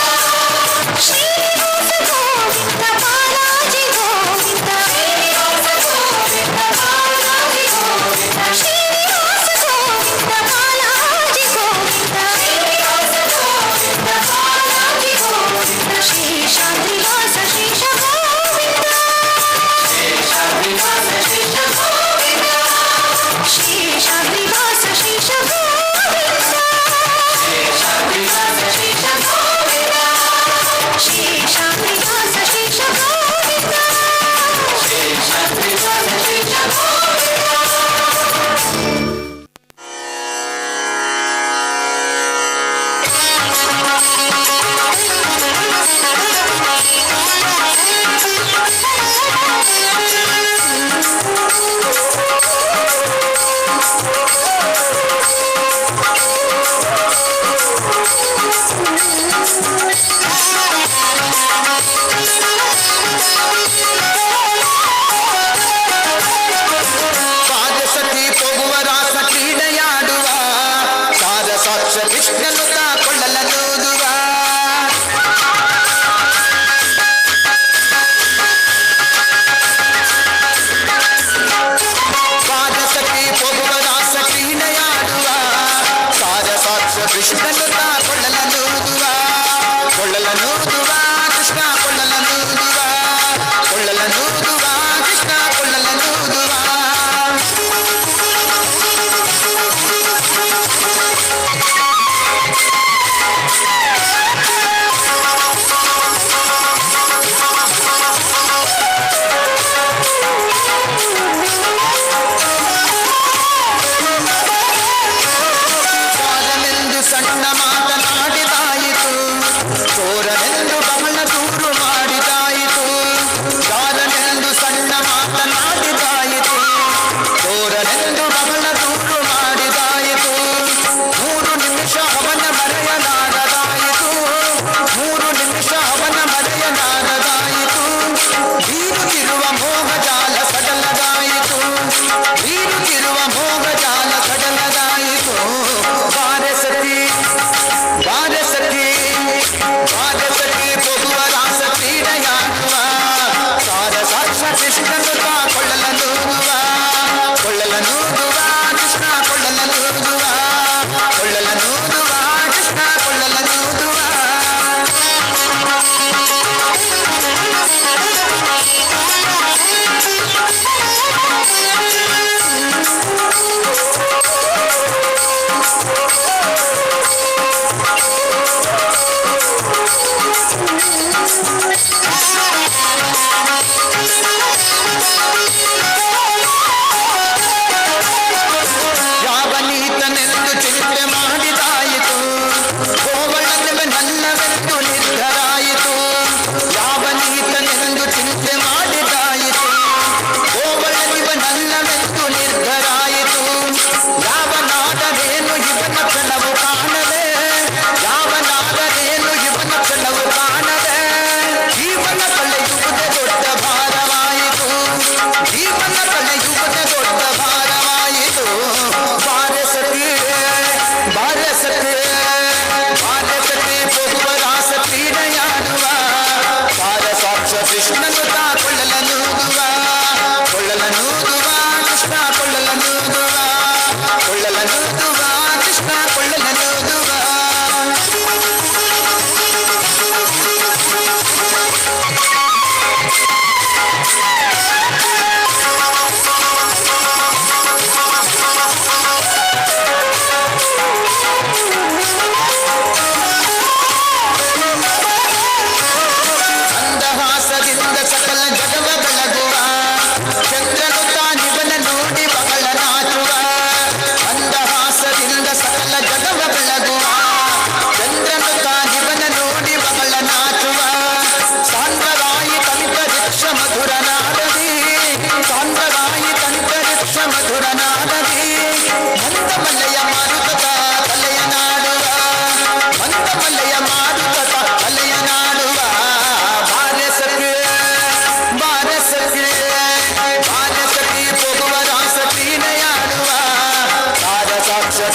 ಶ್ರೀನಿವಾಸ ಗೋವಿಂದ ಬಾಲಾಜಿ ಗೋವಿಂದ, ಶ್ರೀನಿವಾಸ ಗೋವಿಂದ ಬಾಲಾಜಿ ಗೋವಿಂದ, ಶ್ರೀನಿವಾಸ ಗೋವಿಂದ ಬಾಲಾಜಿ ಗೋವಿಂದ, ಶ್ರೀನಿವಾಸ ಗೋವಿಂದ ಬಾಲಾಜಿ ಗೋವಿಂದ, ಶೇಷಾದ್ರಿವಾಸ ಶ್ರೀಶ ಗೋವಿಂದ, ಶೇಷಾದ್ರಿವಾಸ ಶ್ರೀಶ ಗೋವಿಂದ, ಶೇಷಾದ್ರಿವಾಸ ಶ್ರೀಶ ಗೋವಿಂದ, ಶೇಷಾದ್ರಿವಾಸ ಶ್ರೀಶ ಗೋವಿಂದ, ಶೇಷಾದ್ರಿವಾಸ ಶ್ರೀಶ ಗೋವಿಂದ, ಶೇಷಾದ್ರಿವಾಸ ಶ್ರೀಶ ಗೋವಿಂದ. ಪಾದಸತಿ ಪೋಗುವ ರಾಸ ಕ್ರೀಡೆಯಾಡುವ ಸಾರ ಸಾಕ್ಷ ಕೃಷ್ಣನು ಕೊಳ್ಳಲನೂದುವ. ಪಾದಸತಿ ಪೋಗುವ ರಾಸ ಕ್ರೀಡೆಯಾಡುವ ಸಾರ ಸಾಕ್ಷ ಕೃಷ್ಣನು ಕೊಳ್ಳಲನೂದುವ, ಕೊಳ್ಳಲನೂದುವ ಕೃಷ್ಣ ಕೊಳ್ಳಲನೂದುವ, ಕೊಳ್ಳಲನೂದುವ ಕೃಷ್ಣ ಕೊಳ್ಳಲನೂದುವ.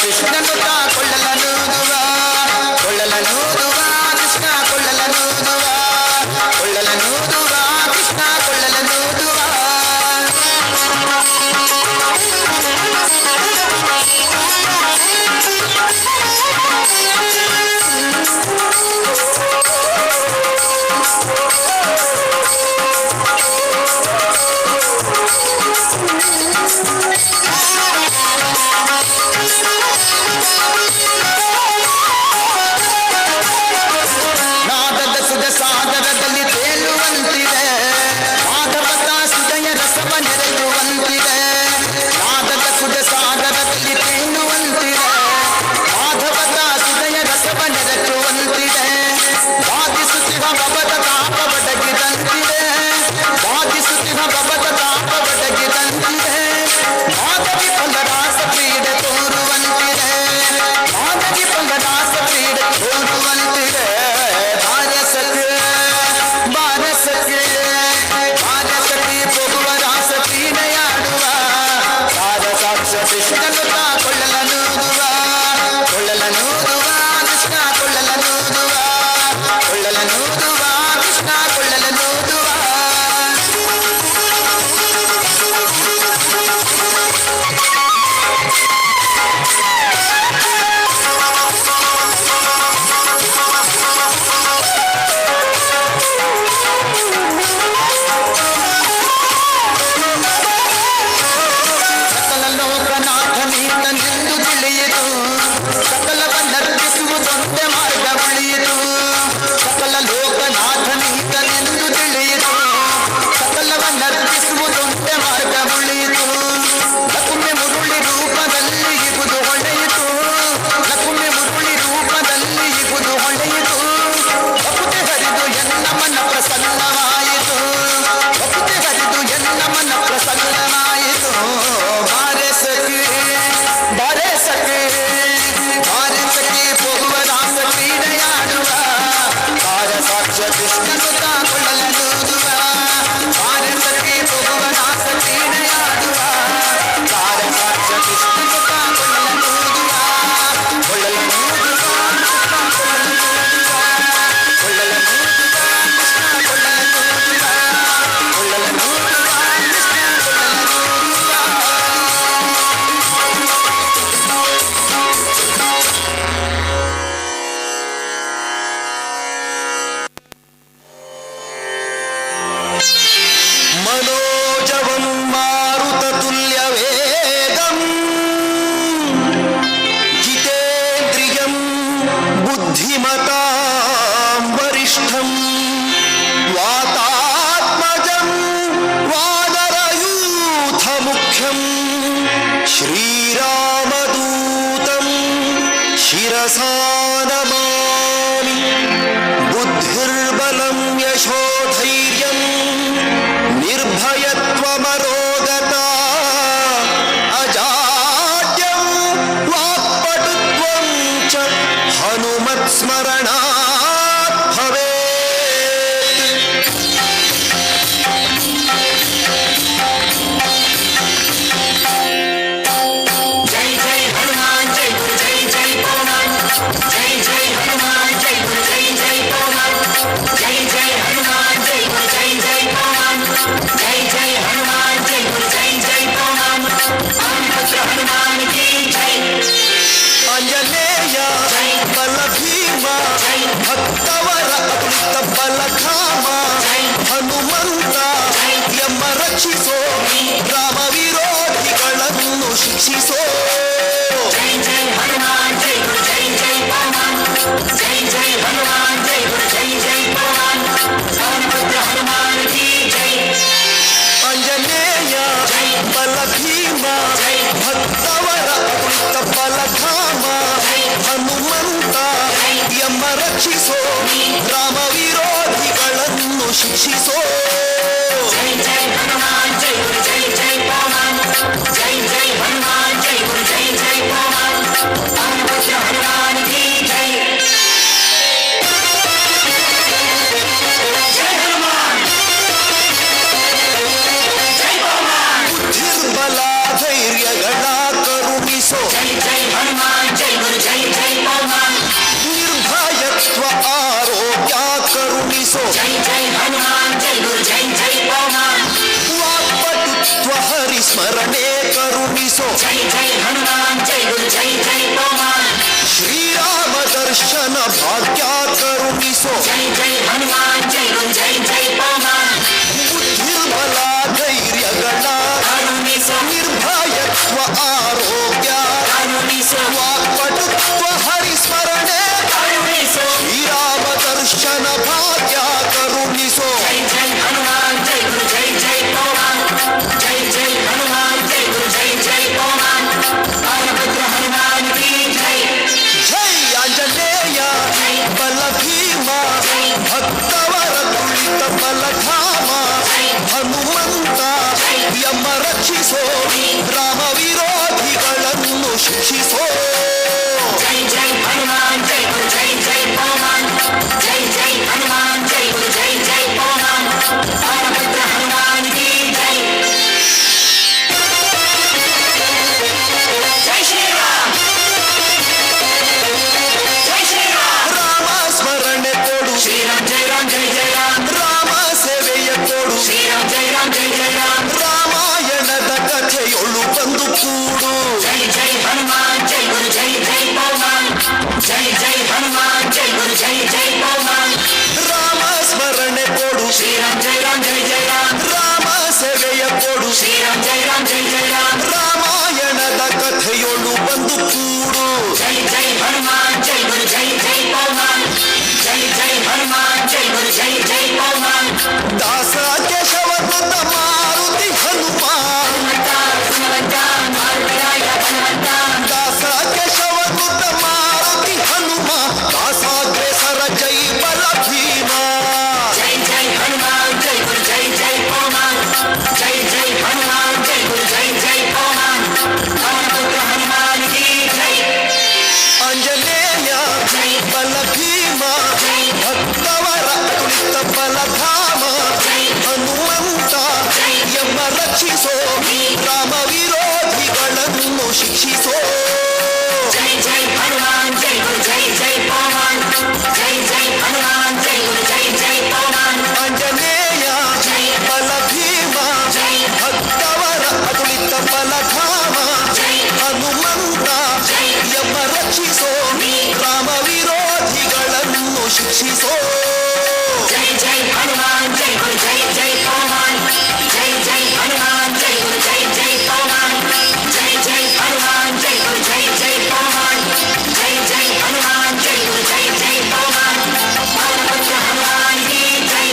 ಕೃಷ್ಣನು ಕೊಳ್ಳಲನೂದುವ, ಕೊಳ್ಳಲನೂದುವ ಕೃಷ್ಣ ಕೊಳ್ಳಲನೂದುವ, ಕೊಳ್ಳಲನೂದುವ ಕೃಷ್ಣ ಕೊಳ್ಳಲನೂದುವ. ನಾದದ ಸುಧ ಸಾಗರದಲ್ಲಿ ತೇಲುವಂತಿದೆ, ಮಾಧವದ ಸುಧೆಯ ರಸವ ನೆರೆಯುವಂತಿದೆ. ನಾದದ ಸುಧ ಸಾಗರದಲ್ಲಿ ತೇಲುವಂತಿದೆ, ಮಾಧವದ ಸುಧೆಯ ರಸವ ನೆರೆಯುವಂತಿದೆ. ಬಾಧಿಸುತ್ತಿಹ ಭವದ ತಾಪ ಬಡಗಿದಂತಿದೆ, ಬಾಧಿಸುತ್ತಿಹ ಭವದ ತಾಪ ಬಡಗಿದಂತಿದೆ. ಮಾಧವಿ ಫಲರಾಸ ಕ್ರೀಡೆ ತೋರುವಂತಿದೆ, ಮಾಧವಿ ಫಲರಾಸ ಕ್ರೀಡೆ ತೋರುವಂತಿದೆ. ಬಾರಸಕ್ಕೆ ಬಾರಸಕ್ಕೆ ಬಾರಸಕ್ಕೆ ಹೋಗುವ ರಾಸ ಕ್ರೀಡೆಯಾಡುವ, ಸಾರಸಾಕ್ಷ ಕೃಷ್ಣನು ಕೊಳ್ಳಲನೂದುವ, ಕೊಳ್ಳಲನೂದುವ ಕೃಷ್ಣ ಕೊಳ್ಳಲನೂದುವ, ಕೊಳ್ಳಲನೂದುವ ಕೃಷ್ಣ ಕೊಳ್ಳಲನೂದುವ. ಸಕಲ ಲೋಕನಾಥನೀತನೆಂದು ತಿಳಿಯಿತು, ಸಕಲವನ್ನರ್ಪಿಸುವುದೊಂದೇ ಮಾರ್ಗ ಉಳಿಯಿತು. ಸಕಲ ಲೋಕನಾಥನೀತನೆಂದು ತಿಳಿಯಿತು, ಸಕಲವನ್ನರ್ಪಿಸುವುದೊಂದೇ ಮಾರ್ಗ ಉಳಿಯಿತು. ಲಕುಮೆ ಮುರುಳಿ ರೂಪದಲ್ಲಿ ಇಗುದು ಹೊಳೆಯಿತು, ಲಕುಮೆ ಮುರುಳಿ ರೂಪದಲ್ಲಿ ಇಗುದು ಹೊಳೆಯಿತು. ಬಕುತೆ ಹರಿದು ಎನ್ನ ಮನ ಪ್ರಸನ್ನವಾಯಿತು, ಬಕುತೆ ಹರಿದು ಎನ್ನ ಮನ ಪ್ರಸನ್ನವಾಯಿತು. ಬಾರಸಕ್ಕೆ ಬಾರಸಕ್ಕೆ ಬಾರಸಕ್ಕೆ ಹೋಗುವ ರಾಸ ಕ್ರೀಡೆಯಾಡುವ, ಬಾರಸಾಕ್ಷ ಕೃಷ್ಣನು ಕೊಳ್ಳಲನೂದುವ. ಬಾರಸಕ್ಕೆ ಹೋಗುವ ರಾಸ ಕ್ರೀಡೆಯಾಡುವ, ಬಾರಸಾಕ್ಷ ಕೃಷ್ಣನು ಕೊಳ್ಳಲನೂದುವ, ಕೊಳ್ಳಲನೂದುವ ಕೃಷ್ಣ ಕೊಳ್ಳಲನೂದುವ, ಕೊಳ್ಳಲನೂದುವ ಕೃಷ್ಣ ಕೊಳ್ಳಲನೂದುವ, ಕೊಳ್ಳಲನೂದುವ ಕೃಷ್ಣ ಕೊಳ್ಳಲನೂದುವ. मनोजवं मारुततुल्यवेगम् जितेन्द्रियं बुद्धिमतां वरिष्ठं वातात्मजं वानरयूथमुख्यं श्रीरामदूतं शिरसा नमामि। बुद्धिर्बलं यशोधैर्यं निर्भयत्वमरोगता अजाड्यं वाक्पटुत्वं च हनुमत्स्मरणात् भवेत्। जय जय हनुमान, जय गुरु, जय जय पवमान। ಕರುಣಿಸೋ. ಜೈ ಜೈ ಹನುಮಾನ್, ಜೈ ಗುರು ಜೈ ಜೈ ಪವಮಾನ್. ವಾಕ್ಪಟುತ್ವ ಹರಿ ಸ್ಮರಣೆ ಕರುಣಿಸೋ. ಜೈ ಜೈ ಹನುಮಾನ್, ಜೈ ಗುರು ಜೈ ಜೈ ಪವಮಾನ್. ಶ್ರೀರಾಮ ದರ್ಶನ ಭಾಗ್ಯ ಕರುಣಿಸೋ. ಜೈ ಜೈ ಹನುಮಾನ್, ಜೈ ಗುರು ಜೈ ಜೈ ಪವಮಾನ್. ಬುದ್ಧಿರ್ಬಲ ಧೈರ್ಯಗಳ ಕರುಣಿಸೋ. ನಿರ್ಭಯತ್ವ ಆರೋಗ್ಯ ಕರುಣಿಸೋ. ವಾಕ್ಪಟುತ್ವ ಹರಿ ಸ್ಮರಣೆ ಕರುಣಿಸೋ. ಶ್ರೀರಾಮ ದರ್ಶನ ಭಾಗ್ಯ ಕರುಣಿಸೋ. ಜೈ ಜೈ ಹನುಮಾನ್, ಜೈ ಗುರು ಜೈ ಜೈ ಪವಮಾನ್. ಜೈ ಜೈ ಹನುಮಾನ್, ಜೈ ಗುರು ಜೈ ಜೈ ಪವಮಾನ್. ಬಾಲಭದ್ರ ಹನುಮಾನ್ ಕಿ ಜೈ. ಜೈ ಆಂಜನೇಯ ಬಲ ಭೀಮ ಭಕ್ತವರ ತುಳಿತ ಬಲಧಾಮ ಹನುಮಂತ ಯಮ ರಕ್ಷಿಸೋ, ರಾಮ ವಿರೋಧಿಗಳನ್ನು ಶಿಕ್ಷಿಸೋ. ಜೈ ಜೈ ಹನುಮಾನ್, ಜೈ ಗುರು ಜೈ ಜೈ ಪವಮಾನ್. ಜೈ ಜೈ ಹನುಮಾನ್, ಜೈ ಗುರು ಜೈ ಜೈ ಪವಮಾನ್. ಬಾಲಭದ್ರ ಹನುಮಾನ್ ಕಿ ಜೈ. ಜೈ ಶ್ರೀರಾಮ್, ಜೈ ಶ್ರೀರಾಮ್. ರಾಮ ಸ್ಮರಣೆ ಕೊಡು, ಶ್ರೀರಾಮ್ ಜೈ ರಾಮ್ ಜೈ ಜೈ ರಾಮ್. ರಾಮ ಸೇವೆಯ ಕೊಡು, ಶ್ರೀರಾಮ್ ಜೈ ರಾಮ್ ಜೈ ಜೈ ರಾಮ್. ರಾಮಾಯಣದ ಕಥೆಯೊಳು ಬಂದು ಕೂಡು. ಜೈ ಜೈ ಹನುಮಾನ್, ಜೈ ಗುರು ಜೈ ಜೈ ಪವಮಾನ್. ಜೈ ಜೈ ಹನುಮಾನ್, ಜೈ ಗುರು ಜೈ ಜೈ ಪವಮಾನ್. ರಾಮ ಸ್ಮರಣೆ ಕೊಡು, ಶ್ರೀರಾಮ್ ಜೈ ರಾಮ್ ಜೈ ಜೈ ರಾಮ್. ರಾಮ ಸೇವೆಯ ಕೊಡು, ಶ್ರೀರಾಮ್ ಜೈ ರಾಮ್ ಜೈ ಜೈ ರಾಮ್. ರಾಮಾಯಣದ ಕಥೆಯೊಳು ಬಂದು ಕೂಡು. ಜೈ ಜೈ ಹನುಮಾನ್, ಜೈ ಗುರು ಜೈ ಜೈ ಪವಮಾನ್. ಜೈ ಜೈ ಹನುಮಾನ್, ಜೈ ಗುರು ಜೈ ಜೈ ಪವಮಾನ್. ದಾಸ ಕೇಶವನುತ ಮಾರುತಿ ಹನುಮಾನ್. ಹನುಮಂತ ಗುಣವಂತ ಮಾರುತರಾಯ ಹನುಮಂತ. ದಾಸ ಕೇಶವನುತ ಮಾರುತಿ ಹನುಮ ದಾಸಾಗ್ರೇಸರ ಜೈ ಬಲ ಭೀಮ. ಜೈ ಜೈ ಹನುಮಾನ್, ಜೈ ಗುರು ಜೈ ಜೈ ಪವಮಾನ್. ಜೈ ಜೈ ಹನುಮಾನ್, ಜೈ ಗುರು ಜೈ ಜೈ ಪವಮಾನ್. ಪವನಪುತ್ರ ಹನುಮಾನ್ ಕಿ ಜೈ. ಆಂಜನೇಯ ಬಲ ಭೀಮ ಭಕ್ತವರ ತುಳಿತ ಬಲಧಾಮ ಹನುಮಂತ ಯಮ ರಕ್ಷಿಸೋ, ರಾಮ ವಿರೋಧಿಗಳನ್ನು ಶಿಕ್ಷಿಸೋ. ಜೈ ಜೈ ಹನುಮಾನ್, ಜೈ ಗುರು ಜೈ ಜೈ ಪವಮಾನ್. ಜೈ ಜೈ ಹನುಮಾನ್, ಜೈ ಗುರು ಜೈ ಜೈ ಪವಮಾನ್. ಆಂಜನೇಯ ಬಲ ಭೀಮ ಭಕ್ತವರ ಅತುಳಿತ ಬಲಧಾಮ ಹನುಮಂತ ಯಮ ರಕ್ಷಿಸೋ, ರಾಮ ವಿರೋಧಿಗಳನ್ನು ಶಿಕ್ಷಿಸೋ. ಜೈ ಜೈ ಹನುಮಾನ್, ಜೈ ಗುರು ಜೈ ಜೈ ಪವಮಾನ್. ಜೈ ಜೈ ಹನುಮಾನ್, ಜೈ ಗುರು ಜೈ ಜೈ ಪವಮಾನ್. ಜೈ ಜೈ ಹನುಮಾನ್, ಜೈ ಗುರು ಜೈ ಜೈ ಪವಮಾನ್. ಜೈ ಜೈ ಹನುಮಾನ್, ಜೈ ಗುರು ಜೈ ಜೈ ಪವಮಾನ್. ಪವನಪುತ್ರ ಹನುಮಾನ್ ಕಿ ಜೈ.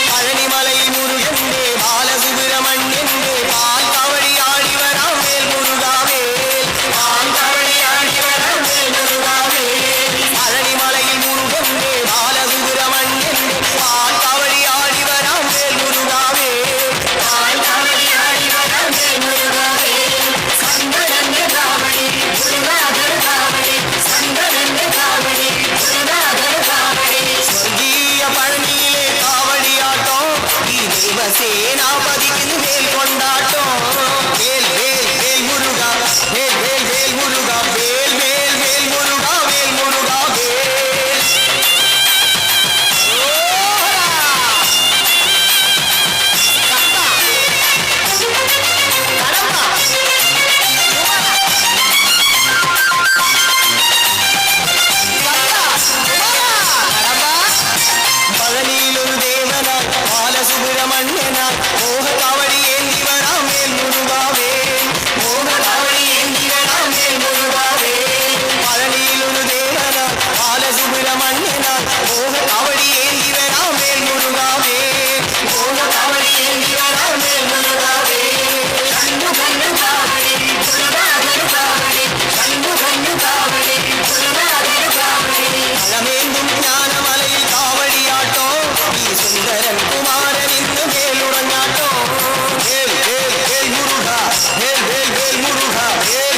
പഴനിമലയിൽ മുരുകന്റെ ബാലസുബ്രഹ്മണ്യന്റെ പാൽ കവടിയാടി വരാം വേൽ മുരുകാവേൽ. പാൽ കവടിയാടി വരാം വേൽ മുരുകാവേൽ. പഴനിമലയിൽ മുരുകന്റെ ബാലസുബ്രഹ്മണ്യന്റെ പാൽ കവടിയാടി വരാം വേൽ മുരുകാവേൽ. പാൽ കവടിയാടി വരാം വേൽ മുരുകാവേൽ. സങ്കരന്റെ കാവടി ഗുരുനാഥർ കാവടി, സങ്കരന്റെ കാവടി ഗുരുനാഥർ കാവടി. സ്വർഗീയ പഴനിയിലെ കാവടിയാട്ടോ, ഈ ദൈവസേനാപതിക്ക് വേൽ കൊണ്ടാട്ടോ. വേൽ വേൽ വേൽ മുരുക, വേൽ വേൽ വേൽ മുരുക, വേൽ വേൽ വേൽ മുരുക, വേൽ മുരുക വേൽ. പഴനിയിലൊരു ദേവനായി ബാലസുബ്രഹ്മണ്യനായി മോഹകാവടി ഏന്തി വരാം വേൽ മുരുകാവേ. മോഹകാവടി ഏന്തി വരാം വേൽ മുരുകാവേ. പഴനിയിലൊരു ദേവനായി ബാലസുബ്രഹ്മണ്യനായി മോഹകാവടി ഏന്തി വരാം വേൽ മുരുകാവേ. മോഹകാവടി ഏന്തി വരാം വേൽ മുരുകാവേ. കണ്ണു കണ്ണു കാവടി ഗുരുനാഥർ കാവടി, കണ്ണു കണ്ണു കാവടി ഗുരുനാഥർ കാവടി. ജ്ഞാനമേന്തും ജ്ഞാനമലയിൽ കാവടിയാട്ടോ, ഈ സുന്ദരൻ കുമാരൻ ഇന്ന് മേലുറങ്ങാട്ടോ. വേൽ വേൽ വേൽ മുരുക, വേൽ വേൽ വേൽ മുരുക, വേൽ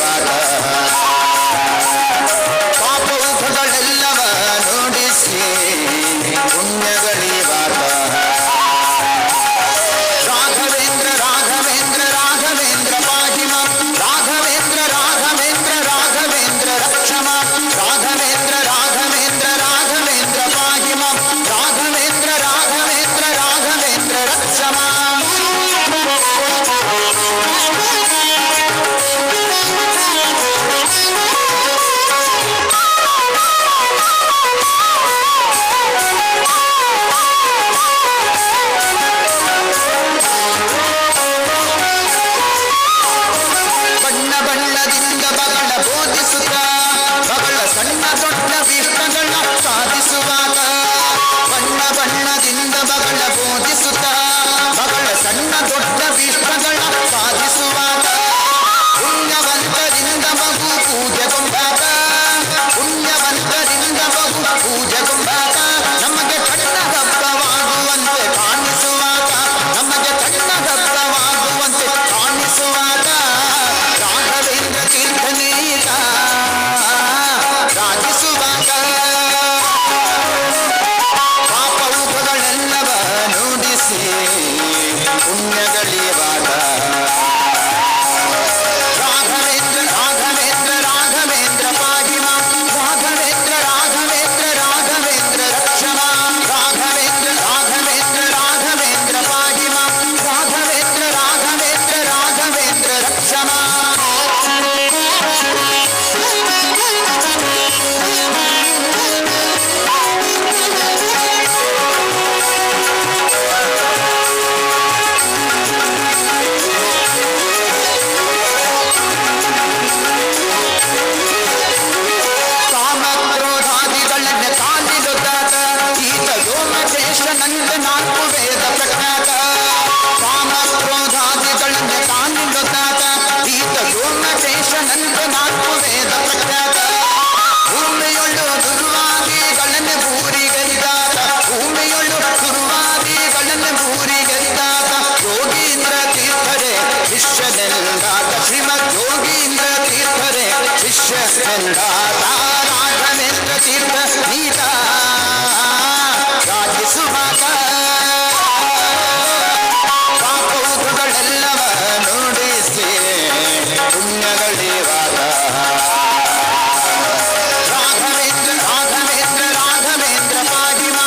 ಪುಣ್ಯಗಳಿವಾದ ಪಾಪೌಘಗಳೆಲ್ಲವ ನುಡಿಸಿ ಪುಣ್ಯಗಳಿವಾದ ರಾಘವೇಂದ್ರ ರಾಘವೇಂದ್ರ ರಾಘವೇಂದ್ರ ಪಾಹಿಮ ರಾಘವೇಂದ್ರ ರಾಘವೇಂದ್ರ ರಾಘವೇಂದ್ರ ರಕ್ಷಮ ರಾಘವೇಂದ್ರ ರಾಘವೇಂದ್ರ ರಾಘವೇಂದ್ರ ಪಾಹಿಮ ರಾಘವೇಂದ್ರ ರಾಘವೇಂದ್ರ ರಾಘವೇಂದ್ರ ರಕ್ಷಮ. ಬಣ್ಣ ಬಣ್ಣದಿಂದ ಬಗಳ ಬೋಧಿಸುತ್ತ ಬಗಳ ಸಣ್ಣ ದೊಡ್ಡ ವಿಷ್ಣಗಳ ಸಾಧಿಸುವಾಗ ಬಣ್ಣ ಬಣ್ಣದಿಂದ ಬಗಳ ಬೋಧಿಸುತ್ತ ಬಗಳ ಸಣ್ಣ ದೊಡ್ಡ ವಿಷ್ಣಗಳ ಸಾಧಿಸುವಾಗ ಪುಣ್ಯವಂತರಿಂದ ಮಗು ಪೂಜೆಗೊಂಬಾತ ಪುಣ್ಯವಂತರಿಂದ ಮಗು ಪೂಜೆಗೊಂಬಾತ ನಮಗೆ ಕಣ್ಣ ಹಬ್ಬವಾಗುವಂತೆ ಕಾಣಿಸುವಾಗ ನಮಗೆ ಕಣ್ಣ ಹಬ್ಬವಾಗುವಂತೆ ಕಾಣಿಸುವಾಗ ರಾಘವೇಂದ್ರ ತೀರ್ಥನೀತ ರಾಜಿಸುವಾಗ ಪಾಪೌಘಗಳೆಲ್ಲವ ನುಡಿಸಿ ಪುಣ್ಯಗಳಿವಾಗ ರಾಘವೇಂದ್ರ ರಾಘವೇಂದ್ರ ರಾಘವೇಂದ್ರ ಪಾಹಿಮ ರಾಘವೇಂದ್ರ ರಾಘವೇಂದ್ರ ರಾಘವೇಂದ್ರ ರಕ್ಷಮ ರಾಘವೇಂದ್ರ ರಾಘವೇಂದ್ರ ರಾಘವೇಂದ್ರ ಪಾಹಿಮ ರಾಘವೇಂದ್ರ ರಾಘವೇಂದ್ರ ರಾಘವೇಂದ್ರ ರಕ್ಷಮ. ಕಾಮಕ್ರೋಧಾದಿಗಳನ್ನ ಕಾಲಿಲೊದ್ದಾತ ಈತ ವ್ಯೋಮಕೇಶನಂದ ನಾಲ್ಕು ವೇದ ಪ್ರಖ್ಯಾತ ಕಾಮಕ್ರೋಧಾದಿಗಳನ್ನ ಕಾಲಿಲೊದ್ದಾತ ಈತ ವ್ಯೋಮಕೇಶನಂದ ನಾಲ್ಕು ವೇದ ಪ್ರಖ್ಯಾತ ಭೂಮಿಯೊಳ್ಳು ದುರ್ವಾದಿಗಳನ್ನ ಭೂರಿಗರಿದಾತ ಭೂಮಿಯೊಳ್ಳು ದುರ್ವಾದಿಗಳನ್ನ ಭೂರಿಗರಿದಾತ ಯೋಗೀಂದ್ರ ತೀರ್ಥರೇ ಶಿಷ್ಯನೆಂದಾತ ಶ್ರೀಮದ್ ಯೋಗೀಂದ್ರ ತೀರ್ಥರೇ ಶಿಷ್ಯನೆಂದಾತ ರಾಘವೇಂದ್ರ ತೀರ್ಥ ನೀತ ರಾಜಿಸುವಾಗ ಪಾಪೌಘಗಳೆಲ್ಲವ ನುಡಿಸಿ ಪುಣ್ಯಗಳಿವಾಗ ರಾಘವೇಂದ್ರ ರಾಘವೇಂದ್ರ ರಾಘವೇಂದ್ರ ಪಾಹಿಮ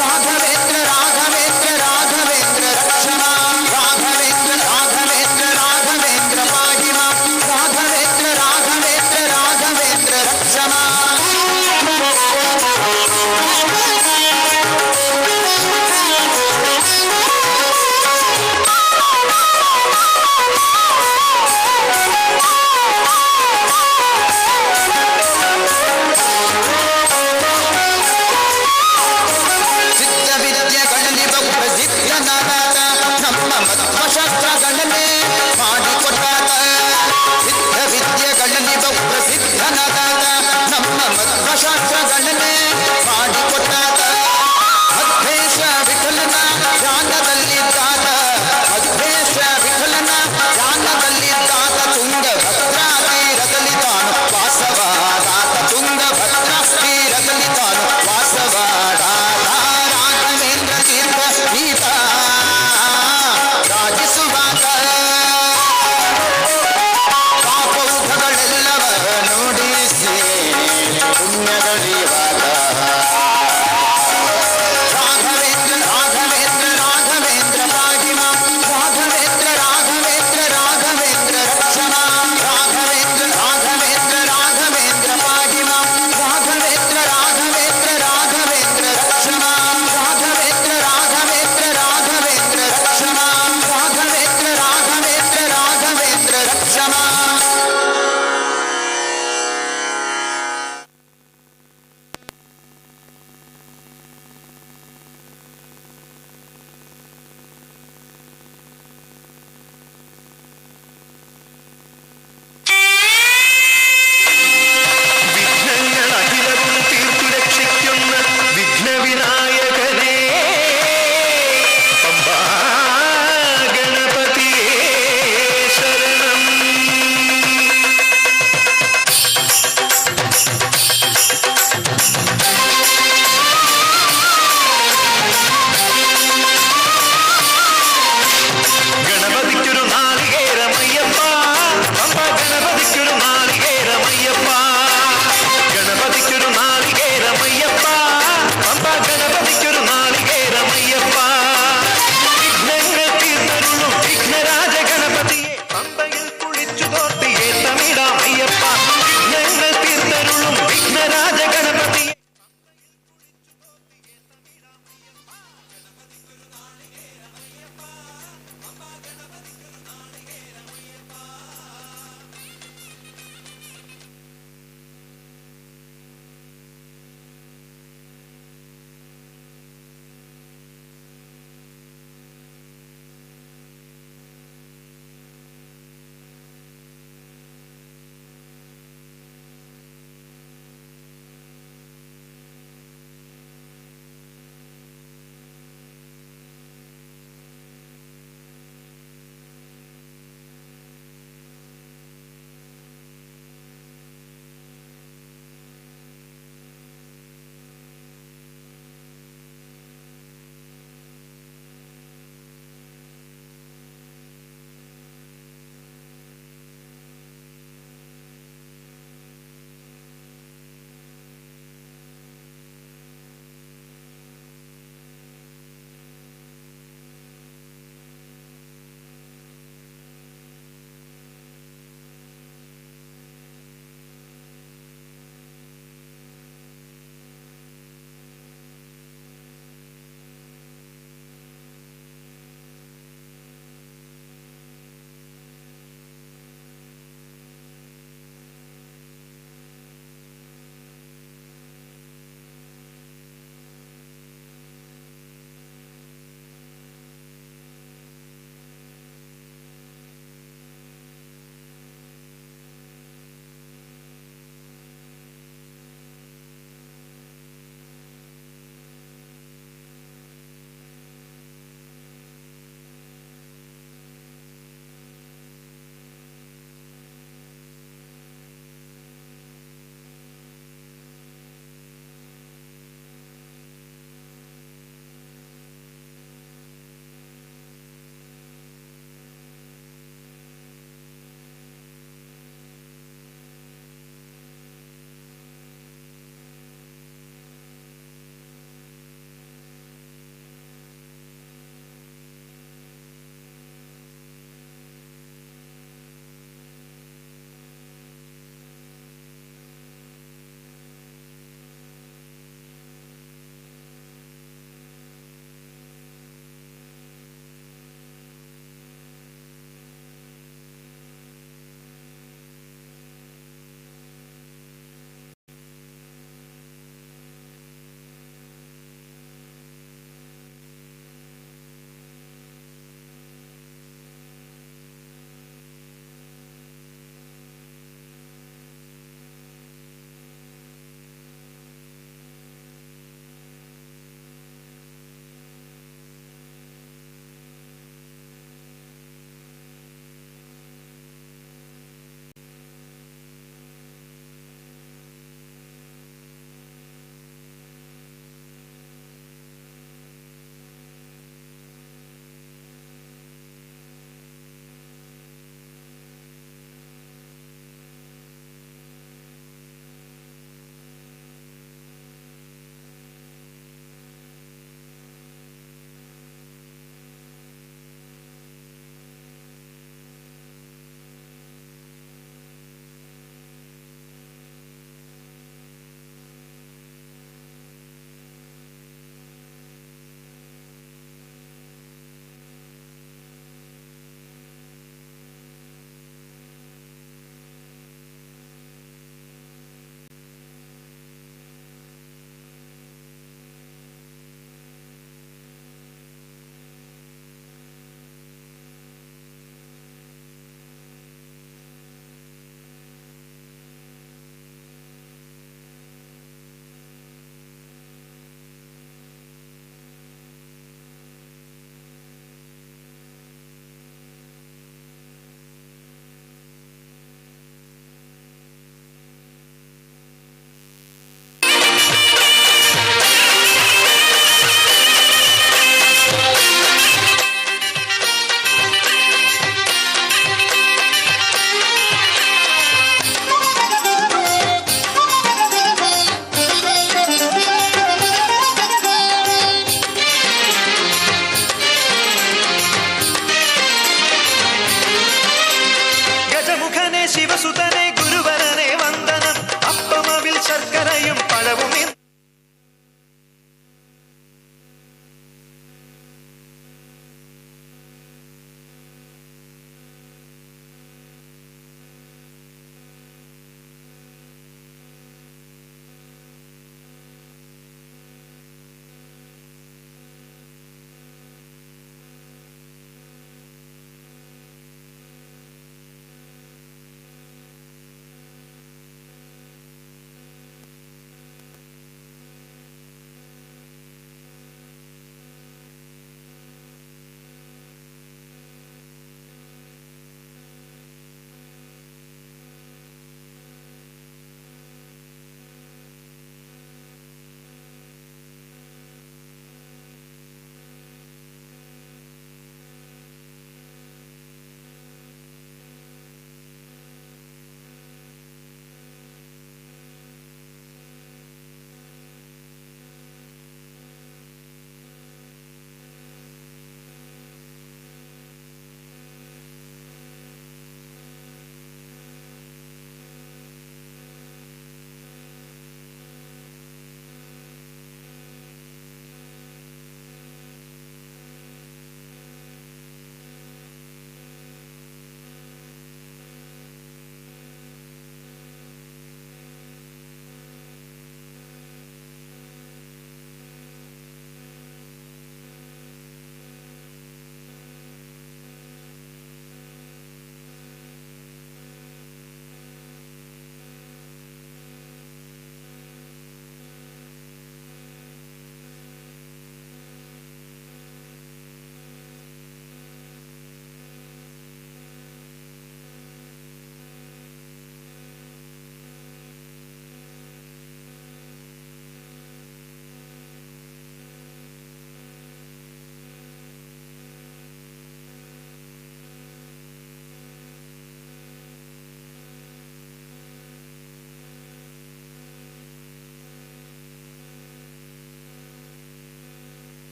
ರಾಘವೇಂದ್ರ ರಾಘವೇಂದ್ರ ರಾಘವೇಂದ್ರ ರಕ್ಷಮ ರಾಘವೇಂದ್ರ ರಾಘವೇಂದ್ರ ರಾಘವೇಂದ್ರ ಪಾಹಿಮ ರಾಘವೇಂದ್ರ ರಾಘವೇಂದ್ರ ರಾಘವೇಂದ್ರ ರಕ್ಷಮ. ಸಿದ್ಧ ವಿದ್ಯೆಗಳಲ್ಲಿ ಬಹು ಪ್ರಸಿದ್ಧನಾದಾತ ನಮ್ಮ ಮಧ್ವಶಾಸ್ತ್ರಗಳನ್ನೇ ಮಾಡಿಕೊಟ್ಟಾತ ಸಿದ್ಧ ವಿದ್ಯೆಗಳಲ್ಲಿ ಬಹು ಪ್ರಸಿದ್ಧನಾದಾತ ನಮ್ಮ ಮಧ್ವಶಾಸ್ತ್ರಗಳನ್ನೇ ಮಾಡಿಕೊಟ್ಟಾತ ಮಧ್ವೇಶ ವಿಠಲನ ಧ್ಯಾನದಲ್ಲಿದ್ದಾತ ಮಧ್ವೇಶ ವಿಠಲನ ಧ್ಯಾನದಲ್ಲಿದ್ದಾತ ತುಂಗಭದ್ರಾ ತೀರದಲ್ಲಿ ತಾನು ವಾಸವಾದಾತ ತುಂಗಭದ್ರಾ ತೀರದಲ್ಲಿ ತಾನು ವಾಸವಾದಾತ ರಾಘವೇಂದ್ರ ತೀರ್ಥ ನೀತ ರಾಜಿಸುವಾಗ ಪಾಪೌಘಗಳೆಲ್ಲವ ನುಡಿಸಿ ಪುಣ್ಯಗಳಿವಾಗ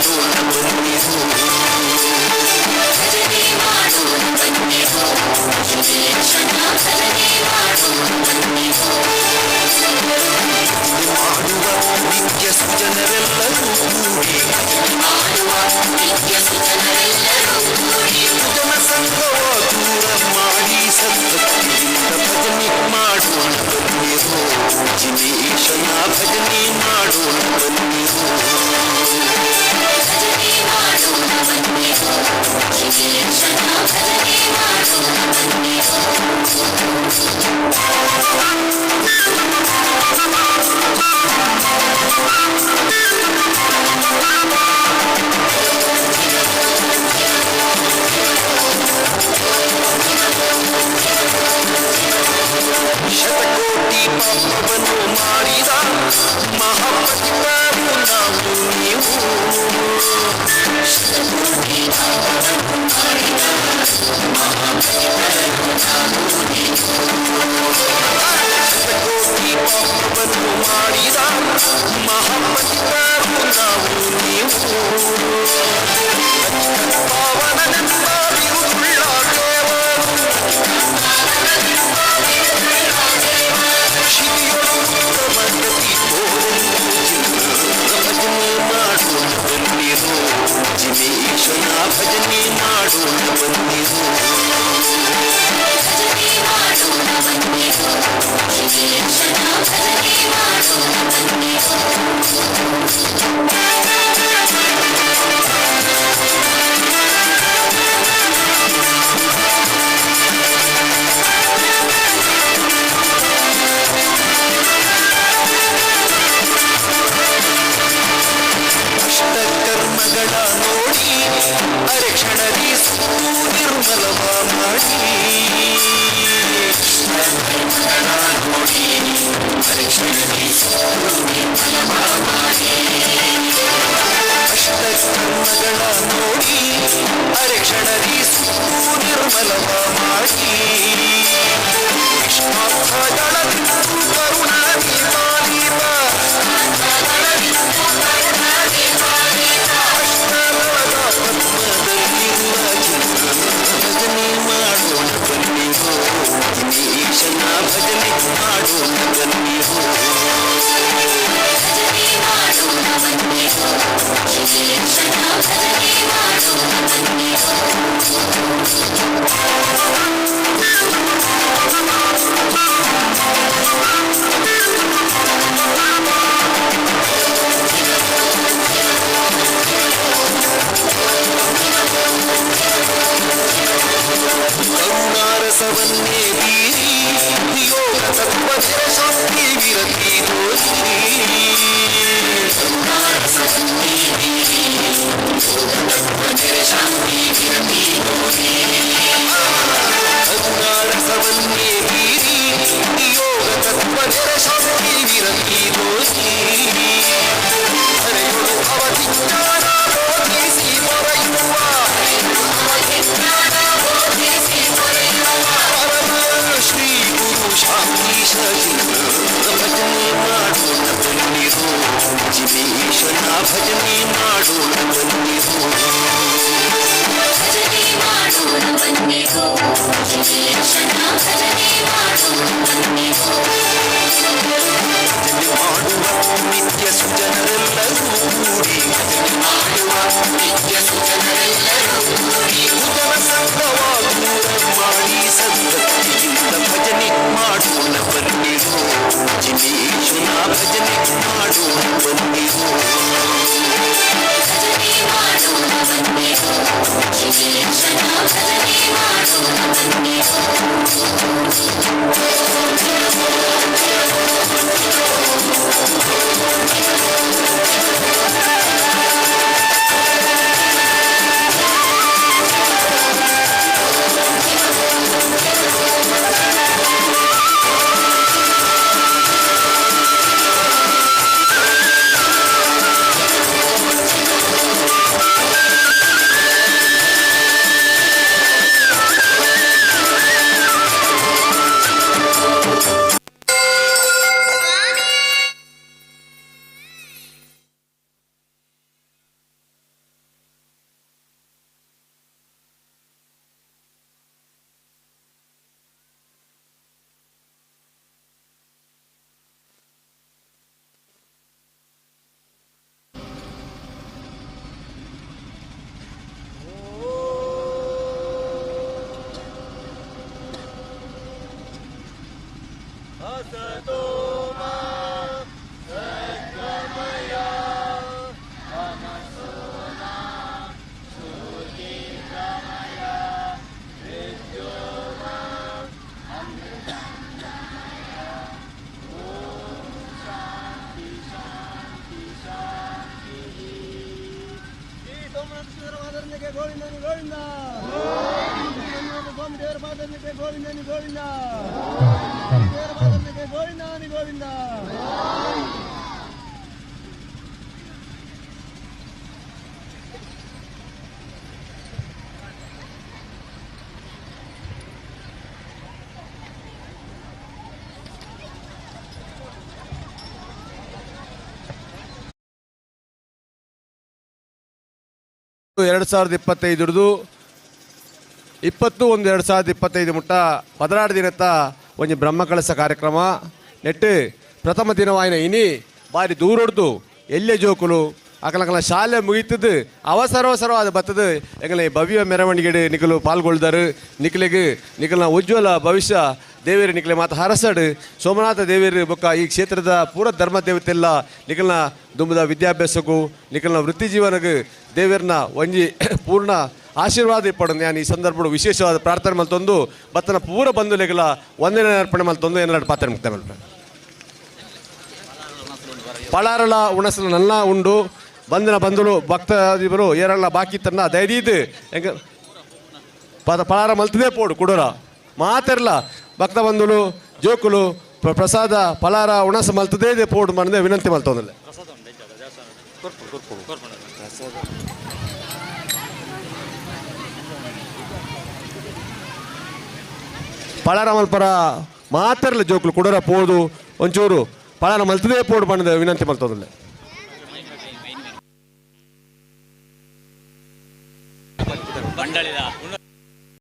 ಮಾಡೋಣ ಬನ್ನಿರು. ಭಜನೆ ಮಾಡೋಣ ಬನ್ನಿರೋ, ಜಿನೇಶನ ಭಜನೆ ಮಾಡೋಣ ಬನ್ನಿರೋ. ಮಾಡುವ ನಿತ್ಯ ಸುಜನರೆಲ್ಲರೂ ಕೂಡಿ, ಮಾಡುವ ನಿತ್ಯ ಸುಜನರೆಲ್ಲರೂ ಕೂಡಿ, ಜನ ಸಂಘವ ದೂರ ಮಾಡಿ ಸದ್ಭಕ್ತಿಯಿಂದ ಭಜನೆ ಮಾಡೋಣ ಬನ್ನಿರು. ಜಿನೇಶನ ಭಜನೆ ಮಾಡೋಣ ಬನ್ನಿರು. ಭಜನೆ ಮಾಡೋಣ ಬನ್ನಿರೋ, ಜಿನೇಶನ ಭಜನೆ ಮಾಡೋಣ ಬನ್ನಿರೋ. ಶತಕೋಟಿ ಪಾಪವನ್ನು ಮಾಡಿದ ಮಹಾಪತಿತರು ನಾವು ನೀವು. ಶತಕೋಟಿ ಪಾಪವನ್ನು ಮಾಡಿದ ಮಹಾಪತಿತರು ನಾವು ನೀವು. ಶತಕೋಟಿ ಪಾಪವನ್ನು ಮಾಡಿದ ಮಹಾಪತಿತರು ನಾವು ನೀವು. ಪಾವನನೆಂಬ ಬಿರುದುಳ್ಳ ದೇವರು, ಶಿವಿಯೊಳು ಉತ್ತಮ ಗತಿ ತೋರೆಂದು ಚಿನ್ನ ಭಜನೆ ಮಾಡೋಣ ಬನ್ನಿರು. ಜಿನೇಶನ ಭಜನೆ ಮಾಡೋಣ ಬನ್ನಿರು. ಭಜನೆ ಮಾಡೋಣ ಬನ್ನಿರೋ, ಜಿನೇಶನ ಭಜನೆ ಮಾಡೋಣ ಬನ್ನಿರೋ. ಅಷ್ಟಕರ್ಮಗಳ ನೋಡಿ ಅರೆಕ್ಷಣದಿ ಸುತ್ತು ನಿರ್ಮಲವ ಮಾಡಿ. ಅಷ್ಟಕರ್ಮಗಳ ನೋಡಿ ಅರೆಕ್ಷಣದಿ ಸುತ್ತು ನಿರ್ಮಲವ ಮಾಡಿ. ಅಷ್ಟಕರ್ಮಗಳ ನೋಡಿ ಅರೆಕ್ಷಣದಿ ಸುತ್ತು ನಿರ್ಮಲವ ಮಾಡಿ. ವಿಷ್ಣಾರ್ಥಗಳ ಬಿಟ್ಟು ಕರುಣಾದಿ ಪಾಲಿತ, ಅಷ್ಟಲದ ಪದ್ಮದಲ್ಲಿರುವ ಚಿನ್ನ ಭಜನೆ ಮಾಡೋಣ ಬನ್ನಿರು. ದಿನೇಶನ ಭಜನೆ ಮಾಡೋಣ ಬನ್ನಿರು. ಭಜನೆ ಮಾಡೋಣ ಬನ್ನಿರೋ, ಜಿನೇಶನ ಭಜನೆ ಮಾಡೋಣ ಬನ್ನಿರೋ. ಕರುಣಾರಸವನ್ನೇ ಬೀರಿ ಯೋಗ ತತ್ವ ಶಾಂತಿ ವಿರತಿ ತೋರಿ. ಕರುಣಾರಸವನ್ನೇ ಬೀರಿ ಯೋಗ ತತ್ವ ಶಾಂತಿ ವಿರತಿ ತೋರಿ. ಕರುಣಾರಸವನ್ನೇ ಬೀರಿ ಯೋಗ ತತ್ವ ಶಾಂತಿ ವಿರತಿ ತೋರಿ. ಹರೆಯೊಳು ಅವಧಿ ಜ್ಞಾನ ಬೋಧಿಸಿ ಮೊರೆಯುವ, ಜ್ಞಾನ ಬೋಧಿಸಿ ಮೊರೆಯುವ, ಪರಮ ಶ್ರೀ ಗುರು ಶಾಂತೀಶ ಚಿನ್ನ ಭಜನೆ ಮಾಡೋಣ ಬನ್ನಿರು. ಜಿನೇಶನ ಭಜನೆ ಮಾಡೋಣ ಬನ್ನಿರು. ಭಜನೆ ಮಾಡೋಣ ಬನ್ನಿರೋ, ಜಿನೇಶನ ಭಜನೆ ಮಾಡೋಣ ಬನ್ನಿರೋ. ಭಜನೆ ಮಾಡುವ ನಿತ್ಯ ಸುಜನರೆಲ್ಲರೂ ಕೂಡಿ, ಮಾಡುವ ನಿತ್ಯ ಸುಜನರೆಲ್ಲರೂ ಕೂಡಿ, ಜನ ಸಂಘವ ದೂರ ಮಾಡಿ ಸದ್ಭಕ್ತಿಯಿಂದ ಭಜನೆ ಮಾಡೋಣ ಬನ್ನಿರು. ಜಿನೇಶನ ಭಜನೆ ಮಾಡೋಣ ಬನ್ನಿರು. ಭಜನೆ ಮಾಡೋಣ ಬನ್ನಿರೋ, ಜಿನೇಶನ ಭಜನೆ ಮಾಡೋಣ ಬನ್ನಿರೋ. ಿ 2025 21 2025 ಮುಟ್ಟ 16 ದಿನತ್ತ ಒಂಜಿ ಬ್ರಹ್ಮಕಳಸ ಕಾರ್ಯಕ್ರಮ ನೆಟ್ಟು ಪ್ರಥಮ ದಿನವಾಯಿನ ಇನಿ ಬಾರಿ ದೂರೊಡ್ದು ಎಲ್ಲೆ ಜೋಕುಲು ಅಕಲಕಲ ಶಾಲೆ ಮುಗಿತದ್ದು ಅವಸರವಸರವಾದ ಬತ್ತದು ಎಂಗಲ ಭವ್ಯ ಮೆರವಣಿಗೆ ನಿಕಲು ಪಾಲ್ಗೊಳ್ದಾರು. ನಿಕಲಿಗೆ ನಿಕಲ್ನ ಉಜ್ವಲ ಭವಿಷ್ಯ ದೇವೇರು ನಿಕಲೆ ಮಾತ ಹರಸಡು ಸೋಮನಾಥ ದೇವೇರು ಬೊಕ್ಕ ಈ ಕ್ಷೇತ್ರದ ಪೂರ ಧರ್ಮ ದೇವತೆಲ್ಲ ನಿಕಲ್ನ ದುಂಬದ ವಿದ್ಯಾಭ್ಯಾಸಕ್ಕೂ ನಿಕಲ್ನ ವೃತ್ತಿ ಜೀವನಕ್ಕೆ ದೇವೇರ್ನ ಒಂಜಿ ಪೂರ್ಣ ಆಶೀರ್ವಾದ ಇಪ್ಪಡು. ನಾನು ಈ ಸಂದರ್ಭ ವಿಶೇಷವಾದ ಪ್ರಾರ್ಥನೆ ಮಲ್ತೊಂದು ಬತ್ತನ ಪೂರ ಬಂಧುಲೆಗಳ ವಂದನೆ ಅರ್ಪಣೆ ಮಲ್ತೊಂದು ಏನಾರು ಪಾತ್ರ ಮುಕ್ತ ಮಲ್ಪ ಪಳಾರಳ ಉಣಸಲ ನಲ್ಲ ಉಂಡು ಬಂದನ ಬಂಧುಲು ಭಕ್ತಾದಿಬರು ಏರಲ್ಲ ಬಾಕಿ ತನ್ನ ದಯದೀದು ಎಂಗ ಪದ ಪಳಾರ ಮಲ್ತದೇ ಪೋಡು ಕುಡೋರ ಮಾತಿರಲ್ಲ ಭಕ್ತ ಬಂಧುಲು ಜೋಕುಲು ಪ್ರಸಾದ ಪಲಾರ ಉಣಸ ಮಲ್ತದೇ ಪೋಡು ಮನದೇ ವಿನಂತಿ ಮಲ್ತೊಂದಿಲ್ಲ. ಪಳಾರ ಮಲ್ಪರ ಮಾತಿರಲ್ಲ ಜೋಕುಲು ಕುಡೋರ ಪೋದು ಒಂಚೂರು ಪಳಾರ ಮಲ್ತದೇ ಪೋಡು ಮನದ ವಿನಂತಿ ಮಲ್ತೊಂದಿಲ್ಲ.